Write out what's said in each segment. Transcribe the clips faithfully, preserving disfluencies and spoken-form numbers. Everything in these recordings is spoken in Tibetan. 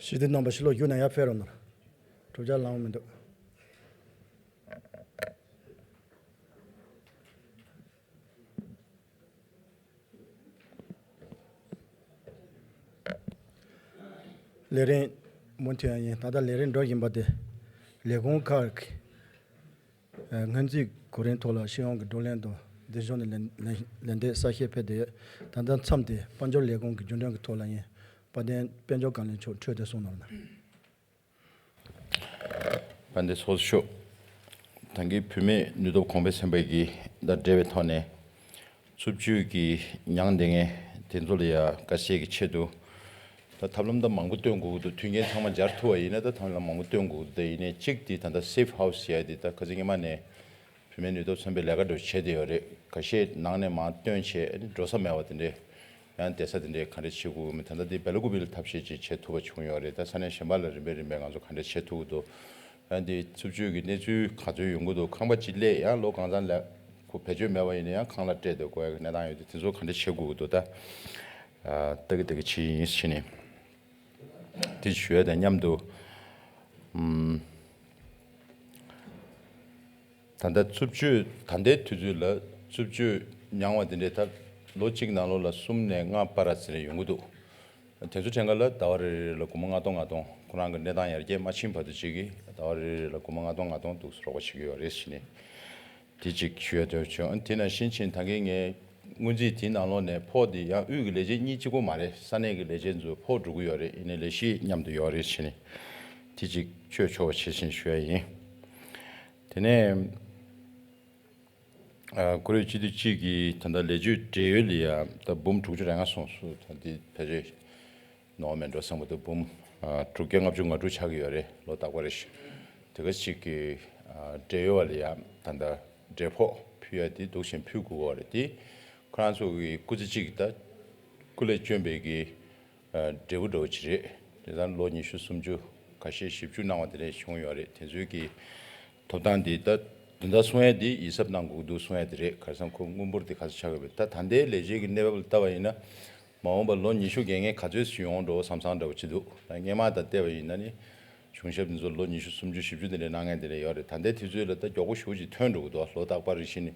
ཞི་བདེ་རྣམ་པ་ཕྱི་ལོགས་བརྒྱུགས་ནས་ཡར་ཕེབས་རོགས་གནང་། གྲུབ་ཆ་ལངས་མི་འདུག་ལས་རིམ་མུ་མཐུད་ཡིན། ད་ལྟ་ལས་རིམ་འགྲོ་བཞིན་པ་དེ་ལས་ཁུངས་ཁག་གི་སྔོན་རྩིས་གོ་རིམ་ཐོག་ལ་སྤྱི་ཡོངས་ཀྱི་བགྲོ་གླེང་དང་འདི་ཕྱོགས་ནས་ལན་ལན་ལན་འདེབས་གསལ་བཤད་ཕེབས་ཏེ་ཡོད། ད་ལྟ་མཚམས་དེ་དཔལ་འབྱོར་ལས་ཁུངས་ཀྱི་རྒྱུན་གྲོན་གྱི་ཐོག་ལ་ཡིན། དཔལ་ལྡན་དཔལ་འབྱོར་བཀའ་བློན་མཆོག་འཕྲོས་དེ་གསུང་གནང་རོགས་གནང་། དཔལ་ལྡན་ཚོགས་གཙོ་མཆོག་ད་གིན་བུད་མེད་ནུས་སྟོབས་གོང་འཕེལ་ཚན་པ་གི་དང་འབྲེལ་བའི་ཐོག་ནས་རྩུབ་སྤྱོད་ཀྱི་མྱང་འདེབས་མཁན་དེ་ཚོ་ལ་ཡ་དཀའ་སེལ་གྱི་ཆེད་དུ། ད་ཐབས་ལམ་ད་མང་པོ་སྟོན་དགོས་ཀྱི་འདུག་མཐུན་རྐྱེན་ཚང་མ་སྦྱར་ཐུབ་པ་ཡིན་ན་ད་ཐབས་ལམ་མང་པོ་སྟོན་དགོས་ཀྱི་འདུག་དེ་ཡིན་ནའི་གཅིག་དེ་ད་ལྟ་Safe House ཟེར་ཡ་དེ་ད་ཁ་སང་སྔོན་མ་ནས་བུད་མེད་ནུས་སྟོབས་ཚན་པས་ལས་ཀ་འདྲ་བྱེད་བསྡད་ཡོད་རེད། ཁ་ཤས་ནང་ནས་མར་བཏོན་བྱས་ཨ་ནི་འགྲོ་ས་མེད་པ་དེ་འདྲས་ཡང་བསྡད་ས་དེ་འདྲས་ག་འདྲས་བྱེད་དགོས་ཀྱི་མིན། ད་ལྟ་དེ་བེ་ལ་ཀུ་པི་ལ་ཐབས་ཤེས་ཅིག་བྱེད་ཐུབ་པ་བྱུང་ཡོད་རེད། ད་ས་གནས་གཞན་པ་ལ་རིམ་པས་རིམ་པས་ང་ཚོ་ག་འདྲས་བྱེད་ཐུབ་ཀྱི་འདུག་ཡང་དེ་རྩུབ་སྤྱོད་ཀྱི་གནས་ཚུལ་ག་ཚོད་ཡོང་གི་འདུག་ཁང་པ་གཅིག་སླེབས་ཡང་ལོ་གང་ཙམ་ལ་ཁོ་བེད་སྤྱོད་མེད་པ་ཡིན་ན་ཡང་ཁང་གླ་སྤྲད་སྡོད་དགོས་ཡ་གི་གནས་སྟངས་ཡོད་དུས་དེ་ཚོ་ག་འདྲས་བྱེད་དགོས་ཀྱི་འདུག་ད་ལྟ་གི་ལྟ་གི་བྱེད་ཡིན་ཕྱིན་ནས་དེ་ཞུ་ཡ་དང་མཉམ་དུ་ཨམ། ད་ལྟ་རྩུབ་སྤྱོད་ད་ལྟའི་དུས་ཚོད་ལ་རྩུབ་སྤྱོད་མྱངས་པ་དེ་འདྲའི་ཐབས་ལོ་གཅིག་ནང་ལོགས་ལ་གསུམ་ནས་ལྔ་བར་ཙམ་རེ་ཡོང་གི་འདུག་དེ་ཚོ་ཕྲན་ཁ་ལ་ཟླ་བ་རེ་རེ་ལ་སྒོར་མོ་ལྔ་སྟོང་ལྔ་སྟོང་ཁོ་རང་གི་གནས་སྟངས་ཡར་རྒྱས་མ་ཕྱིན་བར་དུ་གཅིག་གིས་ཟླ་བ་རེ་རེ་ལ་སྒོར་མོ་ལྔ་སྟོང་ལྔ་སྟོང་འདུག་སེ་རོགས་པ་བྱེད་ཀྱི་ཡོད་རེད་ཟེར་ནས་དེ་གཅིག་ཞུ་ཡ་དེ་བྱུང་། དེ་ནང་བཞིན་ཕྱིན་ད་གིན་ངས་སྔོན་རྩིས་དེའི་ནང་ལོགས་ནས་ཕོགས་དེ་ཡང་དབུས་ཀྱི་ལས་བྱེད་གཉིས་གཅིག་པོ་མ་རེད། ས་གནས་ཀྱི་ལས་བྱེད་ཚོ་ཕོགས་འགྲོ་གི་ཡོད་རེད། ཡིན་ནའི་ལས་གཞི་མཉམ་དུ་ཡོད་རེད་ཟེར་ནས་དེ་གཅིག་བཅོས་ཆོག་པ་བྱེད་བཞིན་ཞུ་ཡ་ཡིན། དེ་ནས་ཨ། བཀུར་འོས་སྤྱི་འཐུས་གཅིག་གིས་ད་ལྟ་ལས་བྱེད་བགྲེས་ཡོལ་ལ་ཡ་ད་འབུམ་དྲུག་ཅུ་རེ་ལྔ་སོང་སོང་། ད་འདི་ཕལ་ཆེར་ནོར་མེད་འགྲོ་བསམ་གྱི་འདུག་འབུམ་ཨ། དྲུག་བརྒྱ་ལྔ་བཅུ་ང་དྲུག་ཆགས་ཀྱི་ཡོད་རེད། ལོ་རྟག་པར་རེ་བཞིན་དེ་ག་ཅིག་གི་ཨ། བགྲེས་ཡོལ་བ་ལ་ཡ་ད་ལྟ་བགྲེས་ཕོགས་ཕུལ་ཡ་དེ་འདུག་བཞིན་ཕུལ་དགོས་པ་རེད། དེ་ཁོ་རང་ཚོ་གི་སྐུ་ཚེ་གཅིག་ད་སྐུ་ལས་བསྐྱོན་པའི་གི་ཨ། འབྲས་བུ་འདྲ་བོ་ཅིག་རེད། དེ་ལྟར་ལོ་ཉི་ཤུ་སུམ་ཅུ་ཁ་ཤས་བཞི་བཅུ་གནང་བ་དེ་འདྲས་བྱུང་ཡོད་རེད། དེ་ཚོའི་གི་ཐོབ་ཐང་འདི་ད་དོན་དག་གསུང་ཡས་འདི་ཡིད་གཟབ་གནང་དགོས་འདུག་གསུང་ཡས་དེ་རེད། ཁ་སང་ཁོ་དངུལ་འབོར་འདི་ག་ཚོད་ཆགས་ཡོད་པས། ད་ད་ལྟའི་ལས་བྱེད་ཀྱི་གནས་བབ་ལ་ལྟ་བ་ཡིན་ན་མ་འོངས་པ་ལོ་ཉི་ཤུ་རྒས་མཁན་ག་ཚོད་ཅིག་ཡོང་འགྲོ་བསམ་བསམ་འདྲ་བོ་ཅིག་འདུག་ད་སྔོན་མ་དང་བལྟས་པ་ཡིན་ན་ནི་གཞུང་ཞབས་འདི་ཚོ་ལོ་ཉི་ཤུ་སུམ་ཅུ་བཞི་བཅུ་དེ་འདྲས་གནང་མཁན་དེ་འདྲས་ཡོད་རེད། ད་ལྟའི་དུས་ཚོད་ལ་ད་མགྱོགས་པོ་ཞེ་པོ་ཅིག་ཐོན་འགྲོ་གི་འདུག་ལོ་རྟག་པར་རེ་བཞིན་ནི་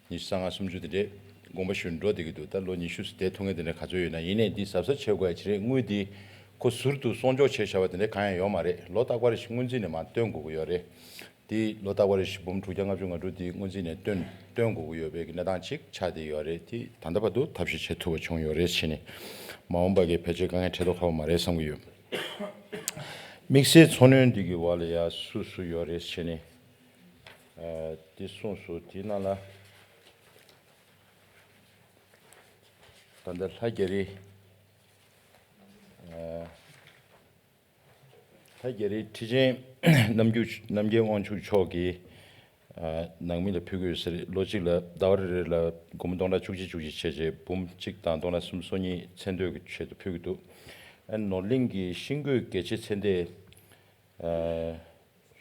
ཉི་ཤུ་རྩ་ལྔ་སུམ་ཅུ་དེ་འདྲས་དགོངས་པ་ཞུས་འགྲོ་བསྡད་ཀྱི་འདུག་ད་ལོ་ཉི་ཤུ་བསྡད་ཐུབ་མཁན་དེ་འདྲས་ག་ཚོད་ཡོད་ན། ཡིན་ནའི་འདི་གཟབ་གཟབ་བྱེད་དགོས་ཡ་ཅིག་རེད། དངུལ་འདི་ཁོ་ཟུར་དུ་གསོག་འཇོག་བྱས་བཞག་པ་དེ་འདྲས་གང་ཡང་ཡོད་མ་རེད། ལོ་རྟག་པར་རེ་བཞིན་སྔོན་རྩིས་ནས་མར་བཏོན་དགོས་ཀྱི་ཡོད་རེད། དེ་ལོ་རྟག་པར་རེ་བཞིན་འབུམ་དྲུག་བརྒྱ་ལྔ་བཅུ་ང་དྲུག་དེ་སྔོན་རྩིས་ནས་བཏོན་བཏོན་དགོས་ཀྱི་ཡོད་པའི་གི་གནས་སྟངས་ཅིག་ཆགས་བསྡད་ཡོད་རེད། དེ་ད་ལྟ་བར་དུ་ཐབས་ཤེས་བྱེད་ཐུབ་པ་བྱུང་ཡོད་རེད་ཟེར་ནས་མ་འོངས་པ་གི་ཕལ་ཆེར་དཀའ་ངལ་འཕྲད་མདོག་ཁ་པོ་མ་རེད་བསམ་གྱི་ཡོད། དམིགས་བསལ་འཚོ་སྣོན་འདི་གི་བར་ལ་ཡ་སུ་སུ་ཡོད་རེད་ཟེར་ནས་ཨ། དེ་གསུངས་སོང་། དེའི་ནང་ལ་ད་ལྟ་ལྷ་རྒྱ་རི་ཨ། ལྷ་རྒྱ་རིའི་ཁྲི་ཆེན་རྣམ་རྒྱུ་རྣམ་རྒྱལ་དབང་ཕྱུག་མཆོག་གིས་ཨ། ནང་མི་ལ་ཕུལ་གྱི་ཡོད་ཟེར། ལོ་གཅིག་ལ་ཟླ་བ་རེ་རེ་ལ་སྒོར་མོ་སྟོང་ཕྲག་བཅུ་གཅིག་བཅུ་གཅིག་བྱས་རྗེས་འབུམ་གཅིག་དང་སྟོང་ཕྲག་སུམ་ཅུ་སོ་གཉིས་མཚན་བསྟོད་ཀྱི་ཆེད་དུ་ཕུལ་གྱི་འདུག་ཨ། ནོར་གླིང་གི་ཤིང་བརྐོས་རྒྱལ་གཅེས་ཚེ་འདས་ཨ།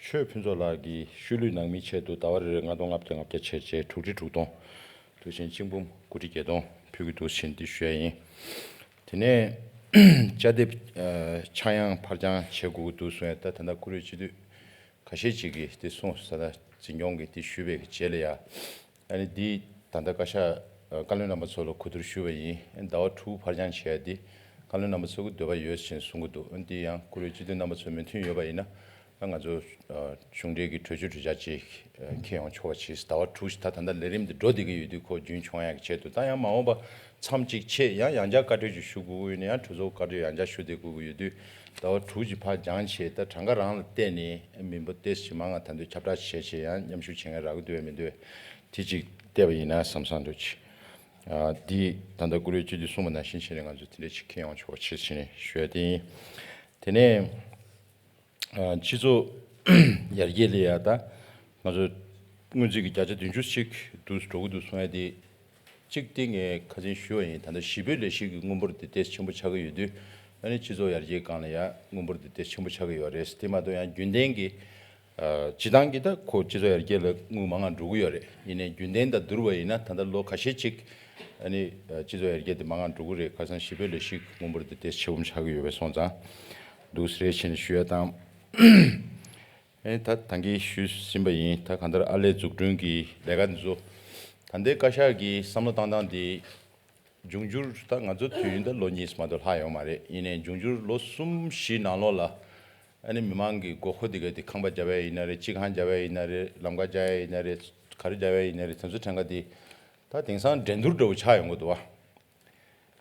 ཆོས་ཕུན་ཚོགས་ལགས་ཀྱི་ཤུལ་ལུས་ནང་མིའི་ཆེད་དུ་ཟླ་བ་རེ་རེ་ལྔ་སྟོང་ལྔ་བརྒྱ་ལྔ་བརྒྱ་བྱས་རྗེས་དྲུག་ཁྲི་དྲུག་སྟོང་། དེ་བཞིན་གཅིག་འབུམ་དགུ་ཁྲི་བརྒྱད་སྟོང་ཕུལ་གྱི་འདུག་ཟེར་འདི་ཞུ་ཡ་ཡིན། དེ་ནས་ཅ་དེབ་ཨ། ཆག་ཡང་ཕར་འགྱངས་བྱེད་དགོས་ཀྱི་འདུག་གསུང་ཡ། ད་ད་ལྟ་བཀུར་འོས་སྤྱི་འཐུས་ཁ་ཤས་ཅིག་གིས་དེ་གསུངས་ས། ད་འཛིན་སྐྱོང་གིས་དེ་ཞུས་པའི་རྗེས་ལ་ཡ། ཨ་ནི་འདི་ད་ལྟ་བཀའ་ཤག་བཀའ་བློན་རྣམ་པ་ཚོ་ལ་གོ་བསྡུར་ཞུས་པ་ཡིན། ཟླ་བ་དྲུག་ཕར་འགྱངས་བྱས་ཏེ་བཀའ་བློན་རྣམ་པ་ཚོ་གི་འདོད་པ་ཡོད་ཅེས་གསུང་གི་འདུག་འདི་ཡང་བཀུར་འོས་སྤྱི་འཐུས་རྣམ་པ་ཚོ་མོས་མཐུན་ཡོད་པ་ཡིན་ན་ང་ཚོ་གཞུང་འབྲེལ་གྱི་གྲོས་ཆོད་གྲོས་འཆར་ཅིག་འཁྱེར་ཡོང་ཆོག་པ་བྱས། ཟླ་བ་དྲུག་ད་ད་ལྟ་ལས་རིམ་འདི་འགྲོ་བསྡད་ཀྱི་ཡོད་དུས་ཁོ་རྒྱུན་འཁྱོངས་ཡག་གི་ཆེད་དུ། ད་ཡང་མ་འོངས་པ་མཚམས་གཅིག་ཆད་ཡང་ཡང་བསྐྱར་བཀའ་འཁྲོལ་ཅིག་ཞུ་དགོས་ཀྱི་ཡོད་ན་ཡང་གྲོས་ཚོགས་བཀའ་འཁྲོལ་ཡང་བསྐྱར་ཞུ་བསྡད་དགོས་ཀྱི་ཡོད་དུས། ཟླ་བ་དྲུག་ཅིག་ཕར་འགྱངས་བྱས། ད་གྲངས་ཀ་རང་ལ་བལྟས་ནས་མི་འབོར་ཏོག་ཙམ་མང་ང་ད་དུང་ཁྱབ་བསྒྲགས་བྱས་བྱས་ཡང་མཉམ་ཞུགས་བྱེད་མཁན་རག་གི་འདུག་བས་མི་འདུག་བས། དེ་ཅིག་བལྟས་པ་ཡིན་ན་བསམ་བསམ་འདུག་ཅིག་ཨ། འདི་ད་ལྟ་བཀུར་འོས་སྤྱི་འཐུས་གསུངས་པ་ནང་བཞིན་བྱས་ནས་ང་ཚོ་དེ་འདྲ་ཅིག་འཁྱེར་ཡོང་ཆོག་པ་བྱེད་ཟེར་ནས་ཞུ་ཡ་དེ་ཡིན། དེ་ནས་ཨ། སྤྱི་ཚོགས་ཡར་རྒྱས་ལ་ཡ་ད་ང་ཚོ་སྔོན་རྩིས་ཀྱི་བརྒྱ་ཆ་བདུན་ཅུ་ཅིག་འདུག་འགྲོ་གི་འདུག་གསུང་ཡ་དེ། གཅིག་དེ་ངས་ཁ་སང་ཞུས་པ་ཡིན། ད་ལྟ་གཞིས་སྤོའི་ལས་གཞི་གི་དངུལ་འབོར་དེ་ཏོག་ཙམ་ཆེན་པོ་ཆགས་ཀྱི་ཡོད་དུས། ཨ་ནི་སྤྱི་ཚོགས་ཡར་རྒྱས་སྒང་ལ་ཡང་དངུལ་འབོར་དེ་ཏོག་ཙམ་ཆེན་པོ་ཆགས་ཀྱི་ཡོད་རེད། དེ་མ་གཏོགས་ཡང་རྒྱུན་ལྡན་གྱི་ཨ། སྤྱི་བཏང་གི་ད་ཁོ་སྤྱི་ཚོགས་ཡར་རྒྱས་ལ་དངུལ་མང་ང་འགྲོ་གི་ཡོད་རེད། ཡིན་ནའི་རྒྱུན་ལྡན་དང་བསྡུར་བ་ཡིན་ན་ད་ལྟ་ལོ་ཁ་ཤས་ཅིག་ཨ་ནི་ཨ། སྤྱི་ཚོགས་ཡར་རྒྱས་དེ་མང་ང་འགྲོ་གི་རེད། ཁ་སང་གཞིས་སྤོའི་ལས་གཞི་གི་དངུལ་འབོར་དེ་ཏོག་ཙམ་ཆེ་བོ་ཆགས་ཀྱི་ཡོད་པའི་སོང་ཙང་། འདུག་སེ་རེ་བྱས་ནས་ཞུ་ཡ་དང་། ཨེ་ད་ད་གིན་ཞུས་ཟིན་པ་ཡིན། ད་གང་ལྟར་ཨར་ལས་འཛུགས་སྐྲུན་གྱི་ལས་ཀ་འདི་ཚོ་ད་ལྟའི་བཀའ་ཤག་གིས་བསམ་བློ་བཏང་སྟངས་འདི། འབྱུང་འགྱུར་ད་ང་ཚོ་དུས་ཡུན་ད་ལོ་གཉིས་མ་གཏོགས་ལྷག་ཡོད་མ་རེད། ཡིན་ནའི་འབྱུང་འགྱུར་ལོ་གསུམ་བཞི་ནང་ལོགས་ལ་ཨ་ནི་མི་མང་གི་དགོས་མཁོ་དེ་ག་དེ་ཁང་པ་བརྒྱབ་ཡ་ཡིན་ན་རེད། སྤྱི་ཁང་བརྒྱབ་ཡ་ཡིན་ན་རེད། ལམ་ཁ་རྒྱག་ཡ་ཡིན་ན་རེད། ག་རེ་བརྒྱབ་ཡ་ཡིན་ན་རེད། དེ་ཚོ་ཕྲན་ཁ་དེ་ད་དེང་སང་འགྲན་བསྡུར་འདྲ་བོ་ཆགས་ཡོང་གི་འདུག་བ།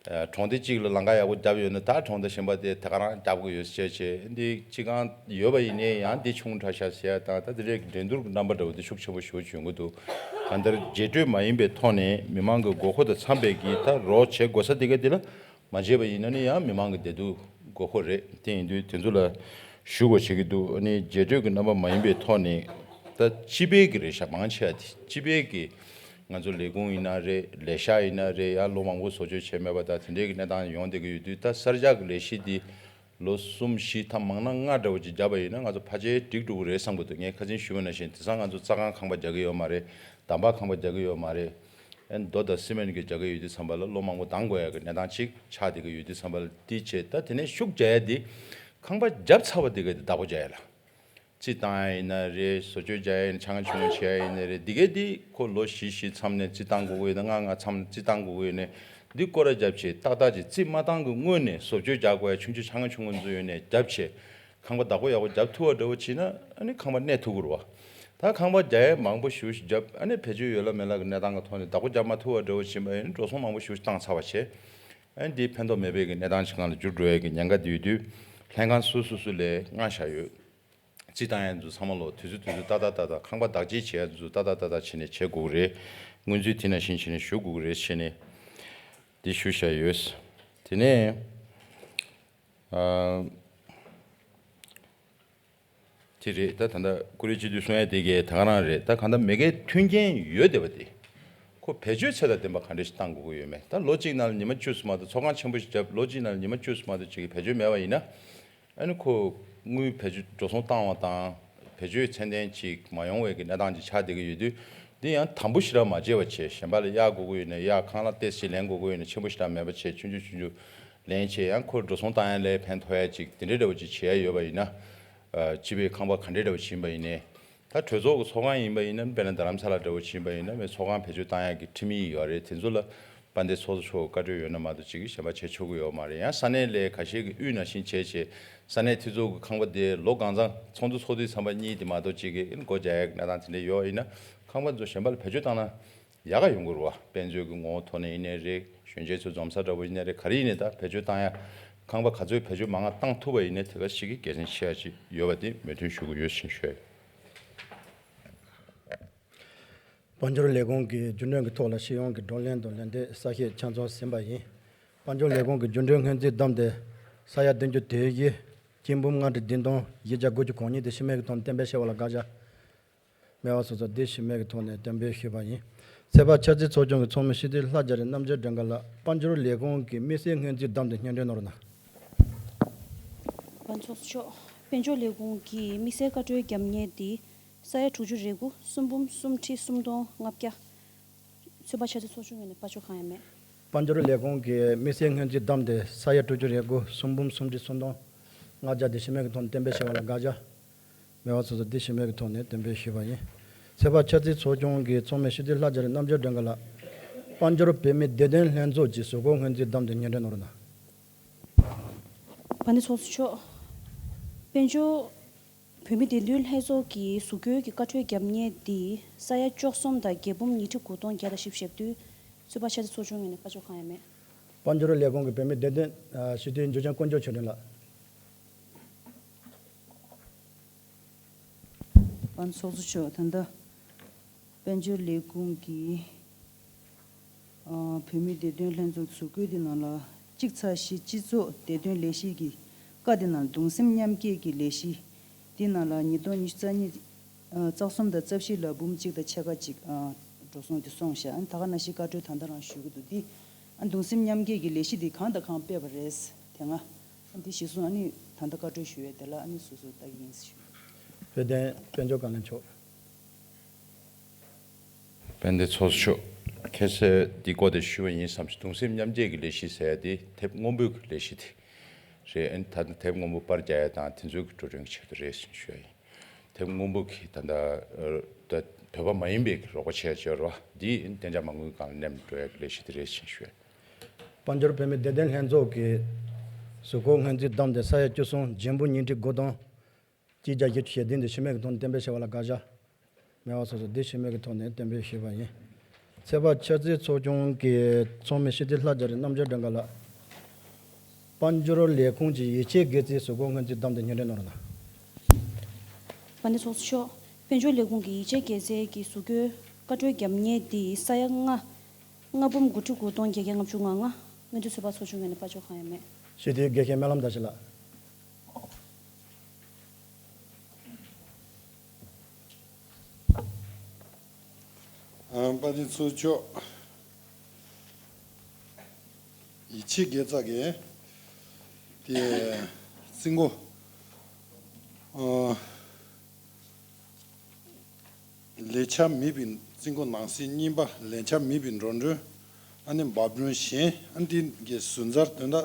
ཨ་གྲོང་སྡེ་གཅིག་ལ་ལམ་ཁ་ཡག་པོ་བརྒྱབ་ཡོད་ན་ད་གྲོང་སྡེ་གཞན་པ་དེ་དེ་ག་རང་རྒྱབ་དགོས་ཡོད་ཟེར་བྱས་འདི་སྤྱི་ཁང་ཡོད་པ་ཡིན་ནའི་ཡང་འདི་ཆུང་དྲགས་ཤག་ཟེར་ཡ་དང་། ད་དེ་འདྲའི་འགྲན་བསྡུར་གྱི་རྣམ་པ་འདྲ་བོ་དེ་ཤུགས་ཆེན་པོ་ཞེ་པོ་ཅིག་ཡོང་གི་འདུག་གང་ལྟར་རྗེས་སྤྲོད་མ་ཡིན་པའི་ཐོག་ནས་མི་མང་གི་དགོས་མཁོ་དང་འཚམས་པའི་གི་ད་རོགས་བྱེད་དགོས་ས་དེ་ག་དེ་ལ་མ་བྱས་པ་ཡིན་ན་ནི་ཡང་མི་མང་གི་བདེ་སྡུག་དགོས་མཁོ་རེད། དེ་ཡིན་དུས་དེ་ཚོ་ལ་ཞུ་དགོས་བྱེད་ཀྱི་འདུག་ཨ་ནི་རྗེས་སྤྲོད་ཀྱི་རྣམ་པ་མ་ཡིན་པའི་ཐོག་ནས་ད་སྤྱི་པའི་གི་རེད་ཤག་མང་ཆེ་བ་དེ་སྤྱི་པའི་གི་ང་ཚོ་ལས་ཁུངས་ཡིན་ན་རེད། ལས་ཤག་ཡིན་ན་རེད། ཡང་ལོ་མང་པོ་བཟོ་བཅོས་བྱས་མེད་པ་དང་དེ་འདྲའི་གི་གནས་སྟངས་ཡོང་བསྡད་ཀྱི་ཡོད་དུས། ད་གསར་རྒྱག་གི་ལས་གཞི་འདི་ལོ་གསུམ་བཞི་ཐ་མང་ན་ལྔ་འདྲ་བོ་ཅིག་བརྒྱབ་པ་ཡིན་ན་ང་ཚོ་ཕལ་ཆེར་འགྲིག་འགྲོ་གི་རེད་བསམ་གྱི་འདུག་ངས་ཁ་སང་ཞུས་པ་ནང་བཞིན་དེང་སང་ང་ཚོ་རྩྭ་ཁང་ཁང་པ་རྒྱག་གི་ཡོད་མ་རེད། འདམ་བག་ཁང་པ་རྒྱག་གི་ཡོད་མ་རེད། ཨ་ནི་རྡོ་དང་སི་མེན་གྱི་རྒྱག་གི་ཡོད་དུས་ཙམ་པ་ལ་ལོ་མང་པོ་འདང་དགོས་ཡ་གི་གནས་སྟངས་ཅིག་ཆགས་བསྡད་ཀྱི་ཡོད་དུས་ཙམ་པ་ལ། དེ་བྱས་ད་དེ་ནས་ཤུགས་རྒྱག་ཡ་དེ་ཁང་པ་བརྒྱབ་ཚར་བ་དེ་ག་དེ་བདག་པོ་རྒྱག་ཡ་ལ། རྩི་བཏང་ཡ་ཡིན་ན་རེད། བཟོ་བཅོས་རྒྱག་ཡ་ཡིན་ན་ཆུང་ཆུང་བྱེད་ཡ་ཡིན་ན་རེད། འདི་གས་འདི་ཁོ་ལོ་བཞི་བཞི་མཚམས་ནས་རྩི་བཏང་དགོས་ཀྱི་ཡོད་ན། ལྔ་ལྔ་མཚམས་རྩི་བཏང་དགོས་ཀྱི་ཡོད་ན་འདི་སྐོར་ར་བརྒྱབ་བྱས་ཏག་ཏག་ཅིག་རྩི་མ་བཏང་གི་སྔོན་ནས་བཟོ་བཅོས་རྒྱག་དགོས་ཡ་ཆུང་ཆུང་ཆུང་ཆུང་ཚོ་ཡོད་ནས་བརྒྱབ་བྱས་ཁང་པ་བདག་པོ་ཡག་པོ་བརྒྱབ་ཐུབ་པ་འདྲ་བོ་བྱས་ན་ཨ་ནི་ཁང་པ་གནས་ཐུབ་ཀྱི་རེད་བ། ད་ཁང་པ་རྒྱག་ཡ་མང་པོ་ཞེ་པོ་ཞིག་བརྒྱབ། ཨ་ནི་བེད་སྤྱོད་ཡོད་ལ་མེད་ལ་གི་གནས་སྟངས་ཀྱི་ཐོག་ནས་བདག་པོ་རྒྱབ་མ་ཐུབ་པ་འདྲ་བོ་ཕྱིན་པ་ཡིན་ན་འགྲོ་སོང་མང་པོ་ཞེ་པོ་ཞིག་བཏང་ཚར་བ་བྱས། ཨ་ནི་འདི་ཕན་ཐོགས་མེད་པའི་གི་གནས་སྟངས་ཤིག་སྒང་ལ་འགྱུར་འགྲོ་ཡ་གི་ཉེན་ཁ་འདི་ཡོད་དུས་ལྷན་ཁང་སོ་སོ་སོ་ལ་མངགས་བཞག་ཡོད། རྩི་བཏང་ཡ་ཚོ་ཚང་མ་ལོ་དུས་ཚོད་དུས་ཚོད་ཏག་ཏག་ཏག་ཏག་ཁང་པ་བདག་གཅེས་བྱེད་ཡ་ཚོ་ཏག་ཏག་ཏག་ཏག་བྱས་ནས་བྱེད་དགོས་ཀྱི་རེད། སྔོན་ཚུད་དེ་ནང་བཞིན་བྱས་ནས་ཞུ་དགོས་ཀྱི་རེད་བྱས་ནས་འདི་ཞུ་བཞག་ཡོད། དེ་ནས་ཨ། དེ་རེད། ད་ད་ལྟ་ཀུ་རེ་སྤྱི་འཐུས་གསུང་ཡ་དེ་གས་ད་ག་རང་རེད། ད་གང་ལྟར་མ་གིའི་མཐུན་རྐྱེན་ཡོད་བསྡད་པ་དེ་ཁོ་བེད་སྤྱོད་ཚད་དང་ལྡན་པ་ག་འདྲ་ཞིག་བཏང་དགོས་ཀྱི་ཡོད་མེད། ད་ལོ་གཅིག་ནང་ལ་ཉི་མ་བཅུ་ཙམ་མ་གཏོགས་ཚོགས་ཁང་ཆེན་པོ་ཞིག་བརྒྱབ་ལོ་གཅིག་ནང་ལ་ཉི་མ་བཅུ་ཙམ་མ་གཏོགས་ཅིག་གི་བེད་སྤྱོད་མེད་པ་ཡིན་ན། ཨ་ནི་ཁོ་དངུལ་བེད་སྤྱོད་འགྲོ་སོང་བཏང་བ་དང་བེད་སྤྱོད་ཚད་ལྡན་ཅིག་མ་ཡོང་བའི་གི་གནས་སྟངས་ཅིག་ཆགས་བསྡད་ཀྱི་ཡོད་དུས། འདི་ཡང་དམ་པོ་ཞེ་དྲག་མ་བྱས་པ་བྱས། གཞན་པ་ལ་གཡར་དགོས་ཀྱི་ཡོད་ན་གཡར། ཁང་གླ་ཏོག་ཙམ་ལེན་དགོས་ཀྱི་ཡོད་ན་ཆེན་པོ་ཞེ་དྲག་མེད་པ་བྱས། ཆུང་ཆུང་ཆུང་ཆུང་ལེན་བྱས་ཡང་ཁོ་འགྲོ་སོང་བཏང་ཡ་ལ་ཕན་ཐོགས་ཡ་ཅིག་དེ་འདྲའི་འདྲ་བོ་ཅིག་བྱེད་ཡ་ཡོད་པ་ཡིན་ན། ཨ་སྤྱི་པའི་ཁང་པ་ག་འདྲའི་འདྲ་བོ་ཅིག་ཡིན་པ་ཡིན་ནའི། ད་གྲོས་ཚོགས་ཀྱི་ཚོགས་ཁང་ཡིན་པ་ཡིན་ན། དཔེར་ན་རྡ་རམ་ས་ལ་འདྲ་བོ་ཅིག་ཡིན་པ་ཡིན་ན། མི་ཚོགས་ཁང་བེད་སྤྱོད་བཏང་ཡ་གི་ཁྲིམས་ཡིག་ཡོད་རེད། དེ་ཚོ་ལ་དཔལ་ལྡན་ཚོགས་གཙོ་མཆོག་བཀའ་འཁྲོལ་ཡོད་ན་མ་གཏོགས་ཅིག་གིས་གཞན་པ་བྱེད་ཆོག་གི་ཡོད་མ་རེད། ཡང་ས་གནས་ལ་ཁ་ཤས་ཀྱིས་དབུས་ནང་བཞིན་བྱས་བྱས་ས་གནས་འཐུས་ཚོགས་ཀྱི་ཁང་པ་དེ་ལོ་གང་ཚང་ཚོགས་འདུ་ཚོགས་དུས་ཙམ་པ་གཉིས་དེ་མ་གཏོགས་ཅིག་གིས་སྒོ་རྒྱག་ཡ་གི་གནས་སྟངས་དེ་འདྲ་ཡོད་པ་ཡིན་ན། ཁང་པ་ཚོ་གཞན་པ་ལ་བེད་སྤྱོད་བཏང་ན་ཡག་ག་ཡོང་གི་རེད་བ། དཔེ་མཛོད་ཀྱི་ངོ་བོ་ཐོག་ནས་ཡིན་ནའི་རེད། གཞོན་སྐྱེས་ཚོའི་འཛོམས་ས་འདྲ་བོ་ཡིན་ནའི་རེད། ག་རེ་ཡིན་ནའི་ད་བེད་སྤྱོད་བཏང་ཡ། ཁང་པ་ག་ཚོད་བེད་སྤྱོད་མང་ང་བཏང་ཐུབ་པ་ཡིན་ནའི་དེ་ག་ཞིག་གི་དགེ་མཚན་ཆེ་བ་ཅིག་ཡོད་པ་དེ་མོས་མཐུན་ཞུ་གི་ཡོད་ཅེས་ཞུ་ཡ་ཡིན། དཔལ་འབྱོར་ལས་ཁུངས་ཀྱི་རྒྱུན་གྲོན་གྱི་ཐོག་ལ་སྤྱི་ཡོངས་ཀྱི་བགྲོ་གླེང་དང་ལེན་འདེད་གསལ་བཤད་ཆ་ཚང་ཟིན་པ་ཡིན། དཔལ་འབྱོར་ལས་ཁུངས་ཀྱི་རྒྱུན་གྲོན་སྔོན་རྩིས་བདམས་ཏེ་ས་ཡ་བདུན་ཅུ་དོན་བཞི། སྐྱིན་འབུམ་ལྔ་ཁྲི་བདུན་སྟོང་བཞི་བརྒྱ་དགུ་བཅུ་གོ་གཉིས་དེ་སྤྱི་མོས་ཀྱི་ཐོག་ནས་གཏན་འབེབས་བྱས་པ་ལ་དགག་བྱ་མེད་པ་སོ་སོ་དེ་སྤྱི་མོས་ཀྱི་ཐོག་ནས་གཏན་འབེབས་ཞུས་པ་ཡིན། ཚོད་དཔག་འཆར་རྩིས་ཚོགས་ཆུང་གི་ཚོགས་མི་སྤྱི་འཐུས་ལྷ་རྒྱ་རི་རྣམ་རྒྱལ་སྒྲོལ་དཀར་ལགས། དཔལ་འབྱོར་ལས་ཁུངས་ཀྱི་དམིགས་བསལ་སྔོན་རྩིས་བདམས་ཏེ་སྙན་སྒྲོན་གནང་རོགས་གནང་། དཔལ་ཚོགས་གཙོ་མཆོག་དཔལ་འབྱོར་ལས་ཁུངས་ཀྱི་དམིགས་བསལ་བཀའ་འཁྲོལ་རྒྱབ་མཁན་དེ་ས་ཡ་དྲུག་ཅུ་རེ་དགུ། སུམ་འབུམ་སུམ་ཁྲི་སུམ་སྟོང་ལྔ་བརྒྱ། ཚོད་དཔག་འཆར་རྩིས་ཚོགས་ཆུང་ངོས་ནས་དཔལ་འབྱོར་གང་ཡང་མེད། དཔལ་འབྱོར་ལས་ཁུངས་ཀྱི་དམིགས་བསལ་སྔོན་རྩིས་བདམས་ཏེ་ས་ཡ་དྲུག་ཅུ་རེ་དགུ། སུམ་འབུམ་སུམ་ཁྲི་སུམ་སྟོང་ལྔ་བརྒྱ་དེ་སྤྱི་མོས་ཀྱི་ཐོག་ནས་གཏན་འབེབས་བྱས་པ་ལ་དགག་བྱ་མེད་པ་སོ་སོ་དེ་སྤྱི་མོས་ཀྱི་ཐོག་ནས་གཏན་འབེབས་ཞུས་པ་ཡིན། ཚོད་དཔག་འཆར་རྩིས་ཚོགས་ཆུང་གི་ཚོགས་མི་སྤྱི་འཐུས་ལྷ་རྒྱ་རི་རྣམ་རྒྱལ་སྒྲོལ་དཀར་ལགས། དཔལ་འབྱོར་བོད་མིའི་བདེ་དོན་ལྷན་ཚོགས་ཀྱི་གཟུགས་སྐོར་སྔོན་རྩིས་བདམས་ཏེ་སྙན་སྒྲོན་གནང་རོགས་གནང་། དཔལ་ལྡན་ཚོགས་གཙོ་མཆོག་དཔལ་འབྱོར་བོད་མིའི་བདེ་དོན་ལྷན་ཚོགས་ཀྱི་གཟུགས་སྐོར་གྱི་བཀའ་འཁྲོལ་རྒྱབ་མཁན་དེ་ས་ཡ་བཅུ་གསུམ་དང་བརྒྱད་འབུམ་ཉི་ཁྲི་དགུ་སྟོང་བརྒྱ་དང་བཞི་བཅུ་ཞེ་བདུན། ཚོད་དཔག་འཆར་རྩིས་ཚོགས་ཆུང་ངོས་ནས་དཔལ་འབྱོར་གང་ཡང་མེད། དཔལ་འབྱོར་ལས་ཁུངས་ཀྱི་བོད་མིའི་བདེ་དོན་སྤྱི་འཐུས་འཇུ་ཆེན་དཀོན་མཆོག་ཆོས་སྒྲོན་ལགས། དཔལ་ཚོགས་གཙོ་མཆོག་ད་ལྟ་དཔལ་འབྱོར་ལས་ཁུངས་ཀྱི་ཨ་བོད་མིའི་བདེ་དོན་ལྷན་ཚོགས་གཟུགས་སྐོར་དེ་ནང་ལ་གཅིག་ཚེག་བཞི་སྤྱི་ཚོགས་བདེ་དོན་ལས་གཞི་གི་བཀའ་དེ་ནང་གདུང་སེམས་མཉམ་སྐྱེད་ཀྱི་ལས་གཞི་དེ་ནང་ལ་ཉིས་སྟོང་ཉི་ཤུ་རྩ་གཉིས་ཨ་རྩ་གསུམ་དང་རྩ་བཞི་ལ་འབུམ་གཅིག་དང་ཕྱེད་ཀ་གཅིག་ཨ་འགྲོ་སོང་དེ་སོང་ཤག་ཨ་ནི་ད་ག་ནང་བཞིན་བཀའ་འཁྲོལ་ད་ལྟ་རང་ཞུ་གི་འདུག་འདི་ཨ་གདུང་སེམས་མཉམ་སྐྱེད་ཀྱི་ལས་གཞི་འདི་གང་དང་གང་སྤེལ་བ་རེད། དེ་སྔ་འདི་གཞི་བཟུང་ཨ་ནི་ད་ལྟ་བཀའ་འཁྲོལ་ཞུ་ཡས་དེ་ལ་ཨ་ནི་སོ་སོ་ལྟ་གི་ཡིན་ཞུ། དཔལ་ལྡན་དཔལ་འབྱོར་བཀའ་བློན་མཆོག་དཔལ་ལྡན་ཚོགས་གཙོ་མཆོག་ཁ་སང་འདི་སྐོར་དེ་ཞུས་པ་ཡིན་བསམ་ཞིང་། གདུང་སེམས་མཉམ་སྐྱེད་ཀྱི་ལས་གཞི་ཟེར་ཡ་དེ་དེབ་སྔོན་པོའི་གི་ལས་གཞི་དེ་ རེད། ཨ་ནི་ད་ལྟ་དེབ་སྔོན་པོ་པར་རྒྱག་ཡ་དང་དེ་ཚོའི་གི་འགྲོ་གྲོན་གྱི་ཆེད་དུ་རེད་ཞེས་ཞུ་ཡ་ཡིན། དེབ་སྔོན་པོ་གི་ད་ལྟ་ཨ་ད་བོད་པ་མ་ཡིན་པའི་གི་རོགས་པ་བྱས་བྱས་རོགས་འདི་ཨ་ནི་གཏན་འཇགས་མ་དངུལ་སྒང་ལ་མནན་འགྲོ་ཡ་གི་ལས་གཞི་དེ་རེད་ཞེས་ཞུ་ཡ་ཡིན། དཔལ་འབྱོར་བོད་མིའི་བདེ་དོན་ལྷན་ཚོགས་ཀྱིས་གཟུགས་སྐོར་སྔོན་རྩིས་བདམས་ཏེ་ས་ཡ་བཅུ་གསུམ་འཇོན་པོ་ཉིས་ཁྲི་དགུ་སྟོང་གཅིག་བརྒྱ་བཞི་བཅུ་ཞེ་བདུན་དེ་ཕྱི་མིག་གི་ཐོག་ནས་གཏན་འབེབས་བྱས་པ་ལ་དགག་བྱ་མེད་པ་སོ་སོ་འདི་ཕྱི་མིག་གི་ཐོག་ནས་གཏན་འབེབས་ཞུས་པ་ཡིན། ཚེས་པ་ཆབ་སྲིད་ཚོགས་ཆུང་གི་ཚོགས་མི་སྤྱི་འཐུས་ལྷ་རྒྱ་རི་རྣམ་རྒྱལ་སྒྲོལ་དཀར་ལགས། དཔལ་འབྱོར་ལས་ཁུངས་ཀྱི་ཡིད་ཆེས་དགེ་རྩའི་གཟུགས་སྐོར་སྔོན་རྩིས་བདམས་ཏེ་སྙན་སྒྲོན་གནང་རོགས་གནང་། དཔལ་ལྡན་ཚོགས་གཙོ་མཆོག་དཔལ་འབྱོར་ལས་ཁུངས་ཀྱི་ཡིད་ཆེས་དགེ་རྩའི་གི་གཟུགས་སྐོར་བཀའ་འཁྲོལ་རྒྱབ་མཁན་དེ་ས་ཡ་ལྔ། ལྔ་འབུམ་དགུ་ཁྲི་དགུ་སྟོང་བརྒྱད་བརྒྱ་ལྔ་བཅུ་ང་ལྔ། སྔོན་རྩིས་ཚོད་དཔག་ཚོགས་ཆུང་ངོས་ནས་དཔལ་འབྱོར་གང་ཡང་མེད། སྤྱི་འཐུས་དགེ་བཤེས་སྨོན་ལམ་བདག་ཞིང་ལགས། ཨ་དཔལ་ལྡན་ཚོགས་གཙོ་མཆོག་ཡིད་ཆེས་དགེ་རྩ་གི་དེ་རྩིས་འགོ། ཨ། ལས་འཆར་མེད་པའི་རྩིས་འགོ་ནང་གསེས་གཉིས་པ་ལས་འཆར་མེད་པའི་འགྲོ་གྲོན། ཨ་ནི་འབབ་གྲོན་གཞན། ཨ་ནི་དེ་གའི་ཟུར་འཛར་དོན་དག་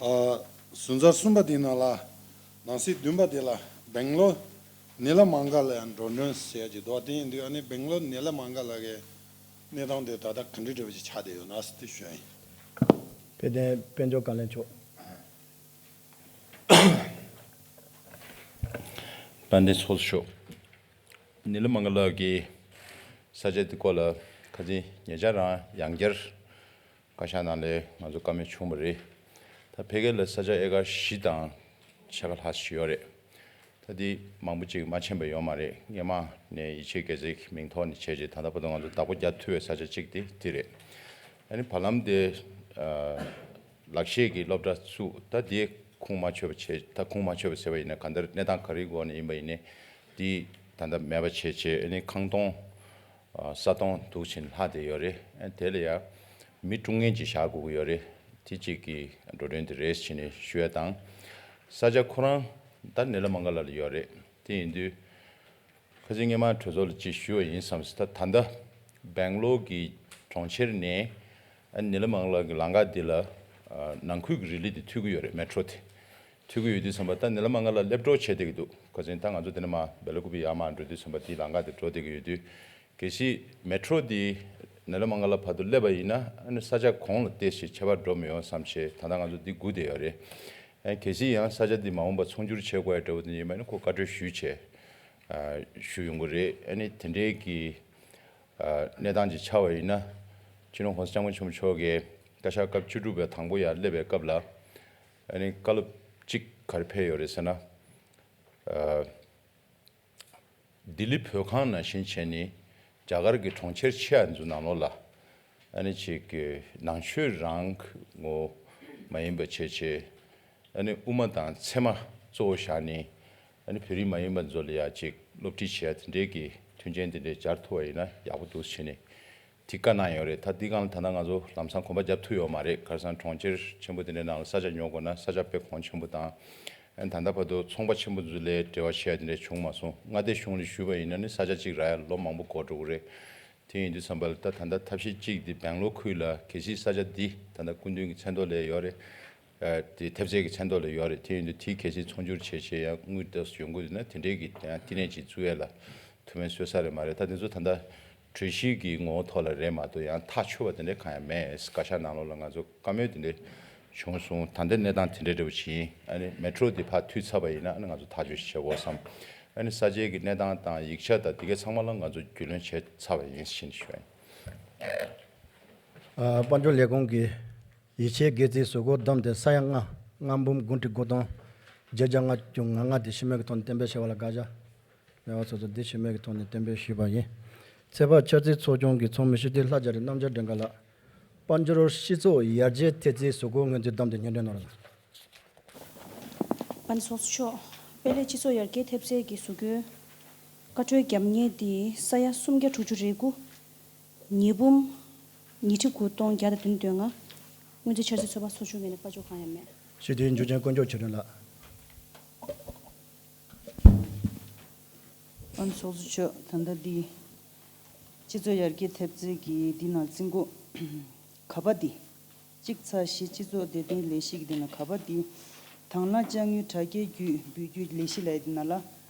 ཨ། ཟུར་འཛར་གསུམ་པ་དེའི་ནང་ལ་ནང་གསེས་བདུན་པ་དེ་ལ་སྦེང་ལོར་ནི་ལ་མང་ག་ལ་ཡང་འགྲོ་གྲོན་ཟེར་ཡ་ཅིག་འདུག་དེ་ཡིན་དུས་ཨ་ནི་སྦེང་ལོར་ནི་ལ་མང་ག་ལ་གའི་གནས་སྟངས་དེ་ད་ལྟ་ག་འདྲ་འདྲ་བ་ཅིག་ཆགས་བསྡད་ཡོད་ན་ཟེར་དེ་ཞུ་ཡ་ཡིན། དཔལ་ལྡན་དཔལ་འབྱོར་བཀའ་བློན་མཆོག་དཔལ་ལྡན་ཚོགས་གཙོ་མཆོག་ནི་ལ་མང་ག་ལགས་ཀྱིས་ས་ཆ་འདི་སྐོར་ལ་ཁ་སང་ཉེ་ཆར་རང་ཡང་བསྐྱར་བཀའ་ཤག་ནང་ལ་ང་ཚོ་བཀའ་མོལ་བྱུང་བ་རེད། ད་ཕ་གི་ལ་ས་ཆ་ཨེ་ཀར་བཞི་དང་ཕྱེད་ཀ་ལྷག་ཞིག་ཡོད་རེད། ད་འདི་མང་པོ་ཅིག་མ་ཕྱིན་པ་ཡོད་མ་རེད། སྔོན་མ་ནས་ཡིད་ཆེས་དགེ་རྩའི་མིང་ཐོག་ནས་བྱས་རྗེས་ད་ལྟ་བར་དུ་ང་ཚོ་བདག་པོ་རྒྱག་ཐུབ་པའི་ས་ཆ་གཅིག་དེ་འདི་རེད། ཨ་ནི་བར་ལམ་དེ་ཨ། ལག་ཤེས་ཀྱི་སློབ་གྲྭ་བཙུགས། ད་དེ་ཁུངས་མ་འཁྱོལ་བ་བྱས། ད་ཁུངས་མ་འཁྱོལ་བ་ཟེར་བ་ཡིན་ན་གང་ལྟར་གནས་སྟངས་ག་རེའི་སྒོ་ནས་ཡིན་པ་ཡིན་ནའི་དེ་ད་ལྟ་མེད་པ་བྱས་བྱས། ཨ་ནི་ཁང་སྟོང་ས་སྟོང་འདུག་ཕྱིན་ལྷག་བསྡད་ཡོད་རེད། ཨ་ནི་དེ་ལ་ཡང་མི་དཀྲུག་མཁན་ཅིག་བཞག་དགོས་ཀྱི་ཡོད་རེད། དེ་གཅིག་གི་འགྲོ་གྲོན་དེ་རེད་ཟེར་ནས་ཞུ་ཡ་དང་། ས་ཆ་ཁོ་རང་ད་ནི་ལ་མང་ག་ལ་ལ་ཡོད་རེད། དེ་ཡིན་དུས། ཁ་སང་སྔོན་མ་གྲོས་ཚོགས་ལ་ཅིག་ཞུས་པ་ཡིན་བསམ། ད་ད་ལྟ་སྦེང་ལོར་གྱི་གྲོང་ཁྱེར་ནས་ཨ་ནི་ལ་མང་ག་ལ་གི་ལམ་ཁ་འདི་ལ་ཨ་ནང་ཁུལ་གྱི་རི་ལི་དེ་མཐུད་ཀྱི་ཡོད་རེད། མེ་ཊྲོ་དེ་མཐུད་ཀྱི་ཡོད་དུས་ཙམ་པ་ད་ནི་ལ་མང་ག་ལ་སླེབས་འགྲོ་བྱེད་བསྡད་ཀྱི་འདུག་ཁ་སང་ད་ང་ཚོ་དེ་ནས་མར་སྦེ་ལ་ཀུ་པི་ཡར་མར་འགྲོ་དུས་ཙམ་པ་དེའི་ལམ་ཁ་དེ་འགྲོ་བསྡད་ཀྱི་ཡོད་དུས། གལ་སྲིད་མེ་ཊྲོ་དེ་ནི་ལ་མང་ག་ལ་བར་དུ་སླེབས་པ་ཡིན་ན་ཨ་ནི་ས་ཆ་གོང་ལ་ཏོག་ཙམ་ཁྱད་པར་འགྲོ་མི་ཡོང་བསམ་བྱས་ད་ལྟ་ང་ཚོ་འདི་སྒུག་བསྡད་ཡོད་རེད། ཨ་གལ་སྲིད་ཡང་ས་ཆ་འདི་མ་འོངས་པ་ཚོང་སྒྱུར་བྱེད་དགོས་ཡ་འདྲ་བོ་དེ་ཡིན་པ་ཡིན་ན་ཁོ་བཀའ་འཁྲོལ་ཞུས་བྱས། ཨ་ཞུ་ཡོང་གི་རེད། ཨ་ནི་དེ་འདྲའི་གི་ཨ་གནས་སྟངས་ཅིག་ཆགས་པ་ཡིན་ན་སྤྱི་ནོར་༸གོང་ས་༸སྐྱབས་མགོན་ཆེན་པོ་མཆོག་གིས་བཀའ་ཤག་སྐབས་བཅུ་དྲུག་པའི་དང་པོ་ཡར་སླེབས་པའི་སྐབས་ལ་ཨ་ནི་བཀའ་སློབ་ཅིག་ག་རེ་ཕེབས་ཡོད་རེད་ཟེར་ན། ཨ་ལྡི་ལི་བོད་ཁང་ནང་བཞིན་བྱས་ནས་རྒྱ་གར་གྱི་གྲོང་ཁྱེར་ཆེ་བ་ཚོའི་ནང་ལོགས་ལ་ཨ་ནི་ཅིག་གི་ནང་ཆོས་རང་ངོ་མ་ཡིན་པ་བྱས་བྱས། ཨ་ནི་དབུ་མ་དང་ཚད་མ་གཙོ་བོ་བཞག་ནས་ཨ་ནི་བོད་རིགས་མ་ཡིན་པ་ཚོ་ལ་ཡ་ཅིག་སློབ་ཁྲིད་བྱེད་ཡ་དེ་འདྲའི་གི་མཐུན་རྐྱེན་དེ་འདྲའི་སྦྱར་ཐུབ་པ་ཡིན་ན་ཡག་པོ་འདུག་བྱས་ནས་དེ་བཀའ་གནང་ཡོད་རེད། ད་འདི་སྒང་ལ་ད་ལྟ་ང་ཚོ་ལམ་སང་གོམ་པ་རྒྱབ་ཐུབ་ཡོད་མ་རེད། ག་རེ་ཟེར་ན་གྲོང་ཁྱེར་ཆེན་པོ་དེ་འདྲའི་ནང་ལ་ས་ཆ་ཉོ་དགོས་ན་ས་ཆ་དཔེ་གོང་ཆེན་པོ་དང་། ཨ་ནི་ད་ལྟ་བར་དུ་ཚོང་པ་ཆེན་པོ་ཚོ་ལས་འབྲེལ་བ་བྱེད་ཡ་དེ་འདྲ་བྱུང་མ་སོང་། མངའ་སྡེ་གཞུང་ལ་ཞུས་པ་ཡིན་ན་ནི་ས་ཆ་གཅིག་རག་ཡ་ལོ་མང་པོ་འགོར་འགྲོ་གི་རེད། དེ་ཡིན་དུས་ཙམ་པ་ལ་ད་ད་ལྟ་ཐབས་ཤེས་གཅིག་འདི་སྦེང་ལོར་ཁུལ་ལ་གལ་སྲིད་ས་ཆ་འདི་ད་ལྟ་སྐུ་མདུན་གྱི་མཚན་ཐོག་ལ་ཡོད་རེད། ཨ་དེ་ཐེབས་རྩའི་གི་མཚན་ཐོག་ལ་ཡོད་རེད། དེ་ཡིན་དུས་དེ་གལ་སྲིད་ཚོང་སྒྱུར་བྱེད་བྱེད་ཡ་དངུལ་ཏོག་ཙམ་ཡོང་གི་འདུག་ན་དེ་འདྲའི་གི་ཡང་བསྟི་གནས་ཅིག་བཙུགས་ཡ་ལ་ཐུགས་ཕན་གསོས་ས་རེད་མ་རེད། ད་དེ་ཚོ་ད་ལྟ་གྲོས་གཞི་གི་ངོ་བོ་ཐོག་ལ་རེད་མ་གཏོགས་ཡང་ཐག་ཆོད་པ་དེ་འདྲ་གང་ཡང་མེད། བཀའ་ཤག་ནང་ལོགས་ལ་ང་ཚོ་བཀའ་མོལ་དེ་འདྲ་བྱུང་སོང་། ད་ལྟའི་གནས་སྟངས་དེ་འདྲ་འདྲ་བོ་ཞིག་ཡིན། ཨ་ནི་མེ་ཊྲོ་འདི་ཕར་མཐུད་ཚར་བ་ཡིན་ན་ཨ་ནི་ང་ཚོ་ཐག་གཅོད་ཞིག་བྱེད་དགོས་བསམ། ཨ་ནི་ས་ཆའི་གི་གནས་སྟངས་དང་ཡིག་ཆ་དང་དེ་གའི་ཚང་མ་ལ་ང་ཚོ་རྒྱུས་ལོན་བྱས་ཚར་བ་ཡིན་ཞེས་ཞུ་ཡ་ཡིན། ཨ་དཔལ་འབྱོར་ལས་ཁུངས་ཀྱི་ཡིད་ཆེས་དགེ་རྩའི་གཟུགས་སྐོར་བདམས་ཏེ་ས་ཡ་ལྔ། ལྔ་འབུམ་དགུ་ཁྲི་དགུ་སྟོང་བརྒྱད་བརྒྱ་ལྔ་བཅུ་ང་ལྔ་དེ་ཕྱི་མིག་གི་ཐོག་ནས་གཏན་འབེབས་བྱས་པ་ལ་དགག་བྱ་མེད་པ་སོ་སོ་འདི་ཕྱི་མིག་གི་ཐོག་ནས་གཏན་འབེབས་ཞུས་པ་ཡིན། ཚེས་པ་ཆབ་སྲིད་ཚོགས་ཆུང་གི་ཚོགས་མི་སྤྱི་འཐུས་ལྷ་རྒྱ་རི་རྣམ་རྒྱལ་སྒྲོལ་དཀར་ལགས། དཔལ་འབྱོར་སྤྱི་ཚོགས་ཡར་རྒྱས་ཐེབས་རྩའི་གཟུགས་སྐོར་སྔོན་རྩིས་བདམས་ཏེ་སྙན་སྒྲོན་གནང་རོགས་གནང་། དཔལ་ཚོགས་གཙོ་མཆོག་དཔལ་ལྡན་སྤྱི་ཚོགས་ཡར་རྒྱས་ཐེབས་རྩའི་གི་གཟུགས་སྐོར་བཀའ་འཁྲོལ་རྒྱབ་མཁན་དེ་ས་ཡ་སུམ་བརྒྱ་དྲུག་ཅུ་རེ་དགུ། ཉིས་འབུམ་ཉི་ཁྲི་དགུ་སྟོང་བརྒྱ་དང་བདུན་དོན་ལྔ། སྔོན་རྩིས་འཆར་ཟིན་ཚོད་དཔག་ཚོགས་ཆུང་ངོས་ནས་དཔལ་འབྱོར་གང་ཡང་མེད། སྤྱི་འཐུས་འཇུ་ཆེན་དཀོན་མཆོག་ཆོས་སྒྲོན་ལགས། དཔལ་ཚོགས་གཙོ་མཆོག་ད་ལྟ་འདི་སྤྱི་ཚོགས་ཡར་རྒྱས་ཐེབས་རྩའི་གི་འདི་ནང་རྩིས་འགོ་ག་པ་འདི། གཅིག་ཚེག་བཞི་སྤྱི་ཚོགས་བདེ་དོན་ལས་གཞི་གི་འདི་ནང་ག་པ་འདི། དང་བླངས་དཔྱ་དངུལ་དྲ་རྒྱའི་བརྒྱུད་འབུལ་རྒྱུའི་ལས་གཞི་ལབ་ཡ་དེ་ནང་ལ།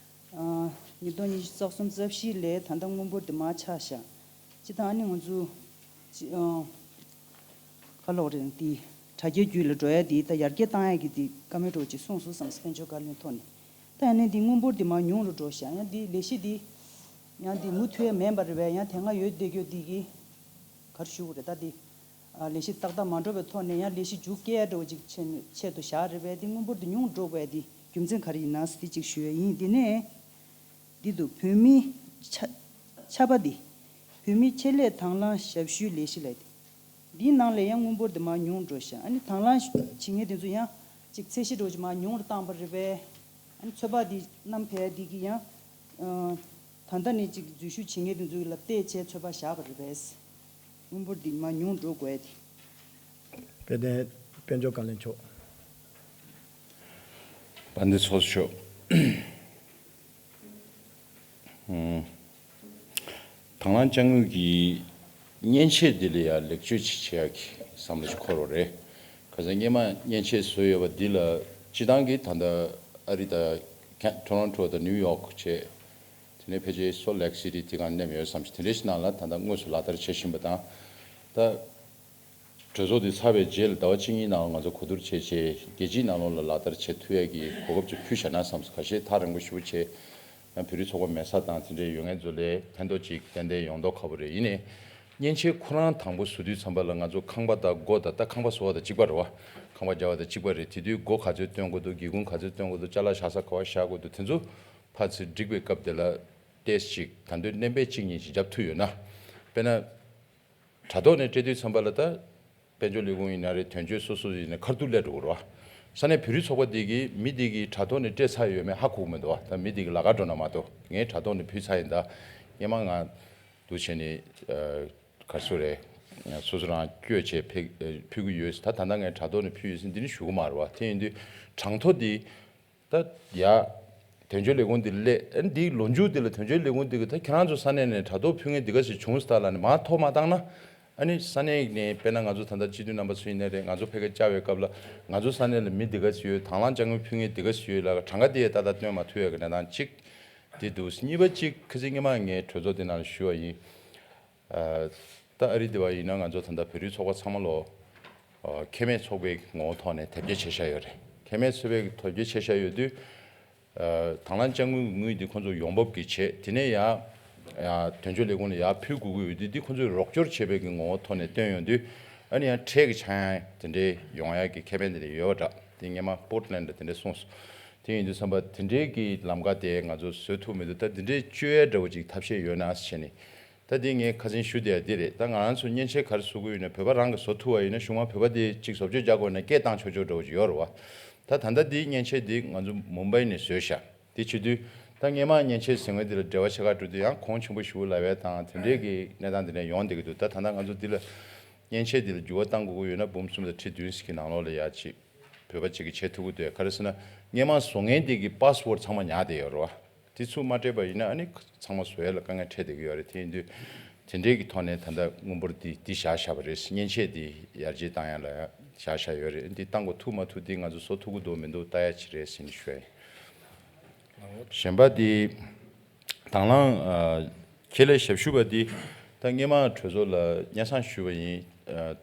ཨ། ཉིས་སྟོང་ཉི་ཤུ་རྩ་གསུམ་རྩ་བཞི་ལོའི་ད་ལྟ་དངུལ་འབོར་དེ་མར་ཆག་བཞག་སྤྱིར་བཏང་ཨ་ནི་ང་ཚོ་ཅི། ཨ། ག་ལབ་དགོས་རེད། དེ་དྲ་རྒྱའི་བརྒྱུད་ལ་འགྲོ་ཡ་དེ་ད་ཡར་རྒྱས་བཏང་ཡ་གི་དེ་བཀའ་མོལ་འདྲ་བོ་ཅིག་གསུངས་སོང་བསམ། དཔལ་འབྱོར་བཀའ་བློན་ཐོག་ནས། ད་ཡང་ནས་དེ་དངུལ་འབོར་དེ་མར་ཉུང་རུ་འགྲོ་བཞག་ཡང་དེ་ལས་གཞི་དེ་ཡང་དེ་མུ་མཐུད་ཡ་མིན་པ་རེད་པས། ཡང་དེ་སྔ་ཡོད་བསྡད་རྒྱུ་དེ་གི་ག་རེ་ཞུ་དགོས་རེད། ད་དེ་ཨ་ལས་གཞི་ཏག་ཏག་མ་འགྲོ་བའི་ཐོག་ནས་ཡང་ལས་གཞི་མཇུག་སྐྱེལ་ཡ་འདྲ་བོ་ཅིག་ཆེད་ཆེད་དུ་བཞག་རེད་པས། དེ་དངུལ་འབོར་དེ་ཉུང་རུ་འགྲོ་དགོས་ཡ་དེ་རྒྱུ་མཚན་ག་རེ་ཡིན་ན་ཟེར་དེ་ཅིག་ཞུ་ཡ་ཡིན། དེ་ནས་འདི་འདུག་བོད་མིའི་ཆ་ཆ་པ་འདི། བོད་མིའི་ཆེད་ལས་དང་བླངས་ཞབས་ཞུའི་ལས་གཞི་ལབ་དེ། འདིའི་ནང་ལ་ཡང་དངུལ་འབོར་འདི་མར་ཉུང་འགྲོ་ཤག་ཨ་ནི་དང་བླངས་བྱེད་མཁན་དེ་ཚོ་ཡང་ཅིག་ཚད་གཞི་འདྲ་བོ་ཅིག་མར་ཉུང་རུ་བཏང་པ་རེད་པས། ཨ་ནི་ཚོད་དཔག་འདི་བསྣམས་ཕེབས་འདི་གི་ཡང་། ཨ། ད་ལྟ་ནས་ཅིག་འཛུལ་ཞུགས་བྱེད་མཁན་དེ་ཚོ་ལ་བལྟས་བྱས་ཚོད་དཔག་བཞག་པ་རེད་པས། དངུལ་འབོར་འདི་མར་ཉུང་འགྲོ་དགོས་ཏེ། དཔལ་ལྡན་དཔལ་འབྱོར་བཀའ་བློན་མཆོག་དཔལ་ལྡན་ཚོགས་གཙོ་མཆོག་ཨུམ། དང་བླངས་དཔྱ་དངུལ་གྱི་མཉེན་ཆས་འདི་ལ་ཡང་ལེགས་བཅོས་ཅིག་བྱེད་ཡག་གི་བསམ་བློ་ཞིག་འཁོར་བ་རེད། ག་ས་སྔོན་མ་མཉེན་ཆས་བཟོས་ཡོད་པ་འདི་ལ་སྤྱི་བཏང་གི་ད་ལྟ་ཨ་རི་དང་ཁེ་ཊོ་རོན་ཊོ་དང་ནིའུ་ཡོག་བྱས། དེ་ནས་ཕལ་ཆེར་སོལ་ལེག་སི་ཊི་དེ་གང་མནན་ཡོད་བསམ་ཞིག་དེ་འདྲའི་ཞིག་ནང་ལ་ད་ལྟ་དངོས་སུ་ལག་བསྟར་བྱེད་བཞིན་པ་དང་། ད། གྲོས་ཚོགས་འདི་ཚར་བའི་རྗེས་ལ་ཟླ་བ་གཅིག་གཉིས་ནང་ལ་ང་ཚོ་གོ་བསྡུར་བྱས་རྗེས་རྒྱལ་སྤྱིའི་ནང་ལོགས་ལ་ལག་བསྟར་བྱེད་ཐུབ་ཡས་ཀྱི་གོ་སྐབས་ཅིག་ཕུལ་བཞག་ན་བསམས། ཁ་ཤས་ཐག་རིང་པོ་ཞེ་པོ་བྱས། ཡང་བོད་རིགས་ཚོགས་པ་མེད་ས་དང་དེ་འདྲའི་ཡོད་མཁན་ཚོ་ལ་ཕན་ཐོགས་ཅིག་ཏན་ཏན་ཡོང་མདོག་ཁ་པོ་རེད། ཡིན་ནའི་མཉེན་ཆས་ཁོ་རང་དང་པོ་བཟོ་དུས་ཙམ་པ་ལ་ང་ཚོ་ཁང་པ་དང་སྒོ་དང་། ད་ཁང་པ་བཟོ་བ་དང་གཅིག་པ་རེད་པ། ཁང་པ་རྒྱག་པ་དང་གཅིག་པ་རེད། དེ་དུས་སྒོ་ག་ཚོད་སྟོན་དགོས་འདུག་སྒེའུ་ཁུང་ག་ཚོད་སྟོན་དགོས་འདུག་ཅ་ལག་བཞག་ས་ག་པར་བཞག་དགོས་འདུག་དེ་ཚོ་ཕར་ཚུར་སྒྲིག་པའི་སྐབས་དེ་ལ་ཏོག་ཙམ་ཅིག་ད་དུང་སྣོན་པ་གཅིག་གཉིས་ཅིག་བརྒྱབ་ཐུབ་ཡོད་ན། དཔེར་ན། དྲ་ཐོག་ནས་སྤྲད་དུས་ཙམ་པ་ལ་ད། དཔལ་འབྱོར་ལས་ཁུངས་ཡིན་ན་རེད། དོན་གཅོད་སོ་སོ་ཡིན་ན་ཁ་ཐུག་སླེབས་འགྲོ་གི་རེད་པ། ས་གནས་བོད་རིགས་ཚོགས་པ་འདི་གིས་མི་འདི་གིས་དྲ་ཐོག་ནས་སྤྲད་ཚར་ཡོད་མེད་ཧ་གོ་གི་མི་འདུག་པ། ད་མི་འདི་གི་ལག་ཁར་འགྲོ་ན་མ་གཏོགས། ངས་དྲ་ཐོག་ནས་ཕུལ་ཚར་ཡིན། ད་སྔོན་མ་ང་འདུག་བྱས་ནས་ག་རེ་ཟེར་རེད། སོ་སོ་རང་བསྐྱོད་བྱས་ཕེ་ཕུལ་གི་ཡོད། ད་ད་ལྟ་ངས་དྲ་ཐོག་ནས་ཕུལ་ཡོད་ཟེར་འདི་ནི་ཞུ་གི་མ་རེད་པ། དེ་ཡིན་དུས་གྲངས་ཐོ་འདི། ད་ཡ། དོན་གཅོད་ལས་ཁུངས་འདི་སླེབས། ཨ་ནི་འདིའི་ལོ་མཇུག་འདི་ལ་དོན་གཅོད་ལས་ཁུངས་འདི་གིས་ད་ཁྱེད་རང་ཚོ་ས་གནས་ནས་དྲ་ཐོག་ཕུལ་མཁན་འདི་ག་ཚོད་བྱུང་སོང་ལབ་ནས་མར་ཐོ་མ་བཏང་ན། ཨ་ནི་ས་གནས་ནས་དཔེར་ན་ང་ཚོ་ད་ལྟ་སྤྱི་འཐུས་རྣམ་པ་ཚོ་ཡིན་ནའི་རེད། ང་ཚོ་ཕ་གིར་བཅར་བའི་སྐབས་ལ་ང་ཚོ་ས་གནས་ལ་མི་འདི་ག་ཚོད་ཡོད། དང་བླངས་དཔྱ་དངུལ་ཕུལ་མཁན་འདི་ག་ཚོད་ཡོད་ལབ་གྲངས་ཀ་འདི་ཡང་ཏག་ཏག་སྟོན་མ་ཐུབ་ཡག་གི་གནས་སྟངས་གཅིག་འདི་འདུག་གཉིས་པ་གཅིག་ཁ་སང་སྔོན་མ་ངས་གྲོས་ཚོགས་འདི་ནང་ལ་ཞུས་པ་ཡིན། ཨ། ད་ཨ་རི་འདི་པར་ཡིན་ན་ང་ཚོ་ད་ལྟ་བོད་རིགས་ཚོགས་པ་ཚང་མ་ལོ། ཨ། ཁེ་མེད་ཚོགས་པའི་ངོ་བོ་ཐོག་ནས་དེབ་སྐྱེལ་བྱས་བཞག་ཡོད་རེད། ཁེ་མེད་ཚོགས་པའི་དེབ་སྐྱེལ་བྱས་བཞག་ཡོད་དུས། ཨ། དང་བླངས་དཔྱ་དངུལ་དངུལ་འདི་ཁོང་ཚོ་ཡོང་འབབ་ཀྱི་བྱས། དེ་ནས་ཡང་། ཡང་དོན་གཅོད་ལས་ཁུངས་ལ་ཡར་ཕུལ་དགོས་ཀྱི་ཡོད་དུས། འདི་ཁོང་ཚོས་རོགས་སྐྱོར་བྱས་པའི་གི་ངོ་བོ་ཐོག་ནས་བཏོན་ཡོང་དུས། ཨ་ནི་ཡང་ཁྲལ་གྱི་ཆག་ཡང་དེ་འདྲའི་ཡོང་ཡག་གི་ཁེ་ཕན་དེ་འདྲ་ཡོད་པ་འདྲ། དེ་སྔོན་མ་པོར་ཊ་ལེན་ཌ་ལ་དེ་འདྲ་གསུངས་སོང་། དེ་ཡིན་དུས་ཙམ་པ་དེ་འདྲའི་གི་ལམ་ཁ་དེ་ང་ཚོ་བཟོ་ཐུབ་མི་འདུག་ད་དེ་འདྲའི་བཅོས་ཡ་འདྲ་བོ་ཅིག་ཐབས་ཤེས་ཡོད་ན་ཟེར་ནས། ད་དེ་ངས་ཁ་སང་ཞུ་བསྡད་ཡ་འདི་རེད། ད་ང་རང་ཚོ་མཉེན་ཆས་ག་རེ་བཟོ་དགོས་ཡོད་ན། བོད་པ་རང་གིས་བཟོ་ཐུབ་པ་ཡིན་ན་གཞུག་མ་བོད་པ་དེ་གཅིག་བཟོ་བཅོས་རྒྱག་དགོས་ན་སྐད་བཏང་ཆོག་ཆོག་འདྲ་བོ་ཅིག་ཡོད་རེད་པ། ད་ད་ལྟ་དེའི་མཉེན་ཆས་དེ་ང་ཚོ་མུམ་བྷའི་ནས་བཟོས་ཤག་དེ་བྱེད་དུས་ད་སྔོན་མ་མཉེན་ཆས་ཟེར་མཁན་དེ་ལ་འབྲེལ་བ་ཆེ་ཁག་འགྲོ་དུས་ཡང་གོང་ཆེན་པོ་ཞེ་པོ་ལབ་ཡ་དང་དེ་འདྲའི་གི་གནས་སྟངས་དེ་འདྲ་ཡོང་བསྡད་ཀྱི་འདུག་ད་ད་ལྟ་ང་ཚོ་འདི་ལ་མཉེན་ཆས་འདི་ལ་འགྱུར་བ་གཏང་དགོས་ཀྱི་ཡོད་ན་འབུམ་གསུམ་དང་ཁྲི་བདུན་ཞིག་གི་ནང་ལོགས་ལ་ཡ་ཅིག་བོད་པ་གཅིག་གིས་བྱེད་ཐུབ་ཀྱི་འདུག་ག་རེ་ཟེར་ན་སྔོན་མ་བཟོ་མཁན་དེ་གི་པཱ་སི་ཝར་ཌི་ཚང་མ་ཉར་བསྡད་ཡོད་རེད་པ། དེ་ཚུར་མ་སྤྲད་པ་ཡིན་ན་ཨ་ནི་ཚང་མ་བཟོ་ཡ་ལ་དཀའ་ངལ་འཕྲད་བསྡད་ཀྱི་ཡོད་རེད། དེ་ཡིན་དུས་དེ་འདྲའི་གི་ཐོག་ནས་ད་ལྟ་དངུལ་འབོར་འདི་འདི་བཞག་བཞག་པ་རེད། མཉེན་ཆས་འདི་ཡར་རྒྱས་བཏང་ཡ་ལ་བཞག་བཞག་ཡོད་རེད། འདི་བཏང་དགོས་ཐུག་མ་ཐུག་འདི་ང་ཚོ་བཟོ་ཐུབ་ཀྱི་འདུག་མི་འདུག་ལྟ་ཡ་ཅིག་རེད་ཟེར་ནས་ཞུ་ཡ་ཡིན། གཞན་པ་འདི་དང་བླངས་ཨ་ཁེ་ལས་ཞབས་ཞུ་པ་འདི་ད་སྔོན་མ་གྲོས་ཚོགས་ལ་སྙན་སེང་ཞུས་པ་ཡིན། ཨ།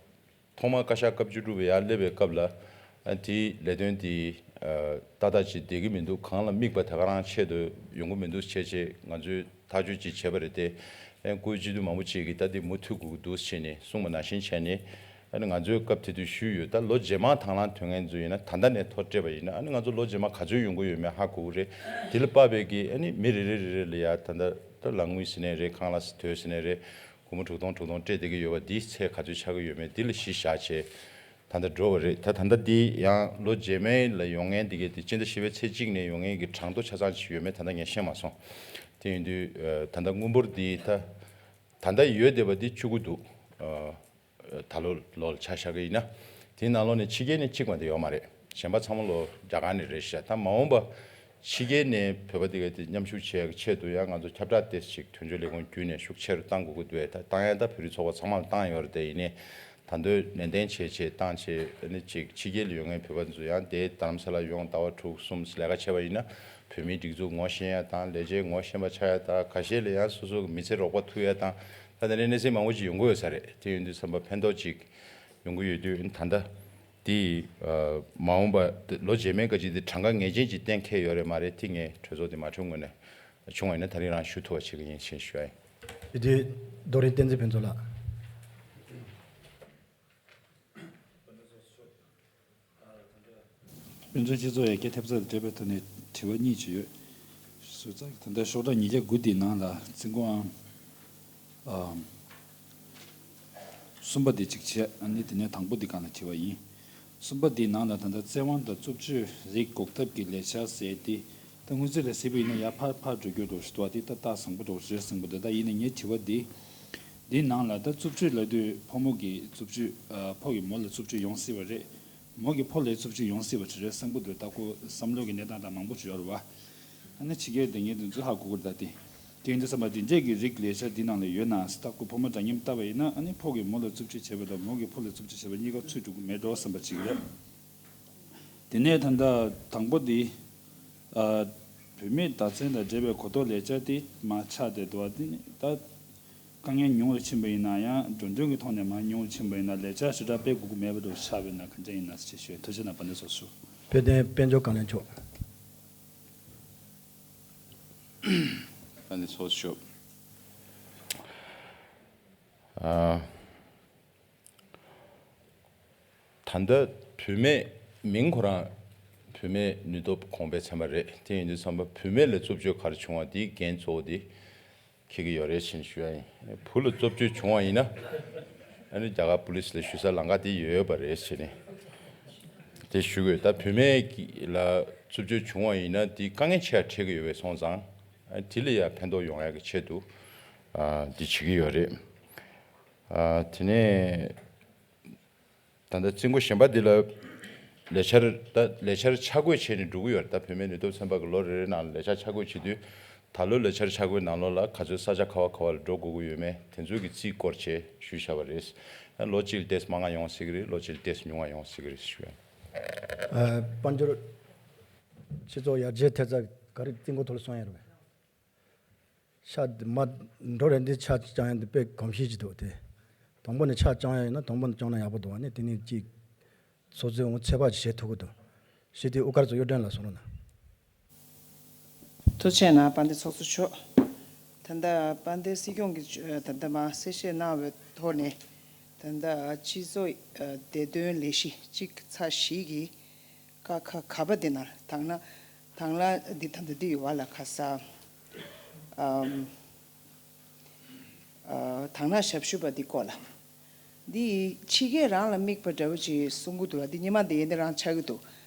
ཐོག་མར་བཀའ་ཤག་སྐབས་བཅུ་དྲུག་པ་ཡར་སླེབས་པའི་སྐབས་ལ། ཨ། དེའི་ལས་དོན་དེ་ཨ་ཏག་ཏག་ཅིག་བསྡད་ཀྱི་མི་འདུག་གང་ལ་དམིགས་པ་དེ་ག་རང་ཆེད་དུ་ཡོང་གི་མི་འདུག་བྱས་བྱས་ང་ཚོས་ཐག་གཅོད་ཅིག་བྱས་པ་རེད་དེ། ཨ། སྐུའི་སྤྱི་འཐུས་མང་པོ་ཅིག་གིས་ད་དེ་མུ་མཐུད་དགོས་ཀྱི་འདུག་བྱས་ནས་གསུངས་པ་ནང་བཞིན་བྱས་ནས། ཨ་ནི་ང་ཚོས་སྐབས་དེ་དུས་ཞུས་ཡོད། ད་ལོ་རྗེས་མ་དང་བླངས་ཐོན་མཁན་ཚོ་ཡིན་ན་ད་ལྟ་ནས་ཐོ་སྤྲད་པ་ཡིན་ན་ཨ་ནི་ང་ཚོ་ལོ་རྗེས་མ་ག་ཚོད་ཡོང་གི་ཡོད་མེད་ཧ་གོ་གི་རེད། དེ་ལ་དཔག་པའི་གི་ཨ་ནི་མི་རེ་རེ་རེ་རེ་ལ་ཡ་ད་ལྟ་ད་ལག་དངུལ་ཟེར་ནའི་རེད། ཁང་གླ་དོས་ཟེར་ནའི་རེད། སྒོར་མོ་དྲུག་སྟོང་དྲུག་སྟོང་སྤྲད་བསྡད་ཀྱི་ཡོད་པ་འདི་ཚད་ག་ཚོད་ཆགས་ཀྱི་ཡོད་མེད་འདི་ལ་གཞི་བཞག་བྱས་ད་ལྟ་འགྲོ་བ་རེད། ད་ད་ལྟ་འདི་ཡང་ལོ་རྗེས་མའི་ལ་ཡོང་མཁན་འདི་གའི་དེ་སྤྱི་ཟླ་བཞི་པའི་ཚེས་གཅིག་ནས་ཡོང་མཁན་གྱི་གྲངས་ཐོ་ཆ་ཚང་ཅིག་ཡོད་མེད་ད་ལྟ་ངས་ཤེས་མ་སོང་། དེ་ཡིན་དུས་ཨ་ད་ལྟ་དངུལ་འབོར་འདི་ད་ད་ལྟ་ཡོད་བསྡད་པ་འདི་བཅུ་དགུ་འདུག་ཨ། ད་ལོ་ལོ་ལ་ཆ་བཞག་གི་ཡིན་ན། དེའི་ནང་ལོགས་ནས་ཕྱི་རྒྱལ་ནས་གཅིག་མ་གཏོགས་ཡོད་མ་རེད། གཞན་པ་ཚང་མ་ལོ་རྒྱ་གར་ནས་རེད་ཤག་ད་མ་འོངས་པ་ཕྱི་རྒྱལ་ནས་བོད་པ་དེ་ག་དེ་མཉམ་ཞུགས་བྱེད་ཡག་ཆེད་དུ་ཡང་ང་ཚོ་ཁྱབ་བསྒྲགས་ཏོག་ཙམ་ཅིག་དོན་གཅོད་ལས་ཁུངས་བརྒྱུད་ནས་ཤུགས་ཆེ་རུ་གཏང་དགོས་ཀྱི་འདུག་ད་བཏང་ཡ་ད་བོད་རིགས་ཚོགས་པ་ཚང་མ་ལ་བཏང་ཡོད་རེད། དེ་ཡིན་ནའི་ད་ ད་དུང་ནན་ཏན་བྱས་བྱས་བཏང་བྱས་ཨ་ནི་ཅིག་ཕྱི་རྒྱལ་ལ་ཡོད་མཁན་བོད་པ་ཚོ་ཡང་དེ་རྡ་རམ་ས་ལ་ཡོང་ཟླ་བ་དྲུག་གསུམ་ལས་ཀ་བྱས་པ་ཡིན་ན་བོད་མིའི་སྒྲིག་འཛུགས་ངོ་ཤེས་ཡ་དང་ལས་བྱེད་ངོ་ཤེས་པ་ཆགས་ཡ་དང་ཁ་ཤས་ལ་ཡང་སོ་སོ་གི་མི་ཚེ་རོགས་པ་ཐུབ་ཡ་དང་ད་ལྟ་ནས་གནས་ཚུལ་མང་པོ་ཅིག་ཡོང་གི་ཡོད་ས་རེད། དེ་ཡིན་དུས་བསམ་པ་ཕན་ཐོགས་ཅིག་ཡོང་གི་ཡོད་དུས་ད་ལྟ་དེ་མ་འོངས་པ་ལོ་རྗེས་མའི་སྐབས་ཅིག་དེ་གྲངས་ཀ་ངེས་ཅན་ཅིག་གཏན་འཁེལ་ཡོད་རེད་མ་རེད། དེ་ངས་གྲོས་ཚོགས་དེ་མ་གྲོལ་སྔོན་ནས་བྱུང་བ་ཡིན་ན་ད་རིང་རང་ཞུ་ཐུབ་པ་བྱེད་ཀྱི་ཡིན་ཞེས་ཞུ་ཡ་ཡིན། དེ་དུས་རྡོ་རིང་བསྟན་འཛིན་ཕུན་ཚོགས་ལགས། དཔལ་འབྱོར་སྤྱི་ཚོགས་ཡར་རྒྱས་ཐེབས་རྩ་དང་འབྲེལ་བའི་ཐོག་ནས་དྲི་བ་གཉིས་ཅིག་ཡོད། སུ་ཙང་ད་ལྟ་ཤོག་གྲངས་ཉིས་བརྒྱ་དགུ་དེའི་ནང་ལ་རྩིས་འགོའམ་ཨ་གསུམ་པ་དེ་གཅིག་བྱས། ཨ་ནི་དེ་ནས་དང་པོ་དེ་སྒང་ལ་དྲི་བ་ཡིན། གསུམ་པ་དེའི་ནང་ལ་ད་ལྟ་བཙན་དབང་དང་རྩུབ་སྤྱོད་རིགས་འགོག་ཐབས་ཀྱི་ལས་འཆར་ཟེར་ཏེ་ད་སྔོན་ཚུད་ལ་གཟིགས་པ་ཡིན་ན་ཡར་ཕར་ཕར་འགྲོ་རྒྱུ་འགྲོ་བཞིན་འདུག་བ། དེ་ད་རྟགས་བཟང་པོ་འགྲོ་བཞིན་རེད་བསམ་གི་འདུག་ད་ཡིན་ན་ངའི་དྲི་བ་འདི། འདིའི་ནང་ལ་ད་རྩུབ་སྤྱོད་ལབ་དུས་ཕོ་མོ་གི་རྩུབ་སྤྱོད། ཨ་ཕོ་གི་མོ་ལ་རྩུབ་སྤྱོད་ཡོང་སྲིད་པ་རེད། མོ་གི་ཕོ་ལ་རྩུབ་སྤྱོད་ཡོང་སྲིད་པ་ཅིག་རེད་བསམ་གི་འདུག་ད་ཁོ་བསམ་བློ་གི་གནས་སྟངས་དང་མང་པོ་ཅིག་ཡོད་རེད་བ། ཨ་ནི་ཕྱི་རྒྱལ་དེ་ངས་དེ་ཚོ་ཧ་གོ་གི་རེད། ད་དེ་དེ་ཡིན་དུས་བསམ་པ་འདི་འདྲས་ཀྱི་རིགས་ལས་འཆར་འདི་ནང་ལ་ཡོད་ན་ད་ཁོ་ཕོ་མོ་འདྲ་མཉམ་ལྟ་བ་ཡིན་ན་ཨ་ནི་ཕོ་གི་མོ་ལ་རྩུབ་སྤྱོད་བྱས་པ་དང་མོ་གི་ཕོ་ལ་རྩུབ་སྤྱོད་བྱས་པ་གཉིས་ཀ་ཚུད་འགྲོ་གི་མེད་འགྲོ་བསམ་པ་ཅིག་རེད། དེ་ནས་ད་ལྟ་དང་པོ་འདི། ཨ་བུད་མེད་བདག་འཛིན་དང་འབྲེལ་བའི་གོ་རྟོགས་ལས་འཆར་འདི་མར་ཆག་བསྡད་འདུག་བ། འདི་ནི་ད་དཀའ་ངལ་ཉུང་རུ་ཕྱིན་པ་ཡིན་ན་ཡང་འགྲོ་གྲོན་གྱི་ཐོག་ནས་མར་ཉུང་རུ་ཕྱིན་པ་ཡིན་ན་ལས་འཆར་ཞེ་དྲག་སྤེལ་དགོས་ཀྱི་མེད་པ་འདྲ་ཆགས་པ་ཡིན་ན་གང་འདྲ་ཡིན་ན་ཞེས་ཞུ། ཐུགས་རྗེ་གནང་། དཔལ་ལྡན་ཚོགས་གཙོ་མཆོག་དཔལ་ལྡན་དཔལ་འབྱོར་བཀའ་བློན་མཆོག་དཔལ་ལྡན་ཚོགས་གཙོ་མཆོག་ཨ། ད་ལྟ་བུད་མེད་མིང་ཁོ་རང་བུད་མེད་ནུས་སྟོབས་གོང་འཕེལ་ཚན་པ་རེད། དེ་ཡིན་དུས་ཙམ་པ་བུད་མེད་ལ་རྩུབ་སྤྱོད་ག་རེ་བྱུང་བ་དེའི་འགན་གཙོ་བོ་དེ་འཁྱེར་གྱི་ཡོད་རེད་ཅེས་ཞུ་ཡ་ཡིན། བུ་ལ་རྩུབ་སྤྱོད་བྱུང་བ་ཡིན་ན་ཨ་ནི་རྒྱ་གར་པུ་ལིས་ལ་ཞུ་ས་ལམ་ཁ་དེ་ཡོད་པ་རེད་ཅེས་ནས་དེ་ཞུ་དགོས། ད་བུད་མེད་ཀྱི་ལ་རྩུབ་སྤྱོད་བྱུང་བ་ཡིན་ན་དེ་དཀའ་ངལ་ཆེ་བ་འཕྲད་ཀྱི་ཡོད་པས་སོང་ཙང་ཨ་དེ་ལ་ཡང་ཕན་ཐོགས་ཡོང་ཡ་གི་ཆེད་དུ་ཨ་དེ་བྱེད་ཀྱི་ཡོད་རེད། ཨ་དེ་ནས། ད་ལྟ་རྩིས་འགོ་གཞན་པ་འདི་ལ་ལས་འཆར་ད་ལས་འཆར་ཆ་བགོས་བྱས་ནས་འགྲོ་གི་ཡོད་རེད། ད་བུད་མེད་ནུས་སྟོབས་ཚན་པ་གི་ལོ་རེ་རེ་ནང་ལ་ལས་འཆར་ཆ་བགོས་བྱེད་དུས་ད་ལོ་ལས་འཆར་ཆ་བགོས་ནང་ལོགས་ལ་ག་ཚོད་ས་ཆ་ག་བ་ག་བ་ལ་འགྲོ་དགོས་ཀྱི་ཡོད་མེད་དེ་ཚོའི་གི་རྩིས་སྐོར་བྱས་ཞུས་བཞག་པ་རེད། ཨ་ལོ་གཅིག་ལ་ཏོག་ཙམ་མང་ང་ཡོང་སྲིད་ཀྱི་རེད། ལོ་གཅིག་ལ་ཏོག་ཙམ་ཉུང་ང་ཡོང་སྲིད་ཀྱི་རེད་ཞུ་ཡ། ཨ་དཔལ་འབྱོར་སྤྱི་ཚོགས་ཡར་རྒྱས་ཐེབས་རྩ་ག་རེ་རྩིས་འགོ་ཐོག་ལ་སོང་ཡ་རེད་པས། ཆ་མ་འགྲོ་རེད། འདི་ཆ་རྐྱང་ཡ་འདི་དཔེ་གོམས་གཤིས་ཅིག་འདུག་སྟེ། དང་པོ་ནས་ཆ་རྐྱང་ཡ་ཡིན་ན་དང་པོ་ནས་རྐྱང་ན་ཡག་པོ་འདུག་ཨ་ནི་དེ་ནས་ཅིག་ཚོགས་གཙོས་འོང་ཚད་པ་ཅིག་བྱེད་ཐུབ་ཀྱི་འདུག་ཞེས་དེ་དབུ་དཀར་ཚོ་གཡུ་སྒྲོན་ལགས་གསུང་རོགས་གནང་། ཐུགས་རྗེ་གནང་། དཔལ་ལྡན་ཚོགས་གཙོ་མཆོག་ད་ལྟ་དཔལ་ལྡན་སྲིད་སྐྱོང་གིས་ད་ལྟ་མ་གསལ་བཤད་གནང་བའི་ཐོག་ནས་ད་ལྟ་སྤྱི་ཚོགས་བདེ་དོན་ལས་གཞི་གཅིག་ཚ་བཞི་གི་ཀ་ཁ་ག་པ་འདི་ན་དང་ན་དང་ལ་འདི་ད་ལྟ་འདི་ཡོད་བ་ལ་ཁ་ས་ཨམ་ཨ་དང་ན་ཞབས་ཞུ་པ་འདི་སྐོར་ལ་འདི་ཕྱི་རྒྱལ་རང་ལ་དམིགས་པ་འདྲ་བོ་ཅིག་གསུང་གི་འདུག་ལ། འདི་སྔོན་མ་འདི་ཡིན་ན་རང་ཆགས་ཀྱི་འདུག་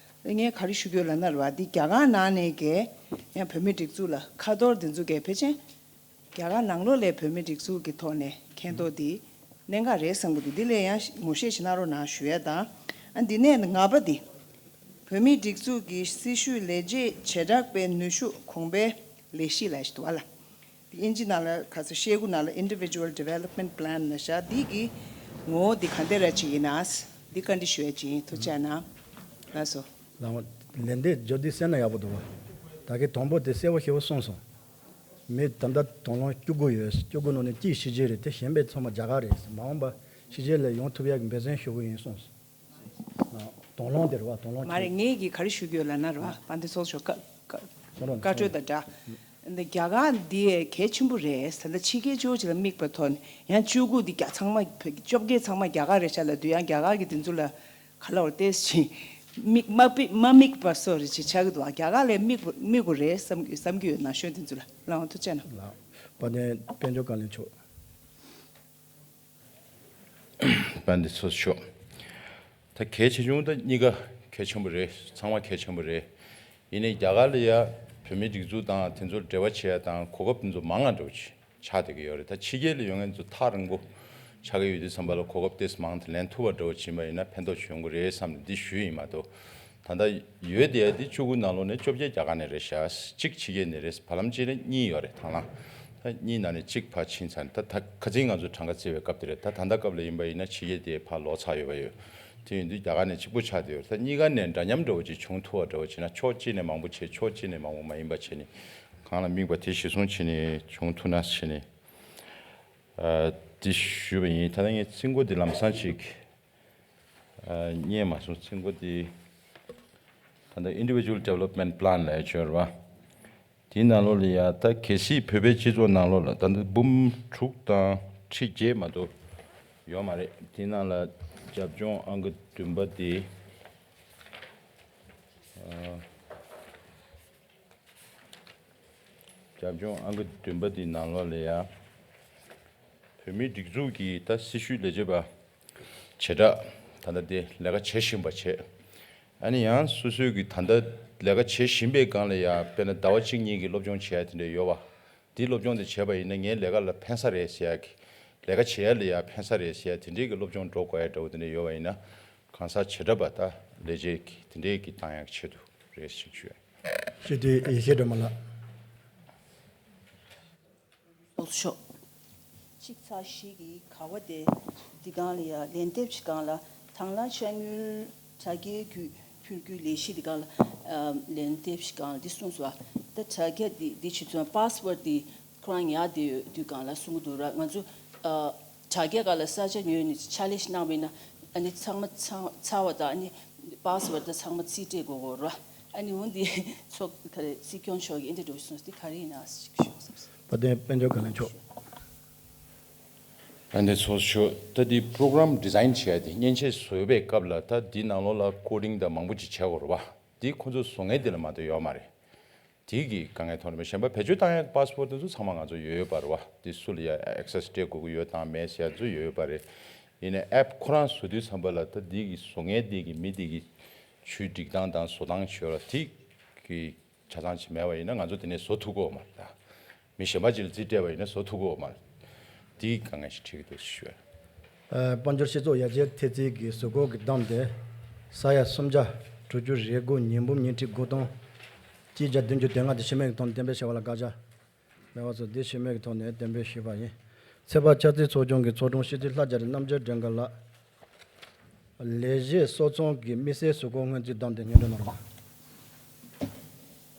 ངས་ག་རེ་ཞུ་རྒྱུ་ལབ་ན་རེད་བ། འདི་རྒྱ་གར་ནང་ནས་གས་ཡང་བོད་མི་སྒྲིག་འཛུགས་ལ་ཁ་ཐོར་འདི་ཚོ་གས་ཕལ་ཆེར་རྒྱ་གར་ནང་ལོགས་ལ་བོད་མི་སྒྲིག་འཛུགས་ཀྱི་ཐོག་ནས་མཁྱེན་རྟོགས་འདི་གནད་འགག་རེད་བསམ་གྱི་འདུག་འདི་ལ་ཡང་ངོ་ཤེས་ཤིག་གནང་རོགས་གནང་ཞུ་ཡ་དང་། ཨ་འདི་ནས་ལྔ་པ་འདི་བོད་མི་སྒྲིག་འཛུགས་ཀྱི་སྲི་ཞུ་ལས་བྱེད་བྱེ་བྲག་པའི་ནུས་ཤུགས་གོང་འཕེལ་ལས་གཞི་ལ་ཞིག་འདུག་བ་ལ། འདི་ཨིན་ཇི་ནང་ལ་ག་ཚོད་བཤད་དགོས་ན་ལ་Individual Development Plan ལ་བཞག་འདི་གི་ངོ་བོ་འདི་ག་འདྲ་ར་ཅིག་ཡིན་ན་འདི་བཀའ་འདྲི་ཞུ་ཡ་ཅིག་ཡིན། ཐུགས་རྗེ་གནང་། ལགས་སོ། ལགས་འོང་། ལན་འདེབས་རྒྱོབ་འདི་གསན་ན་ཡག་པོ་འདུག་བ། ད་གི་དང་པོ་དེ་གསལ་པོ་ཞེ་པོ་གསུངས་སོང་། མི་ད་ལྟ་དང་བླངས་བཅུ་དགུ་ཡོད། བཅུ་དགུ་ནང་ནས་གཅིག་ཕྱི་རྒྱལ་རེད། དེ་གཞན་པའི་ཚང་མ་རྒྱ་གར་རེད། མ་འོངས་པ་ཕྱི་རྒྱལ་ལ་ཡོང་ཐུབ་ཡག་གི་འབད་བརྩོན་ཞུ་གི་ཡིན་གསུངས་སོང་། དང་བླངས་དེ་རེད་བ། དང་བླངས་མ་རེད། ཁྱེད་ངས་ཀྱིས་ག་རེ་ཞུ་གི་ཡོད་ལབ་ན་རེད་བ། དཔལ་ལྡན་ཚོགས་གཙོ་མཆོག་བཀའ་བཀའ་བཀའ་འཁྲོལ་དང་སྦྲགས། འདི་རྒྱ་གར་འདི་གལ་ཆེན་པོ་རེད། ད་ལྟ་ཕྱི་རྒྱལ་བཅུ་ཅིག་ལ་དམིགས་པའི་ཐོག་ནས་ཡང་བཅུ་དགུ་འདི་རྒྱ་ཚང་མ་བཅོ་བརྒྱད་ཚང་མ་རྒྱ་གར་རེད་ཤག་ལབ་དུས་ཡང་རྒྱ་གར་གྱི་དེ་ཚོ་ལ་ག་ལ་བར་ཏེ་ཞིག་མིག་མ་པི་མ་དམིགས་པ་སོ་རེ་ཅིག་ཆགས་ཀྱི་འདུག་རྒྱ་གར་ལ་དམིགས་དམིགས་དགོས་རེད་བསམ་བསམ་གྱི་ཡོད་ན་ཤོད་དེ་ཚོ་ལ་ལའང་ཐུགས་རྗེ་གནང་། ལགས། དཔལ་ལྡན་དཔལ་འབྱོར་བཀའ་བློན་མཆོག་དཔལ་ལྡན་ཚོགས་གཙོ་མཆོག་ད་གལ་ཆེ་ཆུང་ད་གཉིས་ཀ་གལ་ཆེན་པོ་རེད། ཚང་མ་གལ་ཆེན་པོ་རེད། ཡིན་ནའི་རྒྱ་གར་ལ་ཡ་བོད་མི་སྒྲིག་འཛུགས་དང་དེ་ཚོར་འབྲེལ་བ་བྱེད་ཡ་དང་གོ་སྐབས་དེ་ཚོ་མང་ང་འགྲོ་ཆ་ཆགས་བསྡད་ཀྱི་ཡོད་རེད། ད་ཕྱི་རྒྱལ་ལ་ཡོད་མཁན་ཚོ་ཐག་རིང་པོ་ཆགས་ཀྱི་ཡོད་དུས་ཙམ་པ་ལ་གོ་སྐབས་ཏོག་ཙམ་མང་དུ་ལེན་ཐུབ་པ་འདྲ་བོ་ཕྱིན་པ་ཡིན་ན་ཕན་ཐོགས་ཡོང་གི་རེད་བསམ་ནས་འདི་ཞུས་ཡིན་མ་གཏོགས། ད་ལྟ་ཡོད་བསྡད་འདི་བཅུ་དགུ་ནང་ལོགས་ནས་བཅོ་བརྒྱད་རྒྱ་གར་ནས་རེད་ཤག་གཅིག་ཕྱི་རྒྱལ་ནས་རེད། བར་ལམ་གཅིག་ནས་གཉིས་ཡོད་རེད། དང་བླངས་ ད་གཉིས་ནང་ནས་གཅིག་ཕར་ཕྱིན་ཚར་ནས། ད་ད་ཁ་སང་ང་ཚོ་གྲངས་ཀ་བརྩི་བའི་སྐབས་དེ་རེད། ད་ད་ལྟ་སྐབས་ལ་ཡིན་པ་ཡིན་ན་ཕྱི་རྒྱལ་དེ་ཕར་ལོག་ཚར་ཡོད་པ་ཡོད། དེ་ཡིན་དུས་རྒྱ་གར་ནས་གཅིག་པོ་ཆགས་བསྡད་ཡོད། ད་གཉིས་ཀ་ནས་འདྲ་མཉམ་འདྲ་བོ་ཅིག་བྱུང་ཐུབ་པ་འདྲ་བོ་བྱས་ན། ཕྱོགས་གཅིག་ནས་མང་པོ་བྱས། ཕྱོགས་གཅིག་ནས་མང་པོ་མ་ཡིན་པ་བྱས་ནས། གང་ལ་དམིགས་པ་དེ་གཞིར་བཟུང་བྱས་ནས་བྱུང་ཐུབ་ན་བྱས་ནས། ཨ། དེ་ཞུས་པ་ཡིན། ད་ལྟ་ངས་ཚིག་མགོ་འདི་ལམ་སང་ཅིག་ཨ། རྙེད་མ་སོང་། ཚིག་མགོ་འདི་ད་ལྟ་Individual Development Plan ལབ་ཡ་ཅིག་ཡོད་རེད་པ། དེའི་ནང་ལོགས་ལ་ཡ། ད་གལ་སྲིད་བོད་པའི་སྤྱི་ཚོགས་ནང་ལོགས་ལ་ད་ལྟ་འབུམ་དྲུག་དང་ཁྲི་བརྒྱད་མ་གཏོགས་ཡོད་མ་རེད། དེའི་ནང་ལ་རྒྱབ་ལྗོངས་ཨང་ཀི་བདུན་པ་དེ། ཨ། རྒྱབ་ལྗོངས་ཨང་ཀི་བདུན་པ་དེའི་ནང་ལོགས་ལ་ཡ། བོད་མིའི་སྒྲིག་འཛུགས་ཀྱི་ད་སྲི་ཞུའི་ལས་བྱེད་པ་བྱེ་བྲག་ད་ལྟ་དེ་ལས་ཀ་བྱེད་བཞིན་པ་བྱས། ཨ་ནི་ཡང་སོ་སོའི་གི་ད་ལྟ་ལས་ཀ་བྱེད་བཞིན་པའི་སྒང་ལ་ཡ། དཔེར་ན་ཟླ་བ་གཅིག་གཉིས་ཀྱི་སློབ་སྦྱོང་བྱེད་ཡ་དེ་འདྲ་ཡོད་པ། དེ་སློབ་སྦྱོང་དེ་བྱས་པ་ཡིན་ན་ངའི་ལས་ཀ་ལ་ཕན་ས་རེད་ཟེར་ཡ་གི། ལས་ཀ་བྱེད་ཡ་ལ་ཡ་ཕན་ས་རེད་ཟེར་ཡ་དེ་འདྲའི་གི་སློབ་སྦྱོང་འགྲོ་དགོས་ཡ་འདྲ་བོ་དེ་འདྲ་ཡོད་པ་ཡིན་ན། གང་ཟག་བྱེ་བྲག་པ་ད་ལས་བྱེད་ཀྱི་དེ་འདྲའི་གི་བཏང་ཡག་ཆེད་དུ་རེད་ཞེས་ཞུ། ཞུ་དུས་ཡེ་ཤེས་སྒྲོལ་མ་ལགས། ཚོགས་གཙོ་མཆོག་གཅིག་ཚེག་བཞི་གི་ག་བ་དེ་འདི་སྒང་ལ་ཡ་ལན་འདེབས་ཤིག་སྒང་ལ། དང་བླངས་དཔྱ་དངུལ་དྲ་རྒྱའི་བརྒྱུད་ཕུལ་རྒྱུའི་ལས་གཞི་འདི་སྒང་ལ། ཨ། ལན་འདེབས་ཤིག་སྒང་ལ་འདི་གསུངས་སོང་བ། ད་དྲ་རྒྱ་འདི་འདི་ཆུ་ཚོད་པཱ་སི་ཝར་འདི་ཁོ་རང་ཡག་བསྡད་ཡོད་དུས་སྒང་ལ་གསུང་གི་འདུག་ར། ང་ཚོ། ཨ། དྲ་རྒྱ་སྒང་ལ་ས་ཆ་ཉོས་ནས་ཕྱག་ལས་ཤིག་གནང་བ་ཡིན་ན། ཨ་ནི་ཚང་མ་ཚང་ཚར་བ་དང་། ཨ་ནི་པཱ་སི་ཝར་ད་ཚང་མ་རྩིས་སྤྲད་དགོས་གོ་ར། ཨ་ནི་འོ་འདི་ཚོགས་ག་རེ་སྲིད་སྐྱོང་མཆོག་གིས་འདི་འདྲ་གསུངས་འདི་ག་རེ་ཡིན་ན་ཞིག་ཞུ་ཟེར། དཔལ་ལྡན་དཔལ་འབྱོར་བཀའ་བློན་མཆོག་དཔལ་ལྡན་ཚོགས་གཙོ། ད་འདི་པོ་རོ་གྷི་རམ་ཌི་ཛའིན་བྱས་ཏེ་མཉེན་ཆས་བཟོ་བའི་སྐབས་ལ། ད་འདི་ནང་ལོགས་ལ་ཀོ་ཌིང་དང་མང་པོ་ཅིག་བྱས་དགོས་རེད་པ། འདི་ཁོ་ཚོ་བཟོ་མཁན་འདི་ལ་མ་གཏོགས་ཡོད་མ་རེད། དེ་གི་དཀའ་ངལ་མཐོང་རེད་པ། གཞན་པ་བེད་སྤྱོད་བཏང་ཡག་པཱ་སི་ཝར་དེ་ཚོ་ཚང་མ་ང་ཚོ་ཡོད་ཡོད་པ་རེད་པ། དེ་སུ་ལ་ཡ་ཨེག་སེ་སི་སྤྲད་དགོས་ཀྱི་ཡོད་དང་མེད་ཟེར་ཡ་ཚོ་ཡོད་ཡོད་པ་རེད། ཡིན་ནའི་ཨེབ་ཁོ་རང་བཟོ་དུས་ཙམ་པ་ལ། ད་དེ་གི་བཟོ་མཁན་དེ་གི་མི་དེ་གི་ཆུའི་སྒྲིག་སྟངས་དང་བཟོ་སྟངས་ཡོད་ར། དེ་གི་ཆ་ཚང་ཅིག་མེད་པ་ཡིན་ན་ང་ཚོ་དེ་ནས་བཟོ་ཐུབ་ཀྱི་ཡོད་མ་རེད། ད་མི་གཞན་པ་ཅིག་ལ་རྩིས་སྤྲད་པ་ཡིན་ན་བཟོ་ཐུབ་ཀྱི་ཡོད་མ་རེད། དེ་གི་དཀའ་ངལ་ཞིག་འཕྲད་ཀྱི་འདུག་ཞུ། ཨ། དཔལ་འབྱོར་སྤྱི་ཚོགས་ཡར་རྒྱས་ཐེབས་རྩའི་གི་གཟུགས་སྐོར་གྱི་བསྡོམས་ཏེ་ས་ཡ་སུམ་བརྒྱ་དྲུག་ཅུ་རེ་དགུ། ཉིས་འབུམ་ཉིས་ཁྲི་དགུ་སྟོང་གཅིག་བརྒྱ་བདུན་ཅུ་དོན་ལྔ་དེ་ཤི་རྨས་ཀྱི་ཐོག་ནས་གཏན་འབེབས་བྱས་པ་ལ་དགག་བྱ་མེད་པ་སོགས། དེ་ཤི་རྨས་ཀྱི་ཐོག་ནས་གཏན་འབེབས་ཞུས་པ་ཡིན། ཚེ་དཔག་ཆབ་སྲིད་ཚོགས་ཆུང་གི་ཚོགས་དྲུང་སྤྱི་འཐུས་ལྷ་རྒྱ་རི་རྣམ་རྒྱལ་སྒྲོལ་དཀར་ལགས། ལས་གཞི་གསོ་ཚོང་གི་དམིགས་བསལ་གཟུགས་སྐོར་སྔོན་རྩིས་བསྡོམས་ཏེ་སྙན་སྒྲོན་གནང་རོགས།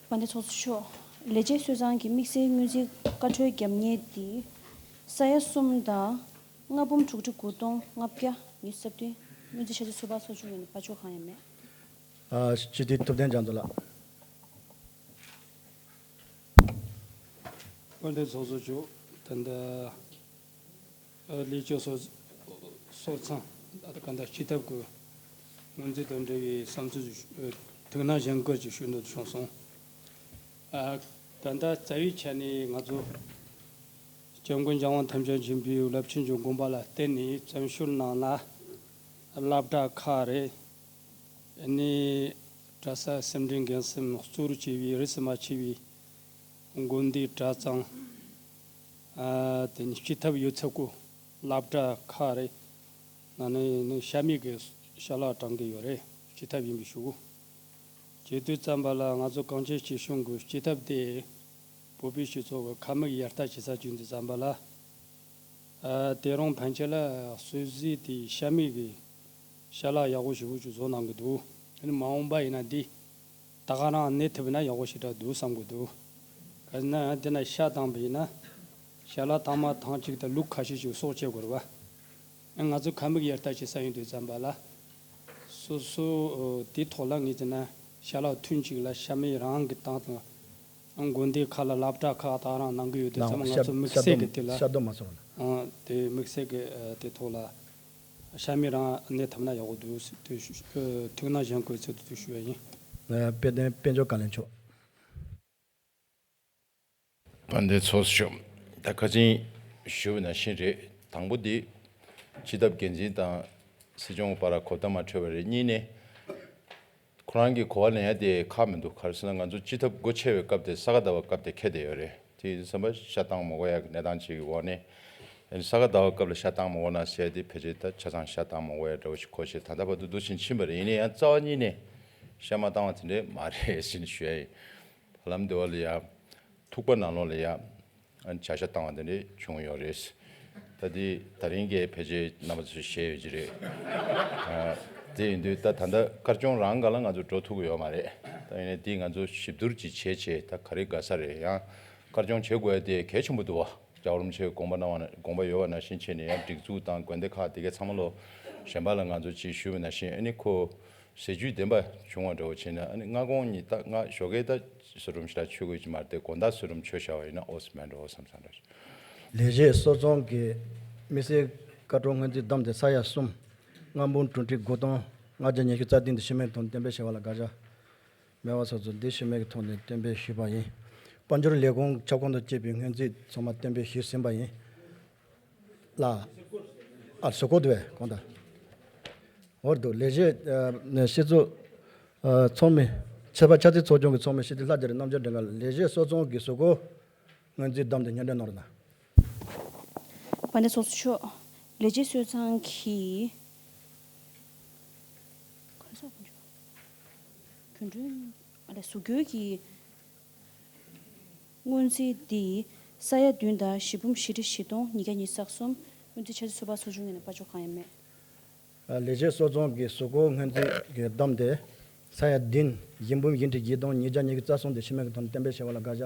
དཔལ་ལྡན་ཚོགས་གཙོ་མཆོག་ལས་བྱེད་སུད་ཚང་གི་དམིགས་བསལ་སྔོན་རྩིས་བཀའ་འཁྲོལ་རྒྱབ་མཁན་དེ་ས་ཡ་གསུམ་དང་ལྔ་འབུམ་དྲུག་ཁྲི་དགུ་སྟོང་ལྔ་བརྒྱ་ཉི་ཤུ་རྩ་བདུན། སྔོན་རྩིས་འཆར་ཅན་ཚོད་དཔག་ཚོགས་ཆུང་ངོས་ནས་ཕར་ཕྱོགས་གང་ཡང་མེད། ཨ། སྤྱི་འཐུས་ཐུབ་བསྟན་རྒྱ་མཚོ་ལགས། དཔལ་ལྡན་ཚོགས་གཙོ་མཆོག་ད་ལྟ། ཨ། ལས་བྱེད་སོ་སོ་ཚང་། ད་ལྟ་གང་ལྟར་སྤྱི་ཐབ་ཀྱི་སྔོན་རྩིས་དང་འབྲེལ་བའི་བསམ་ཚུལ་ཞིག་ཨ། ཐུགས་སྣང་གཞེན་སྐུལ་ཅིག་ཞུ་འདོད་བྱུང་སོང་། ཨ། ད་ལྟ་རྩ་བའི་ཆ་ནས་ང་ཚོ་སྐྱབས་མགོན་རྒྱལ་དབང་ཐམས་ཅད་མཁྱེན་པའི་རླབས་ཆེན་གྱི་དགོངས་པ་ལ་བརྟེན་ནས་བཙན་བྱོལ་ནང་ལ་སློབ་གྲྭ་ཁག་རེད། ཨ་ནི་གྲྭ་ས་སེ་འབྲས་དགེ་གསུམ་གཙོ་བོར་བྱས་པའི་རིས་སུ་མ་ཆད་པའི་དགོན་སྡེ་གྲྭ་ཚང་། ཨ། དེ་ནི་སྤྱི་ཐབ་ཡོད་ཚད་ཀྱི་སློབ་གྲྭ་ཁག་རེད། ནང་ནས་ནི་ཤ་མེད་ཀྱི་ཞལ་ལག་དྲང་གི་ཡོད་རེད། སྤྱི་ཐབ་ཡིན་པའི་ཞུ། བྱེད་དུས་ཙམ་པ་ལ་ང་ཚོ་གངས་ཅན་སྐྱིད་གཤོངས་ཀྱི་སྤྱི་ཐབ་དེ་བོད་པའི་སྤྱི་ཚོགས་ཀྱི་ཁ་མིག་ཡར་ལྟ་བྱེད་ས་བྱུང་དུས་ཙམ་པ་ལ། ཨ། དེ་རིང་ཕན་ཆད་ལ་སོ་སོའི་དེ་ཤ་མེད་ཀྱི་ཞལ་ལག་ཡག་པོ་ཞེ་པོ་ཅིག་བཟོ་གནང་གི་འདུག་ཨ་ནི་མ་འོངས་པ་ཡིན་ན་འདི་ད་ག་རང་གནས་ཐུབ་ན་ཡག་པོ་ཞེ་དྲག་འདུག་བསམ་གི་འདུག་ག་ཟེར་ན་ཡང་དེ་ན་ཤ་བཏང་བ་ཡིན་ན་ཞལ་ལག་ཐེངས་མ་ཐེངས་གཅིག་དང་ལུག་ཁ་ཤས་ཅིག་གསོག་བྱེད་དགོས་རེད་པ། ང་ཚོ་ཁ་མིག་ཡར་ལྟ་བྱེད་ས་ཡིན་དུས་ཙམ་པ་ལ། སོ་སོ་དེ་ཐོག་ལ་ངས་བྱས་ན་ཞལ་ལག་ཐུན་གཅིག་ལ་ཤ་མེད་རང་གི་བཏང་དང་། དགོན་སྡེ་ཁག་ལ་སློབ་གྲྭ་ཁག་ད་རང་གནང་གི་ཡོད་དུས་ཙམ་པ་ང་ཚོ་དམིགས་བསལ་གྱི་དེ་ལ། ཤ་རྡོག་མ་སོང་ན། ཨང་། དེ་དམིགས་བསལ་གྱི་དེ་ཐོག་ལ་ཤ་མེད་རང་གནས་ཐུབ་ན་ཡག་པོ་འདུག་ཟེར་དུས་ཐུགས་སྣང་གཞེན་སྐུལ་ཚུལ་དུ་ཞུ་བ་ཡིན། དཔལ་ལྡན་དཔལ་འབྱོར་བཀའ་བློན་མཆོག་དཔལ་ལྡན་ཚོགས་གཙོ་མཆོག་ད་ཁ་ཅིག་ཞུ་བ་ནང་བཞིན་རེད། དང་པོ་འདི་སྤྱི་ཐབ་འགན་འཛིན་དང་སྲིད་སྐྱོང་བར་གོ་བརྡ་མ་འཕྲོད་པ་རེད། གཉིས་ནས་ཁོ་རང་གི་གོ་བ་ལེན་ཡ་དེ་ཁག་མི་འདུག་ག་རེ་ཟེར་ན་ང་ཚོ་སྤྱི་ཐབ་སྒོ་ཕྱེ་བའི་སྐབས་དེ་ས་ག་ཟླ་བ་སྐབས་དེ་འཁེལ་བསྡད་ཡོད་རེད། དེ་ཡིན་དུས་ཙམ་པ་ཤ་བཏང་མ་དགོས་ཡ་གི་གནས་སྟངས་ཅིག་གི་འོག་ནས། ཨ་ནི་ས་ག་ཟླ་བ་སྐབས་ལ་ཤ་བཏང་མ་དགོས་ན་ཟེར་ཡ་དེ་ཕལ་ཆེར་ད་ཆ་ཚང་ཤ་བཏང་མ་དགོས་ཡ་འདྲ་བོ་ཞིག་གོ་ཤེས་ད་ལྟ་བར་དུ་འདུག་བཞིན་ཕྱིན་པ་རེད། ཡིན་ན་ཡང་རྩ་བ་ཉིད་ནས་ཤ་མ་བཏང་བ་དེ་འདྲས་མ་རེད་ཟེར་ནས་ཞུ་ཡ་ཡིན། བར་ལམ་འདི་བ་ལ་ཡ། ཐུག་པ་ནང་ལོགས་ལ་ཡ། བྱ་བཞག་བཏང་བ་དེ་འདྲ་བྱུང་ཡོད་རེད། ད་དེ་ད་རིང་གི་ཕལ་ཆེར་རྣམ་པ་ཚོས་ཤེས་ཡོད་ཀྱི་རེད། ཨ། དེ་ཡིན་དུས་ད་ད་ལྟ་དཀར་སྐྱོང་རང་སྒང་ལ་ང་ཚོ་འགྲོ་ཐུབ་ཀྱི་ཡོད་མ་རེད། ད་ཡིན་ནའི་དེ་ང་ཚོ་ཞིབ་བསྡུར་ཅིག་བྱས་བྱས་ད་ག་རེ་དགའ་ས་རེད། ཡང་དཀར་སྐྱོང་བྱེད་དགོས་ཡ་དེ་གལ་ཆེན་པོ་འདུག་བ། རྒྱལ་བ་རིན་པོ་ཆེས་དགོངས་པ་གནང་བ་ན། དགོངས་པ་ཡོད་པ་ནང་བཞིན་བྱས་ནས་ཡང་སྒྲིག་འཛུགས་དང་དགོན་སྡེ་ཁག་དེ་གའི་ཚང་མ་ལོ་གཞན་པ་ལ་ང་ཚོ་ཅིག་ཞུས་པ་ནང་བཞིན། ཨ་ནི་ཁོ་གཟི་བརྗིད་ལྡན་པ་བྱུང་བ་འདྲ་བོ་བྱས་ན། ཨ་ནི་སྔ་དགོང་གཉིས་ད་ང་ཞོགས་ཀས་ད་བསོད་སྒྲོམ་ཞེ་དྲག་མཆོད་དགོས་ཀྱི་མ་རེད་དེ། དགོང་དག་བསོད་སྒྲོམ་མཆོད་བཞག་པ་ཡིན་ན་ཨོ་ཙི་མེད་འགྲོ་བསམ་བསམ་འདྲ། ལས་བྱེད་གསོ་ཚོང་གི་དམིགས་བསལ་བཀའ་འཁྲོལ་སྔོན་རྩིས་བསྡོམས་ཏེ་ས་ཡ་གསུམ། ལྔ་འབུམ་དྲུག་ཁྲི་དགུ་སྟོང་ལྔ་བརྒྱ་ཉི་ཤུ་རྩ་བདུན་དེ་ཤི་རྨས་ཐོག་གཏན་འབེབས་བྱས་པ་ལ་དགག་བྱ། མེད་པ་སོགས་ཚོ་འདི་ཤི་རྨས་ཀྱི་ཐོག་ནས་གཏན་འབེབས་ཞུས་པ་ཡིན། དཔལ་འབྱོར་ལས་ཁུངས་ཁྱབ་ཁོངས་དང་བཅས་པའི་སྔོན་རྩིས་ཚང་མ་གཏན་འབེབས་ཞུས་ཟིན་པ་ཡིན། ལ། ཨ། གཟུགས་སྐོར་དུ་བས་གོང་དང་། འོར་དུ་ལས་བྱེད་ཨ་ནས་སྤྱི་ཚོགས་ཨ་ཚོགས་མི། ཆད་པ་འཆར་རྩིས་ཚོགས་ཆུང་གི་ཚོགས་མི་སྤྱི་འཐུས་ལྷ་རྒྱ་རི་རྣམ་རྒྱལ་སྒྲོལ་དཀར་ལ་ལས་བྱེད་གསོ་ཚོང་གི་གཟུགས་སྐོར་སྔོན་རྩིས་བསྡོམས་ཏེ་སྙན་སྒྲོན་གནང་རོགས་གནང་། དཔལ་ལྡན་ཚོགས་གཙོ་མཆོག་ལས་བྱེད་གསོ་ཚོང་གི། ག་རེ་ཟེར་དགོས་འཇུག་རྒྱུ་འབྲས། ཨ་ལས་གཟུགས་སྐོར་གྱི་སྔོན་རྩིས་འདི་ས་ཡ་བདུན་དང་བཞི་འབུམ་བཞི་ཁྲི་བཞི་སྟོང་ཉིས་བརྒྱ་ཉི་ཤུ་རྩ་གསུམ། སྔོན་རྩིས་འཆར་རྩིས་ཚོགས་པ་ཚོགས་ཆུང་ངོས་ནས་པར་འཇོག་གང་ཡང་མེད། ལས་བྱེད་གསོ་ཚོང་གི་གཟུགས་སྐོར་སྔོན་རྩིས་ཀྱི་བསྡོམས་ཏེ་ས་ཡ་བདུན་བཞི་འབུམ་བཞི་ཁྲི་བཞི་སྟོང་ཉིས་བརྒྱ་ཉི་ཤུ་རྩ་གསུམ་དེ་ཤི་རྨས་ཀྱི་ཐོག་ནས་གཏན་འབེབས་བྱས་པ་ལ་དགག་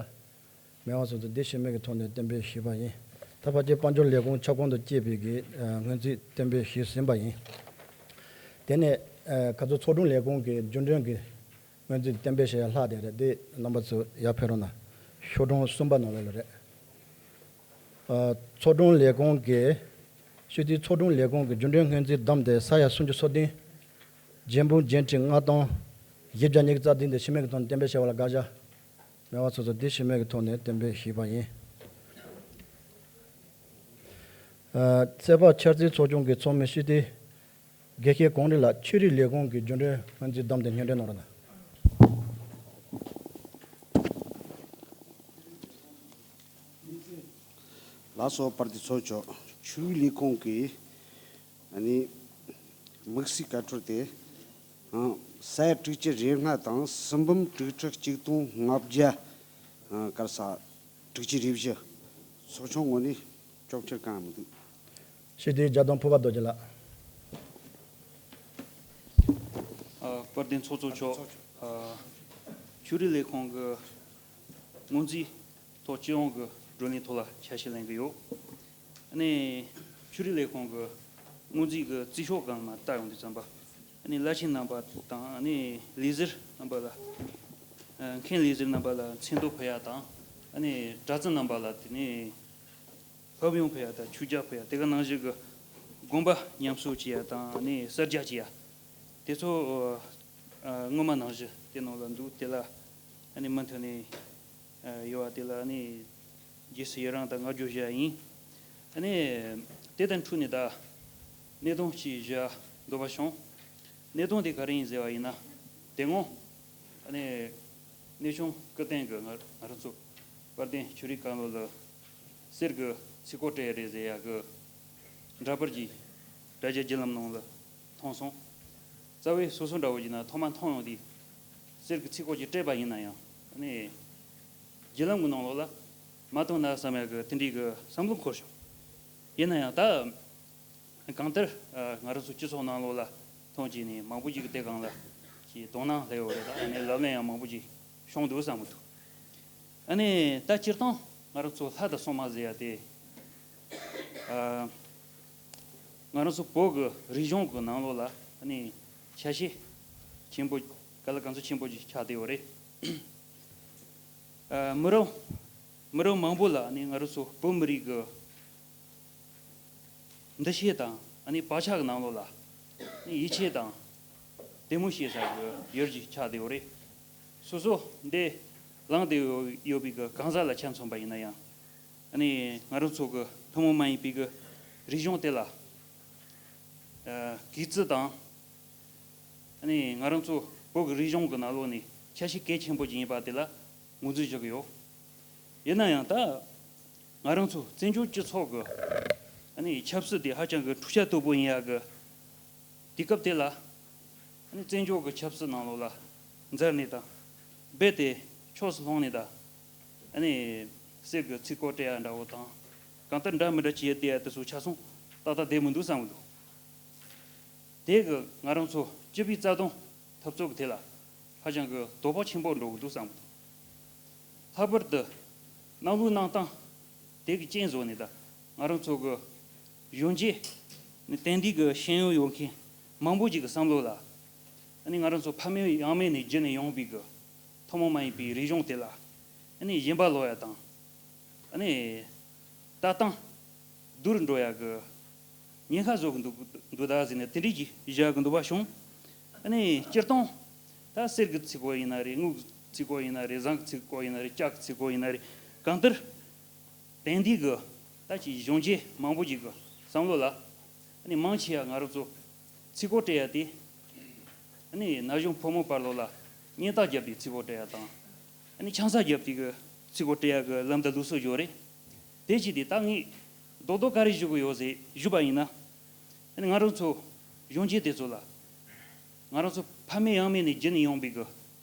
བྱ། མེད་པ་སོགས་ཚོ་འདི་ཤི་རྨས་ཀྱི་ཐོག་ནས་གཏན་འབེབས་ཞུས་པ་ཡིན། ད་ཕལ་ཆེར་དཔལ་འབྱོར་ལས་ཁུངས་ཁྱབ་ཁོངས་དང་བཅས་པའི་གི་ཨ་སྔོན་རྩིས་གཏན་འབེབས་ཞུས་ཟིན་པ་ཡིན། དེ་ནས་ཨ་ཁ་ཚོ་ཚོགས་དྲུང་ལས་ཁུངས་ཀྱི་རྒྱུན་གྲོན་གྱི་སྔོན་རྩིས་གཏན་འབེབས་བྱས་ཡ་ལྷག་བསྡད་རེད། འདི་རྣམ་པ་ཚོ་ཡར་ཕེབས་རོགས་གནང་། ཤོག་གྲངས་གསུམ་པ་ནང་ལོགས་ལ་རེད། ཨ་ཚོགས་དྲུང་ལས་ཁུངས་ཀྱི། སྤྱི་འཐུས་ཚོགས་དྲུང་ལས་ཁུངས་ཀྱི་རྒྱུན་གྲོན་སྔོན་རྩིས་བསྡོམས་ཏེ་ས་ཡ་སུམ་ཅུ་སོ་བདུན། བརྒྱད་འབུམ་བརྒྱད་ཁྲི་ལྔ་སྟོང་བཞི་བརྒྱ་ཉི་ཤུ་རྩ་བདུན་དེ་ཤི་རྨས་ཀྱི་ཐོག་ནས་གཏན་འབེབས་བྱས་པ་ལ་དགག་བྱ། མེད་པ་སོགས་ཚོ་འདི་ཤི་རྨས་ཀྱི་ཐོག་ནས་གཏན་འབེབས་ཞུས་པ་ཡིན། ཨ་ཚད་དཔག་འཆར་རྩིས་ཚོགས་ཆུང་གི་ཚོགས་མི་སྤྱི་འཐུས་དགེ་བཤེས་གོང་རིམ་ལགས་ཆོས་རིག་ལས་ཁུངས་ཀྱི་རྒྱུན་གྲོན་སྔོན་རྩིས་བསྡོམས་ཏེ་སྙན་སྒྲོན་གནང་རོགས་གནང་། ལགས་སོ། དཔལ་ལྡན་ཚོགས་གཙོ། ཆོས་རིག་ལས་ཁུངས་ཀྱི་ཨ་ནི་དམིགས་བསལ་བཀའ་འཁྲོལ་དེ་ཨང་ས་ཡ་དྲུག་ཅུ་རེ་ལྔ་དང་སུམ་འབུམ་དྲུག་ཁྲི་གཅིག་སྟོང་ལྔ་བརྒྱ་ཨང་ག་རེ་ཟ། དྲུག་ཅུ་རེ་བཞི། ཚོགས་ཆུང་ངོས་ནས་སྐྱོན་ཆ་གང་ཡང་མི་འདུག། སྤྱི་འཐུས་རྒྱ་སྟོན་ཕུར་པ་རྡོ་རྗེ་ལགས། ཨ་དཔལ་ལྡན་ཚོགས་གཙོ་མཆོག། ཨ་ཆོས་རིག་ལས་ཁུངས་ཀྱི་སྔོན་རྩིས་ཐོག་སྤྱི་ཡོངས་ཀྱི་བགྲོ་གླེང་ཐོག་ལ་ཆ་ཤས་ལེན་གྱི་ཡོད། ཨ་ནི་ཆོས་རིག་ལས་ཁུངས་ཀྱི་སྔོན་རྩིས་ཀྱི་རྩིས་ཤོག་སྒང་ལ་ལྟ་ཡོང་དུས་ཙམ་པ། ཨ་ནི་བླ་ཆེན་རྣམ་པ་དང་། ཨ་ནི་ལས་ཟུར་རྣམ་པ་ལ། ཨ་མཁན་ལས་ཟུར་རྣམ་པ་ལ་མཚན་ཐོ་ཕུལ་ཡ་དང་། ཨ་ནི་གྲྭ་བཙུན་རྣམ་པ་ལ་དེ་ནས་ཕབ་ཡོང་ཕུལ་ཡ་དང་ཆོས་རྒྱ་ཕུལ་ཡ། དེ་ག་ནང་བཞིན་གྱི་དགོན་པ་ཉམས་གསོ་བྱེད་ཡ་དང་། ཨ་ནི་གསར་རྒྱག་བྱེད་ཡ། དེ་ཚོ་ཨ་སྔོན་མ་ནང་བཞིན་དེ་ནང་ལ་འདུག། དེ་ལ་ཨ་ནི་མུ་མཐུད་ནས་ཨ་ཡོད་པ་དེ་ལ་ཨ་ནི་རྗེས་སུ་ཡི་རང་དང་བསྔགས་བརྗོད་ཞུ་ཡ་ཡིན། ཨ་ནི་དེ་དང་འཁྲིལ་ནས་ད་གནད་དོན་ཅིག་ཞུ་ཡ་འདོད་པ་བྱུང་། གནད་དོན་དེ་ག་རེ་ཡིན་ཟེར་བ་ཡིན་ན། དེ་སྔོན་ཨ་ནི་གནས་ཆུང་སྐུ་རྟེན་གྱི་ང་ང་རང་ཚོ་དཔལ་ལྡན་ཆོས་རིག་བཀའ་བློན་ལ་གསེར་གྱི་ཚིག་གོ་སྤྲད་རེད་ཟེར་ཡ་གི་འདྲ་པར་གྱི་དྲ་རྒྱ་བརྒྱུད་ལམ་ནང་ལ་མཐོང་སོང་། རྩ་བའི་སོ་སོ་འདྲ་བོ་ཡིན་ན་ཐོག་མ་མཐོང་ཡོང་དུས་གསེར་གྱི་ཚིག་གོ་ཅིག་སྤྲད་པ་ཡིན་ན་ཡང་། ཨ་ནི་བརྒྱུད་ལམ་གྱི་ནང་ལོགས་ལ་མ་མཐོང་ན་བསམ་ཡ་གི་དེ་འདྲའི་གི་བསམ་བློ་འཁོར་བྱུང་། ཡིན་ན་ཡང་ད་གང་ལྟར་ཨ་ང་རང་ཚོ་སྤྱི་ཚོགས་ནང་ལོགས་ལ་མཐོང་བྱས་ནས་མང་པོ་ཅིག་གི་དེ་སྒང་ལ་ཅིག་དོ་སྣང་སླེབས་ཡོད་རེད། ད་ཨ་ནི་ལབ་གླེང་ཡང་མང་པོ་ཅིག་བྱུང་འདུག་བསམ་གི་འདུག། ཨ་ནི་ད་སྤྱིར་བཏང་ང་རང་ཚོ་ལྷ་དང་སྲུང་མ་ཟེར་ཡ་དེ། ཨ་ང་རང་ཚོ་བོད་ཀྱི་རིག་གཞུང་གི་ནང་ལོགས་ལ་ཨ་ནི་ཆ་ཤས་ཆེན་པོ། ག་ལ་གང་འཚམ་ཆེན་པོ་ཅིག་ཆགས་བསྡད་ཡོད་རེད། ཨ་མི་རབས་མི་རབས་མང་པོ་ལ་ཨ་ནི་ང་རང་ཚོ་བོད་མི་རིགས་ཀྱི་འདུ་ཤེས་དང་། ཨ་ནི་བག་ཆགས་ཀྱི་ནང་ལོགས་ལ་ཨ་ནི་ཡིད་ཆེས་དང་དད་མོས་བྱེད་ས་ཀྱི་ཡུལ་ཅིག་ཆགས་བསྡད་ཡོད་རེད། སོ་སོ་འདི་ལངས་བསྡད་ཡོད་ཡོད་པའི་གི་གང་ཟག་ལ་ཆ་མཚོན་པ་ཡིན་ན་ཡང་། ཨ་ནི་ང་རང་ཚོ་གི་ཐུན་མོང་མ་ཡིན་པའི་གི་རིག་གཞུང་དེ་ལ་ཨ་གུས་བརྩི་དང་། ཨ་ནི་ང་རང་ཚོ་བོད་ཀྱི་རིག་གཞུང་གི་ནང་ལོགས་ནས་ཆ་ཤས་གལ་ཆེན་པོ་ཅིག་ཡིན་པ་དེ་ལ་ངོས་འཛིན་ཞུ་གི་ཡོད། ཡིན་ན་ཡང་ད་ང་རང་ཚོ་བཙན་བྱོལ་སྤྱི་ཚོགས་ཀྱི་ཨ་ནི་ཆབ་སྲིད་དེ་ཧ་ཅང་གི་འཁྲུག་ཆ་དོད་པོ་ཡིན་ཡག་གི་དུས་སྐབས་དེ་ལ། ཨ་ནི་བཙན་བྱོལ་གྱི་ཆབ་སྲིད་ནང་ལོགས་ལ་འཛུལ་ནས་དང་། རྦད་དེ་ཕྱོགས་སུ་ལྷུང་ནས་དང་། ཨ་ནི་ གསེར་གྱི་ཚིག་སྐོར་སྤྲད་ཡ་འདྲ་བོ་དང་། གང་ལྟར་འདྲ་མི་འདྲ་ཅིག་ཡོད་དེ་ཡ་དེ་ཚོ་ཆ་ཚང་ཏག་ཏག་བསྡད་མི་འདུག་བསམ་གི་འདུག་དེ་གི་ང་རང་ཚོ་སྤྱི་པའི་རྩ་དོན་འཐབ་རྩོད་ཀྱི་ཐད་ལ་ཧ་ཅང་གི་དོ་ཕོག་ཆེན་པོ་འགྲོ་གི་འདུག་བསམ་གི་འདུག་ལྷག་པར་དུ་གནམ་ལོའི་གནས་སྟངས་དེ་གི་རྐྱེན་བཟོ་ནས་ད་ང་རང་ཚོ་གི་གཞོན་སྐྱེས་ནི་དེང་དུས་ཀྱི་ཤེས་ཡོན་ཡོད་མཁན་མང་པོ་ཅིག་གི་བསམ་བློ་ལ། ཨ་ནི་ང་རང་ཚོ་ཕ་མེས་ཡང་མེས་ནས་བརྒྱུད་ནས་ཡོང་བའི་གི་ཐུན་མོང་མ་ཡིན་པའི་རིག་གཞུང་དེ་ལ་ཨ་ནི་ཞེན་པ་ལོག་ཡ་དང་། ཨ་ནི་ལྟ་སྟངས་སྡུག་རུ་འགྲོ་ཡ་གི་ཉེན་ཁ་བཟོ་གི་འདུག་འདུག་ད་ཟེར་ནས་དེ་འདྲས་ཀྱི་བཞག་གི་འདུག་པ་བྱུང་། ཨ་ནི་སྤྱིར་བཏང་ད་གསེར་གྱི་ཚིག་གོ་ཡིན་ན་རེད། དངུལ་གྱི་ཚིག་གོ་ཡིན་ན་རེད། ཟངས་ཀྱི་ཚིག་གོ་ཡིན་ན་རེད། ལྕགས་ཀྱི་ཚིག་གོ་ཡིན་ན་རེད། གང་ལྟར་དེང་དུས་ཀྱི་ད་ཅིག་གཞོན་སྐྱེས་མང་པོ་ཅིག་གི་བསམ་བློ་ལ་ཨ་ནི་མང་ཆེ་བ་ང་རང་ཚོ་ཚིག་གོ་སྤྲད་ཡ་དེ་ཨ་ནི་ན་གཞོན་ཕོ་མོ་བར་ལོ་ལ་གཉེན་རྟགས་བརྒྱབ་པའི་ཚིག་གོ་སྤྲད་ཡ་དང་། ཨ་ནི་ཆང་ས་བརྒྱབ་དེ་གི་ཚིག་གོ་སྤྲད་ཡ་གི་ལམ་དུ་ལུགས་སྲོལ་ཡོད་རེད། དེ་བྱས་ཏེ་ད་ངས་རྡོག་རྡོག་ག་རེ་ཞུ་གི་ཡོད་ཟེར་ཞུས་པ་ཡིན་ན། ཨ་ནི་ང་རང་ཚོ་གཞོན་སྐྱེས་དེ་ཚོ་ལ་ང་རང་ཚོ་ཕ་མེས་ཡང་མེས་ནས་བརྒྱུད་ནས་ཡོང་པའི་གི་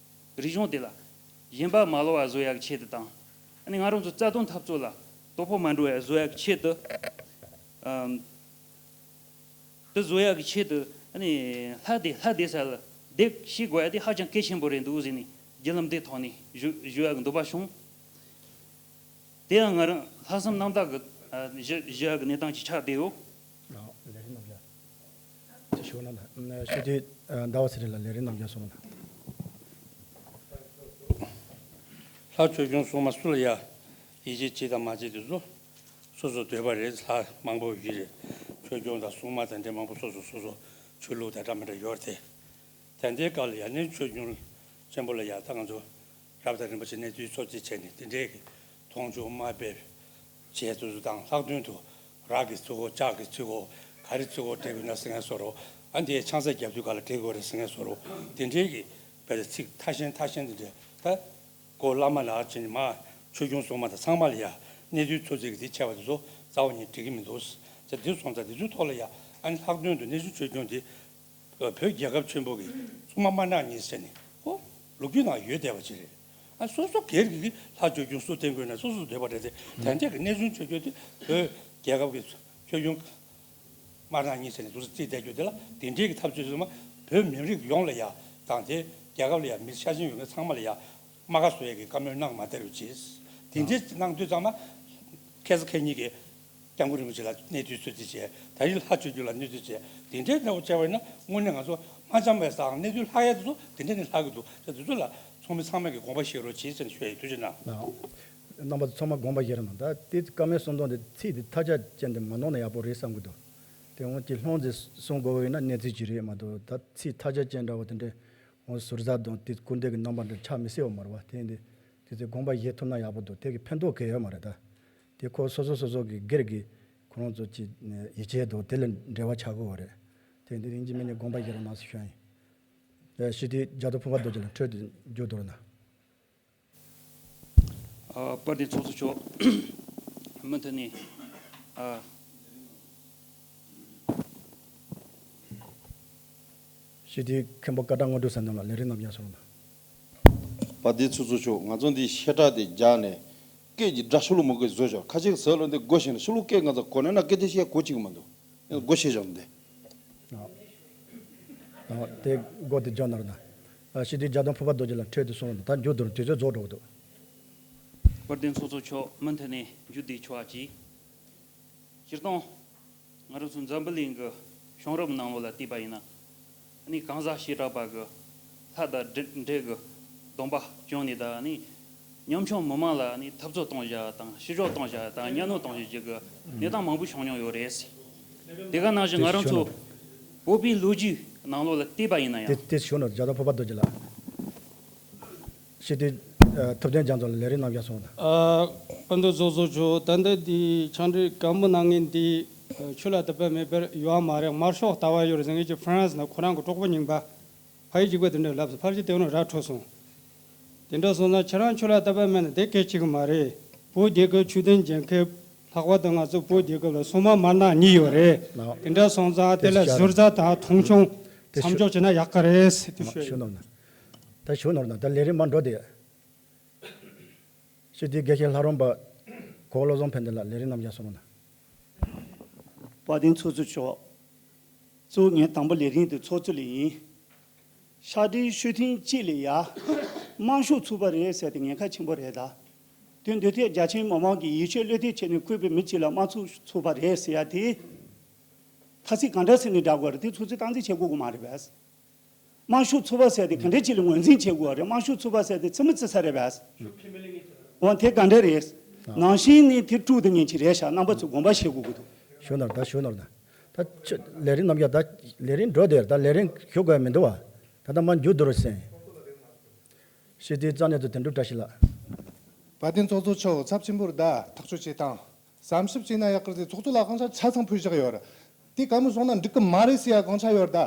རིག་གཞུང་དེ་ལ་ཞེན་པ་མ་ལོག་པ་བཟོ་ཡག་གི་ཆེད་དུ་དང་། ཨ་ནི་ང་རང་ཚོ་རྩ་དོན་འཐབ་རྩོད་ལ་དོ་ཕོག་མ་འགྲོ་ཡ་བཟོ་ཡག་གི་ཆེད་དུ། ཨམ། དེ་བཟོ་ཡག་གི་ཆེད་དུ་ཨ་ནི་ལྷ་སྡེ་ལྷ་སྡེ་ས་ལ་བསྡད་ཤེས་དགོས་ཡ་དེ་ཧ་ཅང་གལ་ཆེན་པོ་རེད་འདུག་ཟེར་ནས་བརྒྱུད་ལམ་འདི་ཐོག་ནས་ཞུ་ཞུ་ཡག་གི་འདོད་པ་བྱུང་། དེ་ཡང་ང་རང་ལྷག་བསམ་རྣམ་དག་གི་ཨ་ཞུ་ཞུ་ཡག་གི་གནས་སྟངས་ཅིག་ཆགས་བསྡད་ཡོད། ལགས། ལས་རིམ་རྣམ་གཞག་ཅིག་ཞུ་ན་ལ། ཞུ་དེ་ཟླ་བ་ཚེ་རིང་ལ་ལས་རིམ་རྣམ་གཞག་སོང་ན། ལྷ་ཆོས་སྐྱོང་སྲུང་མ་སུ་ལ་ཡ་ཡིད་ཆེས་བྱེད་དང་མ་བྱེད་དེ་ཚོ་སོ་སོ་འདོད་པ་རེད། ལྷ་མང་པོ་ཡོད་རེད། ཆོས་སྐྱོང་དང་སྲུང་མ་དང་འདྲ་མང་པོ་སོ་སོ་སོ་སོ་ཆོས་ལུགས་དང་འདྲ་མི་འདྲ་ཡོད་རེད་དེ། ད་ལྟའི་སྐབས་ལ་ཡ་གནས་ཆོས་སྐྱོང་ཆེན་པོ་ལ་ཡ་ད་ང་ཚོ་རབ་དང་རིམ་པ་ཆེ་གནས་དུས་ཚོད་ཅིག་བྱས་ནས་དེ་འདྲའི་གི་མཐོང་ཆུང་དམའ་འབེབས་བྱས་དུས་སུ་དང་ལྷག་དོན་དུ་རག་གི་ཚིག་གོ་ལྕགས་ཀྱི་ཚིག་གོ་ག་རེ་ཚིག་གོ་སྤྲད་དགོས་ན་ཟེར་མཁན་བཟོ་འདྲ། ཨ་འདིའི་ཆང་ས་རྒྱབ་དུས་ག་ལ་སྤྲད་དགོས་རེད་ཟེར་མཁན་བཟོ་འདྲ། དེ་འདྲའི་གི་བས་ཚིག་ཐ་ཤན་ཐ་ཤན་དེ་འདྲ་ད་གོ་བླ་མ་ལ་ཨ་ཅེ་ནི་མ་ཆོས་སྐྱོང་སྲུང་མ་དང་ཚང་མ་ལ་ཡ་གནས་དུས་ཚོད་ཚིག་གི་དེ་ཆེ་བ་དེ་ཚོ་རྩ་བ་ཉིད་འགྲིག་གི་མི་འདུག་ཟེར། དེ་སོང་ཙང་དེ་ཚོའི་ཐོག་ལ་ཡ་ཨ་ནི་ལྷག་དོན་དུ་གནས་ཆུང་ཆོས་སྐྱོང་དེ་བོད་རྒྱལ་ཁབ་ཆེན་པོ་གི་སྲུང་མ་དམར་ནག་གཉིས་ཟེར་ནས་ཨོ་ལོ་རྒྱུས་ནང་ཡོད་བསྡད་པ་ཅིག་རེད། ཨ་སོ་སོ་སྒེར་གྱི་ལྷ་ཆོས་སྐྱོང་སུ་བསྟེན་དགོས་ན་སོ་སོ་འདོད་པ་རེད་དེ། དེ་འདྲས་ཀྱི་གནས་ཆུང་ཆོས་སྐྱོང་དེ་བོད་རྒྱལ་ཁབ་ཀྱི་ཆོས་སྐྱོང་དམར་ནག་གཉིས་ཟེར་ནས་འདུག་སེ་རྩིས་བསྡད་རྒྱུ་དེ་ལ་དེ་འདྲས་ཀྱི་ཐབས་ཇུས་ཚང་མ་བོད་མི་རིགས་ཡོངས་ལ་ཡ་དང་དེ་རྒྱལ་ཁབ་ལ་ཡ་མི་ཤ་ཞེན་ཡོད་མཁན་ཚང་མ་ལ་ཡ་རྨ་ཁ་བཟོ་ཡས་ཀྱི་བཀའ་མོལ་གནང་མ་སྟེར་བ་བྱས། དེ་འདྲས་གནང་དུས་ཚང་མ་ཁ་སང་ཁ་ཉིན་གྱི་སྐྱབས་མགོན་རིན་པོ་ཆེ་ལ་གནས་དུས་ཚོད་རྩིས་བྱས། ད་རེས་ལྷ་ཆོས་སྐྱོང་ལ་གནས་དུས་བྱས། དེ་འདྲའི་གནས་བབ་བྱས་པ་ཡིན་ན་དངོས་གནས་ང་ཚོ་མ་འཆམ་པའི་སའང་གནས་དུས་ལྷག་ཡས་དེ་ཚོ་དེ་འདྲ་ནས་ལྷག་གི་འདུག་དེ་ཚོ་ལ་ཚོགས་མི་ཚང་མས་ཀྱི་དགོངས་པ་བཞེས་རོགས་བྱེད་ཟེར་ནས་ཞུ་ཡ་ཡིན། ཐུགས་རྗེ་གནང་། རྣམ་པ་ཚོ་ཚང་མ་དགོངས་པ་བཞེས་རོགས་གནང་། ད་དེ་བཀའ་མོལ་གསུང་སྟངས་དེ་ཚིག་དེ་ཐ་ཆད་ཅན་དེ་མ་གནང་ན་ཡག་པོ་རེད་བསམ་གི་འདུག་དེ་འོང་ཅིག་ལྷུང་ཙེ་གསུང་དགོས་པ་ཡིན་ན་གནས་ཚུལ་ཅིག་རེད་མ་གཏོགས། ད་ཚིག་ཐ་ཆད་ཅན་འདྲ་བོ་དེ་འདྲ་འོང་ཟུར་ཟ་དང་དེ་སྐུར་འདེབས་ཀྱི་རྣམ་པ་འདྲ་ཆགས་མི་སྲིད་པ་མ་རེད་པ། དེ་འདི་དེ་ཚོ་དགོངས་པ་བཞེས་ཐུབ་ན་ཡག་པོ་འདུག་དེ་གི་ཕན་ཐོགས་གང་ཡང་ཡོད་མ་རེད། ད་དེ་ཁོ་སོ་སོ་སོ་སོ་གི་སྒེར་གྱི་ཁོ་རང་ཚོ་ཅིག་ཡིད་ཆེས་དང་དེ་ལས་འབྲེལ་བ་ཆགས་ཀྱི་ཡོད་རེད། དེ་འདི་ཡིན་གཅིག་མིན་གཅིག་དགོངས་པ་བཞེས་རོགས་གནང་ཟེར་ཞུ་ཡ་ཡིན། ཡ་ཞི་བདེ་རྒྱ་མཚོ་ཕུར་པ་རྡོ་རྗེ་ལགས་འཕྲོས་དེ་མཇུག་བསྡུ་རོགས་གནང་། ཨ། དཔལ་ལྡན་ཚོགས་གཙོ་མཆོག་མུ་མཐུད་ནས། ཨ། ཞི་བདེའི་མཁན་པོ་སྐད་གྲགས་དངོས་གྲུབ་ཟེར་མཁན་ལ་ལས་རིམ་རྣམ་གཞག་སོང་ན། དཔལ་ལྡན་ཚོགས་གཙོ་མཆོག་ང་ཚོ་འདི་བཤད་གྲྭ་དེ་རྒྱག་ནས་སྐད་ཀྱི་སྒྲ་ཤུགས་ལ་མ་གོ་བཟོས་ཤོག་ཁ་ཅིག་ཟེར་ལོ་འདི་སྒོ་ཕྱེ་ནས་ཤུགས་ལ་སྐད་ང་ཚོ་གོ་ནས་ན་སྐད་དེ་བཤད་གོ་གཅིག་མ་འདུག་སྒོ་ཕྱེ་ཤོག་འདི། ཨ། ཨ། དེ་སྒོ་དེ་རྒྱག་ན་རོགས་གནང་། ཨ། ཞི་བདེའི་རྒྱ་མཚོ་ཕུར་པ་རྡོ་རྗེ་ལགས་འཕྲོས་དེ་སོང་རོགས་གནང་། ད་མཇུག་བསྡུ་རོགས། དུས་ཚོད་རྫོགས་འགྲོ་གི་འདུག་དཔལ་ལྡན་ཚོགས་གཙོ་མཆོག་མུ་མཐུད་ནས་མཇུག་བསྡུའི་ཆོག་ཅིག་སྤྱིར་བཏང་ང་རང་ཚོ་འཛམ་བུ་གླིང་གི་བྱུང་རབས་ནང་ལོགས་ལ་བལྟས་པ་ཡིན་ན། ཨ་ནི་གང་ཟག་བྱེ་བྲག་པ་གི་ལྷ་དང་འདྲེ་འདྲེ་གི་སྡོམ་པ་བྱུང་ནས། ད་ཨ་ནི་ཉམ་ཆུང་མི་མང་ལ་ཨ་ནི་འཐབ་རྩོད་གཏོང་བྱ་དང་ཤི་གཞོག་གཏོང་བྱ་དང་གཉའ་གནོན་གཏོང་བྱ་བྱེད་གི་གནས་སྟངས་མང་པོ་བྱུང་མྱོང་ཡོད་རེད། དེ་ག་ནང་བཞིན་ང་རང་ཚོ་བོད་པའི་ལོ་རྒྱུས་ནང་ལོགས་ལ་བལྟས་པ་ཡིན་ན་ཡང་། དེ་དེ་ཞུ་ནོ་རྒྱ་མཚོ་ཕུར་པ་རྡོ་རྗེ་ལགས། ཞི་བདེ། ཨ། ཐུབ་བསྟན་རྒྱ་མཚོ་ལ་ལས་རིམ་རྣམ་གཞག་སོང་ན། ཨ། སྤུན་ཟླ་ཚོགས་གཙོ་མཆོག་ད་ལྟ་འདི་ཕྱག་འབྲེལ་བཀའ་མོལ་གནང་མཁན་འདི་ཆོས་ལ་དད་པ་མེད་པར་ཡོད་མ་རེད། དམར་ཤོག་ལྟ་བ་ཡོད་རེད་ཟེར་མཁན་གྱི་ཧྥ་རན་སི་ནས་ཁོ་རང་གི་གྲོགས་པོ་རྙིང་པ་ཕ་ཡུལ་གཅིག་པ་དེ་འདྲ་ལབ་སོང་། ཕལ་ཆེར་དེ་ནས་ར་འཕྲོད་སོང་། དེ་འདྲ་སོང་ན་ཁྱེད་རང་ཆོས་ལ་དད་པ་མེད་ན་དེ་སྐད་ཆ་གཅིག་མ་རེད། བོད་རྒྱལ་ཁབ་ཆོས་ལྡན་རྒྱལ་ཁབ། ལྷག་པར་དུ་ང་ཚོ་བོད་རྒྱལ་ཁབ་ལ་སྲུང་མ་དམར་ནག་གཉིས་ཡོད་རེད། ལགས། དེ་འདྲ་སོང་ཙང་དེ་ལ་ཟུར་ཟ་དང་མཐོང་ཆུང་དེ་མཚམས་འཇོག་བྱས་ན་ཡག་ག་རེད་ཟེར་དེ་ཞུ་ཡ་ཡིན། ཞུ་ནོར་ན། ད་ཞུ་ནོར་ན་ད་ལས་རིམ་མ་འགྲོ་དེ། ཞི་བདེའི་དགེ་བཤེས་ལྷ་རམས་པ་ གོ་བློ་བཟང་ཕན་བདེ་ལགས། ལས་རིམ་རྣམ་གཞག་གསུང་རོགས་གནང་། དཔལ་ལྡན་ཚོགས་གཙོ་མཆོག་གཙོ་བོ་ངས་དང་པོ་ལས་རིམ་དེ་ཚོགས་གཙོ་ལ་ཡིན། ཕྱག་སྦྲེལ་ཤོད་ཐེངས་གཅིག་ལ་ཡ། དམར་ཤོག་ཚོགས་པ་རེད་ཟེར་དེ་ཉེན་ཁ་ཆེན་པོ་རེད་ད། དོན་འདི་ཐད་རྒྱ་ཆེའི་མི་མང་གིས་ཡིད་ཆེས་བློས་གཏོང་བྱས་ནས་བསྐོས་པའི་མི་གཅིག་ལ་དམར་ཤོག་ཚོགས་པ་རེད་ཟེར་ཡ་དེ། ཐ་ཚིག་ག་འདྲ་ཟེར་ནས་བསྒྲགས་དགོས་རེད། དེ་ཚོ་ཚོས་སྟངས་འཛིན་བྱེད་དགོས་ཀྱི་མ་རེད་པས། དམར་ཤོག་ཚོགས་པ་ཟེར་དེ་ག་འདྲ་ཅིག་ལ་ངོས་འཛིན་བྱེད་དགོས་རེད། དམར་ཤོག་ཚོགས་པ་ཟེར་དེ་རྩེད་མོ་རྩེ་ས་རེད་པས། འོ་དེ་ག་འདྲ་རེད། ནང་བཞིན་ནི་དེ་དཀྲུག་དེ་ཉན་གྱི་རེད་ཤག་རྣམ་པ་ཚོས་དགོངས་པ་བཞེས་དགོས་ཀྱི་འདུག་ཞུ་ནོར་ད་ཞུ་ནོར་ད། ད་ཆུ་ལས་རིམ་རྣམ་གཞག་ད་ལས་རིམ་འགྲོ་དེར་ད་ལས་རིམ་ཞུ་དགོས་མི་འདུག་བ། ད་ད་མ་མཇུག་བསྡུ་རུ་ཟིན། ཤེས་དུས་རྩ་ནས་ཚོ་དོན་གྲུབ་བཀྲ་ཤིས་ལགས། དཔལ་ལྡན་ཚོགས་གཙོ་མཆོག་ཚབས་ཆེན་པོར་ད་ཐག་གཅོད་བྱེད་སྟངས། བསམ་ཞིབ་བྱས་ན་ཡག་གི་རེད། ཚོགས་གཙོ་ལ་དབང་ཆ་ཆ་ཚང་ཕུལ་བཞག་ཡོད་རེད། དེ་ག་མི་སོང་ན་འགྲིག་གི་མ་རེད་ཟེར་ཡ་དབང་ཆ་ཡོད་རེད་ད།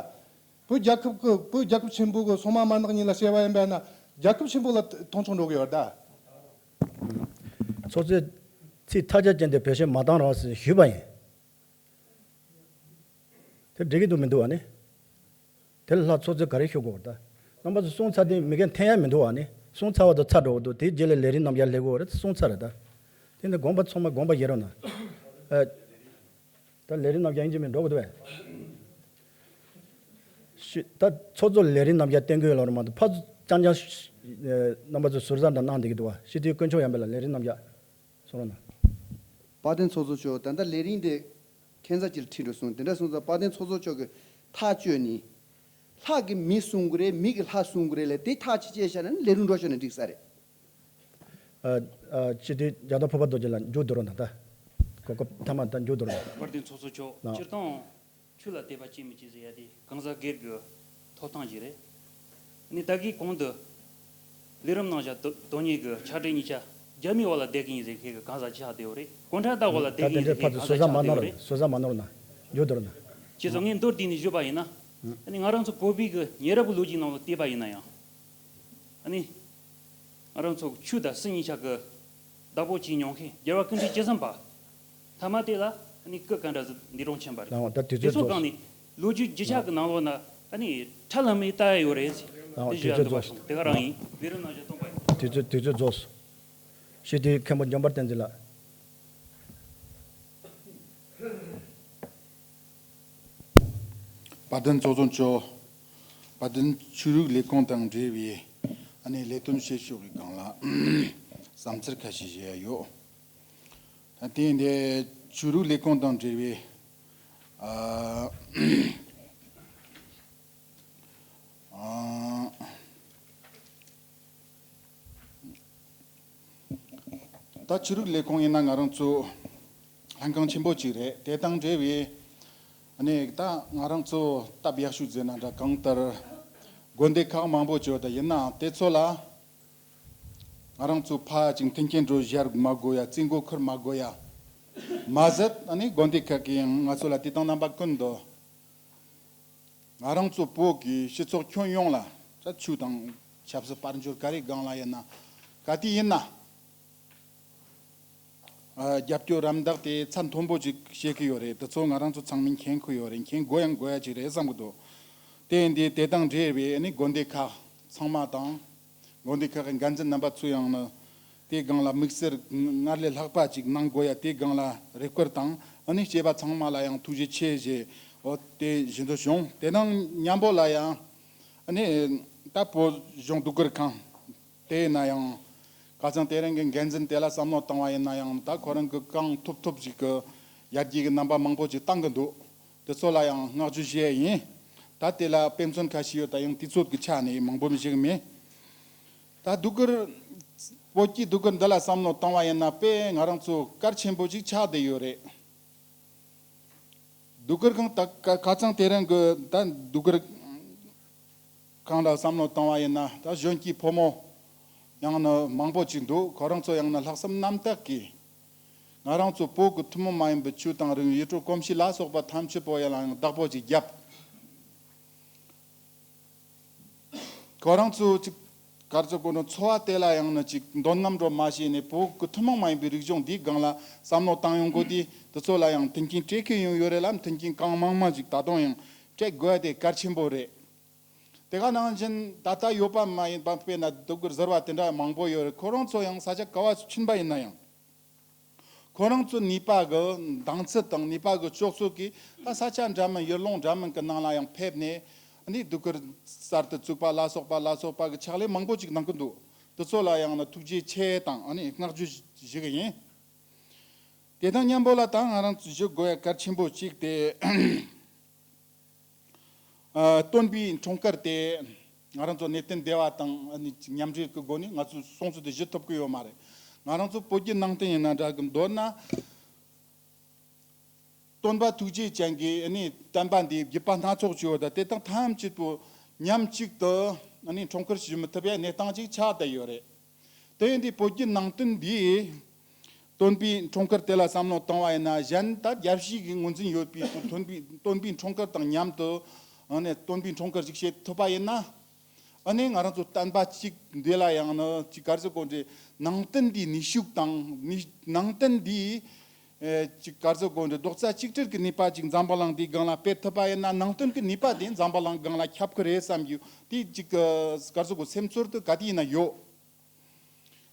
བོད་རྒྱལ་ཁབ་ཀྱི་བོད་རྒྱལ་ཁབ་ཆེན་པོ་གི་སོ་མ་མ་ནག་གཉིས་ལ་བྱས་པ་ཡིན་པ་ན་རྒྱལ་ཁབ་ཆེན་པོ་ལ་མཐོང་ཆུང་འགྲོ་གི་ཡོད་རེད་ད། ཚོགས་གཙོས་ཚིག་ཐག་ཆོད་ཅན་དེ་བེད་སྤྱོད་མ་བཏང་རོགས་ཟེར་ཞུས་པ་ཡིན། དེ་འགྲིག་གི་འདུག་མི་འདུག་བ་ནི། དེ་ལ་ལྷག་ཚོགས་གཙོས་ག་རེ་ཞུ་དགོས་ད། རྣམ་པ་ཚོ་གསུང་ཚར་དེ་མི་འགན་འཐེན་ཡ་མི་འདུག་བ་ནི། གསུང་ཚར་བ་དང་ཚར་འགྲོ་གི་འདུག་དེའི་རྗེས་ལ་ལས་རིམ་རྣམ་གཞག་སླེབས་དགོས་རེད། གསུང་ཚར་རེད་ད། དེ་ནི་དགོངས་པ་ཚང་མ་དགོངས་པ་བཞེས་རོགས་གནང་། ཨ། ད་ལས་རིམ་རྣམ་གཞག་ཡིན་གཅིག་མིན་འགྲོ་གི་འདུག་བས། ཤི། ད་ཚོགས་གཙོ་ལས་རིམ་རྣམ་གཞག་བསྟན་དགོས་ལོ་རེད་མ་གཏོགས་ཕར་རྐྱང་རྐྱང་། རྣམ་པ་ཚོ་ཟུར་ཟ་འདྲ་གནང་བསྡད་ཀྱི་འདུག་བ། ཤི་དུས་དཀོན་མཆོག་ཡན་པས་ལ་ལས་རིམ་རྣམ་གཞག་གསུང་རོགས་གནང་། དཔལ་ལྡན་ཚོགས་གཙོ་མཆོག་ད་ལྟ་ལས་རིམ་དེ་ཁྱད་མཚར་ཅིག་ལ་ཁྲིད་འགྲོ་སོང་། དེ་འདྲ་སོང་ཙང་དཔལ་ལྡན་ཚོགས་གཙོ་མཆོག་གི་ཐག་གཅོད་ནི། ལྷ་གིས་མི་གསུང་གི་རེད། མི་གིས་ལྷ་གསུང་གི་རེད་ལས་དེ་ཐག་ཅིག་བཅད་བཞག་ན་ལས་རིམ་འགྲོ་ཤོག་ན་འགྲིག་ས་རེད། ཨ། ཨ། སྤྱི་འཐུས་རྒྱ་མཚོ་ཕུར་པ་རྡོ་རྗེ་ལགས་མཇུག་བསྡུ་རོགས་གནང་ད། གོ་སྐབས་མཐའ་མ་ད་མཇུག་བསྡུ་རོགས་གནང་། དཔལ་ལྡན་ཚོགས་གཙོ་མཆོག་ལགས། སྤྱིར་བཏང་ཆོས་ལ་དད་པ་ཅི་མི་ཅི་ཟེར་ཡ་དེ་གང་ཟག་སྒེར་གྱི་ཐོབ་ཐང་ཞིག་རེད། ནི་ད་གིན་གོང་དུ་ལས་རིམ་རྣམ་གཞག་དོ་དོན་གཉེར་གྱི་ཕྱག་སྦྲེལ་གཉིས་ཆ་རྒྱ་མིའི་འོག་ལ་བསྡད་ཀྱི་ཡིན་ཟེར་མཁན་གྱི་གང་ཟག་ཅིག་ཆགས་བསྡད་ཡོད་རེད། གོང་ཁྲན་ཏང་འོག་ལ་ད་བསྡད་ཀྱི་དེ་ཡིན་འདྲའི་ཟེར་མཁན་ཕར་ཚུར་གང་ཟག་ཅིག་ཆགས་བསྡད་ཡོད་རེད། ཟུར་ཟ་མ་ནོར་ན། མཇུག་བསྡུ་རོགས་གནང་། མཇུག་བསྡུ་རོགས་གནང་། བྱས་ཙང་ངས་མདོར་བསྡུས་ནས་ཞུས་པ་ཡིན་ན། ཨ་ནི་ང་རང་ཚོ་བོད་པའི་གི་ཉེ་རབས་ཀྱི་ལོ་རྒྱུས་ནང་ལ་བལྟས་པ་ཡིན་ན་ཡང་། ཨ་ནི་ང་རང་ཚོ་ཆོས་དང་སྲིད་གཉིས་ཆ་གི་བདག་པོ་བྱེད་མྱོང་མཁན་རྒྱལ་བ་ཀུན་འདུས་ཇི་བསམ་པ། ཐ་མ་དེ་ལ་ཨ་ནི་སྐུ་ག་འདྲ་ཟིག་འདི་རང་ཆེན་པ་རེད། ལགས་འོང་། ད་དུས་དེ་ཚོད་ཚོ་རྫོགས་སོང་། སྒང་ནས་ལོ་རྒྱུས་བརྗིད་ཆགས་ཀྱི་ནང་ལོགས་ན་ཨ་ནི་ཁྲ་ལམ་མེ་ལྟ་ཡ་ཡོད་རེད། ལགས་འོང་། དེ་ཞུ་ཡ་འདོད་པ་སོང་། དེ་ག་རང་ཡིན། ལས་རིམ་རྣམ་གཞག་སྟོང་པ་ཡིན། དུས་ཚོད་དུས་ཚོད་རྫོགས་སོང་། ཞུ་དེ་མཁན་པོ་འཇམ་དཔལ་བསྟན་འཛིན་ལགས། དཔལ་ལྡན་ཚོགས་གཙོ་མཆོག་དཔལ་ལྡན་ཆོས་རིག་ལས་ཁུངས་དང་འབྲེལ་བའི་ཨ་ནི་ལས་དོན་བྱེད་ཕྱོགས་ཀྱི་སྒང་ལ་བསམ་ཚུལ་ཁ་ཤས་བཤད་ཡ་ཡོད། ད་ལྟའི་འདི་ཆོས་རིག་ལས་ཁུངས་དང་འབྲེལ་བའི་ཨ། ཨ། ད་ཆོས་རིག་ལས་ཁུངས་ཡིན་ན་ང་རང་ཚོ་ལྷན་ཁང་ཆེན་པོ་གཅིག་རེད། དེ་དང་འབྲེལ་བའི་ཨ་ནི་ད་ང་རང་ཚོ་སྟབས་ཡག་ཤོས་ཟེར་ན་འདྲ། གང་ལྟར་དགོན་སྡེ་ཁག་མང་པོ་བྱོས་ད་ཡིན་ནའང་དེ་ཚོ་ལ་ང་རང་ཚོ་ཕར་ཅིག་མཐུན་རྐྱེན་སྒྲོ་བཞག་མ་དགོས་ཡ། རྩིས་འགོ་ཁུར་མ་དགོས་ཡ་མ་ཟད། ཨ་ནི་དགོན་སྡེ་ཁག་གིས་ཡང་ང་ཚོ་ལ་དེ་དང་རྣམ་པ་ཀུན་ཏུ། ང་རང་ཚོ་བོད་ཀྱི་སྤྱི་ཚོགས་ཁྱོན་ཡོངས་ལ་ཆོས་དང་ཆབ་སྲིད་དཔལ་འབྱོར་ག་རེ་སྒང་ལ་ཡིན་ན། ག་དུས་ཡིན་ན་རྒྱབ་སྐྱོར་རམ་འདེགས་དེ་ཚད་མཐོན་པོ་ཅིག་བྱེད་ཀྱི་ཡོད་རེད། དེ་ཚོ་ང་རང་ཚོ་ཚང་མས་མཁྱེན་གྱི་ཡོད་རེད། མཁྱེན་དགོས་ཡང་དགོས་ཡ་ཅིག་རེད་བསམ་གྱི་འདུག་དེ་ཡིན་དུས་དེ་དང་འབྲེལ་བའི་ཨ་ནི་དགོན་སྡེ་ཁག་ཚང་མ་དང་། དགོན་སྡེ་ཁག་གི་འགན་འཛིན་རྣམ་པ་ཚོས་ཡང་ནི་དེའི་སྒང་ལ་དམིགས་བསལ་སྔར་ལས་ལྷག་པ་ཅིག་གནང་དགོས་ཡ། དེའི་སྒང་ལ་རེ་སྐུལ་དང་ཨ་ནི་བྱས་པ་ཚང་མ་ལ་ཡང་ཐུགས་རྗེ་ཆེ་ཞེས་འོ་དེ་ཞུ་འདོད་བྱུང་། དེ་དང་མཉམ་པོ་ལ་ཡང་ཨ་ནི་ད་བོད་གཞུང་སྡུག་སྒུར་ཁང་དེ་ཡིན་ན་ཡང་ཁ་སང་དེ་རིང་གི་འགན་འཛིན་དེ་ལ་བསམ་བློ་བཏང་བ་ཡིན་ན་ཡང་ད་ཁོ་རང་གི་གང་ཐུབ་ཐུབ་ཅིག་གི་ཡར་རྒྱས་ཀྱི་རྣམ་པ་མང་པོ་ཅིག་བཏང་གི་འདུག་དེ་ཚོ་ལ་ཡང་བསྔགས་བརྗོད་བྱེད་ཡ་ཡིན། ད་དེ་ལ་དཔེ་མཚོན་ཁ་ཤས་ཡོད། ད་ཡང་དུས་ཚོད་ཀྱི་ཆ་ནས་མང་པོ་མི་བཤད་གི་མེད། ད་སྡུག་སྒུར་བོད་ཀྱི་སྡུག་སྒུར་འདི་ལ་བསམ་བློ་བཏང་བ་ཡིན་ན་དཔེ་ང་རང་ཚོ་གལ་ཆེན་པོ་ཅིག་ཆགས་བསྡད་ཡོད་རེད། སྡུག་སྒུར་ཁང་ད་ཁ་ཁ་སང་དེ་རིང་གི་ད་སྡུག་སྒུར་ཁང་ལ་བསམ་བློ་བཏང་བ་ཡིན་ན་ད་གཞོན་སྐྱེས་ཕོ་མོ་ཡང་ན་མང་པོ་ཅིག་འདུག་ཁོ་རང་ཚོ་ཡང་ན་ལྷག་བསམ་རྣམ་དག་གིས། ང་རང་ཚོ་བོད་ཀྱི་ཐུན་མོང་མ་ཡིན་པའི་ཆོས་དང་རིག་གནས་ཡུལ་གྲུ་གོམས་གཤིས་ལ་སོགས་པ་ཐམས་ཅད་པོ་ཡ་ལ་ཡང་བདག་པོ་ཅིག་བརྒྱབ། ཁོ་རང་ཚོ་ཅིག་གར་ཚོ་ཀུན་ནས་འཚོ་བ་དེ་ལ་ཡང་ན་ཅིག་འདོད་རྔམ་འགྲོ་མ་བྱས་ནས་བོད་ཀྱི་ཐུན་མོང་མ་ཡིན་པའི་རིག་གཞུང་འདིའི་སྒང་ལ་བསམ་བློ་བཏང་ཡོང་དགོས་དུས་དེ་ཚོ་ལ་ཡང་མཐུན་རྐྱེན་སྤྲད་མཁན་ཡང་ཡོད་རེད་ལ། མཐུན་རྐྱེན་གང་མང་མང་ཅིག་ད་དུང་ཡང་སྤྲད་དགོས་ཡ་དེ་གལ་ཆེན་པོ་རེད། དེ་ག་ནང་བཞིན་ད་ལྟ་ཡོད་པ་མ་ཡིན་པ་དཔེར་ན་སྡུག་སྒུར་ཟུར་པ་དེ་འདྲ་མང་པོ་ཡོད་རེད། ཁོ་རང་ཚོ་ཡང་ས་ཆ་ག་བ་ཕྱིན་པ་ཡིན་ན་ཡང་། ཁོ་རང་ཚོའི་ནུས་པ་གི་འདང་ཚད་དང་ནུས་པ་གི་ལྕོགས་ཚོད་ཀྱིས་ད་ས་ཆ་འདྲ་མིན་ཡུལ་ལུང་འདྲ་མིན་གྱི་ནང་ལ་ཡང་ཕེབས་ནས་ཨ་ནི་གདུགས་དཀར་གསར་དུ་བཙུགས་པ་ལ་སོགས་པ་ལ་སོགས་པ་གི་ཕྱག་ལས་མང་པོ་ཅིག་གནང་གི་འདུག་དེ་ཚོ་ལ་ཡང་ན་ཐུགས་རྗེ་ཆེ་དང་ཨ་ནི་བསྔགས་བརྗོད་ཞུ་གི་ཡིན། དེ་དང་མཉམ་པོ་ལ་ད་ང་རང་ཚོ་ཞུ་དགོས་ཡ་གལ་ཆེན་པོ་གཅིག་དེ། ཨ། སྟོན་པའི་འཁྲུངས་སྐར་དེ་ང་རང་ཚོ་གནས་བརྟན་སྡེ་བ་དང་ཨ་ནི་མཉམ་འབྲེལ་གྱི་སྒོ་ནས་ང་ཚོས་སྲུང་བརྩི་དེ་ཞུ་ཐུབ་ཀྱི་ཡོད་མ་རེད། ང་རང་ཚོ་བོད་བརྒྱུད་ནང་བསྟན་ཡིན་ན་འདྲ་གི་མདོར་ན། སྟོན་པ་ཐུགས་རྗེ་ཅན་གྱི་ཨ་ནི་བསྟན་པ་འདིའི་བརྒྱུད་པ་སྣ་ཚོགས་བྱས་ཡོད། ད་དེ་དག་ཐམས་ཅད་པོ་མཉམ་གཅིག་ཏུ་ཨ་ནི་འཁྲུངས་སྐར་ཞུ་མི་ཐུབ་ཡ་གནས་སྟངས་ཅིག་ཆགས་བསྡད་ཡོད་རེད། དེ་ཡིན་དུས་བོད་བརྒྱུད་ནང་བསྟན་འདིས་སྟོན་པའི་འཁྲུངས་སྐར་དེ་ལ་བསམ་བློ་བཏང་བ་ཡིན་ན། གཞན་ད་རྒྱལ་སྤྱིའི་གི་ངོས་འཛིན་ཡོད་པའི་སྟོན་པའི་སྟོན་པའི་འཁྲུངས་སྐར་དང་མཉམ་དུ་ཨ་ནི་སྟོན་པའི་འཁྲུངས་སྐར་ཞིག་བྱེད་ཐུབ་པ་ཡིན་ན། ཨ་ནི་ང་རང་ཚོ་བསྟན་པ་གཅིག་འདི་ལ་ཡང་ནི་ཅིག་ག་རེ་ཟེར་དགོས་རེད། ནང་བསྟན་འདིའི་ནུས་ཤུགས་དང་ནི་ནང་བསྟན་འདིའི་ཨེ་ཅིག་ག་རེ་ཟེར་དགོས་རེད། རྡོག་རྩ་གཅིག་སྒྲིལ་གྱི་ནུས་པ་ཅིག་འཛམ་བུ་གླིང་འདིའི་སྒང་ལ་སྤེལ་ཐུབ་པ་ཡིན་ན། ནང་བསྟན་གྱི་ནུས་པ་དེ་འཛམ་བུ་གླིང་སྒང་ལ་ཁྱབ་ཀྱི་རེད་བསམ་རྒྱུ་དེ་ཅིག་ག་རེ་ཟེར་དགོས། སེམས་ཚོར་དེ་ག་དུས་ཡིན་ན་ཡོད།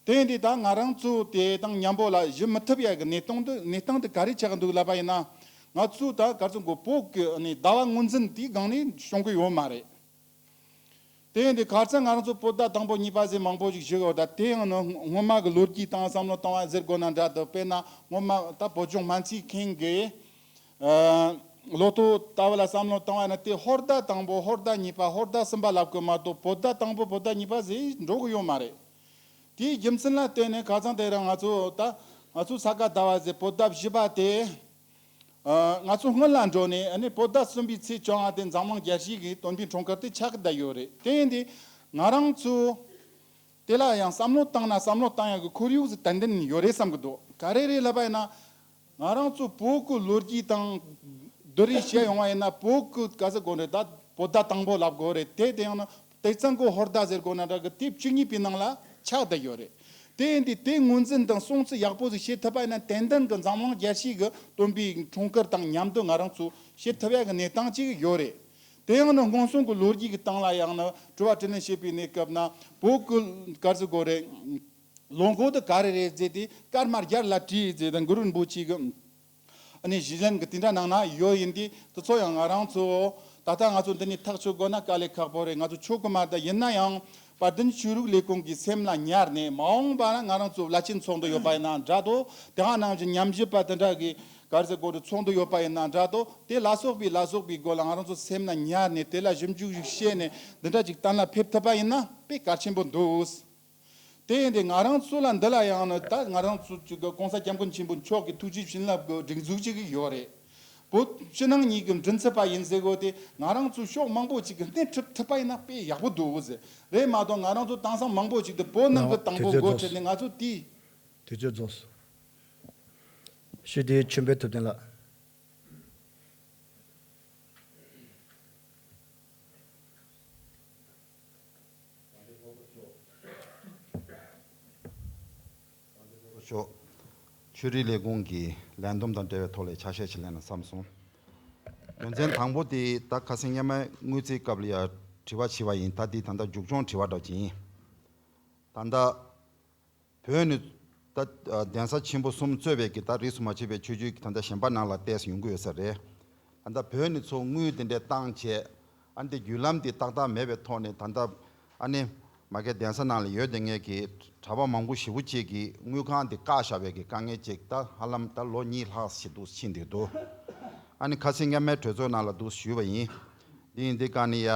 དེ་ཡིན་དུས་ད་ང་རང་ཚོ་དེ་དང་མཉམ་པོ་ལ་ཞུ་མི་ཐུབ་ཡ་གི་གནས་སྟངས་འདི་གནས་སྟངས་འདི་ག་རེ་ཆགས་འདུག་ལབ་པ་ཡིན་ན། ང་ཚོ་ད་ག་རེ་ཟེར་དགོས། བོད་ཀྱི་ནི་ཟླ་བ་ངོས་འཛིན་དེའི་སྒང་ནས་བྱུང་གི་ཡོད་མ་རེད། དེ་ཡིན་དུས་ཁ་སང་ང་རང་ཚོ་བོད་ཟླ་དང་པོ་གཉིས་པ་ཟེར་མང་པོ་ཞིག་ཞུ་གི་ཡོད། ད་དེ་ཡང་ནི་སྔོན་མ་གི་ལོ་རྒྱུས་དང་བསམ་བློ་བཏང་བ་ཟེར་དགོས་ན་འདྲ་འདུག་དཔེར་ན་སྔོན་མ་ད་བོད་ལྗོངས་སྨན་རྩིས་མཁན་གྱིས། ཨ། ལོ་ཐོ་ལྟ་བུ་ལ་བསམ་བློ་བཏང་བ་ན། དེ་ཧོར་ཟླ་དང་པོ་ཧོར་ཟླ་གཉིས་པ་ཧོར་ཟླ་གསུམ་པ་ལབ་དགོས་མ་གཏོགས་བོད་ཟླ་དང་པོ་བོད་ཟླ་གཉིས་པ་ཟེར་འགྲོ་གི་ཡོད་མ་རེད། དེའི་རྒྱུ་མཚན་ལ་བརྟེན་ནས་ཁ་སང་དེ་རིང་ང་ཚོ་ད་ང་ཚོ་ས་ག་ཟླ་བ་ཟེར་བོད་ཟླ་བཞི་པ་དེ། ཨ། ང་ཚོ་སྔོན་ལ་འགྲོ་ནས་ཨ་ནི་བོད་ཟླ་གསུམ་པའི་ཚེས་བཅོ་ལྔ་དེ་འཛམ་གླིང་རྒྱལ་སྤྱིའི་གི་སྟོན་པའི་འཁྲུངས་སྐར་དེ་ཆགས་ཀྱི་བསྡད་ཡོད་རེད། དེ་ཡིན་དུས་ང་རང་ཚོ་དེ་ལ་ཡང་བསམ་བློ་བཏང་ན་བསམ་བློ་བཏང་ཡག་གི་ཁོར་ཡུག་ཟིག་ཏན་ཏན་ཡོད་རེད་བསམ་གི་འདུག་ག་རེ་རེད་ལབ་པ་ཡིན་ན། ང་རང་ཚོ་བོད་ཀྱི་ལོ་རྒྱུས་དང་བསྡུར་རེས་བྱས་ཡོང་བ་ཡིན་ན། བོད་ཀྱི་ག་ཟེར་དགོས་རེད། ད་བོད་ཟླ་དང་པོ་ལབ་དགོས་རེད། དེ་དེ་ཡང་ན་དེ་ཚང་གི་ཧོར་ཟླ་ཟེར་དགོས་ན་འདྲ་གི། དེབ་བཅུ་གཉིས་པའི་ནང་ལ་ཆགས་བསྡད་ཡོད་རེད། དེ་ཡིན་དུས་དེ་ངོས་འཛིན་དང་སྲུང་བརྩི་ཡག་པོ་ཟིག་བྱེད་ཐུབ་པ་ཡིན་ན། ཏན་ཏན་གྱི་འཛམ་གླིང་རྒྱལ་སྤྱིའི་གི་སྟོན་པའི་འཁྲུངས་སྐར་དང་མཉམ་དུ་ང་རང་ཚོ་བྱེད་ཐུབ་ཡག་གི་གནས་སྟངས་ཅིག་ཡོད་རེད། དེ་ཡང་ནི་སྔོན་སོང་གི་ལོ་རྒྱུས་ཀྱི་སྟེང་ལ་ཡང་ནི་དྲི་བ་དྲིས་ལན་བྱེད་པའི་གནས་སྐབས་ན། བོད་ཀྱི་ག་རེ་ཟེར་དགོས་རེད། ལོ་འཁོར་དེ་ག་རེ་རེད་ཟེར་དུས། སྐར་མ་བརྒྱ་ལ་བྲིས་ཟེར་དང་གུ་རུ་རིན་པོ་ཆེ་གི་ཨ་ནི་གཞི་ལམ་གྱི་དེ་འདྲ་ནང་ན་ཡོད། ཡིན་དུས་དེ་ཚོ་ཡང་ང་རང་ཚོ་ད་ལྟ་ང་ཚོ་འདི་ནས་ཐག་གཅོད་དགོས་ན་དཀའ་ལས་ཁག་པོ་རེད། ང་ཚོ་ཆོག་གི་མ་རེད། ད་ཡིན་ན་ཡང་དཔལ་ལྡན་ཆོས་རིག་ལས་ཁུངས་ཀྱི་སེམས་ལ་ཉར་ནས། མ་འོངས་པ་ན་ང་རང་ཚོ་བླ་ཆེན་ཚོགས་འདུ་ཡོད་པ་ཡིན་ན་འདྲ་འདུག་དེ་ག་ནང་བཞིན་ཉམས་ཞིབ་པ་དེ་འདྲ་གི་ག་རེ་ཟེར་དགོས་རེད། ཚོགས་འདུ་ཡོད་པ་ཡིན་ན་འདྲ་འདུག་དེ་ལ་སོགས་པའི་ལ་སོགས་པའི་སྒོ་ལ་ང་རང་ཚོ་སེམས་ལ་ཉར་ནས། དེ་ལ་ཞིབ་འཇུག་ཞིག་བྱས་ནས་འདི་འདྲ་ཅིག་གཏན་ལ་ཕེབས་ཐུབ་པ་ཡིན་ན་དཔེ་གལ་ཆེན་པོ་འདུག་དེ་ཡིན་དུས་ང་རང་ཚོ་ལ་འདི་ལ་ཡང་ནི་ད་ང་རང་ཚོ་ཅིག་གི་༸གོང་ས་༸སྐྱབས་མགོན་ཆེན་པོ་མཆོག་གི་ཐུགས་རྗེ་བྱིན་རླབས་ཀྱི་སྒྲིག་འཛུགས་ཅིག་ཡོད་རེད། བོད་ཕྱི་ནང་གཉིས་ཀྱི་མགྲིན་ཚབ་པ་ཡིན་ཟེར་གོ་དེ། ང་རང་ཚོ་ཕྱོགས་མང་པོ་ཅིག་གི་སྣེ་ཁྲིད་ཐུབ་པ་ཡིན་ན་དཔེ་ཡག་པོ་འདུག་ཟེར། རེད་མ་གཏོགས་ང་རང་ཚོ་དེང་སང་མང་པོ་ཅིག་དེ་བོད་ནང་གི་དང་པོ་འགོ་ཁྲིད་ནས་ང་ཚོ་དེ། དུས་ཚོད་རྫོགས་སོང་། ཞུ་དེ་ཆོས་འཕེལ་ཐུབ་བསྟན་ལགས། ཤོག་ཆོས་རིག་ལས་ཁུངས་ཀྱི་ལས་བསྡོམས་དང་འབྲེལ་བའི་ཐོག་ལ་ཆ་ཤས་ཤིག་ལེན་ན་བསམ་སོང་། དོན་ཚན་དང་པོ་དེ་ད་ཁ་སང་སྔོན་མའི་དངུལ་རྩིས་སྐབས་ལ་ཡ་དྲི་བ་བྱས་པ་ཡིན། ད་འདི་ད་ལྟ་མཇུག་སྐྱོང་དྲི་བ་འདྲ་ཅིག་ཡིན། ད་ལྟ་བོད་ནས་ད་གདན་ས་ཆེན་པོ་གསུམ་གཙོས་པའི་གི་ད་རིས་སུ་མ་ཆད་པའི་ཆོས་བརྒྱུད་ཀྱི་ད་ལྟ་གཞན་པ་ནང་ལ་བལྟས་ཡོང་གི་ཡོད་ས་རེད། ད་ལྟ་བོད་ནས་ཚུར་དངུལ་དེ་འདྲས་བཏང་བྱས། ཨ་ནི་དེ་བརྒྱུད་ལམ་དེ་ཏག་ཏག་མེད་པའི་ཐོག་ནས། ད་ལྟ་ཨ་ནི་མ་གི་གདན་ས་ནང་ལ་ཡོད་དེ་ངེད་ཀྱི་གྲྭ་པ་མང་པོ་ཞེ་པོ་ཅིག་གིས་དངུལ་ཁང་དེ་བཀག་བཞག་པའི་གི་དཀའ་ངལ་ཅིག་ད་ཧ་ལམ་ད་ལོ་གཉིས་ལྷག་ཞིག་འདུག་ཕྱིན་བསྡད་འདུག་ཨ་ནི་ཁ་སང་སྔོན་མའི་གྲོས་ཚོགས་ནང་ལ་འདུག་ཞུས་པ་ཡིན། འདི་ཡིན་དུས་ག་ནི་ཡ།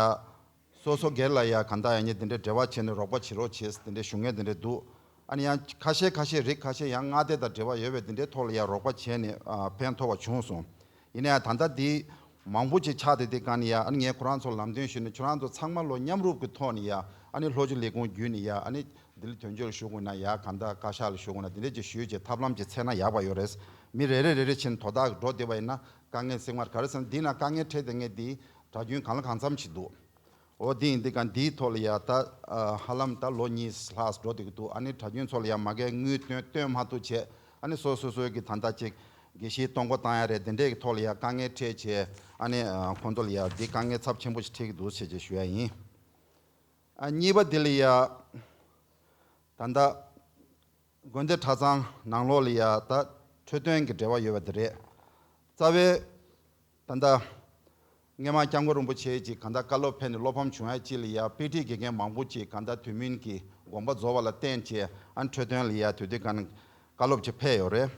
སོ་སོ་སྒེར་ལ་ཡ་གང་ལྟར་ཡ་ཉེ་དེ་འདྲའི་འབྲེལ་བ་བྱས་ནས་རོགས་པ་བྱེད་རོགས་བྱེད་དེ་འདྲའི་ཞུ་མཁན་དེ་འདྲ་འདུག་ཨ་ནི་ཡང་ཁ་ཤས་ཁ་ཤས་རིགས་ཁ་ཤས་ཡང་མངའ་སྡེ་དང་འབྲེལ་བ་ཡོད་པའི་དེ་འདྲའི་ཐོག་ལ་ཡ་རོགས་པ་བྱས་ནས་ཨ་ཕན་ཐོགས་པ་བྱུང་སོང་། ཡིན་ན་ཡང་ད་ལྟ་འདི་མང་པོ་ཅིག་ཆགས་བསྡད་དེ་ག་ནི་ཡ། ཨ་ནི་ངས་ཁོ་རང་ཚོར་ལམ་སྟོན་ཞུས་ནས་ཁྱོད་རང་ཚོ་ཚང་མ་ལོ་མཉམ་རུབ་ཀྱི་ཐོག་ནས་ཡ། ཨ་ནི་ལྷོ་ཕྱོགས་ལས་ཁུངས་བརྒྱུད་ནས་ཡ། ཨ་ནི་ལྡི་ལི་དོན་གཅོད་ལ་ཞུ་དགོས་ན་ཡ། གང་ལྟར་བཀའ་ཤག་ལ་ཞུ་དགོས་ན་དེ་འདྲ་ཅིག་ཞུས་བྱས་ཐབས་ལམ་ཅིག་འཚོལ་ན་ཡག་པ་ཡོད་རེད། མི་རེ་རེ་རེ་རེ་བྱས་ནས་དོ་བདག་གི་འགྲོ་བསྡད་པ་ཡིན་ན་དཀའ་ངལ་སེལ་མ་རེད། ག་རེ་ཟེར་ན་འདི་ན་དཀའ་ངལ་འཕྲད་བསྡད་མཁན་འདི་གྲྭ་རྒྱུན་གང་ལ་གང་འཚམ་ཞིག་འདུག་འོ་འདི་ཡིན་དུས་ག་འདིའི་ཐོག་ལ་ཡ་ད་ཨ་ཧ་ལམ་ད་ལོ་གཉིས་ལྷག་འགྲོ་བསྡད་ཀྱི་འདུག་ཨ་ནི་གྲྭ་རྒྱུན་ཚོ་ལ་ཡ་མ་གིའི་དངུལ་བཏོན་བཏོན་མ་ཐུབ་བྱས། ཨ་ནི་སོ་སོ་སོའི་གི་ད་ལྟ་ཅིག་དགེ་བཤེས་གཏོང་སྒོ་བཏང་ཡ་རེད། དེ་འདྲའི་གི་ཐོག་ལ་ཡ་དཀའ་ངལ་འཕྲད་བྱས། ཨ་ནི་ཨ་ཁོང་ཚོ་ལ་ཡ་འདི་དཀའ་ངལ་ཚབས་ཆེན་པོ་ཞིག་འཕྲད་ཀྱི་འདུག་ཟེར་བྱས་ཞུ་ཡ་ཡིན། ཨ་གཉིས་པ་འདི་ལ་ཡ་ད་ལྟ་དགོན་སྡེ་གྲྭ་ཚང་ནང་ལོགས་ལ་ཡ་ད་ འཕྲོད་བསྟེན་གྱི་འབྲེལ་བ་ཡོད་པ་དེ་རེད། རྩ་བའི་ད་ལྟ་སྔས་མ་སྐྱབས་མགོན་རིན་པོ་ཆེ་གཅིག་གང་ལྟར་བཀའ་སློབ་ཕེབས་ནས་བློ་ཕམ་བྱུང་ཡ་གཅིག་ལ་ཡ་དཔེ་ཁྲིད་དགེ་རྒན་མང་པོ་གཅིག་གང་ལྟར་དུས་མིན་གྱི་དགོངས་པ་རྫོགས་པ་ལ་བརྟེན་བྱས་ཨ་ནི་འཕྲོད་བསྟེན་ལ་ཡ་དུས་དུས་གང་བཀའ་སློབ་ཅིག་ཕེབས་ཡོད་རེད།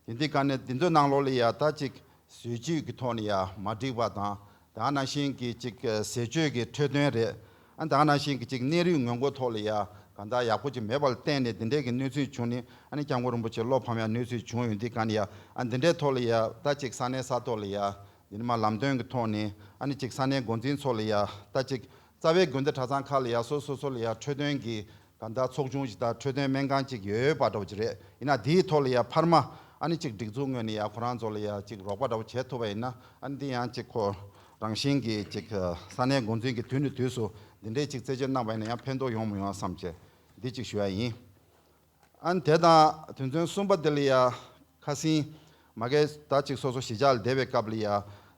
དེ་འདི་གང་ནས་འདི་ཚོའི་ནང་ལོགས་ལ་ཡ་ད་ཅིག་ཟས་བཅུད་ཀྱི་ཐོག་ནས་ཡ་མ་འགྲིག་པ་དང་། ད་ག་ནང་བཞིན་གྱི་ཅིག་ཟས་སྤྱོད་ཀྱི་འཕྲོད་བསྟེན་རེད། ཨ་ད་ག་ནང་བཞིན་གྱི་ཅིག་གནས་རིགས་སྔོན་འགོག་ཐོག་ལ་ཡ་གང་ལྟར་ཡག་པོ་ཅིག་མེད་པ་ལ་བརྟེན་ནས་འདི་འདྲའི་གི་གནས་ཚུལ་བྱུང་ནས་ཨ་ནི་སྐྱབས་མགོན་རིན་པོ་ཆེ་བློ་ཕམ་ཡ་གནས་ཚུལ་བྱུང་ཡོད། འདི་གང་ནས་ཡ་ཨ་འདི་འདྲའི་ཐོག་ལ་ཡ་ད་ཅིག་ས་གནས་ས་ཐོག་ལ་ཡ་འདི་ནི་མ་ལམ་སྟོན་གྱི་ཐོག་ནས་ཨ་ནི་ཅིག་ས་གནས་འགོ་འཛིན་ཚོ་ལ་ཡ་ད་ཅིག་རྩ་བའི་དགོན་སྡེ་གྲྭ་ཚང་ཁག་ལ་ཡ་སོ་སོ་སོ་ལ་ཡ་འཕྲོད་བསྟེན་གྱི་གང་ལྟར་ཚོགས་ཆུང་ཞིག་དང་འཕྲོད་བསྟེན་སྨན་ཁང་ཅིག་ཡོད་པ་འདྲ་བོ་ཅིག་རེད། ཡིན་ན་དེའི་ཐོག་ལ་ཡ་འཕར་མ་ཨ་ནི་ཅིག་སྒྲིག་འཛུགས་ངོས་ནས་ཡ་ཁོ་རང་ཚོ་ལ་ཡ་ཅིག་རོགས་པ་འདྲ་བོ་བྱེད་ཐུབ་པ་ཡིན་ན་ཨ་ནི་འདི་ཡང་ཅིག་ཁོ་རང་བཞིན་གྱིས་ཅིག་ས་གནས་འགོ་འཛིན་གྱི་དུས་ནས་དུས་སུ་འདི་འདྲའི་ཅིག་རྩད་གཅོད་གནང་བ་ཡིན་ན་ཡང་ཕན་ཐོགས་ཡོང་མི་ཡོང་བསམ་བྱས་འདི་ཅིག་ཞུ་ཡ་ཡིན། ཨ་ནི་དེ་དང་དོན་ཚན་གསུམ་པ་འདི་ལ་ཡ་ཁ་སང་མ་གི་ད་ཅིག་སོ་སོ་གཞིས་ཆགས་ལ་བསྡད་པའི་སྐབས་ལ་ཡ་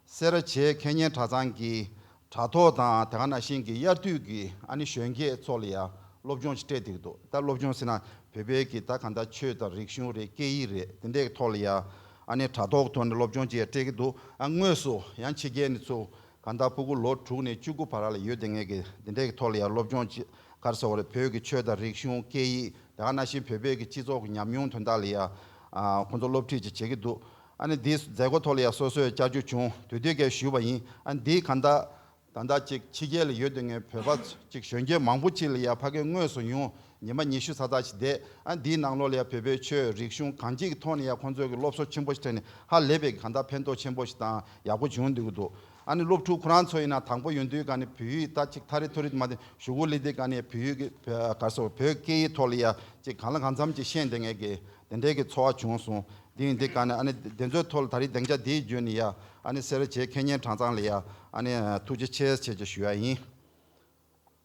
སེ་ར་བྱེས་ཁེ་ཉེན་གྲྭ་ཚང་གི་དྲ་ཐོག་དང་དེ་ག་ནང་བཞིན་གྱི་དབྱར་དུས་ཀྱི་ཨ་ནི་གཞོན་སྐྱེས་ཚོ་ལ་ཡ་སློབ་སྦྱོང་ཞིག་སྤྲད་བསྡད་ཀྱི་འདུག་ད་སློབ་སྦྱོང་ཟེར་ན་བོད་པའི་གི་ད་གང་ལྟར་ཆོས་དང་རིག་གཞུང་རེད། སྐད་ཡིག་རེད། དེ་འདྲའི་ཐོག་ལ་ཡ་ཨ་ནི་དྲ་ཐོག་ཐོག་ནས་སློབ་སྦྱོང་ཅིག་སྤྲད་ཀྱི་འདུག་ཨ་དངོས་སུ་ཡང་ཕྱི་རྒྱལ་ནས་ཚུར་གང་ལྟར་ཕྲུ་གུ་ལོ་དྲུག་ནས་བཅུ་དགུ་བར་ལ་ཡོད་བསྡད་མཁན་གྱི་དེ་འདྲའི་གི་ཐོག་ལ་ཡ་སློབ་སྦྱོང་ཅིག་ག་རེ་ཟེར་དགོས་རེད། བོད་ཀྱི་ཆོས་དང་རིག་གཞུང་སྐད་ཡིག་དེ་ག་ནང་བཞིན་བོད་པའི་གི་སྤྱི་ཚོགས་ཀྱི་ཉམས་མྱོང་དོན་དག་ལ་ཡ་ཨ་ཁོང་ཚོ་སློབ་ཁྲིད་ཅིག་བྱེད་ཀྱི་འདུག་ཨ་ནི་འདིའི་མཛད་སྒོ་ཐོག་ལ་ཡ་སོ་སོས་བཅར་རྒྱུ་བྱུང་། དུས་དུས་ཀས་ཞུས་པ་ཡིན། ཨ་ནི་འདིའི་གང་ལྟར་ད་ལྟ་ཅིག་ཕྱི་རྒྱལ་ལ་ཡོད་བསྡད་མཁན་བོད་པ་ཅིག་གཞོན་སྐྱེས་མང་པོ་ཅིག་ལ་ཡ་ཕ་གིར་དངོས་སུ་ཡོང་ཉི་མ་ཉི་ཤུ་ཙམ་ཙམ་ཞིག་བསྡད། ཨ་འདིའི་ནང་ལོགས་ལ་ཡ་བོད་པའི་ཆོས་རིག་གཞུང་གང་ཅིའི་ཐོག་ནས་ཡ་ཁོང་ཚོས་ཀྱི་སློབ་གསོ་ཆེན་པོ་ཞིག་སྤྲད་ནས་ཧ་ལས་པའི་གང་ལྟར་ཕན་ཐོགས་ཆེན་པོ་ཞིག་དང་ཡག་པོ་བྱུང་འདུག་གི་འདུག་ཨ་ནི་སློབ་ཕྲུག་ཁོ་རང་ཚོ་ཡིན་ན་དང་པོ་ཡོང་དུས་ག་ནས་བོད་ཡིག་ད་ཅིག་ཐ་རེ་ཐོ་རེ་མ་དེ་གཞུག་གུ་སླེབས་དུས་ག་ནས་བོད་ཡིག་གི་བོད་ག་རེ་ཟེར་བོད་སྐད་ཡིག་ཐོག་ལ་ཡ་ཅིག་གང་ལ་གང་འཚམ་ཅིག་ཤེས་བསྡད་མཁན་གྱི་དེ་འདྲའི་གི་ཚོར་བ་བྱུང་སོང་། དེ་ཡིན་དུས་ག་ནས་ཨ་ནི་དེ་ཚོའི་ཐོག་ལ་ད་རེས་སྡིངས་ཆ་དེའི་བརྒྱུད་ནས་ཡ་ཨ་ནི་སེ་ར་བྱེས་ཁེ་ཉེན་གྲྭ་ཚང་ལ་ཡ་ཨ་ནི་ཐུགས་རྗེ་ཆེ་ཆེ་ཆེ་ཞུ་ཡ་ཡིན།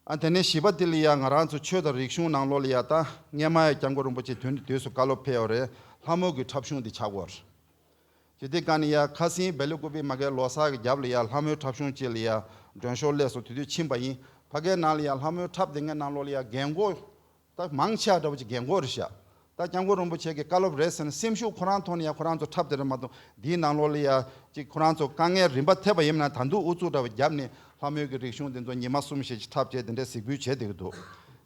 ཨ་དེ་ནས་བཞི་པ་དེ་ལ་ཡ་ང་རང་ཚོ་ཆོས་དང་རིག་གཞུང་ནང་ལོགས་ལ་ཡ་ད་སྔས་མ་ཡ་སྐྱབས་མགོན་རིན་པོ་ཆེ་དུས་ནས་དུས་སུ་བཀའ་སློབ་ཕེབས་ཡོད་རེད། ལྷ་མོ་གི་འཁྲབ་གཞུང་འདི་ཆགས་ཡོད་རེད། ཇི་སྟེ་ག་ནས་ཡ་ཁ་སང་སྦེལ་ཀོབ་པའི་མ་གའི་ལོ་གསར་གྱི་རྒྱབ་ལ་ཡ་ལྷ་མོའི་འཁྲབ་གཞུང་ཅིག་ལ་ཡ་མགྲོན་ཤོག་སླེབས་སོང་། དེ་དུས་ཕྱིན་པ་ཡིན། ཕ་གའི་ནང་ལ་ཡ་ལྷ་མོའི་འཁྲབ་སྡོད་མཁན་ནང་ལོགས་ལ་ཡ་རྒན་གོག་ད་མང་ཆེ་བ་འདྲ་བོ་ཅིག་རྒན་གོག་རེད་ཤག་ད་སྐྱབས་མགོན་རིན་པོ་ཆེ་གི་བཀའ་སློབ་རེད་ཟེར་ནས་སེམས་ཤུགས་ཁོ་རང་ཐོག་ནས་ཡ་ཁོ་རང་ཚོ་འཁྲབ་དེ་རེད་མ་གཏོགས་འདིའི་ནང་ལོགས་ལ་ཡ་ཅིག་ཁོ་རང་ཚོ་དཀའ་ངལ་རིམ་པ་ཐེབས་པ་ཡིན་ན་ད་དུང་ཨུ་ཚུགས་འདྲ་བོ་བརྒྱབ་ནས་ལྷ་མོའི་གི་རིག་གཞུང་དེ་ཚོ་ཉི་མ་གསུམ་བཞི་ཅིག་འཁྲབ་བྱས་དེ་འདྲའི་གཟིགས་འབུལ་བྱས་བསྡད་ཀྱི་འདུག་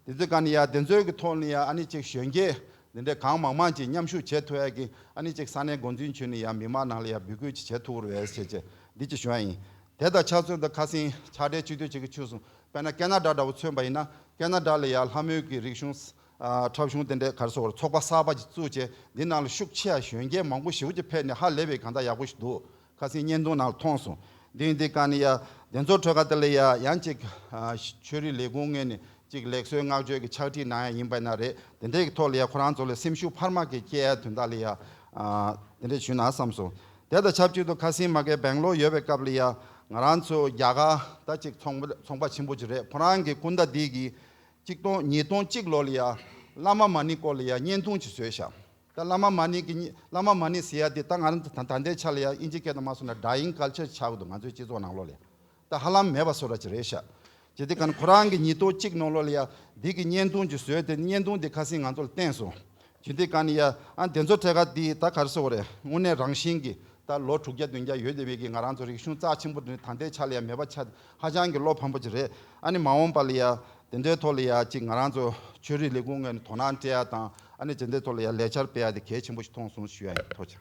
དེ་ཚོའི་སྒང་ནས་ཡ་དེ་ཚོའི་གི་ཐོག་ནས་ཡ་ཨ་ནི་ཅིག་གཞོན་སྐྱེས་འདི་འདྲའི་གང་མང་མང་ཅིག་མཉམ་ཞུགས་བྱེད་ཐུབ་ཡ་གི་ཨ་ནི་ཅིག་ས་གནས་འགོ་འཛིན་བྱས་ནས་ཡ་མི་མང་ནང་ལ་ཡ་འབོད་སྐུལ་ཅིག་བྱེད་ཐུབ་རེད་ཟེར་བྱས་འདི་ཅིག་ཞུ་ཡ་ཡིན། དེ་དང་ཆབས་ཅིག་ཏུ་ཁ་སང་ཕྱག་སྦྲེལ་སྤྱི་འཐུས་ཅིག་གིས་ཞུས་སོང་། དཔེར་ན་ཁེ་ན་ཌ་འདྲ་བོ་མཚོན་པ་ཡིན་ན་ཁེ་ན་ཌ་ལ་ཡ་ལྷ་མོའི་གི་རིག་གཞུང་ཨ་འཁྲབ་གཞུང་དེ་འདྲའི་ག་རེ་ཟེར་དགོས་རེད། ཚོགས་པ་གསར་པ་ཅིག་བཙུགས་བྱས་འདི་ནང་ལ་ཤུགས་ཆེ་བ་གཞོན་སྐྱེས་མང་པོ་ཞེ་པོ་ཅིག་ཕེབས་ནས་ཧ་ལས་པའི་གང་ལྟར་ཡག་པོ་ཞིག་འདུག་ཁ་སང་བརྙན་ཐུང་ནང་ལ་མཐོང་སོང་། འདི་ཡིན་དུས་ག་ནས་ཡ་དེ་ཚོ་ཁྲོད་ཁ་དེ་ལ་ཡ་ཡང་ཅིག་ཨ་ཆོས་རིག་ལས་ཁུངས་ངོས་ནས་ཅིག་ལེགས་གསོལ་བསྔགས་བརྗོད་ཀྱི་ཕྱག་བྲིས་གནང་ཡ་ཡིན་པ་ན་རེད། དེ་འདྲའི་ཐོག་ལ་ཡ་ཁོ་རང་ཚོ་ལ་སེམས་ཤུགས་འཕར་མ་གི་སྐྱེ་ཡ་དོན་དག་ལ་ཡ་ཨ་དེ་འདྲ་ཞུས་ན་བསམ་སོང་། དེ་དང་ཆབས་ཅིག་ཏུ་ཁ་སང་མ་གི་སྦེང་ལོར་ཡོད་པའི་སྐབས་ལ་ཡ་ང་རང་ཚོ་རྒྱ་གར་ད་ཅིག་ཚོང་པ་ཚོང་པ་ཆེན་པོ་ཅིག་རེད། ཁོ་རང་གི་སྐུ་ཟླ་འདི་གི་གཅིག་སྟོང་ཉིས་སྟོང་གཅིག་ལོ་ལ་ཡ་བླ་མ་མ་ཎི་སྐོར་ལ་ཡ་བརྙན་ཐུང་ཅིག་བཟོས་ཤག་ད་བླ་མ་མ་ཎི་གི་བརྙན་བླ་མ་མ་ཎི་ཟེར་ཡ་དེ་ད་ང་རང་ཚོ་ད་ད་ལྟའི་ཆ་ལ་ཡ་ཨིན་ཇི་སྐད་དུ་མ་སོང་ན་ཌའི་ཡིང་ཀལ་ཅར་ཆགས་ཀྱི་འདུག་ང་ཚོའི་སྤྱི་ཚོགས་ནང་ལོགས་ལ་ཡ་ད་ཧ་ལམ་མེད་པ་བཟོ་འདྲ་ཅིག་རེད་ཤག་ཇི་སྟེ་ག་ནས་ཁོ་རང་གི་ཉིས་སྟོང་གཅིག་ནང་ལོགས་ལ་ཡ་འདི་གི་བརྙན་ཐུང་ཅིག་བཟོས་ཏེ་བརྙན་ཐུང་འདི་ཁ་སང་ང་ཚོ་ལ་བསྟན་སོང་། ཇི་སྟེ་ག་ནས་ཡ་ཨ་དེ་ཚོ་ཐད་ཀ་འདི་ད་ག་རེ་ཟེར་དགོས་རེད། དངོས་གནས་རང་བཞིན་གྱི་ད་ལོ་དྲུག་བརྒྱ་བདུན་བརྒྱ་ཡོད་བསྡད་པའི་གི་ང་རང་ཚོ་རིག་གཞུང་རྩ་ཆེན་པོ་འདི་ནི་ད་ལྟའི་ཆ་ལ་ཡ་མེད་པ་ཆགས་ཧ་ཅང་གི་བློ་ཕམ་པོ་ཅིག་རེད། ཨ་ནི་མ་འོངས་པ་ལ་ཡ་དེ་འདྲའི་ཐོག་ལ་ཡ་ཅིག་ང་རང་ཚོ་ཆོས་རིག་ལས་ཁུངས་ངོས་ནས་དོ་སྣང་སྤྲད་ཡ་དང་ཨ་ནི་དེ་འདྲའི་ཐོག་ལ་ཡ་ལས་འཆར་སྤེལ་ཡ་དེ་གལ་ཆེན་པོ་ཞིག་མཐོང་སོང་ཞུ་ཡ་ཡིན། ཐུགས་རྗེ་ཆེ།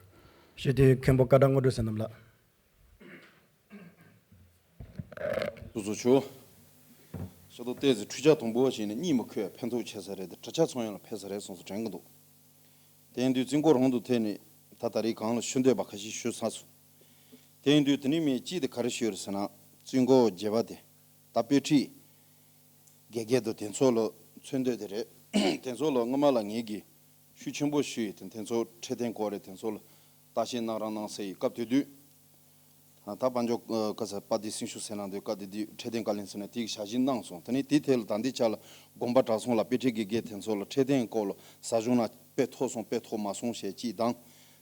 ཞུ་དེ་མཁན་པོ་བཀའ་གྲགས་དངོས་གྲུབ་བསོད་ནམས་ལགས། ཏུ་ཟུ་ཆུ། ཤ་དོ་ཏེ་ཟི་འཕྲུལ་ཆ་དུམ་བུ་བ་ཞིག་ནི་གཉིད་མི་ཁུག་ཕན་ཐོགས་ཆེ་ས་རེད་དེ་གྲྭ་ཆ་ཚང་ཡོངས་ལ་ཕན་ས་རེད་གསུངས་སུ་དྲན་གི་འདུག་དེ་ཡིན་དུས་བཙུན་མགོ་རང་དུ་ཐད་ནས་ད་ད་རེས་གང་ལ་ཞུ་འདོད་པ་ཁ་ཤས་ཞུ་ཚར་སོང་། དེ་ཡིན་དུས་དེ་ནི་མི་གཅིག་དེ་ག་རེ་ཞུས་རེད་ཟེར་ན་བཙུན་མགོ་རྒྱལ་བ་དེ་ད་དཔེ་ཁྲིད་དགེ་རྒན་དུ་དེ་ཚོ་ལ་མཚོན་འདོད་དེ་རེད། དེ་ཚོ་ལ་སྔོན་མ་ལ་ངེད་ཀྱིས་ཤུགས་ཆེན་པོ་ཞུས་ཡོད་དེ་དེ་ཚོ་འཕྲོད་བསྟེན་སྐོར་རེད། དེ་ཚོ་ལ་ལྟ་བཤལ་གནང་རང་གནང་ཟེར་ཡི་སྐབས་དེ་དུས། ད་དཔལ་འབྱོར་བཀའ་ཟེར་པ་འདི་སེམས་ཤུགས་ཟེར་ན་འདོད་བཀའ་འདི་འདི་འཕྲོད་བསྟེན་བཀའ་བློན་ཟེར་ན་དེའི་ཞལ་བཞེས་གནང་སོང་། དེ་ནས་དེའི་ཐད་ལ་ད་འདི་ཆ་ལ་དགོན་པ་གྲྭ་ཚང་ལ་དཔེ་ཁྲིད་དགེ་རྒན་དེ་ཚོ་ལ་འཕྲོད་བསྟེན་སྐོར་ལ་ཟ་གཞུང་ན་དཔེ་ཐོག་སོང་དཔེ་ཐོག་མ་སོང་ཞེས་གཅིག་དང་།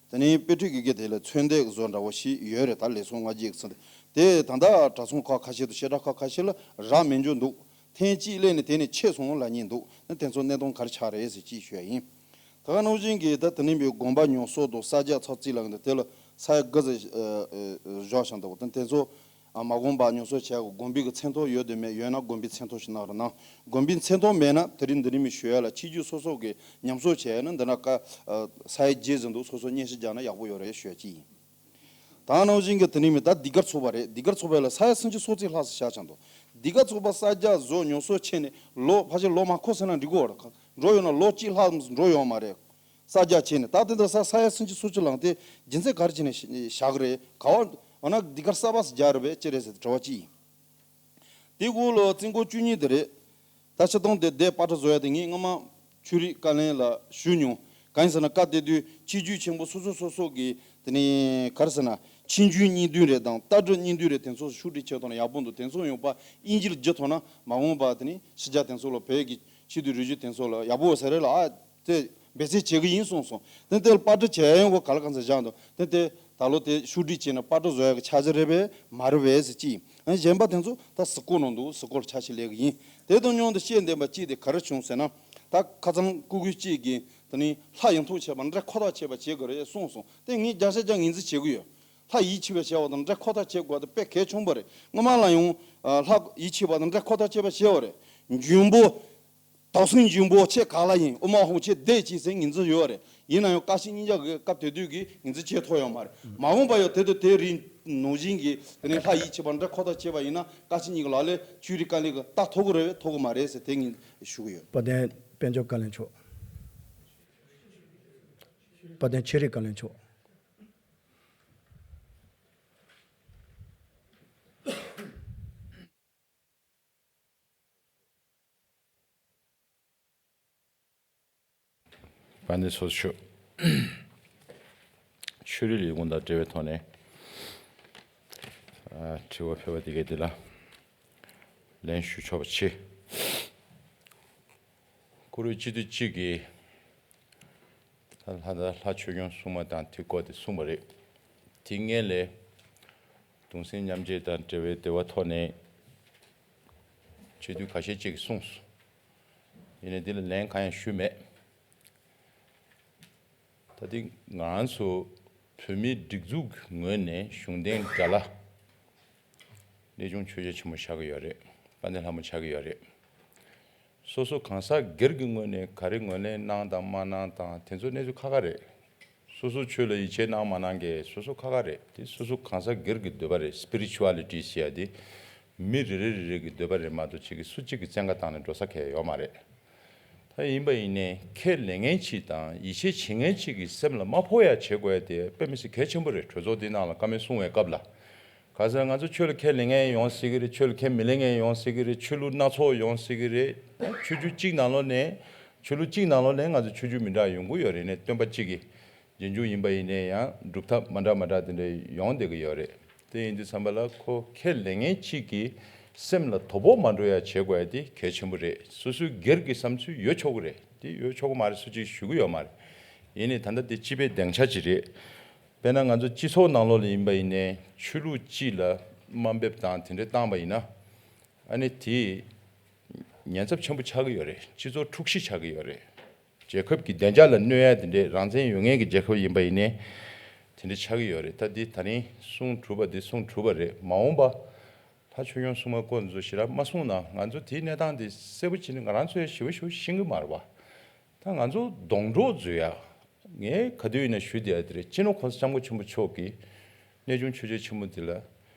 དེ་ནས་དཔེ་ཁྲིད་དགེ་རྒན་དེ་ལ་ཚོད་འདེགས་བཟོ་འདྲ་བོ་ཞིག་ཡོད་རེད། ད་ལས་ཚོགས་སྔ་རྗེས་ཀྱི་ཚོད་འདེགས་དེ་ད་ལྟ་གྲྭ་ཚང་ཁག་ཁ་ཤས་དང་བཤད་གྲྭ་ཁག་ཁ་ཤས་ལ་རག་མེད་འཇོག་འདུག་ཐེངས་གཅིག་སླེབས་ནས་དེ་ནས་ཆད་སོང་ལབ་མཁན་འདུག་ན་དེ་ཚོ་གནད་དོན་ག་རེ་ཆགས་རེད་ཟེར་གཅིག་ཞུ་ཡ་ཡིན། ད་ག་ནང་བཞིན་གྱི་ད་དེ་ནས་པའི་དགོན་པ་ཉམས་གསོ་དང་ས་རྒྱ་ཚར་རྩིས་ལ་འདི་དེ་ལ་ས་ཡ་དགུ་ཙམ་བཞག་བཞག་འདུག་ད་དེ་ཚོ་མ་དགོན་པ་ཉམས་གསོ་བྱས་གོ་དགོན་པའི་གི་མཚན་ཐོ་ཡོད་དེ་མེད་ཡོད་ན་དགོན་པའི་མཚན་ཐོ་ཞིག་གནང་རོགས་གནང་། དགོན་པའི་མཚན་ཐོ་མེད་ན་དེ་རིང་འདི་རིང་མི་ཞུ་ཡ་ལ་ཆིག་བརྒྱུད་སོ་སོ་གི་ཉམས་གསོ་བྱས་ན་འདི་ན་ཀ་ས་ཡ་བརྒྱད་ཟིན་འདུག་སོ་སོ་སྙན་ཞུ་རྒྱག་ན་ཡག་པོ་ཡོད་རེད་ཞུ་ཡ་ཅིག་ཡིན། ད་ནང་བཞིན་གྱི་དེ་ནས་མི་ད་འདི་གར་ཚོགས་པ་རེད། འདི་གར་ཚོགས་པ་ལ་ས་ཡ་སུམ་ཅུ་སོ་གཅིག་ལྷག་ཙམ་བཞག་ཆགས་འདུག་འདི་གར་ཚོགས་པ་ས་རྒྱ་བཟོ་ཉོ་སོ་ཆེ་ནས་ལོ་ཕལ་ཆེར་ལོ་མ་འཁོར་ཟེར་ན་འགྲིག་གི་ཡོད་རེད། འགྲོ་ཡོད་ན་ལོ་གཅིག་ལྷག་འགྲོ་ཡོད་མ་རེད། ས་རྒྱ་ཆེ་ནས་ད་དེ་འདྲ་ས་ས་ཡ་སུམ་ཅུ་སོ་གཅིག་ལངས་ཏེ་རྒྱུ་མཚན་ག་རེ་བྱས་ནས་བཞག་གི་རེད། ག་བ་འོ་ན་འདི་གར་ས་བ་སུ་རྒྱག་རེད་པས་ཅི་རེད་ཟེར་དྲི་བ་གཅིག་ཡིན། དེ་གུ་ལོ་རྩིས་འཁོར་བཅུ་གཉིས་དེ་རེད། ད་ཆ་ཚང་དེ་དེ་པ་ཏྲ་བཟོ་ཡ་དེ་ངས་སྔ་མ་ཆོས་རིག་བཀའ་བློན་ལ་ཞུས་མྱོང་། གང་ཡིན་ཟེར་ན་བཀའ་དེ་དུས་ཆིག་བརྒྱུད་ཆེན་པོ་སོ་སོ་སོ་སོ་གི་དེ་ནས་ག་རེ་ཟེར་ན་ཆིག་བརྒྱུད་གཉིས་བདུན་རེ་དང་ལྟ་གྲུབ་གཉིས་བདུན་རེ་དེ་ཚོ་ཤུགས་སྒྲིལ་བྱས་ཐོག་ན་ཡག་པོ་འདུག་དེ་ཚོ་ཡོང་པ་དབྱིན་ཇི་ལ་བསྒྱུར་ཐོག་ན་མ་འོངས་པ་དེ་ནས་ཕྱི་རྒྱལ་དེ་ཚོ་ལ་བོད་ཀྱི་ཆོས་དུས་རིག་གཞུང་དེ་ཚོ་ལ་ཡག་པོ་ཟེར་རེད་ལ་ཨ་དེ་འབད་བརྩོན་བྱེད་གི་ཡིན་གསུངས་སོང་། དེ་དེ་ལ་པ་ཏྲ་བྱས་ཡོང་གོ་ག་ལ་གང་ཟེར་བཞག་འདུག་དེ་དེ། ད་ལོ་དེ་ཤུགས་སྒྲིལ་བྱས་ན་པ་ཏྲ་བཟོ་ཡག་གི་འཆར་གཞི་རེད་པས་མ་རེད་པས་ཟེར་གྱིས། ཨ་གཞན་པ་དེ་ཚོ་ད་ཟུར་བཀོལ་གནང་འདུག་ཟུར་བཀོལ་འཆར་གཞི་ལས་ཀྱི་ཡིན། དེ་དང་མཉམ་དུ་བཤད་འདོད་པ་གཅིག་དེ་ག་རེ་བྱུང་ཟེར་ན། ད་ཁ་སང་སྐུ་སྒེར་གཅིག་གིས་དེ་ནི་ལྷ་ཡིན་མཐོང་བྱས་པ་འདྲ་ཁོ་ཐག་བྱས་པ་བྱེད་དགོས་རེད་གསུངས་སོང་། དེ་ངས་བརྒྱ་ཆ་བརྒྱ་ངོས་འཛིན་བྱེད་ཀྱི་ཡོད། ལྷ་ཡིད་ཆེས་པ་དང་འདྲ་ཁོ་ཐག་བྱེད་དགོས་དེ་དཔེ་གལ་ཆེན་པོ་རེད། སྔོན་མ་ལ་ཡང་ལྷ་ཡིད་ཆེས་པ་དང་འདྲ་ཁོ་ཐག་བྱས་པ་བྱས་པ་རེད། འཇུན་པོ། དོགས་ཟོན་འཇུན་པོ་ཆེ་ག་ལ་ཡིན་ཨོ་མ་ཧོང་ཆེ་བསྡད་ཅིག་ཟེར་ངོས་འཛིན་ཡོད་རེད། ཡིན་ན་ཡང་བཀའ་སྤྱི་གཉིས་ཆ་གི་སྐབས་དེ་དུས་ཀྱི་ངོས་འཛིན་བྱེད་ཐུབ་ཡོད་མ་རེད། མ་འོངས་པ་ཡང་དེ་དང་དེ་རིང་ནང་བཞིན་གྱི་དེ་ནས་ལྷ་ཡིད་ཆེས་པ་འདྲ་ཁོ་ཐག་བྱས་པ་ཡིན་ན་བཀའ་སྤྱི་གཉིས་ཀྱི་ལག་ལེན་ཆོས་རིག་དཀའ་ལས་ཀྱི་ལྟ་ཐུབ་ཀྱི་རེད་པས་ཐུབ་ཀྱི་མ་རེད་ཟེར་དེ་ངས་ཞུ་གི་ཡོད། དཔལ་ལྡན་དཔལ་འབྱོར་བཀའ་བློན་མཆོག་དཔལ་ལྡན་ཆོས་རིག་བཀའ་བློན་མཆོག་དཔལ་ལྡན་ཚོགས་གཙོ་མཆོག་ཆོས་རིག་ལས་ཁུངས་དང་འབྲེལ་བའི་ཐོག་ནས། ཨ། དྲི་བ་ཕེབས་པ་དེ་གའི་དེ་ལ་ལན་ཞུ་ཆོག་པ་བྱེད། བཀུར་འོས་སྤྱི་འཐུས་གཅིག་གིས། ད་ལྷ་ད་ལྷ་ཆོས་སྐྱོང་སྲུང་མ་དང་དེ་སྐོར་དེ་གསུངས་པ་རེད། དེ་སྔོན་ལས་གདུང་སེམས་མཉམ་སྐྱེད་དང་འབྲེལ་བའི་འབྲེལ་བ་ཐོག་ནས་སྤྱི་འཐུས་ཁ་ཤས་ཅིག་གིས་གསུངས་སོང་། ཡིན་ནའི་འདི་ལ་ལན་གང་ཡང་ཞུས་མེད། ད་ཐེངས་ང་རང་ཚོ་བོད་མིའི་སྒྲིག་འཛུགས་ཀྱི་ངོས་ནས་གཞུང་འབྲེལ་དགྲ་ལྷ་གནས་ཆུང་ཆོས་རྒྱལ་ཆེན་པོ་ཆགས་ཀྱི་ཡོད་རེད། དཔལ་ལྡན་ལྷ་མོ་ཆགས་ཀྱི་ཡོད་རེད། སོ་སོ་གང་ཟག་སྒེར་གྱི་ངོས་ནས་ག་རེ་ངོས་ལེན་གནང་དང་མ་གནང་དང་དེ་ཚོ་གནས་ཚུལ་ཁག་ཁག་རེད། སོ་སོ་ཆོས་ལ་ཡིད་ཆེས་གནང་མ་གནང་གི་སོ་སོ་ཁག་ཁག་རེད། དེ་སོ་སོ་གང་ཟག་སྒེར་གྱི་འདོད་པ་རེད། སི་པི་རི་ཅུ་ཨ་ལི་ཊི་ཟེར་ཡ་དེ་མི་རེ་རེ་རེ་རེ་གི་འདོད་པ་རེད་མ་གཏོགས་གཅིག་གིས་སུ་གཅིག་གི་བཙན་བཀའ་བཏང་ནས་འགྲོ་ས་གང་ཡང་ཡོད་མ་རེད། ད་ཡིན་པ་ཡིན་ནའི་ཁས་ལེན་མཁན་གཅིག་དང་ཡིད་ཆེས་བྱེད་མཁན་གཅིག་གི་སེམས་ལ་མ་ཕོག་ཡ་བྱེད་དགོས་ཡ་དེ་དཔེ་མི་སྲིད་གལ་ཆེན་པོ་རེད། གྲོས་ཚོགས་འདི་ནང་ལ་བཀའ་མོལ་གསུང་བའི་སྐབས་ལ། ག་ཟེར་ང་ཚོ་ཆོས་ལ་ཁས་ལེན་མཁན་ཡོང་སྲིད་ཀྱི་རེད། ཆོས་ལ་ཁས་མི་ལེན་མཁན་ཡོང་སྲིད་ཀྱི་རེད། ཆོས་ལུགས་སྣ་ཚོགས་ཡོང་སྲིད་ཀྱི་རེད། ཆོས་བརྒྱུད་གཅིག་ནང་ལོགས་ནས་ཆོས་ལུགས་གཅིག་ནང་ལོགས་ནས་ང་ཚོ་ཆོས་བརྒྱུད་མི་འདྲ་ཡོང་གི་ཡོད་རེད། ནས་སྟོན་པ་གཅིག་གི་རྗེས་འཇུག་ཡིན་པ་ཡིན་ནའི་ཡང་སྒྲུབ་ཐབས་མ་འདྲ་མ་འདྲ་དེ་འདྲ་ཡོང་བསྡད་ཀྱི་ཡོད་རེད། དེ་ཡིན་དུས་ཙམ་པ་ལ་ཁོ་ཁས་ལེན་མཁན་གཅིག་གི་སེམས་ལ་དོ་ཕོག་མ་འགྲོ་ཡ་བྱེད་དགོས་ཡ་དེ་གལ་ཆེན་པོ་རེད། སོ་སོའི་སྒེར་གྱི་བསམ་ཚུལ་ཡོད་ཆོག་གི་རེད། དེ་ཡོད་ཆོག་གི་མ་རེད་སུ་གཅིག་ཞུ་གི་ཡོད་མ་རེད། ཡིན་ནའི་ད་ལྟ་དེ་སྤྱི་པའི་སྡིངས་ཆ་ཅིག་རེད། དཔེར་ན་ང་ཚོ་སྤྱི་ཚོགས་ནང་ལོགས་ལ་ཡིན་པ་ཡིན་ནའི་ཆོས་ལུགས་གཅིག་ལ་དམའ་འབེབས་དང་དེ་འདྲ་བཏང་པ་ཡིན་ན། ཨ་ནི་དེ་ཉེན་ཚབས་ཆེན་པོ་ཆགས་ཀྱི་ཡོད་རེད། སྤྱི་ཚོགས་འཁྲུག་གཞི་ཆགས་ཀྱི་ཡོད་རེད། རྒྱལ་ཁབ་ཀྱི་བདེ་འཇགས་ལ་གནོད་ཡ་དེ་འདྲས་རང་བཙན་ཡོད་མཁན་གྱི་རྒྱལ་ཁབ་ཡིན་པ་ཡིན་ནའི་དེ་འདྲས་ཆགས་ཀྱི་ཡོད་རེད། ད་འདི་ད་རིང་གསུང་གྲུབ་པ་འདི་གསུང་གྲུབ་པ་རེད། མ་འོངས་པ་ལྷ་ཆོས་སྐྱོང་སྲུང་མ་སྐོར་ཚོ་ཞེ་དྲག་མ་གསུངས་ན་ང་ཚོ་དེའི་གནས་སྟངས་དེ་གསལ་པོ་བྱས་ནས་ང་རང་ཚོས་ཞེ་པོ་ཞེ་པོ་ཤེས་ཀྱི་མ་རེད་པ། ད་ང་ཚོ་སྡོང་གྲོགས་འཛུལ་ཡ་ངས་ག་དུས་ཡིན་ན་ཞུ་བསྡད་ཡ་དེ་རེད། སྤྱི་ནོར་༸གོང་ས་༸སྐྱབས་མགོན་ཆེན་པོ་མཆོག་གིས་གནས་ཆུང་ཆོས་རྒྱལ་ཆེན་པོ་འདི་ལ།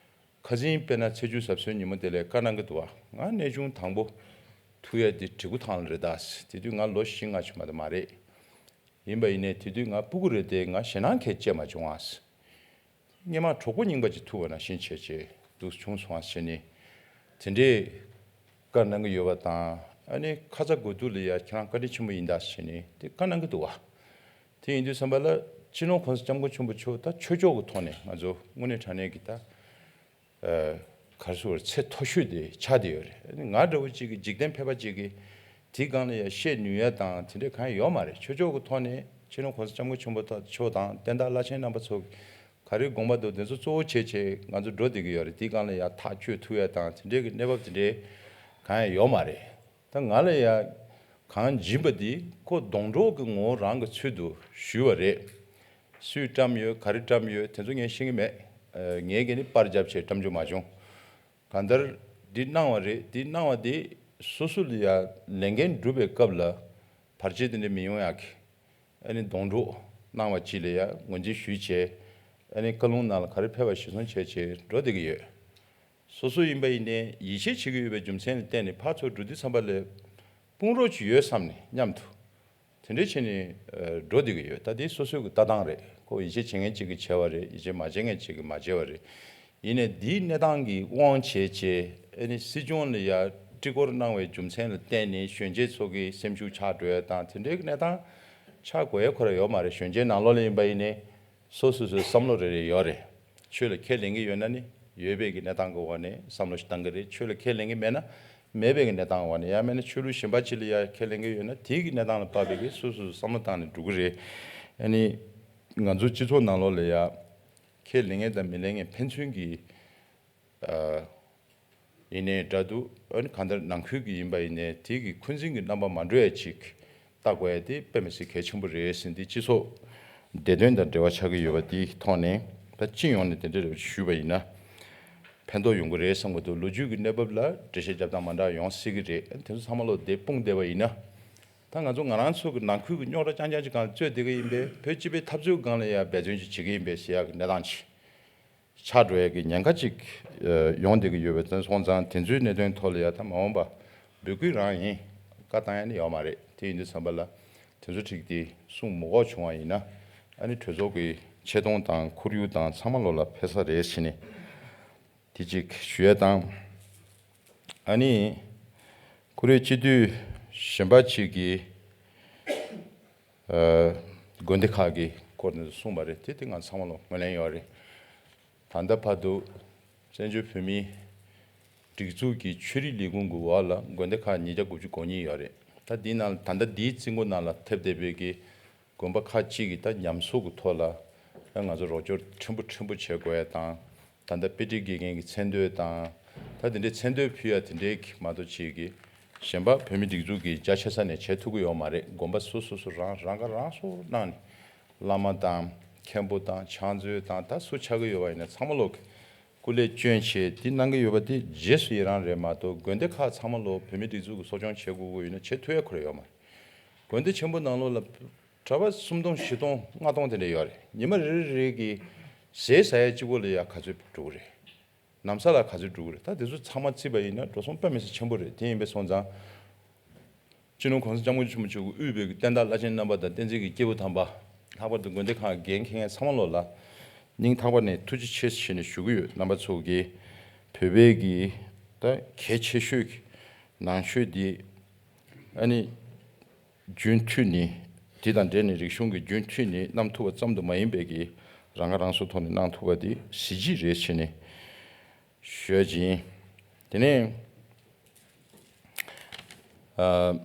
ཁ་སང་དཔེར་ན་ཚེས་བཅུ་གཟའ་གསུམ་ཉིན་མོ་དེ་ལ་བཀའ་གནང་གི་འདུག་བ། ང་གནས་ཆུང་དང་པོ་ཐུག་ཡ་དེ་དྲུ་གུ་ཐང་ལ་རེད་ད། དེ་དུས་ང་ལོ་བཞི་ལྔ་ཆུ་མ་ད་མ་རེད། ཡིན་པ་ཡིན་ནའི་དེ་དུས་ང་སྤུ་གུ་རེད་དེ་ང་ཞེད་སྣང་ཁས་བཅད་མ་བྱུང་ཨ། སྔོན་མ་གྲོགས་པོ་རྙིང་པ་ཅིག་ཐུག་པ་ནང་བཞིན་བྱས་བྱས་འདུག་བྱུང་སོང་ཨ་ཟེར་ནས་དེ་འདྲས་བཀའ་གནང་གི་ཡོད་པ་དང་ཨ་ནི་ཁ་ཚ་དགོས་གཏུག་ལ་ཡ་ཁྱེད་རང་བཀའ་དྲིན་ཆེན་པོ་ཡིན་ད་ཟེར་ནས་དེ་བཀའ་གནང་གི་འདུག་བ། དེ་ཡིན་དུས་ཙམ་པ་ལ་སྤྱི་ནོར་༸གོང་ས་༸སྐྱབས་མགོན་ཆེན་པོ་མཆོག་ད་ཆོས་ཕྱོགས་ཀྱི་ཐོག་ནས་ང་ཚོ་དངོས་གནས་དྲང་གནས་ཀྱི་ད། ག་རེ་ཟེར་ཚད་མཐོ་ཤོས་དེ་ཆགས་བསྡད་ཡོད་རེད། ང་འདྲ་བོ་གཅིག་གིས་འཇིག་རྟེན་ཕལ་པ་གཅིག་གིས་དེའི་སྒང་ལ་ཡང་བཤད་ནུས་ཡ་དང་དེ་འདྲས་གང་ཡང་ཡོད་མ་རེད། ཆོས་ཕྱོགས་ཀྱི་ཐོག་ནས་སྤྱི་ནོར་༸གོང་ས་༸སྐྱབས་མགོན་ཆེན་པོ་མཆོག་དང་བསྟན་བདག་བླ་ཆེན་རྣམ་པ་ཚོ་ག་རེ་དགོངས་པ་འདུག་དེ་ཚོ་གཙོ་བོ་བྱས་བྱས་ང་ཚོ་འགྲོ་བསྡད་ཀྱི་ཡོད་རེད། དེའི་སྒང་ལ་ཡང་ཐག་གཅོད་ཐུབ་ཡ་དང་དེ་འདྲས་ཀྱི་གནས་བབ་དེ་འདྲས་གང་ཡང་ཡོད་མ་རེད། ད་ང་ལ་ཡང་ གང་སྦྱིན་པ་འདི་ཁོ་སྡོང་གྲོགས་ཀྱི་ངོ་བོ་རང་གི་ཚུལ་དུ་ཞུས་པ་རེད། སུས་བཀྲམ་ཡོད་ག་རེ་བཀྲམ་ཡོད་དེ་ཚོ་ངས་ཤེས་ཀྱི་མེད། ངས་ཀྱི་ནི་པར་རྒྱབ་བྱས་བཀྲམ་རྒྱུ་མ་བྱུང་། གང་ལྟར་འདི་གནང་བ་རེད། འདི་གནང་བ་འདི་སོ་སོ་ལ་ཡ་ལས་འགན་སྒྲུབ་པའི་སྐབས་ལ་བར་ཆད་དེ་འདྲ་མི་ཡོང་ཡག་གི་ཨ་ནི་སྡོང་གྲོགས་གནང་བ་ཅིག་ལ་ཡ་ངོས་འཛིན་ཞུས་བྱས། ཨ་ནི་བཀའ་ལུང་ནང་ལ་ག་རེ་ཕེབས་པ་གཞིར་བཟུང་བྱས་བྱས་འགྲོ་བསྡད་ཀྱི་ཡོད། སོ་སོ་ཡིན་པ་ཡིན་ནའི་ཡིད་ཆེས་བྱེད་ཀྱི་ཡོད་པའི་རྒྱུ་མཚན་ལ་བརྟེན་ནས་ཕར་ཚུར་འགྲོ་དུས་ཙམ་པ་ལ་དཔུང་རོགས་ཅིག་ཡོད་བསམ་ནས་མཉམ་དུ་དེ་འདྲ་བྱས་ནས་འགྲོ་བསྡད་ཀྱི་ཡོད། ད་དེ་སོ་སོའི་གི་ལྟ་སྟངས་རེད། ཁོ་ཡིད་ཆེས་བྱེད་མཁན་ཅིག་གིས་བྱས་པ་རེད། ཡིད་ཆེས་མ་བྱེད་མཁན་ཅིག་གིས་མ་བྱས་པ་རེད། ཡིན་ནའི་འདིའི་གནས་སྟངས་ཀྱི་དབང་བྱས་བྱས་ཨ་ནི་སྲིད་སྐྱོང་ལ་ཡ་སྤྲི་སྐོར་གནང་བའི་རྒྱུ་མཚན་ལ་བརྟེན་ནས་གཞོན་སྐྱེས་ཚོ་གི་སེམས་ཤུགས་ཆག་འགྲོ་ཡ་དང་དེ་འདྲའི་གི་གནས་སྟངས་ཆགས་དགོས་ཡ་ཁོ་ར་ཡོད་མ་རེད། གཞོན་སྐྱེས་ནང་ལོགས་ལ་ཡིན་པ་ཡིན་ནའི་སོ་སོ་སོའི་བསམ་བློ་རེ་རེ་ཡོད་རེད། ཆོས་ལ་ཁས་ལེན་གྱི་ཡོད་ན་ནི་ཡོད་པའི་གི་གནས་སྟངས་ཀྱི་འོག་ནས་བསམ་བློ་ཞིག་བཏང་གི་རེད། ཆོས་ལ་ཁས་ལེན་གྱི་མེད་ན་མེད་པའི་གི་གནས་སྟངས་འོག་ནས། ཡང་མིན་ན་ཆོས་ལུགས་གཞན་པ་ཅིག་ལ་ཡང་ཁས་ལེན་གྱི་ཡོད་ན་དེའི་གི་གནས་སྟངས་ལ་དཔག་པའི་གི་སོ་སོ་སོའི་བསམ་བློ་བཏང་ནས་འགྲོ་གི་རེད། ཨ་ནི་ང་ཚོ་སྤྱི་ཚོགས་ནང་ལོགས་ལ་ཡང་ཁས་ལེན་མཁན་དང་མི་ལེན་མཁན་ཕན་ཚུན་གྱི་ཨ། ཡིན་ནའི་འདྲ་འདུག་ཨ་ནི་གང་ལྟར་ནང་ཁུལ་གྱི་ཡིན་པ་ཡིན་ནའི་དེ་གི་འཁོན་འཛིན་གྱི་རྣམ་པ་མ་འགྲོ་ཡ་ཅིག་བལྟ་དགོས་ཡ་དེ་དཔེ་མི་སྲིད་གལ་ཆེན་པོ་རེད་ཟེར། འདི་སྤྱི་ཚོགས་བདེ་དོན་དང་འབྲེལ་བ་ཆགས་ཀྱི་ཡོད་པ་དེའི་ཐོག་ནས་ད་སྤྱི་ཡོངས་ནས་དེ་འདྲ་རེ་བ་ཞུས་པ་ཡིན་ན་ཕན་ཐོགས་ཡོང་གི་རེད་བསམ་གྱི་འདུག་ལོ་རྒྱུས་ཀྱི་གནས་བབ་ལ་འགྲེལ་བཤད་རྒྱབ་སྟངས་མ་འདྲ་ཡོང་སྲིད་ཀྱི་རེད། དེ་ཚོ་ཚང་མ་ལོག་བསྡད་སྤུངས་བསྡད་པ་ཡིན་ན། ད་ང་ཚོ་ང་རང་ཚོ་གི་ནང་ཁུལ་གྱི་རྙོག་དྲ་རྐྱང་རྐྱང་ཅིག་སྒང་ལ་རྩོད་བསྡད་ཀྱི་ཡིན་པས། བོད་སྤྱི་པའི་འཐབ་རྩོད་སྒང་ལ་ཡང་འབད་བརྩོན་ཅིག་བྱེད་ཀྱི་ཡིན་པས་ཟེར་ཡག་གི་གནས་སྟངས་ཅིག་ཆགས་འགྲོ་ཡ་གི་ཉེན་ཁ་ཅིག་ཡོང་བསྡད་ཀྱི་ཡོད་པ་དེ་སོང་ཙང་དེ་ཚོའི་གནད་དོན་ཐོག་ལ་ཡ་ད་མ་འོངས་པ་འབོད་སྐུལ་རང་ཡིན། བཀའ་བཏང་ཡ་ནི་ཡོད་མ་རེད། དེ་ཡིན་དུས་ཙམ་པ་ལ་དེ་ཚོ་ཁྲིད་དེ་གསུང་མི་དགོས་བྱུང་བ་ཡིན་ན་ཨ་ནི་གྲོས་ཚོགས་ཀྱི་ཆེ་མཐོང་དང་ཁོར་ཡུག་དང་ཚང་མ་ལོག་ལ་ཕེབས་ས་རེད་ཟེར་ནས་དེ་ཅིག་ཞུ་ཡ་དང་། ཨ་ནི་ཁོ་རའི་སྤྱི་འཐུས་གཞན་པ་ཅིག་གིས་ཨ། དགོན་སྡེ་ཁག་གི་སྐོར་ནས་གསུངས་པ་རེད། དེ་དེ་ང་ཚང་མ་ལ་ངོས་ལེན་ཡོད་རེད། ད་ལྟ་བར་དུ་བཙན་བྱོལ་བོད་མིའི་སྒྲིག་འཛུགས་ཀྱི་ཆོས་རིག་ལས་ཁུངས་ཀྱི་འོག་ལ་དགོན་སྡེ་ཁག་ཉིས་བརྒྱ་དགུ་བཅུ་གོ་གཉིས་ཡོད་རེད། ད་འདིའི་ནང་ད་ལྟ་འདིའི་རྩིས་འགོ་ནང་ལ་ཐེབས་བསྡད་པའི་གི་དགོན་པ་ཁག་ཅིག་གི་ད་ཉམས་གསོ་གི་ཐོག་ལ་ང་ཚོ་རོགས་སྐྱོར་ཕྲན་བུ་ཕྲན་བུ་བྱེད་དགོས་ཡ་དང་། ད་ལྟ་དཔེ་ཁྲིད་དགེ་རྒན་གྱི་མཚན་བསྟོད་དང་། ད་དེ་འདྲའི་མཚན་བསྟོད་ཕུལ་ཡ་དེ་འདྲའི་གི་མ་གཏོགས་ཅིག་གི་གཞན་པ་བོད་མི་སྒྲིག་འཛུགས་ཀྱི་རྒྱ་ཆེ་ས་ནས་བྱེད་ཐུབ་ཀྱི་ཡོད་མ་རེད། དགོན་པ་སོ་སོ་སོ་རང་རང་ཁ་རང་གསོ་གནང་ནས་བླ་མ་དང་མཁན་པོ་དང་ཕྱག་མཛོད་དང་ད་སུ་ཆགས་ཀྱི་ཡོད་པ་ཡིན་ན་ཚང་མ་ལོག་གི་སྐུ་ལས་བསྐྱོན་བྱས་དེ་གནང་གི་ཡོད་པ་དེ་རྗེས་སུ་ཡི་རང་རེད་མ་གཏོགས་དགོན་སྡེ་ཁག་ཚང་མ་ལོག་བོད་མི་སྒྲིག་འཛུགས་ཀྱི་གསོ་སྐྱོང་བྱེད་དགོས་ཀྱི་ཡོད་ན་བྱེད་ཐུབ་ཡ་ཁོ་ར་ཡོད་མ་རེད། དགོན་སྡེ་ཆེན་པོ་ནང་ལོགས་ལ་གྲྭ་པ་སུམ་སྟོང་བཞི་སྟོང་ལྔ་སྟོང་དེ་འདྲ་ཡོད་རེད། ཉི་མ་རེ་རེ་གི་ཟས་ཟ་ཡ་གཅིག་པོ་ལ་ཡ་ག་ཚོད་འགྲོ་གི་རེད། ན་བཟའ་ལ་ག་ཚོད་འགྲོ་གི་རེད། ད་དེ་ཚོ་ཚང་མ་བརྩིས་པ་ཡིན་ན་འགྲོ་སོང་དཔེ་མི་སྲིད་ཆེན་པོ་རེད། དེ་ཡིན་པས་སོང་ཙང་སྤྱི་ནོར་༸གོང་ས་༸སྐྱབས་མགོན་ཆེན་པོ་མཆོག་གིས་དབུས་པའི་བསྟན་བདག་བླ་ཆེན་རྣམ་པ་དང་བསྟན་འཛིན་གྱི་སྐྱེས་བུ་དམ་པ། ལྷག་པར་དུ་དགོན་སྡེ་ཁག་འགན་འཁྱེར་མཁན་ཚང་མ་ལོག་ལ་སྙིང་ཐག་པ་ནས་ཐུགས་རྗེ་ཆེ་ཞུས་ནས་ཞུ་གི་ཡོད། རྣམ་པ་ཚོ་གིས་བོད་པའི་གི་ད་གལ་ཆེ་ཤོས་ཀྱི་ནང་ཆོས་འདི་ཨ་ནི་རྒྱུན་མཐུད་ནས་དེ་དང་འབྲེལ་ནས་རིག་གཞུང་གི་རྒྱུན་མཐུད་ནས་གནང་ཐུབ་པ་ཙམ་དུ་མ་ཡིན་པའི་གི་རང་ཁ་རང་གསོ་ཐོག་ནས་གནང་ཐུབ་པ་དེ་གཟི་བརྗིད་རེད་ཟེར་ནས་ཞུ་ཡ་ཅིག་ཡིན། དེ་ནས་ཨ།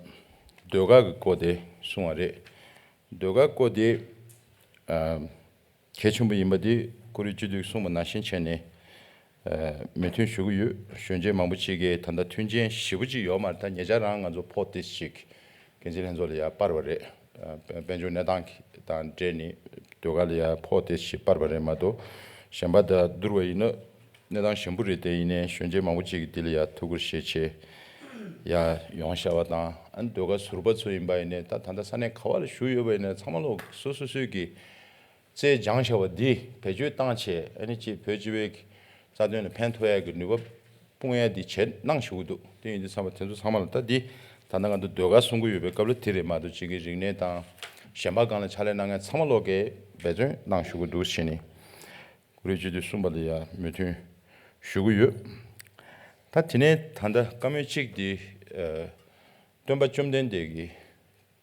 ཟློས་གར་གྱི་སྐོར་དེ་གསུངས་པ་རེད། ཟློས་གར་སྐོར་དེ་ཨ། གལ་ཆེན་པོ་ཡིན་པ་དེ་ཀུ་རེ་སྤྱི་འཐུས་གསུངས་པ་ནང་བཞིན་བྱས་ནས་ཨ། མོས་མཐུན་ཞུ་གི་ཡོད། གཞོན་སྐྱེས་མང་པོ་ཅིག་གིས་ད་ལྟ་མཐུན་རྐྱེན་ཞེ་པོ་ཅིག་ཡོད་མ་རེད། ད་ཉེ་ཆར་རང་ང་ཚོ་ཕོགས་ཏོག་ཙམ་ཅིག་འགན་འཛིན་ལྷན་ཚོགས་ལ་ཡར་སྤར་བ་རེད། ཨ། དཔལ་འབྱོར་གནས་སྟངས་དང་འབྲེལ་ནས་ཟློས་གར་ལ་ཡར་ཕོགས་ཏོག་ཙམ་སྤར་བ་རེད་མ་གཏོགས་གཞན་པ་དང་བསྡུར་བ་ཡིན་ན་གནས་སྟངས་ཞན་པོ་རེད། དེ་ཡིན་ནའི་གཞོན་སྐྱེས་མང་པོ་ཅིག་གིས་འདི་ལ་ཡར་ཐུགས་ཁུར་བཞེས་བྱས་ཡར་ཡོང་བཞག་པ་དང་། ཨ་ནི་ཟློས་གར་ཟུར་པ་ཚོ་ཡིན་པ་ཡིན་ནའི་ད་ད་ལྟ་ས་གནས་ག་བ་ལ་བཞུགས་ཡོད་པ་ཡིན་ནའི་ཚང་མ་ལོག་སོ་སོ་སོའི་གི་རྩལ་སྦྱངས་བཞག་པ་འདི་བེད་སྤྱོད་བཏང་བྱས་ཨ་ནི་ཅིག་བོད་སྤྱི་པའི་རྩ་དོན་ལ་ཕན་ཐོགས་ཡག་གི་ནུས་པ་སྤུངས་ཡག་འདི་བྱས་གནང་ཞུ་གི་འདུག་དེ་ཡིན་དུས་ཚང་མ་དེ་ཚོ་ཚང་མ་ལ་ད་འདི་ད་ལྟ་ང་ཚོ་ཟློས་གར་གསུང་གི་ཡོད་པའི་སྐབས་ལ་དེ་རེད་མ་གཏོགས་ཅིག་གི་རིག་གནས་དང་གཞན་པ་སྒང་ལ་ཕྱག་ལས་གནང་མཁན་ཚང་མ་ལོག་གིས་འབད་བརྩོན་གནང་ཞུ་གི་འདུག་ཟེར་ནས་ཀུ་རེ་སྤྱི་འཐུས་གསུངས་པ་ལ་ཡང་མོས་མཐུན་ཞུ་གི་ཡོད། ད་དེ་ནས་ད་ལྟ་བཀའ་མོལ་གཅིག་འདི་ཨ། སྟོན་པ་བཅོམ་ལྡན་འདས་ཀྱི་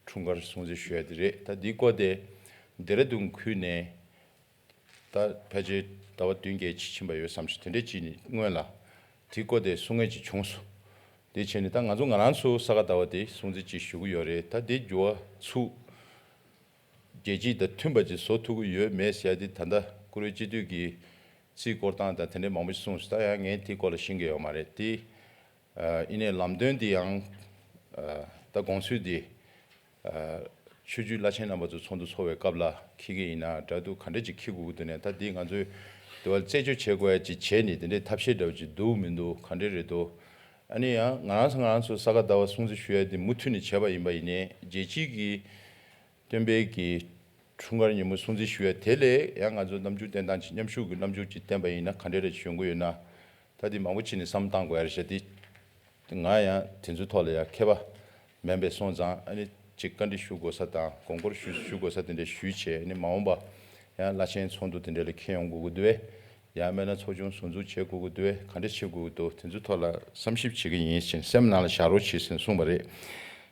འཁྲུངས་སྐར་སྲུང་བརྩི་ཞུ་ཡ་དེ་རེད། ད་འདིའི་སྐོར་དེ་ལྡེ་ར་ལྡུན་ཁུལ་ནས་ད་ཕལ་ཆེར་ཟླ་བ་བདུན་བརྒྱད་ཅིག་ཕྱིན་པ་ཡོད་བསམ་ཞིག་དེ་འདྲ་ཅིག་ནས་སྔོན་ལ་དེའི་སྐོར་དེ་གསུང་མཁན་ཅིག་བྱུང་སོང་། དེ་བྱས་ནས་ད་ང་ཚོ་ང་རང་ཚོ་ས་ག་ཟླ་བ་དེ་སྲུང་བརྩི་ཅིག་ཞུ་གི་ཡོད་རེད། ད་དེ་འགྱུར་བ་ཚུགས་རྒྱལ་སྤྱི་དང་མཐུན་པ་ཅིག་བཟོ་ཐུབ་ཀྱི་ཡོད་མེད་ཟེར་ཡ་དེ་ད་ལྟ་ཀུ་རེ་སྤྱི་འཐུས་ཀྱི་རྩིས་སྐོར་སྟངས་དང་དེ་འདྲའི་མང་པོ་ཞིག་གསུངས་སོང་། ད་ཡང་ངས་དེའི་སྐོར་ལ་ཤེས་ཀྱི་ཡོད་མ་རེད། དེ་ཨ། ཡིན་ནའི་ལམ་སྟོན་འདི་ཡང་ཨ། ད་དགོངས་ཚུལ་འདི་ ཆོས་བརྒྱུད་བླ་ཆེན་རྣམ་པ་ཚོ་ཚོགས་འདུ་ཚོགས་པའི་སྐབས་ལ་འཁྱེར་གྱི་ཡིན་ན་འདྲ་འདུག་ག་འདྲ་ཅིག་འཁྱེར་དགོས་ཀྱི་འདུག་ནས། ད་འདི་ང་ཚོས་དེ་བ་རྩད་གཅོད་བྱེད་དགོས་ཡ་ཅིག་བྱས་ནས་དེ་འདྲའི་ཐབས་ཤེས་འདྲ་བོ་ཅིག་འདུག་མི་འདུག་ག་འདྲ་རེད་འདུག་ཨ་ནི་ཡང་ང་རང་ཚོ་ང་རང་ཚོ་ས་ག་ཟླ་བ་སྲུང་བརྩི་ཞུ་ཡ་དེ་མུ་མཐུད་ནས་བྱས་པ་ཡིན་པ་ཡིན་ནའི་རྒྱལ་སྤྱིའི་གི་སྟོན་པའི་གི་འཁྲུངས་སྐར་ཉིན་མོ་སྲུང་བརྩི་ཞུ་ཡ་དེ་ལས་ཡང་ང་ཚོ་རྣམ་འགྱུར་བསྟན་སྟངས་ཅིག་མཉམ་ཞུགས་ཀྱི་རྣམ་འགྱུར་ཅིག་བསྟན་པ་ཡིན་ན་ག་འདྲ་རེ་ཅིག་ཡོང་གི་ཡོད་ན། ད་འདི་མང་པོ་ཅིག་ནས་བསམ་བློ་བཏང་དགོས་ཡ་རེད་ཤག་འདི་ང་ཡང་དེ་ཚོའི་ཐོག་ལ་ཡང་མཁས་པ་མིན་པས་སོང་ཙང་། ཨ་ནི་ཅིག་བཀའ་འདྲི་ཞུ་དགོས་ས་དང་དགོངས་སྐོར་ཞུ་ཞུ་དགོས་ས་དེ་འདྲ་ཞུས་བྱས། ཨ་ནི་མ་འོངས་པ་ཡང་བླ་ཆེན་ཚོགས་འདུ་དེ་འདྲ་ལ་འཁྱེར་ཡོང་དགོས་ཀྱི་འདུག་བས། ཡང་མིན་ན་ཚོགས་ཆུང་ཟུར་འཛུགས་བྱེད་དགོས་ཀྱི་འདུག་བས། ག་འདྲ་བྱེད་དགོས་ཀྱི་འདུག་དེ་ཚོའི་ཐོག་ལ་བསམ་ཞིབ་བྱེད་ཀྱི་ཡིན་ཞེས་སེམས་ནང་ལ་བཞག་རོགས་བྱེད་ཟེར་གསུངས་པ་རེད།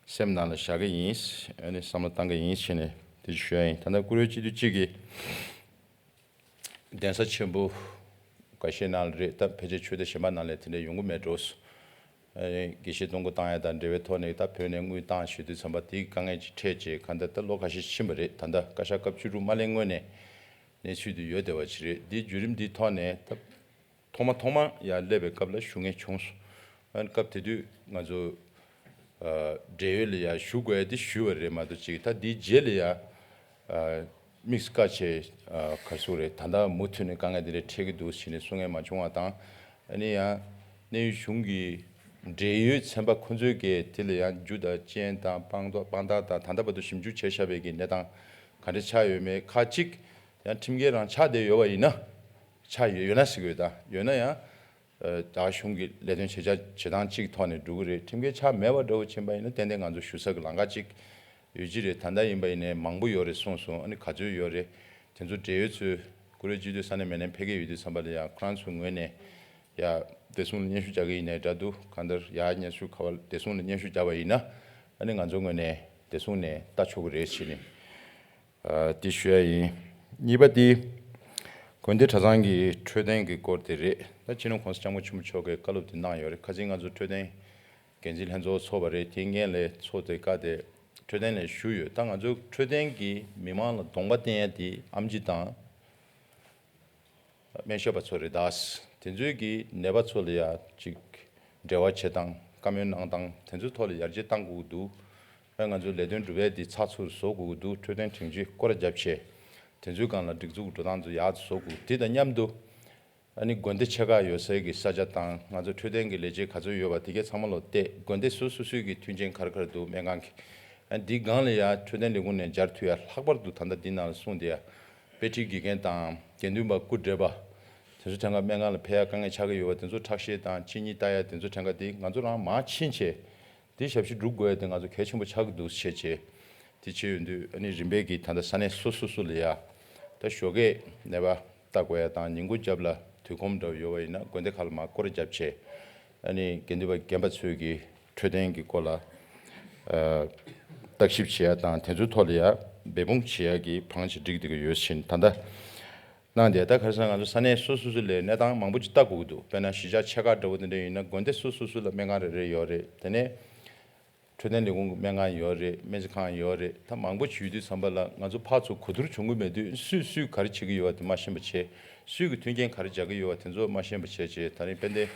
སེམས་ནང་ལ་བཞག་གི་ཡིན། ཨ་ནི་བསམ་བློ་བཏང་གི་ཡིན་བྱས་ནས་དེ་ཞུ་ཡ་ཡིན། ད་ལྟ་བཀུར་འོས་སྤྱི་འཐུས་གཅིག་གིས་གདན་ས་ཆེན་པོ་འགའ་ཤས་ནང་ལ་རེད། ད་ཕལ་ཆེར་ཆོས་སྡེ་གཞན་པ་ནང་ལ་དེ་འདྲ་ཡོང་གི་མེད་འགྲོ། ཨ་ནི་དགེ་བཤེས་གཏོང་སྒོ་བཏང་ཡ་དང་འབྲེལ་བའི་ཐོག་ནས་ད་བོད་ནས་དངུལ་བཏང་ཞུ་དུས་ཙམ་པ་དེའི་དཀའ་ངལ་ཅིག་འཕྲད་བྱས། གང་ལྟར་ད་ལོ་ཁ་ཤས་ཕྱིན་པ་རེད། ད་ལྟ་བཀའ་ཤག་སྐབས་བཅུ་དྲུག་མ་སླེབས་སྔོན་ནས་གནས་ཚུལ་དེ་ཡོད་བསྡད་པ་ཅིག་རེད། འདིའི་བརྒྱུད་རིམ་འདིའི་ཐོག་ནས་ད་ཐོག་མ་ཐོག་མ་ཡར་སླེབས་པའི་སྐབས་ལ་ཞུ་མཁན་བྱུང་སོང་། ཨ་ནི་སྐབས་དེ་དུས་ང་ཚོ་ཨ་འབྲེལ་ཡོད་ལ་ཡར་ཞུ་དགོས་ཡ་དེ་ཞུས་པ་རེད་མ་གཏོགས་ཅིག་ད་འདིའི་རྗེས་ལ་ཡར་ཨ་དམིགས་བཀའ་ཆེ་ཨ་ག་སུ་རེད། ད་ལྟ་མུ་མཐུད་ནས་དཀའ་ངལ་འདི་འདྲ་འཕྲད་ཀྱི་འདུག་ཟེར་ནས་གསུང་མཁན་མ་བྱུང་བ་དང་། ཨ་ནི་ཡང་གནས་ཡུལ་གཞུང་གི་འབྲེལ་ཡོད་ཚན་པ་ཁོ་ཚོའི་གིས་དེ་ལ་ཡང་རྒྱུ་དང་རྐྱེན་དང་དཔང་རྟགས་དཔང་རྟགས་དང་ད་ལྟ་བར་དུ་ཞིབ་འཇུག་བྱས་བཞག་པའི་གི་གནས་སྟངས་ག་འདྲ་ཆགས་ཡོད་མེད། ཁག་ཅིག་ཡང་ཁྲིམས་འགལ་རང་ཆགས་བསྡད་ཡོད་པ་ཡིན་ན། ཆགས་ཡོད་ཡོད་ན་ཟེར་གི་ཡོད། ད་ཡོད་ན་ཡང་ཨ་རྒྱ་གཞུང་གི་ལས་དོན་བྱེད་བྱ་བྱེད་སྟངས་གཅིག་ཐོག་ནས་འགྲོ་གི་རེད། ཁྲིམས་འགལ་ཆགས་མེད་པ་འདྲ་བོ་ཕྱིན་པ་ཡིན་ན་ཏན་ཏན་ང་ཚོ་ཞུ་ས་གི་ལམ་ཁ་གཅིག་ཡོད་ཀྱི་རེད། ད་ལྟ་ཡིན་པ་ཡིན་ནའི་མང་པོ་ཡོད་རེད་གསུངས་སོང་། ཨ་ནི་ག་ཚོད་ཡོད་རེད། དེ་ཚོ་འབྲེལ་ཡོད་ཚོས་བཀུར་འོས་སྤྱི་འཐུས་ས་གནས་མི་སྣ་ཕེབས་ཀྱི་ཡོད་དུས་ཙམ་པ་ལ་ཡང་ཁོ་རང་ཚོའི་ངོས་ནས་ཡ་བདེ་སྲུང་ལ་སྙན་ཞུ་རྒྱག་གི་ཡིན་ནའི་འདྲ་འདུག་གང་ལྟར་ཡ་སྙན་ཞུ་ག་བ་བདེ་སྲུང་ལ་སྙན་ཞུ་རྒྱག་པ་ཡིན་ན། ཨ་ནི་ང་ཚོའི་ངོས་ནས་བདེ་སྲུང་ནས་ལྟ་ཆོག་གི་རེད་ཟེར་ནས་ཨ་དེ་ཞུ་ཡ་ཡིན། གཉིས་པ་དེ་དགོན་སྡེ་གྲྭ་ཚང་གི་འཕྲོད་བསྟེན་གྱི་སྐོར་དེ་རེད། ད་སྤྱི་ནོར་༸གོང་ས་༸སྐྱབས་མགོན་ཆེན་པོ་མཆོག་གིས་བཀའ་སློབ་དེ་གནང་ཡོད་རེད། ཁ་སང་ང་ཚོ་འཕྲོད་བསྟེན་འགན་འཛིན་ལྷན་ཚོགས་ཚོགས་པ་རེད། དེ་སྔོན་ལ་ཚོགས་དེ་བཀའ་དེ་འཕྲོད་བསྟེན་ལ་ཞུས་ཡོད། ད་ང་ཚོ་འཕྲོད་བསྟེན་གྱིས་མི་མང་ལ་གདོང་པ་བསྟན་ཡ་དེ་ཨེམ་ཆི་དང་སྨན་ཞབས་པ་ཚོ་རེད། ད་དེ་ཚོའི་གི་ནད་པ་ཚོ་ལ་ཡ་ཅིག་འབྲེལ་བ་བྱེད་སྟངས་བཀའ་མོལ་གནང་སྟངས་དེ་ཚོའི་ཐོག་ལ་ཡར་རྒྱས་གཏང་དགོས་ཀྱི་འདུག་ཨ་ང་ཚོ་ལས་དོན་སྒྲུབ་ཡ་དེ་ཚགས་ཚུད་བཟོ་དགོས་ཀྱི་འདུག་འཕྲོད་བསྟེན་སྒྲིག་གཞི་སྐོར་ར་བརྒྱབ་བྱས་དེ་ཚོའི་སྒང་ལ་སྒྲིག་འཛུགས་འགྲོ་སྟངས་ཚོ་ཡག་ཏུ་བཟོ་དགོས། དེ་དང་མཉམ་དུ་ཨ་ནི་དགོན་སྡེ་ཆེ་ཁག་ཡོད་སའི་གི་ས་ཆ་དང་ང་ཚོ་འཕྲོད་བསྟེན་གྱི་ལས་བྱེད་ག་ཚོད་ཡོད་པ་དེ་གའི་ཚང་མ་ལོ་བལྟས། དགོན་སྡེ་སོ་སོ་སོའི་གི་མཐུན་རྐྱེན་ག་རེ་ག་རེ་འདུག་སྨན་ཁང་གི་ཨ་འདི་སྒང་ལ་ཡ་འཕྲོད་བསྟེན་ལས་ཁུངས་ནས་སྦྱར་ཐུབ་ཡ་ལྷག་པར་དུ་ད་ལྟ་འདི་ནང་ལ་གསུངས་དེ་ཡ་དཔེ་ཁྲིད་དགེ་རྒན་དང་དགེ་འདུན་པ་སྐུ་བགྲེས་པ་དེ་ཚོ་ཕྲན་ཁ་སྨན་ཁང་ལ་ཕེབས་ཡ་དཀའ་ངལ་ཆགས་ཀྱི་ཡོད་པ་དེ་ཚོ་ཁྲག་ཤེད་དང་གཅིན་སྙི་ལྟ་ཡ་དེ་ཚོ་ཕྲན་ཁ་དེ་ང་ཚོ་རང་མར་ཕྱིན་བྱས། དེ་ཞབས་ཕྱི་སྒྲུབ་དགོས་ཡ་དེ་ང་ཚོ་གལ་ཆེན་པོ་ཆགས་ཀྱི་འདུག་བྱས་བྱས། དེ་བྱས་ཡོང་དུས་ཨ་ནི་རིམ་པས་ཀྱིས་ད་ལྟ་ས་གནས་སོ་སོ་སོ་ལ་ཡ་ད་ཞོགས་ཀས་ནད་པ་ལྟ་དགོས་ཡ་དང་ཉིན་གུང་རྒྱབ་ལ་དུས་ཁོམ་འདྲ་བོ་ཡོད་པ་ཡིན་ན་དགོན་སྡེ་ཁག་ལ་མར་སྐོར་ར་བརྒྱབ་བྱས། ཨ་ནི་དགེ་འདུན་པ་རྒན་པ་ཚོས་ཀྱི་འཕྲོད་བསྟེན་གྱི་སྐོར་ལ་ཨ་བརྟག་ཞིབ་བྱེད་ཡ་དང་དེ་ཚོའི་ཐོག་ལ་ཡ་འབད་འབུངས་བྱེད་ཡ་གི་བང་ཅིག་བསྒྲིགས་བསྡད་ཀྱི་ཡོད་ཕྱིན། ད་ལྟ་གནང་བསྡད། ད་ག་རེ་ཟེར་ན་ང་ཚོ་ས་གནས་སོ་སོ་སོ་ལ་གནས་སྟངས་མང་པོ་ཅིག་ལྟ་དགོས་ཀྱི་འདུག་དཔེར་ན་གཞིས་ཆགས་ཆེ་ཁག་འདྲ་བོ་དེ་འདྲ་ཡིན་ན་དགོན་སྡེ་སོ་སོ་སོ་ལ་སྨན་ཁང་རེ་རེ་ཡོད་རེད། དེ་ནས་འཕྲོད་བསྟེན་ལས་ཁུངས་ཀྱི་སྨན་ཁང་ཡོད་རེད། སྨན་རྩིས་ཁང་ཡོད་རེད། ད་མང་པོ་ཅིག་ཡོད་དུས་ཙམ་པ་ལ་ང་ཚོ་ཕར་ཚུར་གོ་བསྡུར་བྱུང་གི་མེད་དུས་སུས་སུས་ག་རེ་བྱེད་ཀྱི་ཡོད་པ་དེ་མ་ཤེས་པ་བྱས། སུས་ཀྱི་མཐུན་རྐྱེན་ག་རེ་སྦྱར་གྱི་ཡོད་པ་དེ་ཚོ་མ་ཤེས་པ་བྱས་བྱས། ད་རིང་དཔལ་ལྡན་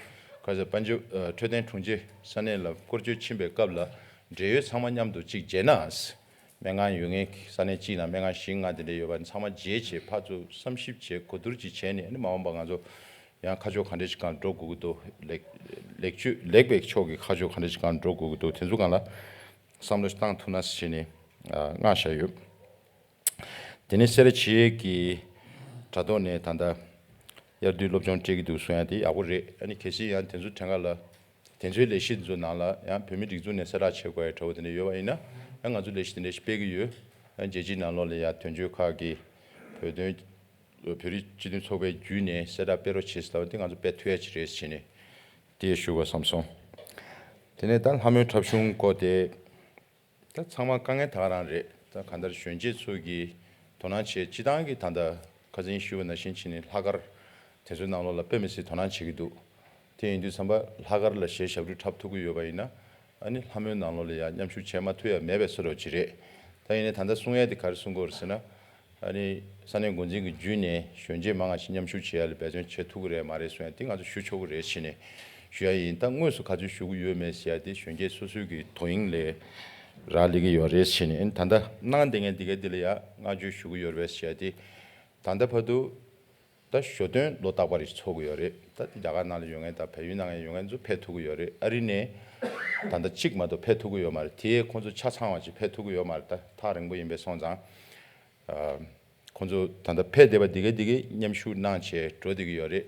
ཁ་ས་དཔལ་འབྱོར་ཨ་འཕྲོད་བསྟེན་དྲུང་ཆེ་ས་གནས་ལ་སྐོར་སྐྱོད་ཕྱིན་པའི་སྐབས་ལ་འབྲེལ་ཡོད་ཚང་མ་མཉམ་དུ་གཅིག་མཇལ་ན། སྨན་ཁང་ཡོད་མཁན་ས་གནས་གཅིག་ནང་སྨན་ཁང་བཞི་ལྔ་དེ་འདྲ་ཡོད་པ་ཚང་མ་མཇལ་བྱས་ཕར་ཚུར་བསམ་ཞིབ་བྱས་གོ་བསྡུར་ཅིག་བྱས་ནས་ཨ་ནི་མ་འོངས་པ་ང་ཚོ་ཡང་ཁ་ཕྱོགས་ག་འདྲ་ཞིག་སྒང་འགྲོ་དགོས་ཀྱི་འདུག་ལེགས་ལེགས་བཅོས་ལེགས་པའི་ཕྱོགས་ཀྱི་ཁ་ཕྱོགས་ག་འདྲ་ཞིག་སྒང་འགྲོ་དགོས་ཀྱི་འདུག་དེ་ཚོ་སྒང་ལ་བསམ་བློ་ཞིག་བཏང་ཐུབ་ན་ཟེར་ནས་ཨ་མངགས་བཞག་ཡོད། དེ་ནས་སེ་ར་བྱེས་ཀྱི་དྲ་ཐོག་ནས་ད་ལྟ་དབྱར་དུས་སློབ་སྦྱོང་སྤྲད་ཀྱི་འདུག་གསུང་ཡ་དེ་ཡག་པོ་རེད། ཨ་ནི་གལ་སྲིད་ཡང་དེ་ཚོ་གྲངས་ཀ་ལ་དེ་ཚོའི་ལས་གཞི་དེ་ཚོ་ནང་ལ་ཡང་བོད་མིའི་སྒྲིག་འཛུགས་ནས་གསལ་བསྒྲགས་བྱེད་དགོས་ཡ་འདྲ་བོ་དེ་འདྲ་ཡོད་པ་ཡིན་ན་ཡང་ང་ཚོ་ལས་གཞི་དེ་འདྲ་ཞིག་སྤེལ་གྱི་ཡོད། ཡང་རྒྱལ་སྤྱིའི་ནང་ལོགས་ལ་ཡང་དོན་གཅོད་ཁག་གིས་བོད་དོན་བོད་རིགས་སྤྱི་མཐུན་ཚོགས་པའི་བརྒྱུད་ནས་གསལ་བསྒྲགས་སྤེལ་རོགས་བྱེད་ཟེར་ལབ་པ་དེ་ང་ཚོ་སྤེལ་ཐུབ་ཡ་ཅིག་རེད་ཟེར་ནས་དེ་ཞུ་དགོས་བསམ་སོང་། དེ་ནས་ད་ལྷ་མོའི་འཁྲབ་གཞུང་སྐོར་དེ། ད་ཚང་མ་དཀའ་ངལ་ད་ག་རང་རེད། ད་གང་ལྟར་གཞོན་སྐྱེས་ཚོ་གིས་དོ་སྣང་བྱེད་སྤྱི་བཏང་གི་ད་ལྟ་ཁ་སང་ཞུས་པ་ནང་བཞིན་བྱས་ནས་ལྷག་དཀར་དེ་ཚོའི་ནང་ལོགས་ལ་དཔེ་མི་སྲིད་དོ་སྣང་བྱེད་ཀྱི་འདུག་དེ་ཡིན་དུས་ཙམ་པ་ལྷག་དཀར་ལ་གཞས་ཞབས་བྲོ་འཁྲབ་ཐུབ་ཀྱི་ཡོད་པ་ཡིན་ན་ཨ་ནི་ལྷ་མོའི་ནང་ལོགས་ལ་ཡང་མཉམ་ཞུགས་བྱེད་མ་ཐུབ་ཡ་མེད་པའི་བཟོ་འདྲ་ཅིག་རེད། ད་ཡིན་ནའི་ད་ལྟ་གསུང་ཡ་དེ་ག་རེ་གསུང་གི་ཡོད་རེད་ཟེར་ན། ཨ་ནི་ས་གནས་འགོ་འཛིན་གྱི་བརྒྱུད་ནས་གཞོན་སྐྱེས་མང་ང་ཞིག་མཉམ་ཞུགས་བྱེད་ཡ་ལ་འབད་བརྩོན་བྱེད་ཐུབ་ཀྱི་རེད་མ་རེད་གསུང་ཡ་དེ་ང་ཚོ་ཞུ་ཆོག་གི་རེད་བྱས་ནས་ཞུ་ཡ་ཡིན། ད་དངོས་སུ་ག་ཚོད་ཞུ་གི་ཡོད་མེད་ཟེར་ཡ་དེ་གཞོན་སྐྱེས་སོ་སོའི་གི་དོ་དབྱིངས་ལས་ རག་ལས་ཀྱི་ཡོད་རེད་ཟེར་ནས། ཨ་ནི་ད་ལྟ་གནང་བསྡད་མཁན་འདི་གའི་འདི་ལ་ཡང་བསྔགས་བརྗོད་ཞུ་གི་ཡོད་རེད་ཟེར་ཏེ། ད་ལྟ་བར་དུ་ད་ཞོ་སྟོན་ལོ་རྟག་པར་ཚོགས་ཀྱི་ཡོད་རེད། ད་དེ་རྒྱ་གར་ནང་ལ་ཡོད་མཁན་དང་བལ་ཡུལ་ནང་ཡོད་མཁན་ཚོ་ཕེབས་ཐུབ་ཀྱི་ཡོད་རེད། ཨ་རི་ནས་ད་ལྟ་གཅིག་མ་གཏོགས་ཕེབས་ཐུབ་ཀྱི་ཡོད་མ་རེད། དེ་ཁོང་ཚོ་ཆ་ཚང་བ་ཅིག་ཕེབས་ཐུབ་ཀྱི་ཡོད་མ་རེད། ད་ཐག་རིང་པོ་ཡིན་པའི་སོང་ཙང་། ཨ། ཁོང་ཚོ་ད་ལྟ་ཕེབས་བསྡད་པ་འདི་གའི་འདི་གའི་མཉམ་ཞུགས་གནང་བྱས་འགྲོ་བསྡད་ཀྱི་ཡོད་རེད།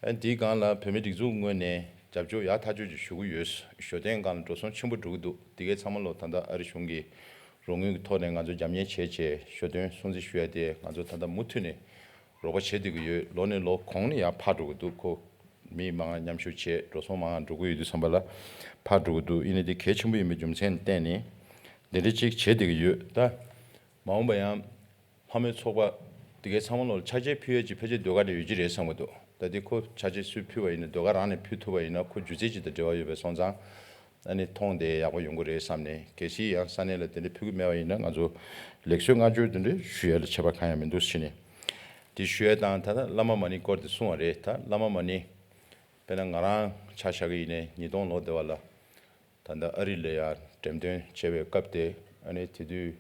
ཨ། འདིའི་སྒང་ལ་བོད་མི་སྒྲིག་འཛུགས་ངོས་ནས་རྒྱབ་སྐྱོར་ཡག་ཐག་ཆོད་ཅིག་ཞུ་གི་ཡོད། ཞོ་སྟོན་སྒང་ལ་འགྲོ་སོང་ཆེན་པོ་འགྲོ་གི་འདུག་འདི་གའི་ཚང་མ་ལོ་ད་ལྟ་ཨ་རི་གཞུང་གི་རོགས་དངུལ་གྱི་ཐོག་ནས་ང་ཚོ་རྒྱབ་གཉེར་བྱས་བྱས་ཞོ་སྟོན་སྲུང་བརྩི་ཞུ་ཡ་དེ་ང་ཚོ་ད་ལྟ་མུ་མཐུད་ནས་རོགས་པ་བྱེད་བསྡད་ཀྱི་ཡོད། ལོ་ནས་ལོ་གོང་ནས་ཡར་འཕར་འགྲོ་གི་འདུག་ཁོ་མི་མང་མཉམ་ཞུགས་བྱས་འགྲོ་སོང་མང་འགྲོ་གི་ཡོད་དུས་ཙམ་པ་ལ་འཕར་འགྲོ་གི་འདུག་ཡིན་ནའི་དེ་གལ་ཆེན་པོ་ཡིན་པའི་རྒྱུ་མཚན་ལ་བརྟེན་ནས་འདི་འདྲ་ཅིག་བྱེད་བསྡད་ཀྱི་ཡོད། ད་མ་འོངས་པ་ཡང་། ལྷ་མོའི་ཚོགས་པ་འདི་གའི་ཚང་མ་ལོ་ལ་ཕྱག་རྗེས་ཕུལ་ཡས་ཀྱི་ཕལ་ཆེར་ཟློས་གར་དེ་ཡོད་ཀྱི་རེད་བསམ་གྱི་འདུག་ད་འདི་ཁོ་ཕྱག་རྗེས་སུས་ཕུལ་བ་ཡིན་ན། ཟློས་གར་རང་ནས་ཕུལ་ཐུབ་པ་ཡིན་ན་ཁོ་སྒྱུ་རྩལ་ཅིག་དང་འབྲེལ་བ་ཡོད་པའི་སོང་ཙང་། ཨ་ནི་མཐོང་དེ་ཡག་པོ་ཡོང་གི་རེད་བསམ་ནས། གལ་སྲིད་ཡང་ས་གནས་ལ་དེ་འདྲ་ཕུལ་གྱི་མེད་པ་ཡིན་ན་ང་ཚོ་ལེགས་གསོལ་བསྔགས་བརྗོད་དེ་འདྲ་ཞུ་ཡས་ལ་ཁྱད་པར་གང་ཡང་མི་འདུག་ཟེར་ནས། དེ་ཞུ་ཡས་དང་། ད་ལྟ་བླ་མ་མ་ཎི་སྐོར་དེ་གསུངས་པ་རེད། ད་བླ་མ་མ་ཎི་དཔེར་ན་ང་རང་ཆ་བཞག་གི་ཡིན་ནའི་ཉིས་སྟོང་ལོ་དེ་བ་ལ། ད་ལྟ་ཨ་རི་ལ་ཡང་འགྲེམས་སྟོན་བྱས་པའི་སྐབས་དེ། ཨ་ནི་དེ་དུས་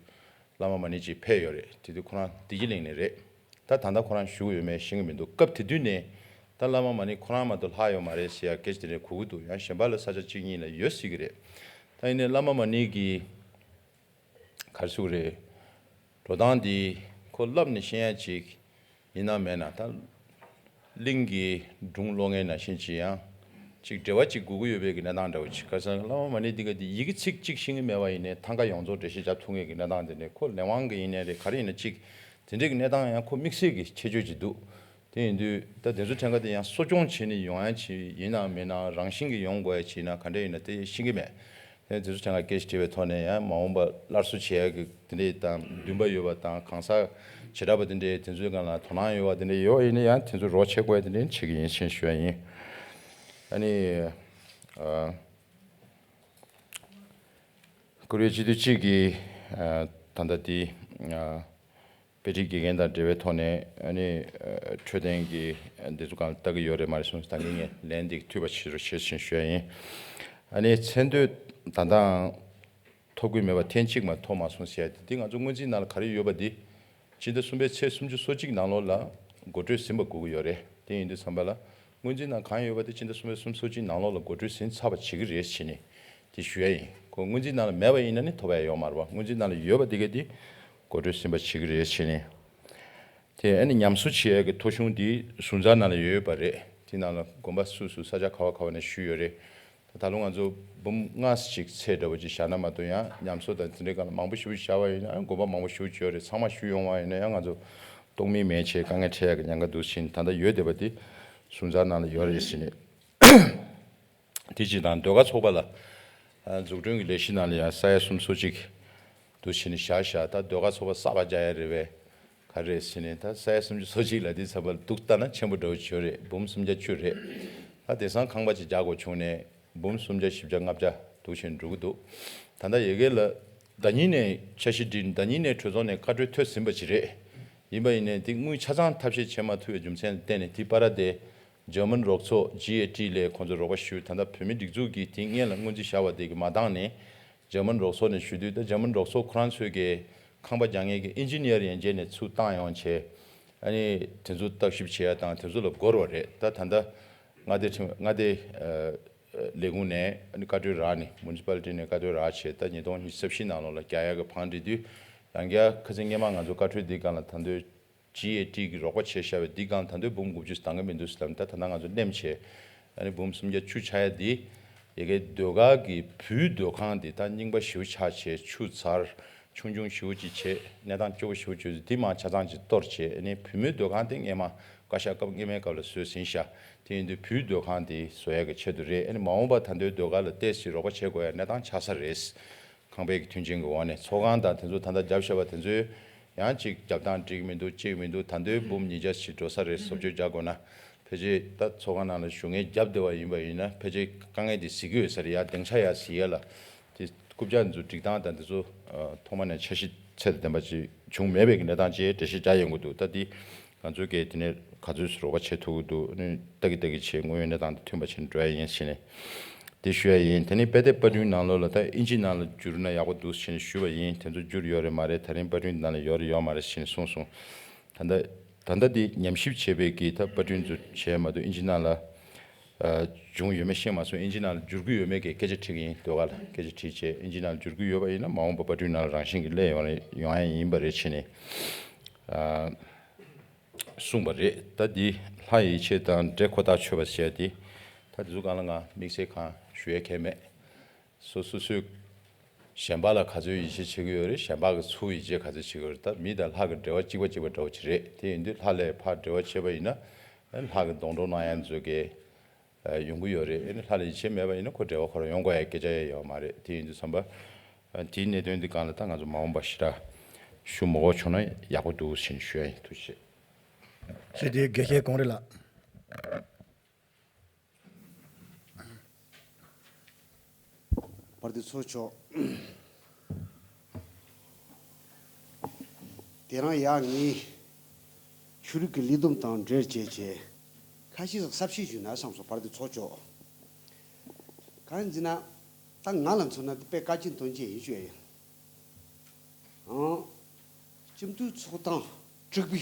བླ་མ་མ་ཎི་ཅིག་ཕེབས་ཡོད་རེད། དེ་དུས་ཁོ་རང་བདེ་སྐྱིད་གླིང་ནས་རེད། ད་ད་ལྟ་ཁོ་རང་བཞུགས་ཡོད་མེད་ཤེས་ཀྱི་མི་འདུག་སྐབས་དེ་དུས་ནས་ད་བླ་མ་མ་ཎི་ཁོ་རང་མ་གཏོགས་ལྷག་ཡོད་མ་རེད་ཟེར་ཡ་སྐད་ཆ་དེ་འདྲ་གོ་གི་འདུག་ཡང་གཞན་པ་ལ་ས་ཆ་གཅིག་གཉིས་ལ་ཡོད་སྲིད་ཀྱི་རེད། ད་ཡིན་ནའི་བླ་མ་མ་ཎི་གི་ག་རེ་ཟེར་དགོས་རེད། འགྲོ་སྟངས་འདི་ཁོ་ལབ་ནས་ཤེས་ཡ་ཅིག་ཡིན་ན་མེད་ན། ད་གླིང་གི་སྒྲུང་ཀློག་མཁན་ནང་བཞིན་ཅིག་ཡང་ཅིག་འབྲེལ་བ་ཅིག་དགོས་ཀྱི་ཡོད་པའི་གི་གནས་སྟངས་འདྲ་བོ་ཅིག་ག་རེ་ཟེར་ན། བླ་མ་མ་ཎི་འདི་ག་འདི་ཡི་གེ་ཚིག་གཅིག་ཤེས་ཀྱི་མེད་པ་ཡིན་ནའི་ཐང་ག་ཡོངས་རྫོགས་འགྲེལ་བཤད་རྒྱབ་ཐུབ་མཁན་གྱི་གནས་སྟངས་དེ་འདྲ། ཁོ་ལས་དབང་གི་ཡིན་ནའི་རེད། ག་རེ་ཡིན་ན་ཅིག་དེ་འདྲའི་གི་གནས་སྟངས་ཡང་ཁོ་དམིགས་བསལ་གྱི་ཁྱད་ཆོས་ཅིག་འདུག་དེ་ཡིན་དུས་ད་དེ་ཚོ་ཕྲན་ཁ་དེ་ཡང་གསོ་སྐྱོང་བྱས་ནས་ཡོང་ཡ་ཅིག་ཡིན་ནམ་མིན་ནམ། རང་བཞིན་གྱིས་ཡོང་དགོས་ཡ་ཅིག་ཡིན་ན་ག་འདྲ་ཡིན་ན་དེ་ཤེས་ཀྱི་མེད། དེ་དེ་ཚོ་ཕྲན་ཁ་སྐད་ཆ་དྲིས་པའི་ཐོག་ནས་ཡང་མ་འོངས་པ་སླར་གསོ་བྱེད་ཡ་གི་དེ་འདྲ་དང་འདུན་པ་ཡོད་པ་དང་། གང་ཟག་བྱེ་བྲག་པ་དེ་འདྲའི་དེ་ཚོའི་སྒང་ལ་དོ་སྣང་ཡོད་པ་དེ་འདྲ་ཡོད་ཡིན་ན་ཡང་དེ་ཚོ་རོགས་བྱེད་དགོས་ཡ་དེ་འདྲ་བྱེད་ཀྱི་ཡིན་ཞེས་ཞུ་ཡ་ཡིན། ཨ་ནི། ཨ། བཀུར་འོས་སྤྱི་འཐུས་གཅིག་གིས། ཨ། ད་ལྟ་དེ། ཨ། དཔེ་ཁྲིད་དགེ་རྒན་དང་འབྲེལ་བའི་ཐོག་ནས། ཨ་ནི། ཨ། འཕྲོད་བསྟེན་གྱི་འདི་ཚོ་གང་ལ་ལྟ་གི་ཡོད་རེད་མ་རེད་གསུངས། ད་ངས་ངས་ལན་འདི་འཐུས་པ་བྱེད་རོགས་བྱེད་ཞེས་ཞུ་ཡ་ཡིན། ཨ་ནི་མཚན་དོན་ད་ལྟའང་ཐོབ་ཀྱི་མེད་པ་ཐེངས་གཅིག་མ་ཐོབ་མ་སོང་ཟེར་ཡ་དེ། འདི་ང་ཚོ་སྔོན་རྩིས་ནང་ལ་ག་རེ་ཡོད་པ་འདི། སྤྱི་ཟླ་གསུམ་པའི་ཚེས་སུམ་ཅུ་སོ་གཅིག་ནང་ལོགས་ལ་གོ་སྒྲིག་ཟིན་པ་དགོས་ཀྱི་ཡོད་རེད། དེ་ཡིན་དུས་ཙམ་པ་ལ་སྔོན་རྩིས་ནང་གང་ཡོད་པ་དེ་སྤྱི་ཟླ་གསུམ་པའི་སུམ་ཅུ་སོ་གཅིག་ནང་ལོགས་ལ་གོ་སྒྲིག་ཟིན་ཚར་བ་བྱེད་ཀྱི་རེད་ཟེར་ནས་དེ་ཞུ་ཡ་ཡིན། ཁོ་སྔོན་རྩིས་ནང་ལ་མེད་པ་ཡིན་ན་ནི་ཐོབ་ཡ་ཡོད་མ་རེད་པ། སྔོན་རྩིས་ནང་ལ་ཡོད་པ་དེ་གས་དེ་གོ་སྒྲིག་ཟིན་པ་བྱེད་ཀྱི་རེད་ཟེར་ནས། དེ་ཨ་ནི་ཉམས་གསོ་བྱེད་ཡ་གི་ཐོ་གཞུང་འདི་གཟུངས་གསར་ནང་ལ་ཡོད་པ་རེད། དེ་ནང་ལ་དགོན་པ་སུ་སུ་ས་ཆ་ག་བ་ག་བ་ནས་ཞུས་ཡོད་རེད། ད་ད་ལོ་ང་ཚོ་འབུམ་ལྔ་ཅིག་ཚད་འདྲ་བོ་ཅིག་བཞག་ན་མ་གཏོགས། ཡང་ཉམས་གསོ་དང་དེ་འདྲའི་སྒང་ལ་མང་པོ་ཞེ་པོ་བཞག་པ་ཡིན་ན། ཡང་དགོན་པ་མང་པོ་ཞེ་པོ་ཅིག་ཡོད་རེད། ཚང་མ་ཞུ་ཡོང་བ་ཡིན་ན་ཡང་ང་ཚོ་གཏོང་མི་མེད་བྱས་དཀའ་ངལ་འཕྲད་ཡག་གི་ཉེན་ཁ་འདུག་ཟེར་ནས། ད་ལྟ་ཡོད་བསྡད་པ་དེ་གཟུངས་གསར་ནང་ལ་ཡོད་རེད་ཟེར་ནས། དེ་གཅིག་དང་། ཟློས་གར་ཚོགས་པ་ལ། ཨ། འཛུགས་སྐྲུན་གྱི་ལས་གཞི་ནང་ལ་ཡང་ས་ཡ་གསུམ་སོ་གཅིག་འདུག་ཟེར་ནས་བཞག་བཞག་ད་ཟློས་གར་ཚོགས་པ་གསར་པ་རྒྱག་ཡ་རེད་པས། ག་རེ་རེད་ཟེར་ནས། ད་ས་ཡ་སུམ་ཅུ་སོ་གཅིག་ལབ་དུས་ཙམ་པ་ལ་སྡུག་ལྟ་ན་ཆེན་པོ་འདྲ་བོ་ཅིག་ཡོད་རེད། འབུམ་སུམ་བརྒྱ་བཅུ་རེད། ད་དེང་སང་ཁང་པ་ཅིག་རྒྱག་དགོས་བྱུང་ནས་འབུམ་སུམ་བརྒྱ་བཞི་བརྒྱ་ལྔ་བརྒྱ་འདུག་ཟེར་འགྲོ་གི་འདུག་ད་ལྟ་ཡ་གི་ལ་ཟླ་ཉིན་ནས་འཆར་གཞི་བསྒྲིགས། ཟླ་ཉིན་ནས་གྲོས་ཚོགས་ནས་བཀའ་འཁྲོལ་ཐོན་ཟིན་པ་ཅིག་རེད། ཡིན་པ་ཡིན་ནའི་དེ་དངུལ་ཆ་ཚང་ཐབས་ཤེས་བྱེད་མ་ཐུབ་པའི་རྒྱུ་མཚན་ལ་བརྟེན་ནས། དེ་བར་དེ་འཇར་མན་རོགས་ཚོགས་ཇི་ཨེ་ཊི་ལས་ཁོང་ཚོ་རོགས་པ་ཞུས། ད་ལྟ་བོད་མི་སྒྲིག་འཛུགས་ཀྱིས་དེ་སྔོན་ལ་སྔོན་རྩིས་བཞག་པ་དེ་གི་མ་འདང་ནས། འཇར་མན་རོགས་ཚོགས་ནས་ཞུ་དུས། ད་འཇར་མན་རོགས་ཚོགས་ཁོ་རང་ཚོས་ཀྱི་ཁང་པ་རྒྱག་མཁན་གྱི་ཨིན་ཇི་ནི་ཡར་ཡན་ཆད་ནས་ཚུར་བཏང་ཡོང་བྱས། ཨ་ནི་དེ་ཚོ་བརྟག་ཞིབ་བྱེད་ཡ་དང་དེ་ཚོ་ལ་འགོར་བ་རེད། ད་ད་ལྟ་མངའ་སྡེ་ཁྲིམས། མངའ་སྡེ། ཨ། ལས་ཁུངས་ནས་ཨ་ནི་བཀའ་འཁྲོལ་རག་ནས། མུ་ནི་སི་པལ་ཊི་ནས་བཀའ་འཁྲོལ་རག་བྱས། ད་ཉིས་སྟོང་ཉི་ཤུ་རྩ་བཞི་ནང་ལོགས་ལ་རྒྱག་ཡ་གི་བང་སྒྲིག་དུས། ཡང་བསྐྱར་ཁ་སང་སྔོན་མ་ང་ཚོ་བཀའ་འཁྲོལ་འདིའི་སྒང་ལ་ད་དུང་ཇི་ཨེ་ཊི་གིས་རོགས་པ་བྱས་བཞག་པའི་འདིའི་སྒང་ད་དུང་འབུམ་དགུ་བཅུ་འདང་གི་མི་འདུག་ཟེར་ལབ་ནས། ད་ད་ལྟ་ང་ཚོ་མནན་བྱས། ཨ་ནི་འབུམ་སུམ་བརྒྱ་བཅུ་ཆགས་ཡ་འདི། ཡ་གི་ཟློས་གར་གྱི་བོད་སྡོད་ཁང་འདི་ད་རྙིང་པ་ཞེ་པོ་ཆགས་བྱས། ཆུ་ཚར། ཆུང་ཆུང་ཞེ་པོ་ཅིག་བྱས། གནས་སྟངས་སྐྱོ་པོ་ཞེ་པོ་ཅིག་ཡོད་དུས། འདི་མར་ཆ་ཚང་ཅིག་གཏོར་བྱས། ཨ་ནི་བུ་མོའི་སྡོད་ཁང་དེ་སྔོན་མ་བཀའ་ཤག་སྐབས་སྔོན་མའི་སྐབས་ལ་བཟོས་ཟིན་ཤག་དེ་ཡིན་དུས་བུའི་སྡོད་ཁང་དེ་བཟོ་ཡ་གི་ཆེད་དུ་རེད། ཨ་ནི་མ་འོངས་པ་ད་དུང་ཟློས་གར་ལ་ཏོག་ཙམ་རོགས་པ་བྱེད་དགོས་ཡ་གནས་སྟངས་ཆགས་ས་རེད། ཁང་པའི་གི་མཐུན་རྐྱེན་གྱི་འོག་ནས། ཚོགས་ཁང་དང་དེ་ཚོ་ད་ལྟ་བརྒྱབ་བཞག་པ་དེ་ཚོའི་ཡང་ཅིག་རྒྱབ་སྟངས་འགྲིག་གི་མི་འདུག་ཅིག་མི་འདུག་ད་དུང་འབུམ་ཉིས་བརྒྱ་ཞིག་འགྲོ་ས་རེད། བཟོ་བཅོས་རྒྱག་དགོས་ན། ཕལ་ཆེར་ད་ཚོགས་ཁང་ནང་ལ་བཞུགས་མཁན་རྒྱབ་བསྡད་པ་ཡིན་པ་ཡིན་ན། ཕལ་ཆེར་དཀའ་ངལ་དེ་གཟིགས་ཀྱི་ཡོད་ས་རེད། ཡར་སྡིངས་ཆ་ཡར་གཟིགས་ཡ་ལ། དེ་རྐུབ་བཀྱག་འཛུགས་སྒྲིག་སྟངས་དང་དེ་ཚོ། ཨ། ཐོག་མ་ནས་འཆར་གཞི་ཚད་དང་ལྡན་པ་ཅིག་བྱུང་མེད་པའི་གི་གནས་སྟངས་ཅིག་འགྲེལ་བཤད་རྒྱག་ཡོང་གི་འདུག་ད་འདི་ང་ཚོའི་གི་དེ་ནས་ག་ཚོད་རོགས་པ་བྱེད་ཐུབ་ཀྱི་འདུག་ཨ་ནི་ལྟ་གི་ལྟ་གི་བྱས། དངོས་ཡོད་གནས་སྟངས་དང་མཐུན་པ་བྱས་ནས་འགྲོ་ཡ་ཡིན་ཟེར་ནས། དེ་ཞུ་ཡ་ཡིན། དེ་ནས་དཔེ་དེབ་པར་སྐྲུན་ནང་ལོགས་ལ་ད་ཨིན་ཇི་ནང་ལ་བསྒྱུར་ན་ཡག་པོ་འདུག་ཟེར་ནས་ཞུས་པ་ཡིན། དེ་ཚོ་བསྒྱུར་ཡོད་རེད་མ་རེད། ད་རིང་པར་སྐྲུན་ནང་ལ་ཡོད་རེད་ཡོད་མ་རེད་ཟེར་ནས་གསུངས་སོང་། ད་ལྟ་ད་ལྟ་འདི་ཉམས་ཞིབ་བྱས་པའི་གི་ད་པར་སྐྲུན་ཚོ་བྱས་མ་གཏོགས་ཨིན་ཇི་ནང་ལ་ཨ་བྱུང་ཡོད་མེད་ཤེས་མ་སོང་། ཨིན་ཇི་ནང་ལ་བསྒྱུར་གྱི་ཡོད་མེད་གི་སྐད་ཆ་དྲིས་ཀྱི་ཡིན། ཟློས་གར་ལ་སྐད་ཆ་དྲིས་བྱས། ཨིན་ཇི་ནང་ལ་བསྒྱུར་གྱི་ཡོད་པ་ཡིན་ན་མ་འོངས་པ་པར་སྐྲུན་ནང་ལ་རང་བཞིན་གྱིས་སླེབས་ཡོང་རེད་ཡོང་ཡ་ཡིན་པ་རེད་བྱས་ནས་ཨ་གསུངས་པ་རེད། ད་འདི་ལྷ་ཡི་ཆེད་དང་འདྲེ་ཁོ་ཐག་ཆོད་པ་ཟེར་ཡ་དེ་ད་དེ་ཚོ་སྒང་ལ་ང་དམིགས་བསལ་གང་ཞུ་ཡ་གང་མེད། སོ་སོ་སོས་གཞན་པ་ལ་ག་ཚོད་ཡིད་ཆེས་བྱེད་ཀྱི་ཡོད་རེད། གཞན་པ་གིས་ཚུར་ཡིད་ཆེས་ག་ཚོད་བྱེད་ཀྱི་ཡོད་རེད། ད་མི་དང་ལྷ་གི་འབྲེལ་བ་གཅིག་པ་གཅིག་པ་འདྲ་བོ་ཅིག་རེད། དེ་ཡིན་དུས་ལྷ་ལས་ཕར་འབྲེལ་བ་བྱས་པ་ཡིན་ན་ལྷ་གི་སྡོང་གྲོགས་གནང་ཡ་ཚོ་གི་ཡོང་གི་ཡོད་རེད། ཨ་ནི་ལྷ་ལ་ཡིད་ཆེས་མེད་པ་ཡིན་ན་ཁོ་འབྲེལ་བ་ཁོ་རང་ཡོང་དགོས་ཡ་སྐད་ཆ་ཡང་ཡོད་མ་རེད། དེ་ཡིན་དུས་ཙམ་པ་དེའི་གནད་དོན་འདི་སྒང་ལ་ད་ང་ཚོ་མ་འོངས་པ་ཞེ་དྲག་ཞུ་མ་དགོས་བྱུང་ན་ཡག་པོ་འདུག་ཟེར་ནས་ཞུ་ཡ་ཡིན། ཐུགས་རྗེ་ཆེ། ཞུ་དེ་དགེ་བཤེས་ཀོང་རི་ལགས། དཔལ་ལྡན་ཚོགས་གཙོ། དེ་རིང་ཡང་ངས་ཆོས་རིག་གི་ལས་བསྡོམས་དང་འབྲེལ་བྱས་བྱས་ཁ་ཤས་ཤིག་གསལ་བཤད་ཞུས་ན་བསམ་སོང་། དཔལ་ལྡན་ཚོགས་གཙོ། གང་ཡིན་ཟེར་ན། ད་ང་ལ་མཚོན་ན་དཔེ་བཀའ་དྲིན་དོན་ཆེན་ཡིན་ཞུ་ཡ་ཡིན། ཨང་། སྤྱི་འཐུས་ཚོགས་ཐེངས་དྲུག་པའི་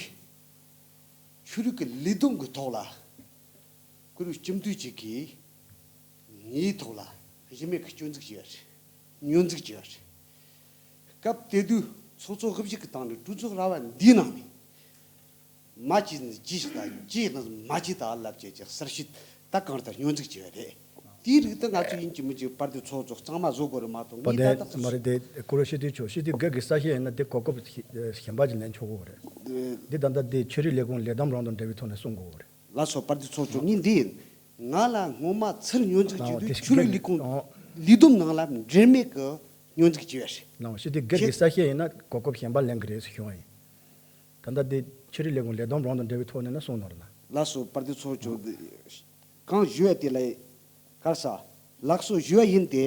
ཆོས་རིག་གི་ལས་བསྡོམས་ཀྱི་ཐོག་ལ་ཁོ་རང་སྤྱི་འཐུས་གཅིག་གིས་ངའི་ཐོག་ལ་གཞི་མེད་ཀྱི་སྐྱོན་འཛུགས་བྱས་པ་རེད། ཉོན་འཛུགས་བྱས་པ་རེད། སྐབས་དེ་དུས་ཚོགས་གཙོ་དབུ་བཞུགས་ཀྱི་སྟེང་ནས་གྲོས་ཚོགས་ར་བ་འདིའི་ནང་ནས། མ་བྱས་ནས་བྱས་ཤིག་དང་བྱས་ན་མ་བྱས་ད་ལབ་བྱས་ཀྱི་གསལ་བཤད་ད་གང་ལྟར་ཉོན་འཛུགས་བྱས་པ་རེད། དེའི་རིགས་དེ་ང་ཚོ་ཡིན་གཅིག་མིན་གཅིག་དཔལ་ལྡན་ཚོགས་གཙོ་གཙང་མ་བཟོ་དགོས་རེད་མ་གཏོགས། ངས་ད་ལྟ་མ་རེད་དེ་སྐུ་རོ་ཤི་དུས་ཆོག་ཤི་དུས་སྒེར་གྱི་ས་ཞིང་ཡིན་ན་དེ་གོ་སྐབས་གཞན་པ་ཅིག་ལེན་ཆོག་གི་རེད། འདི་ད་ལྟ་དེ་ཆོས་རིག་ལས་ཁུངས་ལས་བསྡོམས་རང་དང་འབྲེལ་བའི་ཐོག་ནས་གསུང་དགོས་རེད། ལགས་སོ། དཔལ་ལྡན་ཚོགས་གཙོ། ངས་འདི་ཡིན། ང་ལ་སྔོན་མ་ཚུར་ཉོན་འཛུགས་བྱེད་དུས་ཆོས་རིག་ལས་ཁུངས་ལས་བསྡོམས་ནང་ལ་འབྲེལ་མེད་ཀྱི་ཉོན་འཛུགས་བྱས་པ་རེད། ལགས་སོ། དེ་སྒེར་གྱི་ས་ཞིང་ཡིན་ན་གོ་སྐབས་གཞན་པ་ལེན་གྱི་རེད་ཟེར་ཞུ་བ་ཡིན། ད་ལྟ་དེ་ཆོས་རིག་ལས་ཁུངས་ལས་བསྡོམས་རང་དང་འབྲེལ་བའི་ཐོག་ནས་ན་གསུང་ནོར་ལ། ལགས་སོ། དཔལ་ལྡན་ཚོགས་གཙོ། གང་ཞུ་བ་དེ་ལ་གར་ས། ལགས་སོ་ཞུ་བ་ཡིན་ཏེ།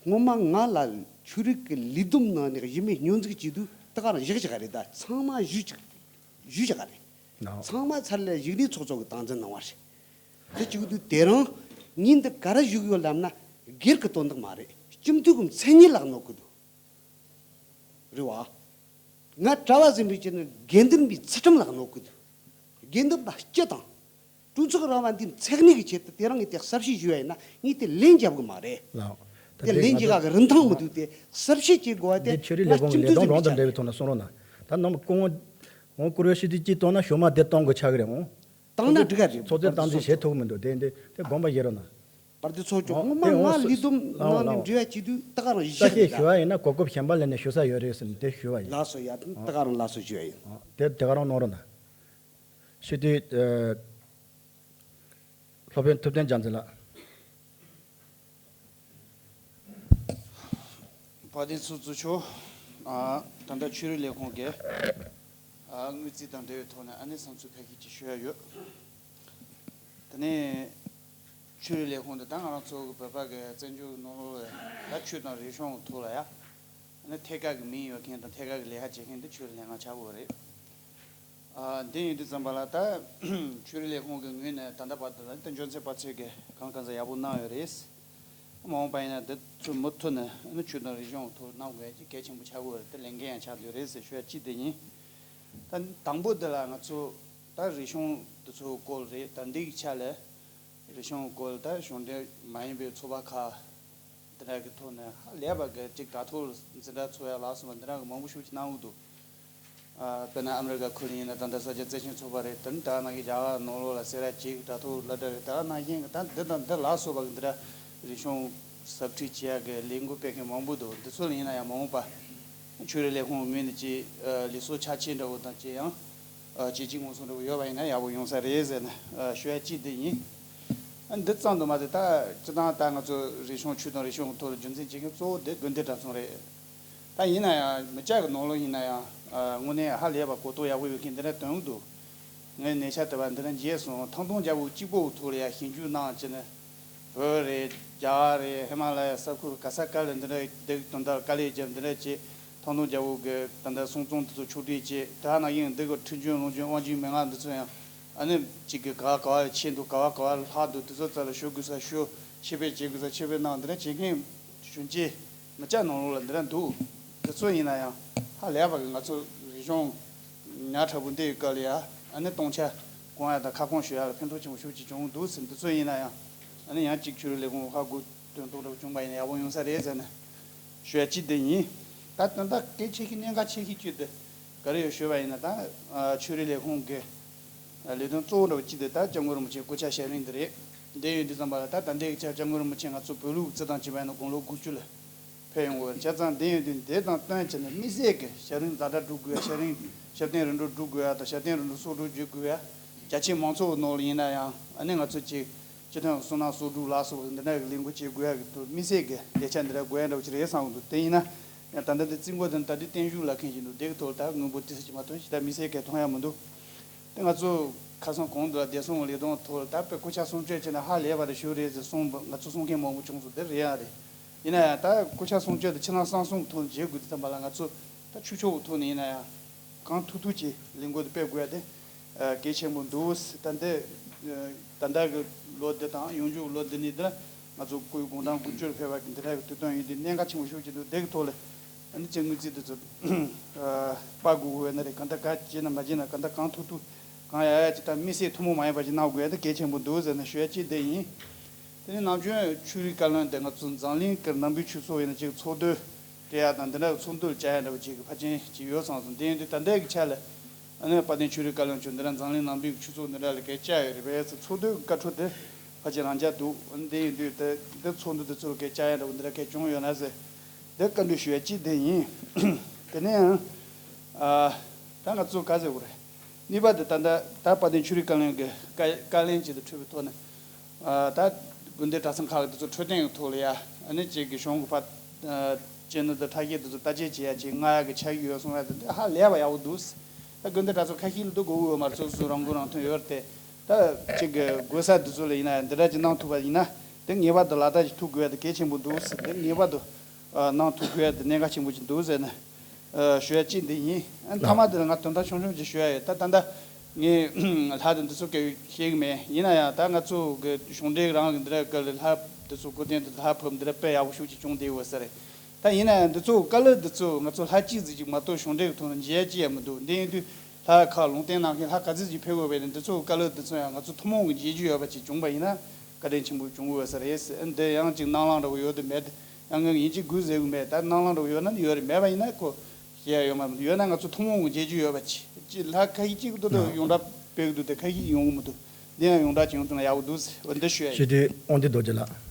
སྔོན་མ་ང་ལ་ཆོས་རིག་གི་ལས་བསྡོམས་ནང་ནས་གཞི་མེད་ཉོན་འཛུགས་བྱེད་དུས་ད་ག་རང་བཞག་བཞག་རེད། ད་ཚང་མ་ཞུས་ཅིག་ཞུས་བཞག་རེད། ཚང་མ་ཚར་ལ་ཡིག་སྣེ་ཚོགས་གཙོ་གི་སྟངས་འཛིན་གནང་བ་རེད། དེ་བྱེད་དུས་དེ་རིང་ངས་འདི་ག་རེ་ཞུ་གི་ཡོད་ལབ་ན་སྒེར་གྱི་དོན་དག་མ་རེད། སྤྱི་འཐུས་ཀྱི་མཚན་སྙན་ལ་གནོད་གི་འདུག་རེད་བ། ང་གྲྭ་བ་ཟིན་པའི་ཆེད་ནས་དགེ་འདུན་པའི་ཚུལ་ཁྲིམས་ལ་གནོད་གི་འདུག་དགེ་འདུན་པ་སྤྱི་དང་གྲོས་ཚོགས་རང་དབང་འདིའི་མཚན་ཉིད་ཀྱི་ཆེད་དུ་དེ་རིང་ངས་དེ་གསལ་བཤད་ཞུ་བ་ཡིན་ན་ངས་དེ་ལན་རྒྱབ་གི་མ་རེད། ལགས། ད་དེ་དེ་ལན་ང་རྒྱག་ཚོ་གི་རིན་ཐང་མི་འདུག་དེ་གསལ་བཤད་བྱེད་དགོས་པ་དེ་འདི་ཆོས་རིག་ང་ལས་ཁུངས་སྤྱི་ལས་འཐུས་ཀྱི་ཁོངས་རང་དང་འབྲེལ་བའི་ཐོག་ནས་གསུང་རོགས་གནང་། ད་ནམ་སྐུ་ངོ་ངོ་བཀུར་འོས་ཤིས་དེ་གཅིག་གཏོང་ན་ཞོ་མ་དེ་གཏོང་དགོས་ཆགས་ཀྱི་རེད་འོང་། བཏང་ན་འགྲིག་ག་རེད། ཚོགས་གཙོས་བཏང་དུས་བྱེད་ཐུབ་མི་འདུག་དེ་འདི་དེ་དགོངས་པ་བཞེས་རོགས་གནང་། དཔལ་ལྡན་ཚོགས་གཙོ། ཨོ་སྔོན་མ་དེ་ང་ལས་བསྡོམས་ལའོ་ནང་ནས་ལའོ་འབྲེལ་བ་བྱེད་དུས་ད་ག་རང་ཡིད་ཆེས་ས་ཞེས་རེད་ད། ཞུ་བ་ཡིན་ན་གོ་སྐབས་གཞན་པ་ལེན་ནས་ཞུ་ས་ཡོད་རེད་ཟེར་ནས་དེ་ཞུ་བ་ཡིན། ལགས་སོ། ཡ་ད་ག་རང་ལགས་སོ་ཞུ་བ་ཡིན། ཨོ་དེ་དེ་ག་རང་གནང་རོགས་གནང་། ཞུ་དུས་ཨ་སློབ་དཔོན་ཐུབ་བསྟན་རྒྱལ་མཚན་ལགས། དཔལ་ལྡན་ཚོགས་གཙོ་མཆོག་ཨ་ད་ལྟ་ཆོས་རིག་ལས་ཁུངས་ཀྱི་ཨ་དངུལ་རྩིས་དང་འབྲེལ་བའི་ཐོག་ནས་ཨ་ནེ་བསམ་ཚུལ་ཁ་ཤས་ཅིག་ཞུ་ཡ་ཡོད། དེ་ནས་ཆོས་རིག་ལས་ཁུངས་འདི་ད་ང་རང་ཚོ་གི་བོད་པ་གི་བཙན་བྱོལ་ནང་ལོགས་ལ་ད་ཆོས་དང་རིག་གཞུང་གི་ཐོག་ལ་ཡ་ཨ་ནེ་ཐད་ཀར་གི་མིང་ཡོད་མཁན་དང་ཐད་ཀར་གི་ལས་ཀ་བྱེད་མཁན་འདི་ཆོས་རིག་ལས་ཁང་ཆགས་ཡོད་རེད། ཨ་འདི་ཡིན་དུས་ཙམ་པ་ལ་ད་ཆོས་རིག་ལས་ཁུངས་ཀྱི་ངོས་ནས་ད་ལྟ་བར་དུ་ལ་ད་འཇོན་ཚད་པ་ཚོས་ཀྱི་གང་གང་ཟག་ཡག་པོ་གནང་ཡོད་རེད། མ་འོངས་པ་ཡིན་ན་འདི་ཚོ་མུ་མཐུད་ནས་ཨ་ནི་ཆོས་དང་རིག་གཞུང་ཐོག་གནང་དགོས་ཀྱི་གལ་ཆེན་པོ་ཆགས་ཀྱི་ཡོད་རེད། དེ་ལས་འགན་ཡང་ཆགས་བསྡད་ཡོད་རེད་ཟེར་ཞུ་ཡ་གཅིག་དེ་ཡིན། ད་དང་པོ་འདི་ལ་ང་ཚོ་ད་རིག་གཞུང་འདི་ཚོའི་སྐོར་རེད། ད་འདི་གི་ཆ་ལ་རིག་གཞུང་སྐོར་ད་གཞུང་འབྲེལ་མ་ཡིན་པའི་ཚོགས་པ་ཁག་འདི་འདྲ་གི་ཐོག་ནས་ཧ་ལས་པ་གི་ཅིག་དྲ་ཐོག་འཛིན་གྲྭ་ཚོགས་ཡ་ལ་སོགས་པ་འདི་འདྲ་གི་མང་པོ་ཞིག་གནང་འདུག་ཨ་དཔེར་ན་ཨ་མི་རི་ཀ་ཁུལ་ཡིན་ན་ད་ལྟ་ས་སྐྱ་བརྩེ་ཆེན་ཚོགས་པ་རེད། དེ་ནི་ད་ནང་གི་རྒྱ་གར་ནང་ལོགས་ལ་སེ་ར་བྱེས་ཀྱི་དྲ་ཐོག་སློབ་གྲྭ་རེད། ད་ནང་བཞིན་གྱི་ད་འདི་དང་འདི་ལ་སོགས་པ་གི་འདི་འདྲ་རིག་གཞུང་ཟབ་ཁྲིད་བྱེད་ཡ་གི་ལས་འགུལ་སྤེལ་མཁན་མང་པོ་འདུག་འདི་ཚོ་ལ་ཡིན་ན་ཡང་མ་འོངས་པ་ཆོས་རིག་ལས་ཁུངས་ངོས་ནས་ཅིག་ཨ་ལས་བཟོ་ཆ་ཆེ་འདྲ་བོ་དང་ཅིག་ཡང་ཨ་བྱས་རྗེས་ངོ་སོ་འདྲ་བོ་ཡོད་པ་ཡིན་ན་ཡག་པོ་ཡོང་ས་རེད་ཟེར་ནས་ཨ་ཞུ་ཡ་གཅིག་འདི་ཡིན། ཨ་འདི་ཙམ་དུ་མ་ཟད་ད་སྤྱིར་བཏང་ད་ང་ཚོ་རིག་གཞུང་ཆོས་དང་རིག་གཞུང་གི་ཐོག་ལ་རྒྱུན་འཛིན་བྱེད་མཁན་གཙོ་བོ་འདི་དགོན་སྡེ་གྲྭ་ཚང་རེད། ད་ཡིན་ན་ཡང་མི་སྐྱ་གི་ནང་ལོགས་ཡིན་ན་ཡང་ཨ་དངོས་གནས་ཧ་ལས་པ་གོ་རྟོགས་ཡག་པོ་ཡོད་མཁན་འདི་འདྲ་དོན་འདུག་ངས་ཉེ་ཆར་དུ་བ་འདི་འདྲ་མཇལ་སོང་། ཐང་སྟོང་རྒྱལ་པོ་གཅིག་པོའི་ཐོག་ལ་ཡང་ཞིབ་འཇུག་གནང་བྱས་ནས་བོད་རེད། རྒྱ་གར་རེད། ཧི་མ་ལ་ཡ་ས་ཁུལ་ག་ས་ག་ལ་འདི་འདྲ་འདི་དོན་དག་དཀའ་ལས་བརྒྱབ་འདི་འདྲ་བྱས། ཐང་སྟོང་རྒྱལ་པོ་གི་ད་ལྟ་གསུང་རྩོམ་འདི་ཚོ་ཕྱོགས་སྒྲིག་བྱས། དེ་ནང་བཞིན་འདི་གི་ཁྲིད་རྒྱུན་ལུང་རྒྱུན་དབང་རྒྱུན་མན་ངག་འདི་ཚོ་ཡང་ཨ་ནི་གཅིག་གི་ག་བ་ག་བ་ལ་ཆད་འདུག་ག་བ་ག་བ་ལ་ལྷག་འདུག་དེ་ཚོ་རྩ་ལ་ཞུ་དགོས་ས་ཞུ། ཆེད་ཕེབས་བྱེད་དགོས་ས་ཆེད་ཕེབས་གནང་འདི་འདྲ་བྱེད་མཁན་གཞོན་སྐྱེས་མི་སྐྱ་ནང་ལོགས་ལ་འདི་འདྲ་འདུག་འདི་ཚོ་ཡིན་ན་ཡང་ཧ་ལས་པ་གི་ང་ཚོ་རིག་གཞུང་ཉག་ཕྲ་པོ་འདི་ཡི་སྐབས་ལ་ཡ་ཨ་ནི་སྟོང་ཆ་སྐོང་ཡ་དང་ཁ་སྐོང་ཞུ་ཡ་ལ་ཕན་ཐོགས་ཆེན་པོ་ཤུགས་ཆེ་བྱུང་འདུག་ཟེར། འདི་ཚོ་ཡིན་ན་ཡང་ཨ་ནི་ཡང་གཅིག་ཆོས་རིག་ལས་ཁུངས་ཧ་གོ་དོན་རྟོགས་འདྲ་བོ་བྱུང་པ་ཡིན་ན་ཡག་པོ་ཡོང་ས་རེད་ཟེར་ནས་ཞུ་ཡ་གཅིག་འདི་ཡིན། ད་དོན་དག་གལ་ཆེ་ཤོས་གནད་འགག་ཆེ་ཤོས་གཅིག་འདི་ག་རེ་ཡོད་ཞུས་པ་ཡིན་ན། ད་ཆོས་རིག་ལས་ཁུངས་ཀྱི་ལས་དོན་གཙོ་བོ་འདྲ་བོ་གཅིག་དེ་ད་སྐྱབས་མགོན་རིན་པོ་ཆེའི་སྐུ་ཕྱྭ་ཞལ་རིང་འདི་རེད། འདི་ཡོད་དུས་ཙམ་པ་ལ་ད་ད་ལྟའི་ཆར་སྐྱབས་མགོན་རིན་པོ་ཆེ་ང་ཚོ་བོད་ལུགས་རྩིས་སྟངས་བྱས་པ་ཡིན་ན་དགུང་ལོ་དགུ་བཅུ་ལ་ཕེབས་ཡོང་གི་ཡོད། བྱས་ཙང་འདི་ཡོད་དུས་འདི་དང་བསྟུན་བྱས་ནས་དམིགས་བསལ་གྱི་ཞབས་རིམ་ཛ་དྲག་སྒྲུབ་དགོས་ཡ། ཞབས་རིམ་ཞབས་བརྟན་རིམ་གྲོ་སྒྲུབ་དགོས་ཡ་དང་ཞབས་བརྟན་རིམ་གྲོ་གསོག་སྒྲུབ་བྱེད་དགོས་ཡ། རྒྱ་ཆེའི་མང་ཚོགས་ནང་ལ་ཡིན་ན་ཡང་ཨ་ནི་ང་ཚོ་ཅིག་སྤྱི་མཐུན་གསུང་གནང་གསོག་སྒྲུབ་ལ་སོགས་པ་འདི་འདྲ་གི་ལས་འགུལ་བྱེད་དགོས་ཡ་གི་དུ་དམིགས་བསལ་གྱི་ལས་འཆར་འདི་འདྲ་དགོས་ཡ་འདྲ་བོ་ཅིག་རེད་བསམ་གི་འདུག་དེ་ཡིན་ན་ཡང་ད་ལྟ་འདི་རྩིས་འགོ་དང་ད་འདི་བརྟན་བཞུགས་ལབ་མཁན་ཞིག་འདུག་དེ་གི་ཐོག་ལ་ད་དངོས་པོ་ཏི་སི་ཅིག་མ་གཏོགས་ཞེ་དྲག་དམིགས་བསལ་གྱི་མཐོང་ཡ་མི་འདུག་དེ་ང་ཚོ་ཁ་སང་གོང་དུ་ལ་བདེ་སྲུང་ལས་དོན་ཐོག་ལ་ད་དཔེ་སྐུ་ཕྱྭ་གསུང་ཆོས་བྱས་ན་ཧ་ལས་པ་རེ་ཞུ་རེད་ཟེར་གསུངས་པ་ང་ཚོ་གསུང་མཁན་མང་པོ་བྱུང་སོང་། དེ་རེད་ཡ་རེད། ཡིན་ན་ཡང་ད་སྐུ་ཕྱྭ་གསུང་ཆོས་དེ་ཕྱི་ནང་གསང་གསུམ་གྱི་ཐོག་ནས་བྱེད་དགོས་དུས་ཙམ་པ་ལ་ང་ཚོ་ད་ཆོས་ཕྱོགས་ཀྱི་ཐོག་ནས་ཡིན་ན་ཡང་གང་ཐུབ་ཐུབ་ཀྱིས་ལས་འགུལ་དེ་སྤེལ་དགོས་ཡ་དེ་གལ་ཆེན་པོ་འདུག་ད་འདི་ད་ལྟ་གི་ལོ་འདི་དང་ཡོང་རྒྱུ་ལོ་འདི་ནས་འདི་ང་ཚོ་སྐུའི་དགུང་གྲངས་དགུ་བཅུར་ཕེབས་པ་གི་འདི་འདྲ་གི་དུས་སྟོན་ཡིན་དུས་གནད་འགག་ཆེན་པོ་ཤུགས་ཆེ་འདུག་དེ་གི་ཐོག་ལ་ཨ་ནི་ཅིག་དངུལ་རྩིས་དེ་ཚོ་སྤར་དགོས་དགོས་ན་རེད། གང་ལྟར་ག་བྱས་ན་མ་བྱས་ན་གང་ལྟར་གང་ཐུབ་ཐུབ་གང་ཡག་ཡག་ཅིག་ད་དམིགས་བསལ་ཐུན་མོང་མ་ཡིན་པ་ཅིག་གནང་དགོས་ཡ་དེ་གལ་ཆེན་པོ་འདུག་ཟེར་ནས་ཞུ་ཡ་གཅིག་དེ་ཡིན། དེ་ནས་ནམ་རྒྱུན་ཆོས་རིག་བཀའ་བློན་དེ་ང་ཚོ་འཛམ་གླིང་གི་ནང་པའི་ཆོས་ཚོགས་ཡིན་ན་ཅིག་ཚོགས་འདུ་སྤྲད་ཡ་དང་འདི་འདྲ་ཚོགས་འདུར་བཅར་ཡ་འདྲ་བོ་ཅིག་གི་ཕལ་ཆེར་ཅིག་ཡོད་ཙང་སོང་། དེ་ཡིན་དུས་ད་ལྟའི་གི་ཆ་ལ་ཨ་ནི་དཔལ་ལྡན་ཆོས་རིག་བཀའ་བློན་མཆོག་འདི་འདྲ་འཛམ་གླིང་ནང་པའི་ཆོས་ཚོགས་འདི་འདྲ་ལ་གས་བཅར་ཡོད་རེད་པས་ཟེར། ཚོགས་འདུའི་བཀའ་འཁྲོལ་དེ་ཕལ་ཆེར་རང་འཇགས་འདུག་ཨ་ནི་དེ་ཡིན་དུས་དེ་འདི་ཚོགས་འདུ་དེ་ཚོ་ལ་གས་བཅར་ཡ་འདྲ་བོ་འདི་འདྲ་གས་བྱུང་ཡོད་ན་ཟེར། དེ་བཀའ་འདྲི་ཞུ་ཡ་གཅིག་དེ་ཡིན། དེ་ནས་ཡང་ཨ་ད་ང་ཚོ་ག་ཟེར་དགོས་རེད། གཉིས་པ་དེ་ད་ལྟ་ད་དཔལ་ལྡན་ཆོས་རིག་བཀའ་བློན་གྱི་བཀའ་བཀའ་ལན་ཅིག་ཏུ་འཁྲུལ་པའི་ཐོག་ནས་ཨ་ད་དགོན་སྡེ་གྲྭ་ཚང་ཁག་གི་དེ་ཚོ་འཕྲོད་བསྟེན་གྱི་ཐོག་ལ་ཡ་ཨ་ནི་ཅིག་གི་གཞུང་གི་ཕ་ཨ་སྤྱི་ནོར་དང་ཁྲལ་གཞི་དེ་ཚོ་བརྟག་དཔྱད་བྱེད་ཡ་ཅིག་མངགས་ཡ་གི་ཆ་ཤས་ཡོད་སོང་ཡ་དེ་འདི་ཧ་ལས་པ་ཡག་པོ་འདུག་ད་དགོན་སྡེ་གྲྭ་ཚང་ཁ་ཤས་ལ་འདུག་དགོས་ཀྱི་ཡོད་མ་རེད། སོ་སོ་རང་མགོ་རང་ཐོན་ཡོད་རེད་དེ། ད་ཅིག་གི་དགོས་ས་དེ་ཚོ་ལ་ཡིན་ན་ཡང་འདི་འདྲ་ཅིག་གནང་ཐུབ་པ་ཡིན་ན་དེ་ངེས་པར་དུ་ལག་བསྟར་ཅིག་ཐུབ་དགོས་ཡ་དེ་གལ་ཆེན་པོ་འདུག་ཟེར། དེ་ངེས་པར་དུ་ཨ་གནང་ཐུབ་དགོས་ཡ་དེ་གནད་འགག་ཆེན་པོ་ཅིག་འདུག་ཟེར་ནས་ཨ་ཞུ་ཡ་གཅིག་འདི་ཡིན། ཨ་མཐའ་མ་དེ་ལ་ང་དོན་དག་ཆུང་ཆུང་ཅིག་ཞུ་ཡ་ཡོད། ད་ད་ལྟ་ངས་ལྷ་དང་འདི་ཚོ་སྐད་ཤེས་གི་མེད། ཡིན་ན་ཡང་ད་ང་ཚོ་གི་གཞུང་འབྲེལ་རང་གི་འདི་འདྲ་སྐབས་ལ་ལྷ་འདི་ཚོ་སྐུ་རྟེན་དུ་ལྷ་ཕབ་འདི་འདྲ་དཔེ་ཡག་པོ་ཤུགས་ཅིག་བྱུང་བསྡད་ཡོད་ས་རེད། ད་ཡིན་ན་ཡང་འདི་ཚོ་བཀའ་སློབ་འདི་ཚོ་ང་ཚོ་ལྷ་གཅིག་ཙམ་ཅིག་མ་གཏོགས་གཞུང་འབྲེལ་གི་ཐོག་ནས་མཇལ་ཡ་ཅི་ཡང་མི་འདུག་འདི་ཡིན་དུས་ལྷ་ཁག་ལུང་བསྟན་གནང་མཁན་ལྷ་ག་ཚོད་ཅིག་ཕེབས་དགོས་པས་ནི་འདི་ཚོ་བཀའ་སློབ་འདི་ཚོ་ཡང་ང་ཚོ་ཐུན་མོང་གི་མཇལ་རྒྱུ་ཡོད་པ་ཅིག་བྱུང་པ་ཡིན་ན་བཀའ་དྲིན་ཆེན་པོ་བྱུང་དགོས་ས་རེད་ཟེར། འདི་ཡང་ཅིག་སྣང་ལམ་འདྲ་བོ་ཡོད་དུ་མེད་དུ་ཡང་ངས་ཡིན་གཅིག་དགོས་ཟེར་གི་མེད། ད་སྣང་ལམ་འདྲ་བོ་ཡོད་ན་ནི་ཡོད་རེད། མེད་པ་ཡིན་ན་ཁོ་བཤད་ཡ་ཡོད་མ་རེད། ཡོད་ན་ང་ཚོ་ཐུན་མོང་གི་མཇལ་རྒྱུ་ཡོད་པ་ཅིག་ཅིག་ལྷ་ཁ་ཤས་གཅིག་ཏུ་ཏུ་ཡོངས་གྲགས་སྤེལ་གི་འདུག་དེ་ཁ་ཤས་ཡོང་གི་མི་འདུག་འདི་ཡང་ཡོངས་གྲགས་ཅིག་ཡོང་ཐུབ་ན་ཡག་པོ་འདུག་ཟེར། འོ་འདི་ཞུ་ཡ་ཡིན། ཞི་བདེ་དབང་འདུས་རྡོ་རྗེ་ལགས།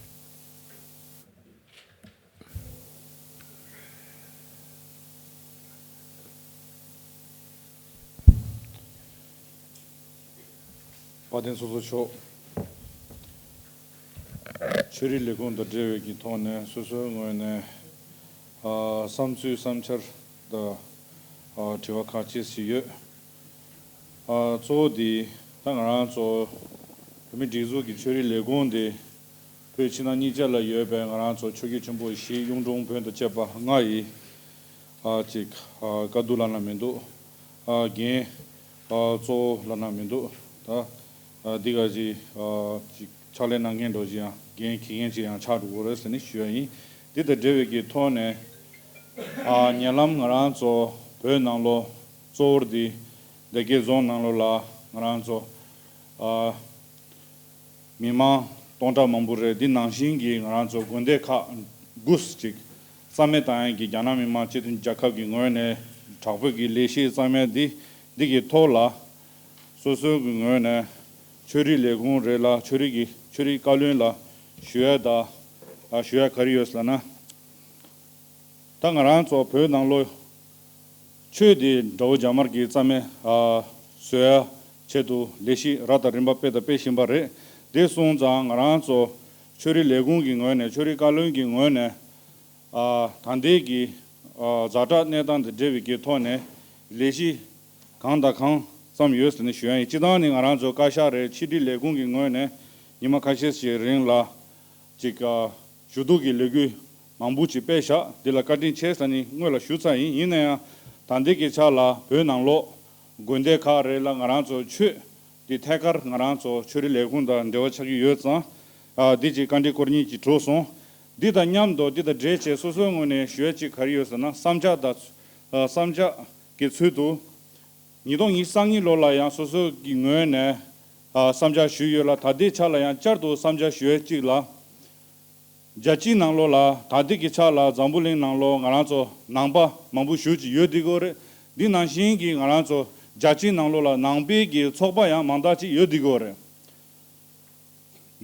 དཔལ་ལྡན་ཚོགས་གཙོ་མཆོག་ཆོས་རིག་ལས་ཁུངས་དང་འབྲེལ་བའི་གི་ཐོག་ནས་སོ་སོའི་ངོས་ནས་ཨ་བསམ་ཚུལ་བསམ་འཆར་དང་ཨ་དྲི་བ་ཁག་ཅིག་ཞིག་ཡོད། ཨ་གཙོ་བོ་དེ་ད་ང་རང་ཚོ་བོད་མིའི་སྒྲིག་འཛུགས་ཀྱི་ཆོས་རིག་ལས་ཁུངས་དེ་བོད་ཕྱི་ནང་གཉིས་ཆ་ལ་ཡོད་པའི་ང་རང་ཚོ་ཆོས་བརྒྱུད་ཆེན་པོ་བཞི་གཡུང་དྲུང་བོན་དང་བཅས་པ་ལྔ་ཡི་ཨ་ཅིག་ཨ་བཀའ་བསྡུ་ལབ་ན་མི་འདུག་ཨ་འགན་ཨ་གཙོ་བོ་ལབ་ན་མི་འདུག་ད་ཨ་འདི་ག་ཅིག་ཨ་ཅིག་ཕྱག་ལས་གནང་མཁན་འདྲ་ཅིག་ཡང་འགན་འཁྱེར་མཁན་ཅིག་ཡང་ཆགས་འགྲོ་གི་རེད་ཟེར་ནས་ཞུ་ཡ་ཡིན། འདི་དང་འབྲེལ་བའི་གི་ཐོག་ནས་ཨ་ཉེ་ལམ་ང་རང་ཚོ་བོད་ནང་ལོགས་གཙོ་བོར་འདི་སྡེ་དགེ་རྫོང་ནང་ལོགས་ལ་ང་རང་ཚོ་ཨ་མི་མང་སྟོང་ཕྲག་མང་པོ་རེད། འདི་ནང་བཞིན་གྱི་ང་རང་ཚོ་དགོན་སྡེ་ཁག་དགུ་ཅིག་རྩ་མེད་བཏང་ཡས་ཀྱི་རྒྱ་ནག་མི་དམངས་སྤྱི་མཐུན་རྒྱལ་ཁབ་ཀྱི་ངོས་ནས་དྲག་པོའི་གི་ལས་གཞི་རྩ་མེད་འདི་འདི་གི་ཐོག་ལ་སོ་སོའི་གི་ངོས་ནས་ཆོས་རིག་ལས་ཁུངས་རེད་ལ་ཆོས་རིག་གི་ཆོས་རིག་བཀའ་བློན་ལ་ཞུ་ཡ་ད་ཨ་ཞུ་ཡ་ག་རེ་ཡོད་ཟེར་ན། ད་ང་རང་ཚོ་བོད་ནང་ལོགས་ཆོས་དེ་དགྲ་བོ་རྒྱ་དམར་གྱིས་རྩ་མེད་ཨ་བཟོ་ཡ་ཆེད་དུ་ལས་གཞི་རབ་དང་རིམ་པ་སྤེལ་དང་སྤེལ་བཞིན་པ་རེད། དེ་སོང་ཙང་ང་རང་ཚོ་ཆོས་རིག་ལས་ཁུངས་ཀྱི་ངོས་ནས་ཆོས་རིག་བཀའ་བློན་གྱི་ངོས་ནས་ཨ་ད་ལྟའི་གི་ཨ་ཛ་དྲག་གནས་སྟངས་དང་འབྲེལ་བའི་གི་ཐོག་ནས་ལས་གཞི་གང་དང་གང་བརྩམས་ཡོད་ཟེར་ནས་ཞུ་ཡ་ཡིན། སྤྱི་བཏང་ནི་ང་རང་ཚོ་བཀའ་ཤག་རེད། ཕྱི་དྲིལ་ལས་ཁུངས་ཀྱི་ངོས་ནས་ཉི་མ་ཁ་ཤས་ཤིག་རིང་ལ་ཅིག་ཨ་ཞུ་གཏུག་གི་ལས་འགུལ་མང་པོ་ཅིག་སྤེལ་བཞག་འདི་ལ་བཀའ་དྲིན་ཆེ་ཟེར་ནི་སྔོན་ལ་ཞུ་ཚར་ཡིན། ཡིན་ན་ཡང་ད་ལྟའི་གི་ཆ་ལ་བོད་ནང་ལོགས་དགོན་སྡེ་ཁག་རེ་ལ་ང་རང་ཚོ་ཆོས་འདི་ཐད་ཀར་ང་རང་ཚོ་ཆོས་རིག་ལས་ཁུངས་དང་འབྲེལ་བ་ཆགས་ཀྱི་ཡོད་ཙང་ ཨ་འདི་གཅིག་བཀའ་འདྲི་སྐོར་གཉིས་ཀྱི་གྲུབ་སོང་། འདི་དང་མཉམ་དུ་འདི་དང་འབྲེལ་བྱས་སོ་སོའི་ངོས་ནས་ཞུ་ཡ་གཅིག་ག་རེ་ཡོད་ཟེར་ན། བསམ་འཆར་དང་ཨ་བསམ་འཆར་གྱི་ཚུལ་དུ། ཉིས་སྟོང་ཉི་ཤུ་རྩ་གཉིས་ལོ་ལ་ཡང་སོ་སོ་གི་ངོས་ནས་ཨ་བསམ་འཆར་ཞུས་ཡོད་ལ། ད་ལྟའི་ཆ་ལ་ཡང་བསྐྱར་དུ་བསམ་འཆར་ཞུ་ཡ་གཅིག་ལ། རྒྱལ་སྤྱིའི་ནང་ལོགས་ལ་ད་ལྟའི་གི་ཆ་ལ་འཛམ་བུ་གླིང་ནང་ལོགས་ང་རང་ཚོ་ནང་པ་མང་པོ་ཞེ་ཅིག་ཡོད་བསྡད་ཀྱི་ཡོད་རེད། འདི་ནང་བཞིན་གྱི་ང་རང་ཚོ་རྒྱལ་སྤྱིའི་ནང་ལོགས་ལ་ནང་པའི་གི་ཚོགས་པ་ཡང་མང་དག་ཅིག་ཡོད་བསྡད་ཀྱི་ཡོད་རེད།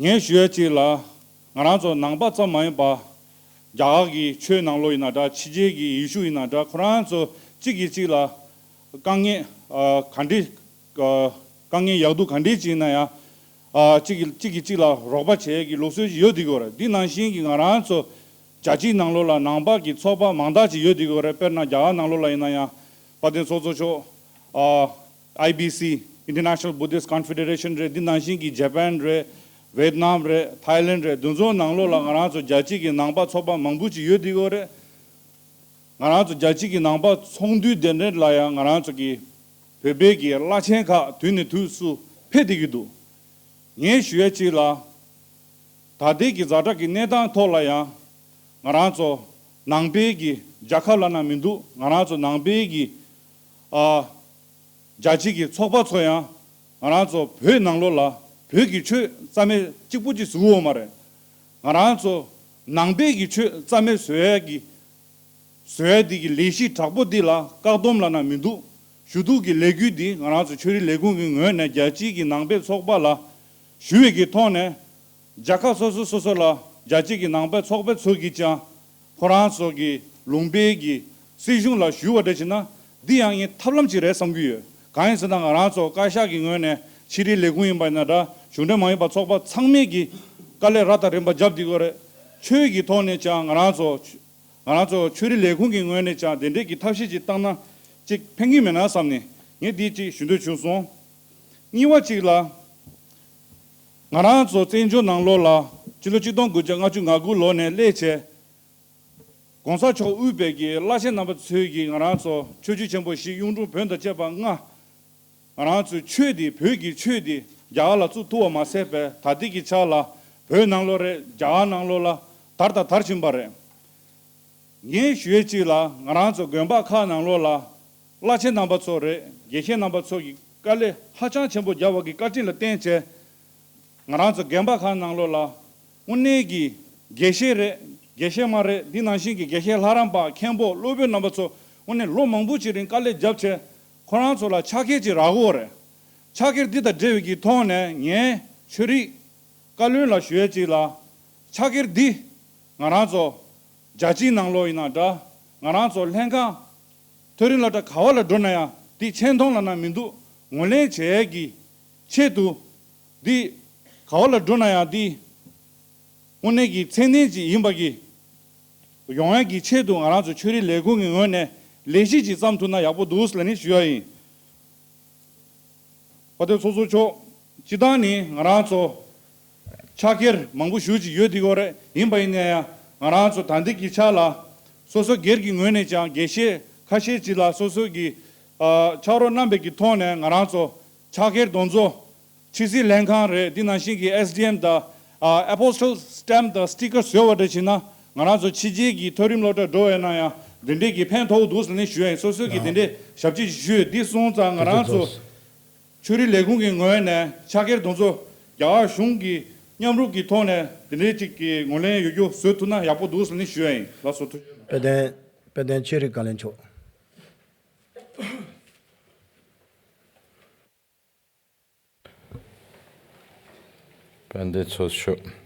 ངས་ཞུ་ཡ་གཅིག་ལ། ང་རང་ཚོ་ནང་པ་ཙམ་མ་ཡིན་པ། རྒྱ་གར་གྱི་ཆོས་ནང་ལོགས་ཡིན་ན་འདྲ། ཕྱི་རྒྱལ་གྱི་ཡེ་ཤུ་ཡིན་ན་འདྲ། ཁོ་རང་ཚོ་གཅིག་གིས་གཅིག་ལ་དཀའ་ངལ་ཨ་ག་འདྲི་ཨ་དཀའ་ངལ་ཡག་སྡུག་ག་འདྲི་ཅིག་ཡིན་ན་ཡང་། ཨ་གཅིག་གིས་གཅིག་གིས་གཅིག་ལ་རོགས་པ་བྱེད་ཡས་ཀྱི་ལུགས་སྲོལ་ཞིག་ཡོད་བསྡད་ཀྱི་ཡོད་རེད། འདི་ནང་བཞིན་གྱི་ང་རང་ཚོ་རྒྱལ་སྤྱིའི་ནང་ལོགས་ལ་ནང་པ་གི་ཚོགས་པ་མང་དག་ཅིག་ཡོད་བསྡད་ཀྱི་ཡོད་རེད། དཔེར་ན་རྒྱ་གར་ནང་ལོགས་ལ་ཡིན་ན་ཡང་དཔལ་ལྡན་ཚོགས་གཙོ་མཆོག་ཨ་ཨའི་བི་སི། International Buddhist Confederation རེད། འདི་ནང་བཞིན་གྱི་ཇ་པན་རེད། ཝེད་ནམ་རེད། ཐའི་ལེན་རེད། འདི་ཚོའི་ནང་ལོགས་ལ་ང་རང་ཚོ་རྒྱལ་སྤྱི་གི་ནང་པ་ཚོགས་པ་མང་པོ་ཅིག་ཡོད་བསྡད་ཀྱི་ཡོད་རེད། ང་རང་ཚོ་རྒྱལ་སྤྱི་གི་ནང་པ་ཚོགས་འདུ་དེ་འདྲ་ལ་ཡང་ང་རང་ཚོ་གི་བོད་པའི་གི་བླ་ཆེན་ཁག་དུས་ནས་དུས་སུ་ཕེབས་བསྡད་ཀྱི་འདུག་ངས་ཞུ་ཡ་གཅིག་ལ། ད་ལྟའི་གི་ཛ་དྲག་གི་གནས་སྟངས་ཐོག་ལ་ཡང་ང་རང་ཚོ་ནང་པའི་གི་རྒྱལ་ཁབ་ལབ་ན་མི་འདུག་ང་རང་ཚོ་ནང་པའི་གི་ཨ་རྒྱལ་སྤྱི་གི་ཚོགས་པ་ཚོ་ཡང་ང་རང་ཚོ་བོད་ནང་ལོགས་ལ་བོད་ཀྱི་ཆོས་རྩ་མེད་གཅིག་པུ་གཅིག་བཟོ་གི་ཡོད་མ་རེད། ང་རང་ཚོ་ནང་པའི་གི་ཆོས་རྩ་མེད་བཟོ་ཡས་ཀྱི་བཟོ་ཡས་འདི་གི་ལས་གཞི་དྲག་པོ་འདི་ལ་བཀག་སྡོམ་ལབ་ན་མི་འདུག་ཞུ་གཏུག་གི་ལས་འགུལ་འདི་ང་རང་ཚོ་ཆོས་རིག་ལས་ཁུངས་ཀྱི་ངོས་ནས་རྒྱལ་སྤྱིའི་གི་ནང་པའི་ཚོགས་པ་ལ་ཞུ་བའི་གི་ཐོག་ནས། རྒྱལ་ཁབ་སོ་སོ་སོ་སོ་ལ་རྒྱལ་སྤྱིའི་གི་ནང་པའི་ཚོགས་པ་ཚོ་གིས་ཀྱང་ཁོ་རང་ཚོ་གི་ལུང་པའི་གི་སྲིད་གཞུང་ལ་ཞུ་བ་འདྲ་བྱས་ན། འདི་ཡང་ངས་ཐབས་ལམ་ཅིག་རེད་བསམ་གྱི་ཡོད། གང་ཡིན་ཟེར་ན་ང་རང་ཚོ་བཀའ་ཤག་གི་ངོས་ནས་ཆོས་རིག་ལས་ཁུངས་ཡིན་པ་ཡིན་ན་འདྲ། གཞུང་འབྲེལ་མ་ཡིན་པ་ཚོགས་པ་ཚང་མས་གི་དཀའ་ལས་རབ་དང་རིམ་པ་བརྒྱབ་བསྡད་ཀྱི་ཡོད་རེད། ཆོས་ཀྱི་ཐོག་ནས་ཀྱང་ང་རང་ཚོ་ང་རང་ཚོ་ཆོས་རིག་ལས་ཁུངས་ཀྱི་ངོས་ནས་ཀྱང་དེ་འདྲས་ཀྱི་ཐབས་ཤེས་ཅིག་བཏང་ན་ཅིག་ཕན་གྱི་མེད་ན་བསམ་ནས་ངས་འདི་ཅིག་ཞུ་འདོད་བྱུང་སོང་། གཉིས་པ་ཅིག་ལ། ང་རང་ཚོ་བཙན་བྱོལ་ནང་ལོགས་ལ་སྤྱི་ལོ་ཆིག་སྟོང་དགུ་བརྒྱ་ལྔ་བཅུ་ང་དགུ་ལོ་ནས་སླེབས་བྱས། གོང་ས་མཆོག་དབུས་པའི་གི་བླ་ཆེན་རྣམ་པ་ཚོས་ཀྱིས་ང་རང་ཚོ་ཆོས་བརྒྱུད་ཆེན་པོ་བཞི། གཡུང་དྲུང་བོན་དང་བཅས་པ་ལྔ། ང་རང་ཚོའི་ཆོས་འདི། བོད་ཀྱི་ཆོས་འདི་རྒྱ་གར་ལ་བཙུགས་ཐུབ་པ་མ་ཟད་པའི་ད་ལྟའི་གི་ཆ་ལ་བོད་ནང་ལོགས་རེད། རྒྱ་གར་ནང་ལོགས་ལ་དར་དང་དར་བཞིན་པ་རེད། ངས་ཞུ་ཡས་གཅིག་ལ། ང་རང་ཚོ་དགོན་པ་ཁག་ནང་ལོགས་ལ་བླ་ཆེན་རྣམ་པ་ཚོ་རེད། དགེ་བཤེས་རྣམ་པ་ཚོ་གིས་དཀའ་ལས་ཧ་ཅང་ཆེན་པོ་བརྒྱབ་པ་གི་བཀའ་དྲིན་ལ་བརྟེན་བྱས། ང་རང་ཚོ་དགོན་པ་ཁག་ནང་ལོགས་ལ་དངོས་གནས་ཀྱི་དགེ་བཤེས་རེད། དགེ་བཤེས་མ་རེད། འདི་ནང་བཞིན་གྱི་དགེ་བཤེས་ལྷ་རམས་པ། མཁན་པོ། སློབ་དཔོན་རྣམ་པ་ཚོ་དངོས་གནས་ལོ་མང་པོ་ཅིག་རིང་དཀའ་ལས་བརྒྱབ་བྱས། ཁོ་རང་ཚོ་ལ་ཕྱག་འཁྱེར་ཅིག་རག་གི་ཡོད་རེད། ཕྱག་འཁྱེར་འདི་དང་འབྲེལ་བའི་གི་ཐོག་ནས་ངས་ཆོས་རིག་བཀའ་བློན་ལ་ཞུ་ཡས་གཅིག་ལ། ཕྱག་འཁྱེར་འདི་ང་རང་ཚོ་རྒྱལ་སྤྱིའི་ནང་ལོགས་ཡིན་ན་འདྲ། ང་རང་ཚོ་ལྷན་ཁང་། མཐོ་རིམ་སློབ་གྲྭ་ག་བ་ལ་འགྲོ་ན་ཡང་འདི་ཆེ་མཐོང་ལབ་ན་མི་འདུག་ངོས་ལེན་བྱེད་ཡས་ཀྱི་ཆེད་དུ། འདི་ག་བ་ལ་འགྲོ་ན་ཡང་འདི་དངོས་གནས་ཀྱི་མཚན་ལྡན་ཅིག་ཡིན་པ་གི་ཡོང་ཡས་ཀྱི་ཆེད་དུ། ང་རང་ཚོ་ཆོས་རིག་ལས་ཁུངས་ཀྱི་ངོས་ནས་ལས་གཞི་ཅིག་བརྩམས་ཐུབ་ན་ཡག་པོ་འདུག་ཟེར་ནས་ཞུ་ཡ་ཡིན། དཔལ་ལྡན་ཚོགས་གཙོ་མཆོག་སྤྱིར་བཏང་ནི་ང་རང་ཚོ་ཕྱག་འཁྱེར་མང་པོ་ཞེ་ཅིག་ཡོད་བསྡད་ཀྱི་ཡོད་རེད། ཡིན་པ་ཡིན་ན་ཡང་ང་རང་ཚོ་ད་ལྟའི་གི་ཆ་ལ་སོ་སོ་སྒེར་གྱི་ངོས་ནས་ཀྱང་དགེ་བཤེས་ཁ་ཤས་ཅིག་ལ་སོ་སོ་གི་ཨ་ཕྱག་རོགས་གནང་བའི་གི་ཐོག་ནས་ང་རང་ཚོ་ཕྱག་འཁྱེར་དེ་ཚོ་ཕྱི་སྲིད་ལྷན་ཁང་རེད། འདི་ནང་བཞིན་གྱི་ཨེས་ཌི་ཨེམ་དང་ཨ་ཨེ་པོ་སི་ཊལ་སི་ཊེམ་པ་དང་སི་ཊི་ཀར་བཟོས་པ་འདྲ་བྱས་ན། ང་རང་ཚོ་ཕྱི་རྒྱལ་གྱི་མཐོ་རིམ་སློབ་གྲྭ་འགྲོ་བས་ན་ཡང་འདི་འདྲས་ཀྱི་ཕན་ཐོགས་འདུག་ཟེར་ནས་ཞུ་ཡ་ཡིན། སོ་སོས་ཀྱི་འདི་འདྲས་ཞབས་ཕྱི་ཞུས། འདི་སོང་ཙང་ང་རང་ཚོ་ཆོས་རིག་ལས་ཁུངས་ཀྱི་ངོས་ནས་ཕྱག་འཁྱེར་དེ་ཚོ་རྒྱ་གར་གཞུང་གི་མཉམ་རུབ་ཀྱི་ཐོག་ནས་འདི་འདྲས་ཅིག་གི་ངོས་ལེན་ཡོད་རྒྱུ་བཟོ་ཐུབ་ན་ཡག་པོ་འདུག་ཟེར་ནས་ཞུ་ཡ་ཡིན། ལགས་སོ། ཐུགས་རྗེ་གནང་། དཔལ་ལྡན། དཔལ་ལྡན་ཆོས་རིག་བཀའ་བློན་མཆོག་དཔལ་ལྡན་ཚོགས་གཙོ།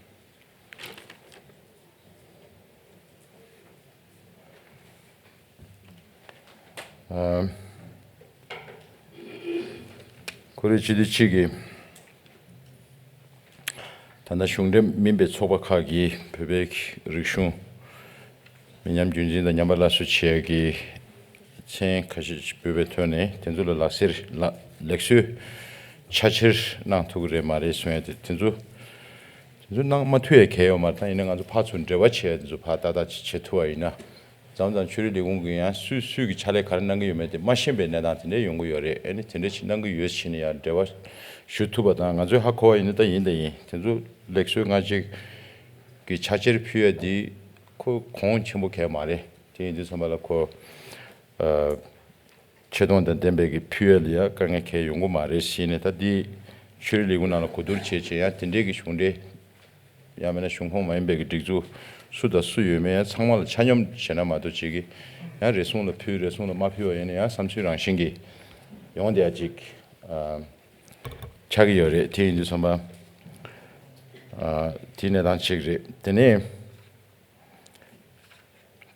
ཨ། ཁོ་རེ་སྤྱི་འཐུས་གཅིག་གིས། ད་ལྟ་གཞུང་འབྲེལ་མིན་པའི་ཚོགས་པ་ཁག་གིས་བོད་པའི་རིག་གཞུང་མི་ཉམས་རྒྱུན་འཛིན་དང་ཉམས་པ་སླར་གསོ་བྱེད་ཡག་གི་མཚན་ཁ་ཤས་ཤིག་འབོད་པའི་ཐོག་ནས། དེ་ཚོ་ལ་ལག་སེར་ལ་ལེགས་གསོལ་ཕྱག་འཁྱེར་གནང་ཐུབ་ཀྱི་རེད་མ་རེད་གསུང་ཡ་དེ། དེ་ཚོ་དེ་ཚོ་གནང་མ་ཐུབ་ཡ་གང་ཡང་ཡོད་མ་རེད། ད་ཡིན་ན་ང་ཚོ་ཕར་ཚུར་འབྲེལ་བ་བྱེད་ཡ་དེ་ཚོ་ཕར་ཏག་ཏག་ཅིག་བྱེད་ཐུབ་པ་ཡིན་ན། འཛམ་བཟང་ཆོས་རིག་ལས་ཁུངས་ཀྱིས་ཡང་སུས་སུས་ཀྱི་ཕྱག་ལས་ག་རེ་གནང་གི་ཡོད་མེད་དེ་མ་ཤེས་པའི་གནས་སྟངས་དེ་འདྲ་ཡོང་གི་ཡོད་རེད། ཨ་ནི་དེ་འདྲ་ཞིག་གནང་གི་ཡོད་ཕྱིན་ནས་ཡང་འབྲེལ་བ་ཞུ་ཐུབ་པ་དང་། ང་ཚོས་ཧ་གོ་བ་ཡིན་ན་ད་ཡིན་ད་ཡིན། དེ་ཚོ་ལེགས་གསོལ་སྔ་རྗེས་ཀྱི་ཕྱག་ཕྱིར་ཕུལ་ཡ་འདི་ཁོ་གོང་ཆེན་པོ་གང་ཡང་མ་རེད། དེ་ཡིན་དུས་ཙམ་པ་ལ་ཁོ་ཨ། ཆེ་མཐོང་དང་ལྡན་པའི་གི་ཕུལ་ཡ་ལ་ཡ་དཀའ་ངལ་གང་ཡང་ཡོང་གི་མ་རེད་ཟེར་ནས། ད་འདི་ཆོས་རིག་ལས་ཁུངས་ནང་ལ་གོ་བསྡུར་བྱས་བྱས་ཡང་དེ་འདྲའི་གི་གཞུང་འབྲེལ་ཡང་མིན་ན་གཞུང་ཁོངས་མ་ཡིན་པའི་གི་སྒྲིག་འཛུགས་སུ་དང་སུ་ཡོད་མེད་ཡང་ཚང་མ་ལ་ཆ་སྙོམས་བྱས་ན་མ་གཏོགས་ཅིག་གི་ཡང་རེ་ཟུང་ལ་ཕུལ་རེ་ཟུང་ལ་མ་ཕུལ་བ་ཡིན་ན་ཡང་བསམ་ཚུལ་རང་བཞིན་གྱི་ཡོང་བསྡད་ཡ་ཅིག་ཨ། ཆགས་ཀྱི་ཡོད་རེད། དེ་ཡིན་དུས་ཙམ་པ་ཨ། དེ་གནས་སྟངས་གཅིག་རེད། དེ་ནས།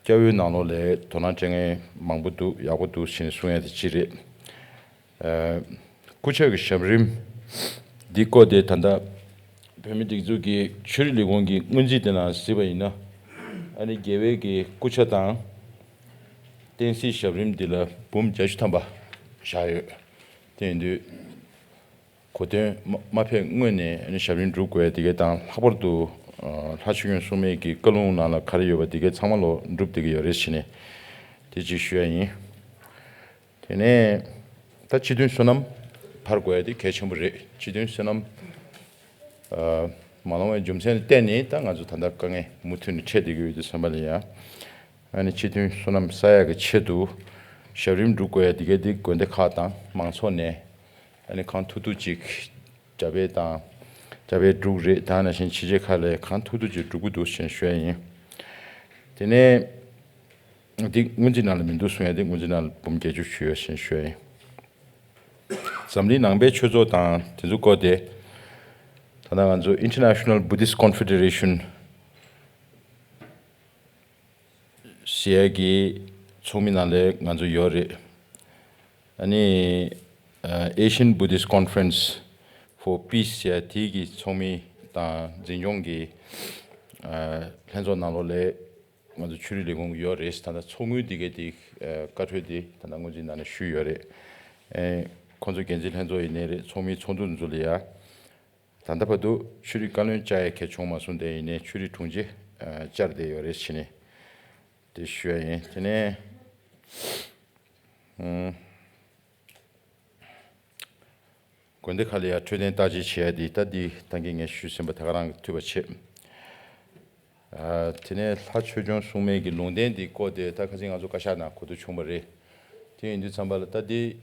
སྐྱ་བོའི་ནང་ལོགས་ལ་དོ་སྣང་སྤྲད་མཁན་མང་པོ་འདུག་ཡག་པོ་འདུག་ཞེས་གསུང་ཡ་དེ་གཅིག་རེད། ཨ། སྐུ་ཕྱྭ་གི་ཞབས་རིམ་འདི་སྐོར་དེ་ད་ལྟ་བོད་མི་སྒྲིག་འཛུགས་ཀྱི་ཆོས་རིག་ལས་ཁུངས་ཀྱི་སྔོན་རྩིས་དེ་ནང་གཟིགས་པ་ཡིན་ན། ཨ་ནི་རྒྱལ་བའི་གི་སྐུ་ཕྱྭ་དང་བསྟན་སྲིད་ཞབས་རིམ་འདི་ལ་འབུམ་བརྒྱད་ཅུ་ཐམ་པ་བཞག་ཡོད། དེ་ཡིན་དུས། གོ་སྟོན་མ་མ་ཕེབས་སྔོན་ནས་ཨ་ནི་ཞབས་རིམ་སྒྲུབ་དགོས་ཡ་དེ་གའི་དང་ལྷག་པར་དུ་ཨ་ལྷ་ཆོས་སྐྱོང་སྲུང་མའི་གི་བཀའ་ལུང་ནང་ལ་ག་རེ་ཡོད་པ་དེ་གའི་ཚང་མ་ལོ་སྒྲུབ་བསྡད་ཀྱི་ཡོད་རེད་ཟེར་ནས་དེ་གཅིག་ཞུ་ཡ་ཡིན། དེ་ནས་ད་སྤྱི་མཐུན་བསོད་ནམས་འཕར་དགོས་ཡ་དེ་གལ་ཆེན་པོ་རེད། སྤྱི་མཐུན་བསོད་ནམས་ཨ་མ་ལོང་བའི་རྒྱུ་མཚན་ལ་བརྟེན་ནས་ད་ང་ཚོ་ད་ལྟ་དཀའ་ངལ་མུ་མཐུད་ནས་འཕྲད་བསྡད་ཀྱི་ཡོད་དུས་ཙམ་པ་ལ་ཡ། ཨ་ནི་སྤྱི་མཐུན་བསོད་ནམས་བསགས་ཡ་གི་ཆེད་དུ་ཞབས་རིམ་སྒྲུབ་དགོས་ཡ་དེ་གའི་དེ་དགོན་སྡེ་ཁག་དང་མང་ཚོགས་ནས་ཨ་ནི་གང་ཐུབ་ཐུབ་ཅིག་རྒྱབ་སྤེལ་དང་རྒྱབ་སྤེལ་སྒྲུབ་རེད། ད་ནང་བཞིན་ཕྱི་རྒྱལ་ཁག་ལ་གང་ཐུབ་ཐུབ་ཅིག་སྒྲུབ་ཀྱི་འདུག་ཞེས་ཞུ་ཡ་ཡིན། དེ་ནས་འདི་སྔོན་རྩིས་ནང་ལ་མི་འདུག་གསུང་ཡ་དེ་སྔོན་རྩིས་ནང་ལ་འབུམ་བརྒྱད་ཅུ་ཞུ་ཡ་ཞེས་ཞུ་ཡ་ཡིན། འཛམ་གླིང་ནང་པའི་ཆོས་ཚོགས་དང་དེ་ཚོ་སྐོར་དེ་ད་ལྟ་ང་ཚོ་International Buddhist Confederation ཟེར་ཡ་གི་ཚོགས་མི་ནང་ལ་ང་ཚོ་ཡོད་རེད། ཨ་ནི་ཨ་Asian Buddhist Conference for Peace ཟེར་ཡ་དེ་གི་ཚོགས་མི་དང་འཛིན་སྐྱོང་གི་ཨ་ལྷན་ཚོགས་ནང་ལོགས་ལ་ང་ཚོ་ཆོས་རིག་ལས་ཁུངས་ཡོད་རེད། ད་ལྟ་ཚོགས་དངུལ་དེ་གའི་དེ་ཨ་བཀའ་འཁྲོལ་དེ་ད་ལྟ་སྔོན་རྩིས་ནང་ནས་ཞུས་ཡོད་རེད། ཨེ་ཁོང་ཚོ་འགན་འཛིན་ལྷན་ཚོགས་ཡིན་ནའི་རེད། ཚོགས་མིའི་ཚོགས་འདུ་ཚོ་ལ་ཡ། ད་ལྟ་བར་དུ་ཆོས་རིག་བཀའ་བློན་བཅར་ཡ་གལ་བྱུང་མ་སོང་། དེ་ཡིན་ནའི་ཆོས་རིག་དྲུང་ཆེ་ཨ་བཅར་བསྡད་ཡོད་རེད་ཟེར་ནས་དེ་ཞུ་ཡ་ཡིན། དེ་ནས་ཨུམ། དགོན་སྡེ་ཁག་ལ་ཡ་འཕྲོད་བསྟེན་བརྟག་དཔྱད་བྱེད་ཡ་དེ་ད་འདི་ད་གིན་ངས་ཞུས་ཟིན་པ་ད་ག་རང་གིས་ཐུབ་པ་བྱེད། ཨ་དེ་ནས་ལྷ་ཆོས་སྐྱོང་སྲུང་མའི་གི་ལུང་བསྟན་དེ་སྐོར་དེ་ད་ཁ་སང་ང་ཚོ་བཀའ་ཤག་ནང་གོ་བསྡུར་བྱུང་བ་རེད། དེ་ཡིན་དུས་ཙམ་པ་ལ་ད་འདི།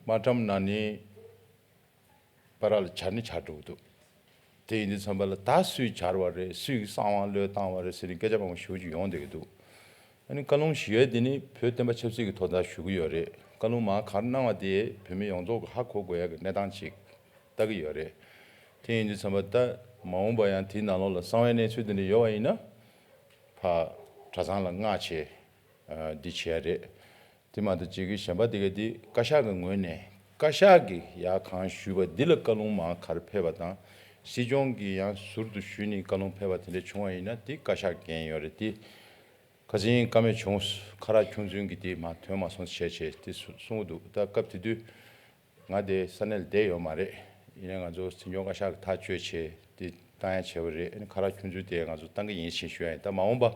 དམར་ཁྲམ་ནང་ནས་བར་ལ་གྱར་ནི་གྱར་འགྲོ་གི་འདུག་དེ་ཡིན་དུས་ཙམ་པ་ལ་ད་སུས་གྱར་བ་རེད། སུས་གསང་བ་བློས་བཏང་བ་རེད་ཟེར་ནས་སྐད་ཆ་མང་པོ་ཞེ་པོ་ཅིག་ཡོང་བསྡད་ཀྱི་འདུག་ཨ་ནི་བཀའ་ལུང་ཞུ་ཡས་དེ་ནི་བོད་བསྟན་པ་ཆབ་སྲིད་ཀྱི་ཐོག་ལ་ཞུ་གི་ཡོད་རེད། བཀའ་ལུང་མར་ག་རེ་གནང་བ་དེ་བོད་མི་ཡོངས་རྫོགས་ཀྱིས་ཧ་གོ་དགོས་ཡ་གི་གནས་སྟངས་ཅིག་ལྟ་གི་ཡོད་རེད། དེ་ཡིན་དུས་ཙམ་པ་ད་མ་འོངས་པ་ཡང་དེའི་ནང་ལོགས་ལ་གསང་བའི་གནས་ཚུལ་དེ་འདྲ་ཡོད་པ་ཡིན་ན་ཕར་གྲྭ་ཚང་ལ་མངགས་བྱས་འདི་བྱས་རེད། དེ་མ་གཏོགས་ཅིག་གི་གཞན་པ་དེ་ག་དེ་བཀའ་ཤག་གི་ངོས་ནས་བཀའ་ཤག་གིས་ཡར་གང་ཞུས་པ་འདི་ལ་བཀའ་ལུང་མར་ག་རེ་ཕེབས་པ་དང་། སྲིད་སྐྱོང་གིས་ཡང་ཟུར་དུ་ཞུས་ནས་བཀའ་ལུང་ཕེབས་པ་དེ་འདྲ་བྱུང་བ་ཡིན་ན་དེ་བཀའ་ཤག་འགན་ཡོད་རེད། དེ་ཁ་སང་བཀའ་མོལ་བྱུང་། ཁ་རག་ཁྱུང་འཛིན་གྱིས་དེ་མར་ཐོན་མ་སོང་བྱས་བྱས་དེ་གསུ་གསུང་གི་འདུག་ད་སྐབས་དེ་དུས་ང་དེ་ས་གནས་ལ་བསྡད་ཡོད་མ་རེད། ཡིན་ནའི་ང་ཚོ་འཛིན་སྐྱོང་བཀའ་ཤག་གིས་ཐག་གཅོད་བྱས་དེ་བཏང་ཡ་བྱས་པ་རེད། ཨ་ནི་ཁ་རག་ཁྱུང་འཛིན་དེ་ང་ཚོ་བཏང་གི་ཡིན་ཞེས་ཞུ་ཡ་ཡིན། ད་མ་འོངས་པ།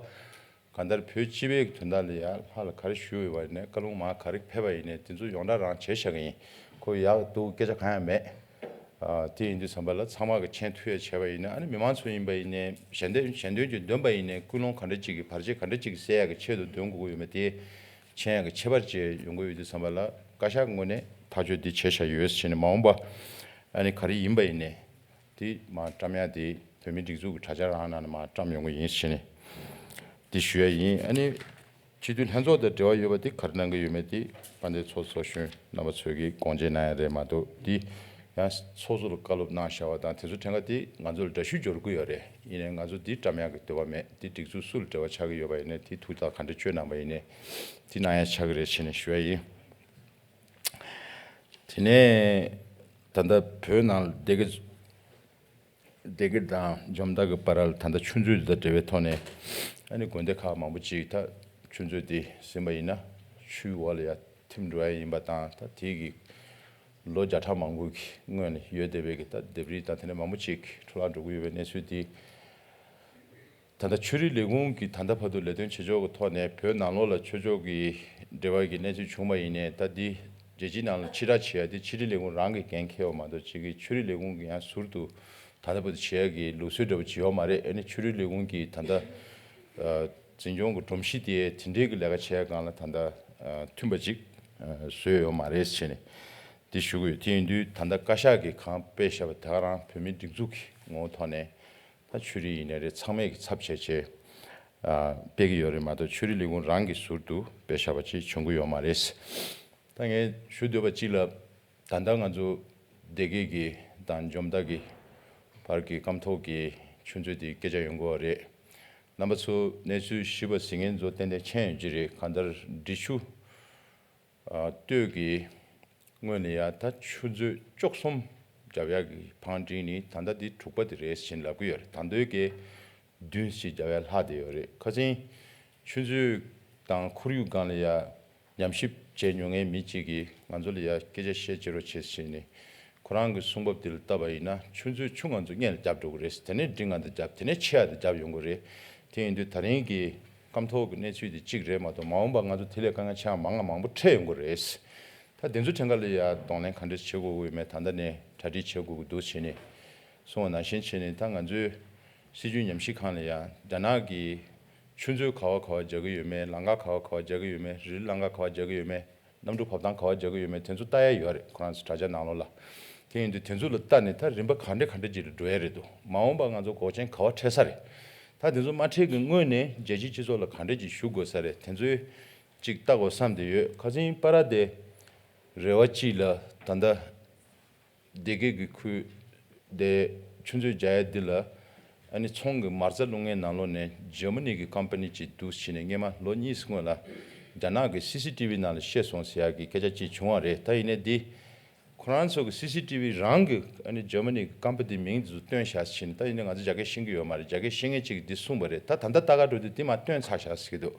གང་ལྟར་བོད་སྤྱི་པའི་དོན་དག་ལ་ཡང་ལྷག་ལ་ག་རེ་ཞུས་ཡོད་པ་ཡིན་ནའི་བཀའ་ལུང་མར་ག་རེ་ཕེབས་པ་ཡིན་ནའི་དེ་ཚོ་ཡོངས་གྲགས་རང་བྱས་བཞག་གི་ཡིན། ཁོ་ཡག་སྡུག་སྐད་ཆ་གང་ཡང་མེད། ཨ་དེ་ཡིན་དུས་ཙམ་པ་ལ་ཚང་མ་གིས་མཁྱེན་ཐུབ་ཡ་བྱས་པ་ཡིན་ནའི། ཨ་ནི་མི་མང་ཚོ་ཡིན་པ་ཡིན་ནའི་ཞལ་འདོན་ཞལ་འདོན་གྱི་འདོན་པ་ཡིན་ནའི་ཀུན་སློང་ག་འདྲ་ཅིག་གི་བར་ཆད་ག་འདྲ་ཅིག་སེལ་ཡ་གི་ཆེད་དུ་འདོན་དགོས་ཀྱི་ཡོད་མེད་དེ་མཁྱེན་ཡ་གི་ཁྱད་པར་ཅིག་ཡོང་གི་ཡོད་དུས་ཙམ་པ་ལ་བཀའ་ཤག་ངོས་ནས་ཐག་གཅོད་འདི་བྱས་བཞག་ཡོད་ཟེར་ནས། མ་འོངས་པ་ཨ་ནི་ག་རེ་ཡིན་པ་ཡིན་ནའི། དེ་མར་བཀྲམ་ཡ་དེ་བོད་མིའི་སྒྲིག་འཛུགས་ཀྱི་དྲ་རྒྱ་རང་ནང་ནས་མར་བཀྲམ་ཡོང་གི་ཡིན་ཞེས་ནས་དེ་ཞུ་ཡ་ཡིན། ཨ་ནི་སྤྱི་འཐུས་ལྷན་ཚོགས་དང་འབྲེལ་བ་ཡོད་པ་དེ་ག་རེ་གནང་གི་ཡོད་མེད་དེ་དཔལ་ལྡན་ཚོགས་གཙོ་གཞོན་རྣམ་པ་ཚོས་ཀྱིས་དགོངས་བཞེས་གནང་ཡ་རེད་མ་གཏོགས། དེ་ཡང་ཚོགས་གཙོ་ལ་བཀའ་སློབ་གནང་བཞག་པ་དང་དེ་ཚོ་ཕྲན་ཁ་དེ་ང་ཚོ་ལ་འདྲ་བཤུས་འབྱོར་གི་ཡོད་རེད། ཡིན་ནའི་ང་ཚོ་དེ་བཀྲམ་ཡ་གི་འདོད་པ་མེད། དེ་སྒྲིག་འཛུགས་སུ་ལ་འབྲེལ་བ་ཆགས་ཀྱི་ཡོད་པ་ཡིན་ནའི་དེ་ཐུགས་ཐག་ག་འདྲ་གཅོད་གནང་པ་ཡིན་ནའི་དེ་གནང་ཡ་ཆགས་ཀྱི་རེད་ཞེས་ནས་ཞུ་ཡ་ཡིན། དེ་ནས་ད་ལྟ་བོད་ནང་ལ་བསྡད་ཀྱི་བསྡད་ཀྱི་དང་འཇོམས་ཐག་གི་བར་ལ་ད་ལྟ་ཆུ་མཛོད་དེ་དང་འབྲེལ་བའི་ཐོག་ནས། ཨ་ནི་དགོན་སྡེ་ཁག་མང་པོ་ཅིག་ད་ཆུ་མཛོད་དེ་ཟིན་པ་ཡིན་ན་ཆུའི་འོག་ལ་ཡར་ཐིམ་འགྲོ་ཡ་ཡིན་པ་དང་། ད་དེ་གི་ལོ་བརྒྱ་ཕྲག་མང་པོ་གི་སྔོན་ནས་ཡོད་བསྡད་པའི་གི་ད་ལྡེབས་རིས་དང་དེ་འདྲ་མང་པོ་ཅིག་འཕྲོ་བརླག་འགྲོ་གི་ཡོད་པའི་གནས་ཚུལ་དེ་ ད་ལྟ་ཆོས་རིག་ལས་ཁུངས་ཀྱིས་ད་ལྟ་བར་དུ་ལས་དོན་བྱེད་ཕྱོགས་ཀྱི་ཐོག་ནས་བོད་ནང་ལོགས་ལ་ཆོས་ཕྱོགས་ཀྱི་འབྲེལ་བ་གི་གནས་ཚུལ་བྱུང་བ་ཡིན་ནའི། ད་འདི་རྒྱལ་སྤྱིའི་ནང་ལ་ཕྱིར་བསྒྲགས་བྱེད་ཡ་དེ་ཆོས་རིག་ལས་ཁུངས་རང་གིས་འགན་འཁྱེར་བ་མ་གཏོགས། གཅིག་གིས་ཆོས་རིག་ལས་ཁུངས་ཀྱི་ཡང་ཟུར་དུ་ད་ལྟ་བར་དུ་བྱེད་ཡ་གི་ལུགས་སྲོལ་འདྲ་བོ་ཅིག་ཡོད་མ་རེད། ཨ་ནི་ཆོས་རིག་ལས་ཁུངས་ཀྱིས་ད་ལྟ་ཨ་འཛིན་སྐྱོང་གི་སྒྲོམ་གཞི་དེ་དེ་འབྲེལ་གྱི་ལས་ཀ་བྱེད་ཡ་སྒང་ལ་ད་ལྟ་ཨ་མཐུན་པ་ཅིག་ཨ་བཟོས་ཡོད་མ་རེད་ཟེར་ནས་འདི་ཞུ་གི་ཡོད། དེ་ཡིན་དུས་ད་ལྟ་བཀའ་ཤག་གིས་གང་སྤེལ་བཞག་པ་དེ་ག་རང་བོད་མིའི་སྒྲིག་འཛུགས་ཀྱི་ངོ་བོ་ཐོག་ནས། ད་ཆོས་རིག་ཡིན་ནའི་རེད། ཚང་མས་ཀྱི་ཚབ་བྱས་བྱས་ཨ་སྤེལ་གྱི་ཡོད་རེད་མ་གཏོགས། ཆོས་རིག་ལས་ཁུངས་རང་གི་ཟུར་དུ་སྤེལ་བཞག་པ་ཅིག་བྱུང་གི་ཡོད་མ་རེད། ད་ངས་ཞུ་འདོད་པ་གཅིག་ལ། ད་ལྟ་ང་ཚོ་སྡེ་དགེ་གི་དང་འཇོ་མདའ་གི་བར་གྱི་སྐམ་ཐོག་གི་ཆུ་མཛོད་དེ་སྐད་ཆ་ཡོང་གི་ཡོད་རེད། རྣམ་པ་ཚོ་གནས་ཚུལ་ཞིབ་པ་གཟིགས་མཁན་ཚོ་ཏན་ཏན་མཁྱེན་ཡོད་ཀྱི་རེད། གང་ལྟར་འབྲི་ཆུ་ཨ་སྟོད་ཀྱི་ངོས་ནས་ཡ་ད་ཆུ་མཛོད་བཅུ་གསུམ་བརྒྱབ་ཡག་གི་བང་བསྒྲིགས་ནི་ད་ལྟ་འདི་དྲུག་པ་དེ་རེད་ཟེར་ལབ་ཀྱི་ཡོད་རེད། ད་མདོའི་གི་བདུན་ཞིག་བརྒྱབ་ཡག་ལྷག་བསྡད་ཡོད་རེད། ཁ་སང་ཆུ་མཛོད་དང་ཁོར་ཡུག་སྒང་ལ་ཡ་ཉམས་ཞིབ་བྱས་མྱོང་མཁན་མི་གཅིག་གིས་ང་ཚོ་ལ་ཡ་སྐད་ཆ་བཤད་བྱེད་རོགས་བྱེད་ཟེར་ནས་ཁོ་རང་གི་གསུང་བབ་དེ་ལ་བལྟས་པ་ཡིན་ན། ཆུ་མཛོད་ཆུང་ང་ཚོ་སྔོན་ལ་བརྒྱབ་འགྲོ་གི་རེད། དེ་ནས་འབྲིང་ང་ཚོ་བརྒྱབ། དེ་ནས་ཆེ་བ་དེ་བརྒྱབ་ཡོང་གི་རེད། དེ་ཡིན་དུས་ད་རིང་གི་སྐམ་ཐོག་གི་གནས་ཚུལ་དེ་གཅིག་རེད་མ་གཏོགས། མ་འོངས་པ་ང་ཚོ་དེ་ལས་དཀའ་ངལ་ཆེ་བ་མང་ང་མང་པོ་འཕྲད་ཡོང་གི་རེད། ད་དེ་ཚོ་ཕྲན་ཁ་ལ་ཡ་གདོང་ལེན་ག་འདྲ་བྱེད་དགོས་ཀྱི་ཡོད་མེད་ད་ལྟ་ནས་གྲ་སྒྲིག་བྱེད་དགོས་ཀྱི་འདུག་བྱས་ནས་གསུངས་པ་ནང་བཞིན་བྱས་ནས། ད་ང་ཚོའི་སྲིད་བྱུས་ཉམས་ཞིབ་ཁང་ལ་ཡ་རྒྱ་ནག་གི་ཆུ་མཛོད་ག་བ་ག་བ་རྒྱག་གི་ཡོད་མེད། ལམ་ཁ་ག་བ་ག་བ་རྒྱག་གི་ཡོད་མེད། རི་ལམ་ཁ་ག་བ་རྒྱག་གི་ཡོད་མེད། གནམ་གྲུ་བབས་ཐང་ག་བ་རྒྱག་གི་ཡོད་མེད། དེ་ཚོ་ལྟ་ཡ་ཡོད་རེད། ཁོ་རང་ཚོ་དྲ་རྒྱ་ནང་ལོགས་ལ། དེ་ཡིན་དུས་དེ་ཚོ་ལ་ལྟ་ནས་ད་རིམ་པ་ག་འདྲ་ག་འདྲ་ཅིག་ལ་འགྲོ་ཡ་རེད་འདུག་མ་འོངས་པ་ང་ཚོ་འགོག་རྐྱེན་ག་བ་འཕྲད་ས་རེད། ད་དེ་ཚོ་མ་འཕྲད་ཀྱི་སྔོན་ནས་རྒྱལ་སྤྱིའི་སྤྱི་ཚོགས་ལ་ག་འདྲ་ཅིག་ཞུ་དགོས་ས་རེད། དེ་ཚོའི་ཅིག་ལྟ་དགོས་བསམ་བསྡད་ཡོད། ཁ་སང་པ་ར་དེ་རེ་བ་གཅིག་ལ་ད་ལྟ་སྡེ་དགེ་གི་ཁུལ་དེ་ཆུ་མཛོད་རྒྱག་ཡ་འདི་ལ་ཨ་ནི་ཚོང་གི་མ་རྩ་བླུག་མཁན་ནང་ལོགས་ནས་འཇར་མ་ནི་གི་ཀམ་པ་ནི་ཅིག་འདུག་བྱས་ནས་སྔོན་མ་ལོ་གཉིས་སྔོན་ལ་རྒྱ་ནག་གི་སི་སི་ཊི་ཝི་ནང་ལ་བཤད་སོང་ཟེར་ཡག་གི་སྐད་ཆ་ཅིག་བྱུང་བ་རེད། ད་ཡིན་ནའི་འདི་ཁོ་རང་ཚོ་གི་སི་སི་ཊི་ཝི་རང་གི་ཨ་ནི་འཇར་མ་ནི་གི་ཀམ་པ་ནི་མིང་འདི་ཚོ་བཏོན་བཞག་བྱས་ནས། ད་ཡིན་ནའི་ང་ཚོ་རྒྱ་སྐད་ཤེས་ཀྱི་ཡོད་མ་རེད། རྒྱ་སྐད་ཤེས་མཁན་ཅིག་གིས་འདི་གསུངས་པ་རེད། ད་ད་ལྟ་ལྟ་ག་འགྲོ་དུས་འདི་མར་བཏོན་ཚར་བཞག་ཟེར་གྱི་འདུག་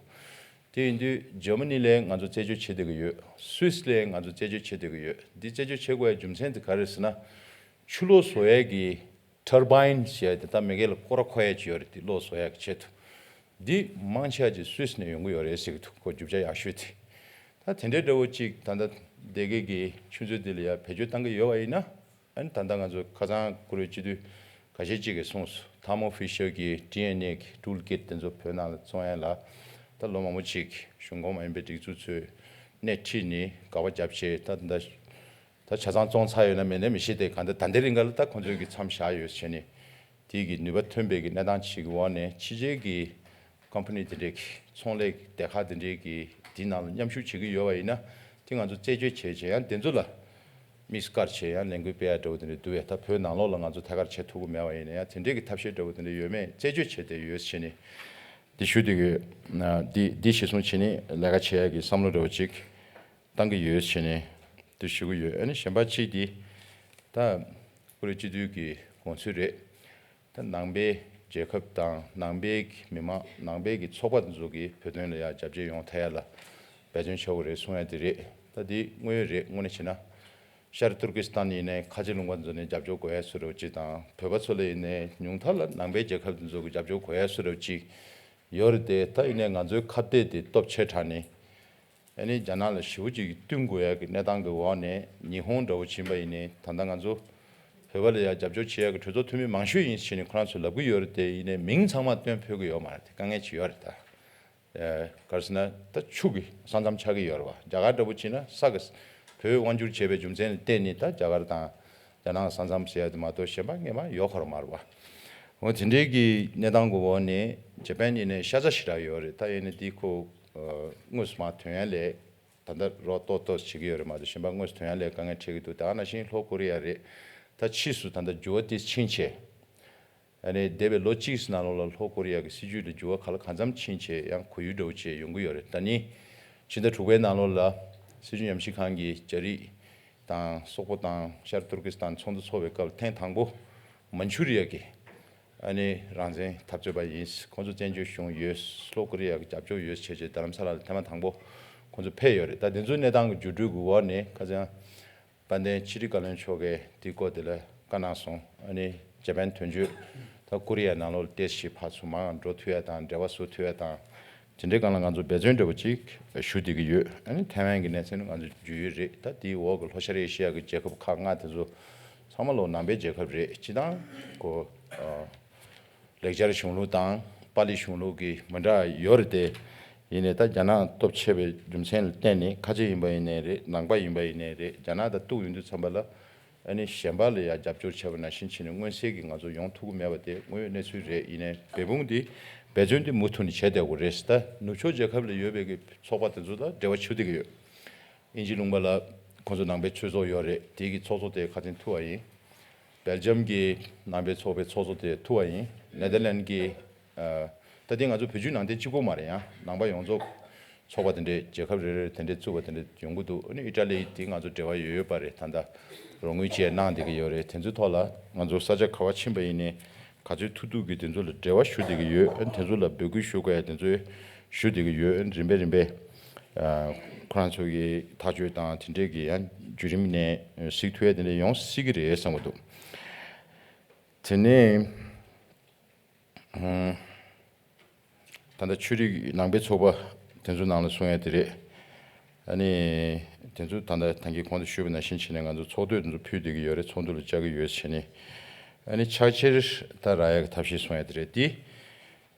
དེ་ཡིན་དུས་འཇར་མ་ནི་ལ་ང་ཚོ་རྩད་གཅོད་བྱེད་བསྡད་ཀྱི་ཡོད། སུད་སི་ལ་ང་ཚོ་རྩད་གཅོད་བྱེད་བསྡད་ཀྱི་ཡོད། འདི་རྩད་གཅོད་བྱེད་དགོས་ཡ་རྒྱུ་མཚན་དེ་ག་རེ་རེད་ཟེར་ན། ཆུ་གློག་བཟོ་ཡས་ཀྱི་ཊར་བའིན་ཟེར་ཡ་དེ། ད་མི་སྒེར་ལ་སྐོར་ར་འཁོར་ཡ་ཅིག་ཡོད་རེད། དེ་གློག་བཟོ་ཡ་གི་ཆེད་དུ། འདི་མང་ཆེ་བ་ཅིག་སུད་སི་ནས་ཡོང་གི་ཡོད་རེད་ཟེར་གྱི་འདུག་ཁོ་རྒྱུ་ཆ་ཡག་ཤོས་དེ། ད་དེ་འདྲའི་འདྲ་བོ་ཅིག་ད་ལྟ་སྡེ་དགེ་གི་ཆུ་མཛོད་འདི་ལ་ཡ་བེད་སྤྱོད་བཏང་གི་ཡོད་པ་ཡིན་ན། ཨ་ནི་ད་ལྟ་ང་ཚོ་ཁ་སང་བཀུར་འོས་སྤྱི་འཐུས་ཁ་ཤས་ཅིག་གིས་གསུངས་སོང་། ཐར་མོ་ཕི་ཤར་གྱི་ཊི་ཨེན་ཨེ་གི་ཊུལ་ཀིཊ་དེ་ཚོ་བོད་ནང་ལ་བཙོང་ཡ་ལ་ད་ལོ་མང་པོ་ཅིག་གཞུང་ཁོངས་མ་ཡིན་པའི་སྒྲིག་འཛུགས་ཚོས་སྣེ་ཁྲིད་ནས་དགག་པ་བརྒྱབ་བྱས། ད་ད་ད་ཆ་ཚང་བཙོང་ཚར་ཡོད་ན་མེད་ན་མི་ཤེས་ཏེ། གང་ལྟར་ད་ལྟའི་རིང་ག་ལ་ད་ཁོང་ཚོའི་གི་མཚམས་བཞག་ཡོད་བྱས་ནས། དེའི་གི་ནུས་པ་ཐོན་པའི་གི་གནས་སྟངས་ཅིག་གི་འོག་ནས་ཕྱི་རྒྱལ་གི་ཀམ་པ་ནི་དེ་འདྲའི་གི་ཚོང་ལས་སྡེ་ཁག་དེ་འདྲའི་གི་དེའི་ནང་ལ་མཉམ་ཞུགས་བྱེད་ཀྱི་ཡོད་པ་ཡིན་ན། དེ་ང་ཚོ་རྩད་གཅོད་བྱས་བྱས་ཡང་དེ་ཚོ་ལ་དམིགས་བཀར་བྱས་ཡང་ལས་འགུལ་སྤེལ་ཡ་འདྲ་བོ་དེ་འདྲ་འདུག་པས། ད་བོད་ནང་ལོགས་ལ་ང་ཚོ་ཐད་ཀར་བྱེད་ཐུབ་ཀྱི་མེད་པ་ཡིན་ན་ཡང་། དེ་འདྲའི་གི་ཐབས་ཤེས་འདྲ་བོ་དེ་འདྲ་ཡོད་མེད་རྩད་གཅོད་བྱས་ཏེ་ཡོད་བྱས་ནས། འདི་ཞུ་དེ་གི་འདི་འདི་གཞི་བཟུང་བྱས་ནས་ལས་ཀ་བྱེད་ཡ་གི་བསམ་བློ་འདྲ་བོ་ཅིག་བཏང་གི་ཡོད་བྱས་ནས་འདི་ཞུ་གི་ཡོད། ཨ་ནི་གཞན་པ་གཅིག་འདི་ད་བཀུར་འོས་སྤྱི་འཐུས་ཀྱི་དགོངས་ཚུལ་རེད། ད་ནང་པའི་རྒྱལ་ཁབ་དང་ནང་པའི་གི་མི་མང་། ནང་པའི་གི་ཚོགས་པ་དེ་ཚོ་གིས་བོད་དོན་ལ་ཡང་རྒྱབ་སྐྱོར་ཡོང་ཐུབ་ཡ་ལ་འབད་བརྩོན་བྱ་དགོས་རེད་གསུང་ཡ་དེ་རེད། ད་འདི་དངོས་ཡོད་རེད། དངོས་གནས་བྱས་ན་ཤར་ཏུར་ཀི་སི་ཐན་ཡིན་ནའི་ཁ་ཆེ་ལུང་པ་དེ་ཚོ་ནས་རྒྱབ་སྐྱོར་དགོས་ཡ་སུ་རེད་ཅིག་དང་། བོད་པ་ཚོ་ལ་ཡིན་ནའི་ཉུང་མཐའ་ལ་ནང་པའི་རྒྱལ་ཁབ་དེ་ཚོ་གི་རྒྱབ་སྐྱོར་དགོས་ཡ་སུ་རེད་ཅིག་ཡོད་རེད་དེ། ད་ཡིན་ནའི་ང་ཚོའི་ཁ་གཏད་དེ་སྟོབས་ཆེ་དྲགས་ནས། ཨ་ནི་རྒྱ་ནག་ལ་ཞེ་པོ་ཅིག་བསྟུན་དགོས་ཡ་གི་གནས་སྟངས་ཀྱི་འོག་ནས། ཉི་ཧོང་འདྲ་བོ་ཕྱིན་པ་ཡིན་ནའི་ད་ལྟ་ང་ཚོ་བོད་པ་ལ་ཡ་རྒྱབ་སྐྱོར་བྱེད་ཡ་གི་གྲོས་ཚོགས་འཐུས་མི་མང་ཤོས་ཡིན་ཟེར་ནས་ཁོ་རང་ཚོས་ལབ་ཀྱི་ཡོད་རེད་དེ། ཡིན་ནའི་མིང་ཚང་མ་སྟོན་ཕོད་ཀྱི་ཡོད་མ་རེད་དེ། དཀའ་ངལ་ཅིག་ཡོད་རེད་ད། ཨ་ག་རེ་ཟེར་ན་ད་ཆུ་གི་ས་མཚམས་ཆགས་ཀྱི་ཡོད་རེད་བ། རྒྱ་གར་འདྲ་བོ་ཕྱིན་ན་ས་གི་བོད་དབང་བསྒྱུར་བྱས་པའི་རྒྱུ་མཚན་ལ་བརྟེན་ནས་ད་རྒྱ་གར་དང་རྒྱ་ནག་ས་མཚམས་ཟེར་ཡ་དེ་མ་གཏོགས་གཞན་པ་སྔོན་མ་ཡོད་ཁ་རོག་མ་རེད་བ། འོ་དེ་འདྲའི་གི་གནས་སྟངས་ཀྱི་འོག་ནས་ཇ་པན་ཡིན་ནའི་ཤ་ཚ་ཞེ་དྲག་ཡོད་རེད། ད་ཡིན་ནའི་འདི་ཁོ་ཨ་དངོས་སུ་མར་ཐོན་ཡ་ལས་ད་ལྟ་རོགས་ཏོག་ཏོག་བྱེད་ཀྱི་ཡོད་རེད་མ་གཏོགས། གཞན་པ་དངོས་སུ་ཐོན་ཡ་ལས་དཀའ་ངལ་འཕྲད་ཀྱི་འདུག་ད་ག་ནང་བཞིན་ལྷོ་ཀོ་རི་ཡ་རེད། ད་ཕྱིས་སུ་ད་ལྟ་འགྱུར་བ་དེ་ཕྱིན་བྱས། ཨ་ནི་འདས་པའི་ལོ་གཅིག་ནང་ལོགས་ལ་ལྷོ་ཀོ་རི་ཡ་གི་སྲིད་བྱུས་ལ་འགྱུར་བ་ག་ལ་གང་འཚམ་ཕྱིན་བྱས་ཡང་གོ་ཡུལ་འདྲ་བོ་བྱས་ཡོང་གི་ཡོད་རེད། ད་ནི་ཕྱི་ཟླ་དྲུག་པའི་ནང་ལོགས་ལ་སྲིད་བྱུས་ཉམས་ཞིབ་ཁང་གིས་རྒྱ་རིགས་དང་སོག་པོ་དང་ཤར་ཏུར་ཀི་སི་ཐན་ཚོགས་འདུ་ཚོགས་པའི་སྐབས་ཐེངས་དང་པོ་མན་ཆུ་རི་ཡ་གི་ཨ་ནི་རང་བཙན་འཐབ་རྩོད་པ་ཡིན། ཁོང་ཚོ་བཙན་བྱོལ་གཞུང་ཡོད། ལྷོ་ཀོ་རི་ཡ་གི་རྒྱབ་སྐྱོར་ཡོད་བྱས་བྱས་རྡ་རམ་ས་ལ་ལ་ཐེངས་མ་དང་པོ་ཁོང་ཚོ་ཕེབས་ཡོད་རེད། ད་དེ་ཚོའི་གནས་སྟངས་ཀྱི་འགྱུར་འགྲོས་ཀྱི་འོག་ནས་ཁ་སང་དཔལ་ལྡན་ཕྱི་དྲིལ་བཀའ་བློན་མཆོག་གིས་དེའི་སྐོར་དེ་ལ་བཀའ་གནང་སོང་། ཨ་ནི་ཇ་པན་དོན་གཅོད་ ད་ཀོ་རི་ཡ་ནང་ལོགས་ལ་ཏོག་ཙམ་ཕར་ཚུར་མར་འགྲོ་ཐུབ་ཡ་དང་འབྲེལ་བ་བཟོ་ཐུབ་ཡ་དང་། དེ་འདྲའི་སྒང་ལ་ང་ཚོ་འབད་བརྩོན་འདྲ་བོ་ཅིག་ཞུ་བསྡད་ཀྱི་ཡོད། ཨ་ནི་ཐའེ་ཝན་གྱི་གནས་ཚུལ་ནི་ང་ཚོ་བརྒྱུད་ཡོད་རེད། ད་དེའི་འོག་གི་ལྷོ་ཤར་ཨེ་ཤི་ཡ་གི་རྒྱལ་ཁབ་ཁག་ལྔ་དེ་ཚོ་ཚང་མ་ལོ་ནང་པའི་རྒྱལ་ཁབ་རེད། སྤྱི་བཏང་ཁོ་ཨ་ལེགས་སྦྱར་གཞུང་ལུགས་དང་པཱ་ལི་གཞུང་ལུགས་ཀྱི་མི་འདྲ་ཡོད་རེད་དེ། ཡིན་ནའི་ད་རྒྱ་ནག་སྟོབས་ཆེ་བའི་རྒྱུ་མཚན་ལ་བརྟེན་ནས། ཁ་ཆེ་ཡིན་པ་ཡིན་ནའི་རེད། ནང་པ་ཡིན་པ་ཡིན་ནའི་རེད། རྒྱ་ནག་དང་གཏུག་ཡོང་དུས་ཙམ་པ་ལ་ཨ་ནི་གཞན་པ་ལ་ཡང་རྒྱབ་སྐྱོར་བྱས་པ་ནང་བཞིན་བྱས་ནས་མངོན་གསལ་གྱིས་ང་ཚོ་ཡོང་ཐུབ་ཀྱི་མེད་པ་དེ་དངོས་ཡོད་གནས་ཚུལ་རེད། ཡིན་ནའི་འབད་འབུངས་དེ་འབད་བརྩོན་དེ་མུ་མཐུད་ནས་བྱས་བསྡད་དགོས་རེད། ད་ནུབ་ཕྱོགས་རྒྱལ་ཁབ་ལ་ཡོད་པའི་གི་ཚོགས་པ་དེ་ཚོ་དང་འབྲེལ་བ་ཆོད་བསྡད་ཀྱི་ཡོད། དབྱིན་ཇི་ལུང་པ་ལ་ཁོང་ཚོ་ནང་པའི་ཆོས་ཚོགས་ཡོད་རེད། དེ་གི་ཚོགས་གཙོ་དེ་ཁ་སང་ཐུག་པ་ཡིན། སྦེལ་ཇམ་གྱི་ནང་པའི་ཚོགས་པའི་ཚོགས་གཙོ་དེ་ཐུག་པ་ཡིན། ནེ་དར་ལན་གྱི་ཨ་ད་དེ་ང་ཚོ་བོད་བརྒྱུད་ནང་བསྟན་གཅིག་པོ་མ་རེད། ཡང་ནང་པ་ཡོངས་རྫོགས་ཚོགས་པ་དེ་འདྲས་རྒྱལ་ཁབ་རེ་རེར་དེ་འདྲས་བཙུགས་པ་དེ་འདྲས་ཡོང་གི་འདུག་ཨ་ནི་ཨི་ཊ་ལི་དེ་ང་ཚོ་འབྲེལ་བ་ཡོད་ཡོད་པ་རེད། ད་ལྟ་རོགས་དངུལ་བཅས་གནང་བསྡད་ཀྱི་ཡོད་རེད། དེ་ཚོའི་ཐོག་ལ་ང་ཚོ་ས་ཆ་ག་པར་ཕྱིན་པ་ཡིན་ནའི་ག་ཚོད་ཐུབ་ཐུབ་ཀྱིས་དེ་ཚོ་ལ་འབྲེལ་བ་ཞུ་བསྡད་ཀྱི་ཡོད། ཨ་ནི་དེ་ཚོ་ལ་འབོད་སྐུལ་ཞུ་དགོས་ཡ་དེ་ཚོ་ཞུ་བསྡད་ཀྱི་ཡོད། ཨ་ནི་རིམ་པས་རིམ་པས་ཨ་ཁོ་རང་ཚོ་གི་ཐག་གཅོད་དང་དེ་འདྲས་ཀྱི་ཡང་བརྒྱུད་རིམ་ནས་གཟིགས་ཐུབ་ཡ་དེ་འདྲས་ཡོང་སྲིད་ཀྱི་རེད་བསམ་གྱི་འདུག་དེ་ནས་ཨ་ད་ལྟ་ཆོས་རིག་ནང་པའི་ཚོགས་པ་དེ་ཚོ་ནང་ལ་གསུང་ཡ་དེ་རེད། ཨ་ནི་དེ་ཚོ་ད་ལྟ་ད་གིན་གོང་དུ་ཞུས་པ་ནང་བཞིན་བྱས་ནས་ང་ཚོ་ཚོགས་འདུ་དེ་ཚོ་ཕུལ་བསྡད་ཀྱི་ཡོད་རེད། ཚོགས་འདུ་ལ་བཅར་གྱི་ཡོད་བྱས་ནས། ཨ་ནི་ཕྱག་ཕྱིར་ད་རག་ཡ་གི་ཐབས་ཤེས་གསུང་ཡ་དེ་རེད། དེ་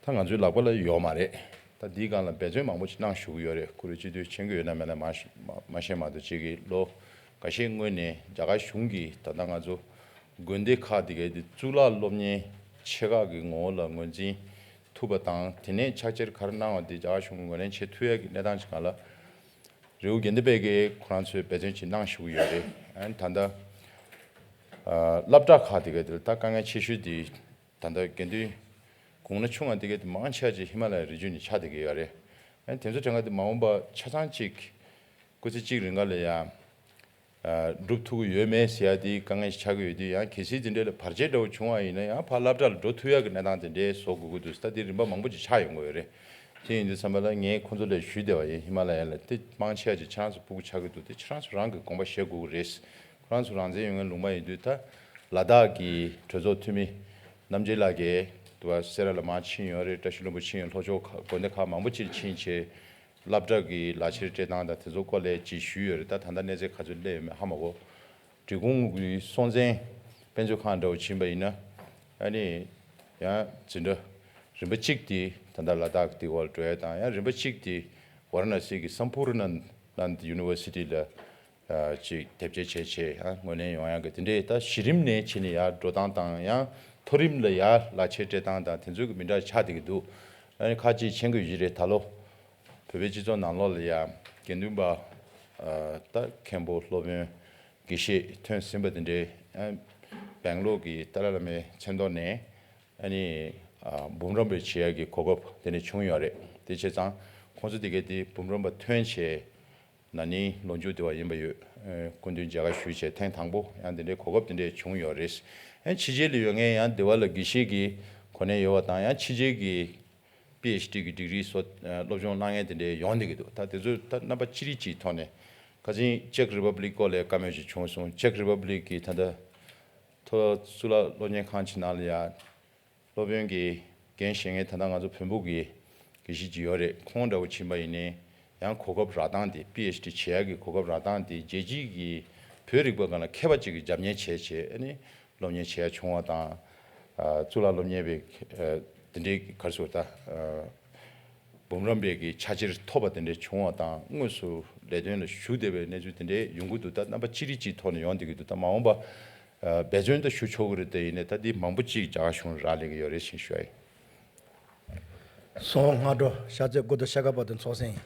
ད་ང་ཚོའི་ལག་པ་ལ་ཡོད་མ་རེད། ད་འདིའི་སྒང་ལ་འབད་བརྩོན་མང་པོ་ཅིག་གནང་བཞུགས་ཀྱི་ཡོད་རེད། ཁོ་རེ་སྤྱི་འཐུས་མཁྱེན་གྱི་ཡོད་ན་མེད་ན་མ་ཤེས་མ་མ་ཤེས་མ་གཏོགས། གཅིག་གིས་ལོ་འགའ་ཤས་སྔོན་ནས་རྒྱ་གར་གཞུང་གིས་ད་ལྟ་ང་ཚོ་དགོན་སྡེ་ཁག་དེ་གའི་དེ་གཙུག་ལག་སློབ་གཉེར་ཆེ་ཁག་གི་ངོ་བོ་ལ་ངོས་འཛིན་ཐུབ་པ་དང་། དེ་ནས་ཕྱག་ཕྱིར་ག་རེ་གནང་བ་དེ་རྒྱ་གར་གཞུང་གིས་ངོས་ལེན་བྱེད་ཐུབ་ཡ་གི་གནས་སྟངས་ཅིག་སྒང་ལ་རི་བོ་དགེ་ལྡན་པས་ཀྱིས་ཁོ་རང་ཚོས་འབད་བརྩོན་ཅིག་གནང་བཞུགས་ཀྱི་ཡོད་རེད། ཨ་ནི་ད་ལྟ་ཨ་སློབ་གྲྭ་ཁག་དེ་གའི་དེ་ལ་ད་དཀའ་ངལ་ཆེ་ཤོས་དེ་ད་ལྟ་དགེ་འདུན་གུང་ན་ཆུང་བ་དེ་གའི་དེ་མང་ཆེ་བ་ཅིག་ཧི་མ་ལ་ཡའི་རི་རྒྱུད་ནས་ཆགས་བསྡད་ཀྱི་ཡོད་རེད། ཨ་ནི་དེ་ཚོ་གྲངས་ཀ་དེ་མ་འོངས་པ་ཆ་ཚང་ཅིག་སྐུ་ཚེ་གཅིག་རིང་ག་ལ་ཡ་ཨ་སྒྲུབ་ཐུབ་ཀྱི་ཡོད་མེད་ཟེར་ཡ་དེ་དཀའ་ངལ་ཞིག་ཆགས་ཀྱི་ཡོད་དུས། ཡང་གལ་སྲིད་དེ་འདྲ་ལ་བར་ཆད་འདྲ་བོ་བྱུང་བ་ཡིན་ན་ཡང་ཕར་སློབ་གྲྭ་ལ་འགྲོ་ཐུབ་ཡ་གི་གནས་སྟངས་དེ་འདྲའི་བཟོ་དགོས་ཀྱི་འདུག་ད་དེ་རིམ་པ་མང་པོ་ཅིག་ཆགས་ཡོང་གི་ཡོད་རེད། དེ་ཡིན་དུས་ཙམ་པ་ལ་ངས་ཁོང་ཚོ་ལ་ཞུས་བསྡད་པ་ཡིན། ཧི་མ་ལ་ཡ་ལ་དེ་མང་ཆེ་བ་ཅིག་ཁྱེད་རང་ཚོ་སྤུ་གུ་ཆགས་ཀྱི་འདུག་དེ་ཁྱེད་རང་ཚོ་རང་གིས་དགོངས་པ་བཞེས་དགོས་ཀྱི་རེད། ཁོ་རང་ཚོ་རང་བཙན་ཡོད་མཁན་ལུང་པ་ཡིན་དུས། ད་ལ་དྭགས་ཀྱི་གྲོས་ཚོགས་འཐུས་མི་རྣམ་རྒྱལ་ལགས་ཀྱིས་དུ་བ་སེ་ར་ལ་མར་ཕྱིན་ཡོད་རེད། བཀྲ་ཤིས་ལྷུན་པོ་ཕྱིན་ཡོད། ལྷོ་ཕྱོགས་ཁག་དགོན་སྡེ་ཁག་མང་པོ་ཅིག་ཕྱིན་བྱས། སློབ་གྲྭ་གི་ལག་ཁྱེར་སྤྲད་སྟངས་དང་དེ་ཚོ་སྐོར་ལ་ཅིག་ཞུས་ཡོད་རེད། ད་ད་ལྟ་གནས་ཚད་ག་ཚོད་སླེབས་ཡོད་མེད་ཧ་མ་གོ། འབྲི་གུང་གི་སྲོང་བཙན་དཔེ་མཛོད་ཁང་འདྲ་བོ་ཕྱིན་པ་ཡིན་ན། ཨ་ནི་ཡང་འཛིན་གྲྭ་རིམ་པ་གཅིག་དེ་ད་ལྟ་ལ་དྭགས་དེ་འོག་ལ་འགྲོ་ཡ་དང་། ཡང་རིམ་པ་གཅིག་དེ་ཝ་ར་ཎ་སི་གི་སམ་པུ་ར་ནན་ནན་ཡུ་ནི་ཝར་སི་ཊི་ལ་ཨ་ཅིག་དེབ་སྐྱེལ་བྱས་བྱས་ཨ་ངོས་ལེན་ཡོང་ཡ་གི་དེ་འདྲའི། ད་གཞི་རིམ་ནས་བྱས་ནས་ཡར་འགྲོ་སྟངས་དང་། ཡང་མཐོ་རིམ་ལ་ཡར་ལག་ཁྱེར་སྤྲད་སྟངས་དང་དེ་ཚོ་གི་མི་འདྲ་ཆགས་བསྡད་ཀྱི་འདུག་ཨ་ནི་ཁ་ཅིག་མཁྱེན་གྱི་ཡོད་རེད། ད་ལོ་བོད་པའི་སྤྱི་ཚོགས་ནང་ལོགས་ལ་ཡ་དགེ་འདུན་པ་ཨ་ད་མཁན་པོ་སློབ་དཔོན་དགེ་བཤེས་ཐོན་ཟིན་པ་དེ་འདྲའི་ཨ་སྦེང་ལོར་གྱི་ཏཱ་ལའི་བླ་མའི་མཚན་ཐོག་ནས་ཨ་ནི་ཨ་འབུམ་རམས་པ་བྱེད་ཡ་གི་གོ་སྐབས་དེ་འདྲ་བྱུང་ཡོད་རེད། དེ་བྱས་ཙང་ཁོང་ཚོ་དེ་གའི་དེ་འབུམ་རམས་པ་ཐོན་བྱས། ན་ནིང་ལོ་མཇུག་དེ་བ་ཡིན་པ་ཡོད། ཨེ་སྐུ་མདུན་མཇལ་ཁ་ཞུས་བྱས་ཐེངས་དང་པོ་ཡང་དེ་འདྲའི་གོ་སྐབས་དེ་འདྲས་བྱུང་ཡོད་རེད། ཨེ་ཕྱི་རྒྱལ་ལ་ཡོད་མཁན་ཡང་དེ་བ་ལ་དགེ་བཤེས་ཀྱི་གོ་གནས་ཡོད་པ་དང་། ཡང་ཕྱི་རྒྱལ་གྱི་པི་ཨེཆ་ཌི་གི་ཌིག་རི་སོགས་ཨེ་སློབ་སྦྱོང་གནང་མཁན་དེ་འདྲས་ཡོང་བསྡད་ཀྱི་འདུག་ད་དེ་ཚོ་ད་རྣམ་པ་ཅི་རིགས་ཅིག་ཐོག་ནས་ཁ་སང་ཅེག་རི་པབ་ལིག་སྐོར་ལ་བཀའ་མོལ་ཅིག་བྱུང་སོང་། ཅེག་རི་པབ་ལིག་གི་ད་ལྟ་མཐོ་གཙུག་ལག་སློབ་གཉེར་ཁང་ཅིག་ནང་ལ་ཡ། སློབ་དཔོན་གྱི་འགན་བཞེས་མཁན་ད་ལྟ་ང་ཚོ་བོན་པོ་གི་དགེ་བཤེས་ཅིག་ཡོད་རེད། ཁོང་འདྲ་བོ་ཕྱིན་པ་ཡིན་ནའི་ཡང་གོ་སྐབས་རག་སྟངས་དེ། པི་ཨེཆ་ཌི་བྱེད་ཡག་གི་གོ་སྐབས་རག་སྟངས་དེ་རྒྱལ་སྤྱིའི་གི་བོད་རིག་པ་སྒང་ལ་མཁས་པ་ཅིག་གིས་རྒྱབ་གཉེར་བྱས་བྱས་ཨ་ནི་སློབ་གཉེར་བྱེད་ཡག་བྱུང་བ་དང་། ཨ་གཙུག་ལག་སློབ་གཉེར་བའི་ཨ་དེ་འདྲའི་ག་རེ་ཟེར་ད་ཨ་འབུམ་རམས་པའི་གི་ཕྱག་ཕྱིར་ཐོབ་པ་དེ་འདྲ་བྱུང་བ་དང་། དངོས་སུ་ལས་དོན་ལ་ཞུགས་བསྡད་པའི་གནས་ཚུལ་དེ་འདྲ་ཡོང་གི་འདུག་ད་རྣམ་པ་ཅི་རིགས་ཅིག་ཐོག་ནས་ཡོང་བསྡད་ཀྱི་འདུག་ད་མ་འོངས་པ། ཨ་འབད་བརྩོན་དུ་ཞུ་ཆོག་གི་རེད་དེ། ཡིན་ནའི་ད་འདི་མང་པོ་ཅིག་རྒྱ་གར་གཞུང་རག་ལས་ཀྱི་ཡོད་རེད་ཞེས་ཞུ་ཡ་ཡིན། སོང་སྔ་དྲོ་ཤར་རྩེ་དགུ་ཐོག་ཤར་ཁ་བར་དུ་ཚོགས་ཟིན།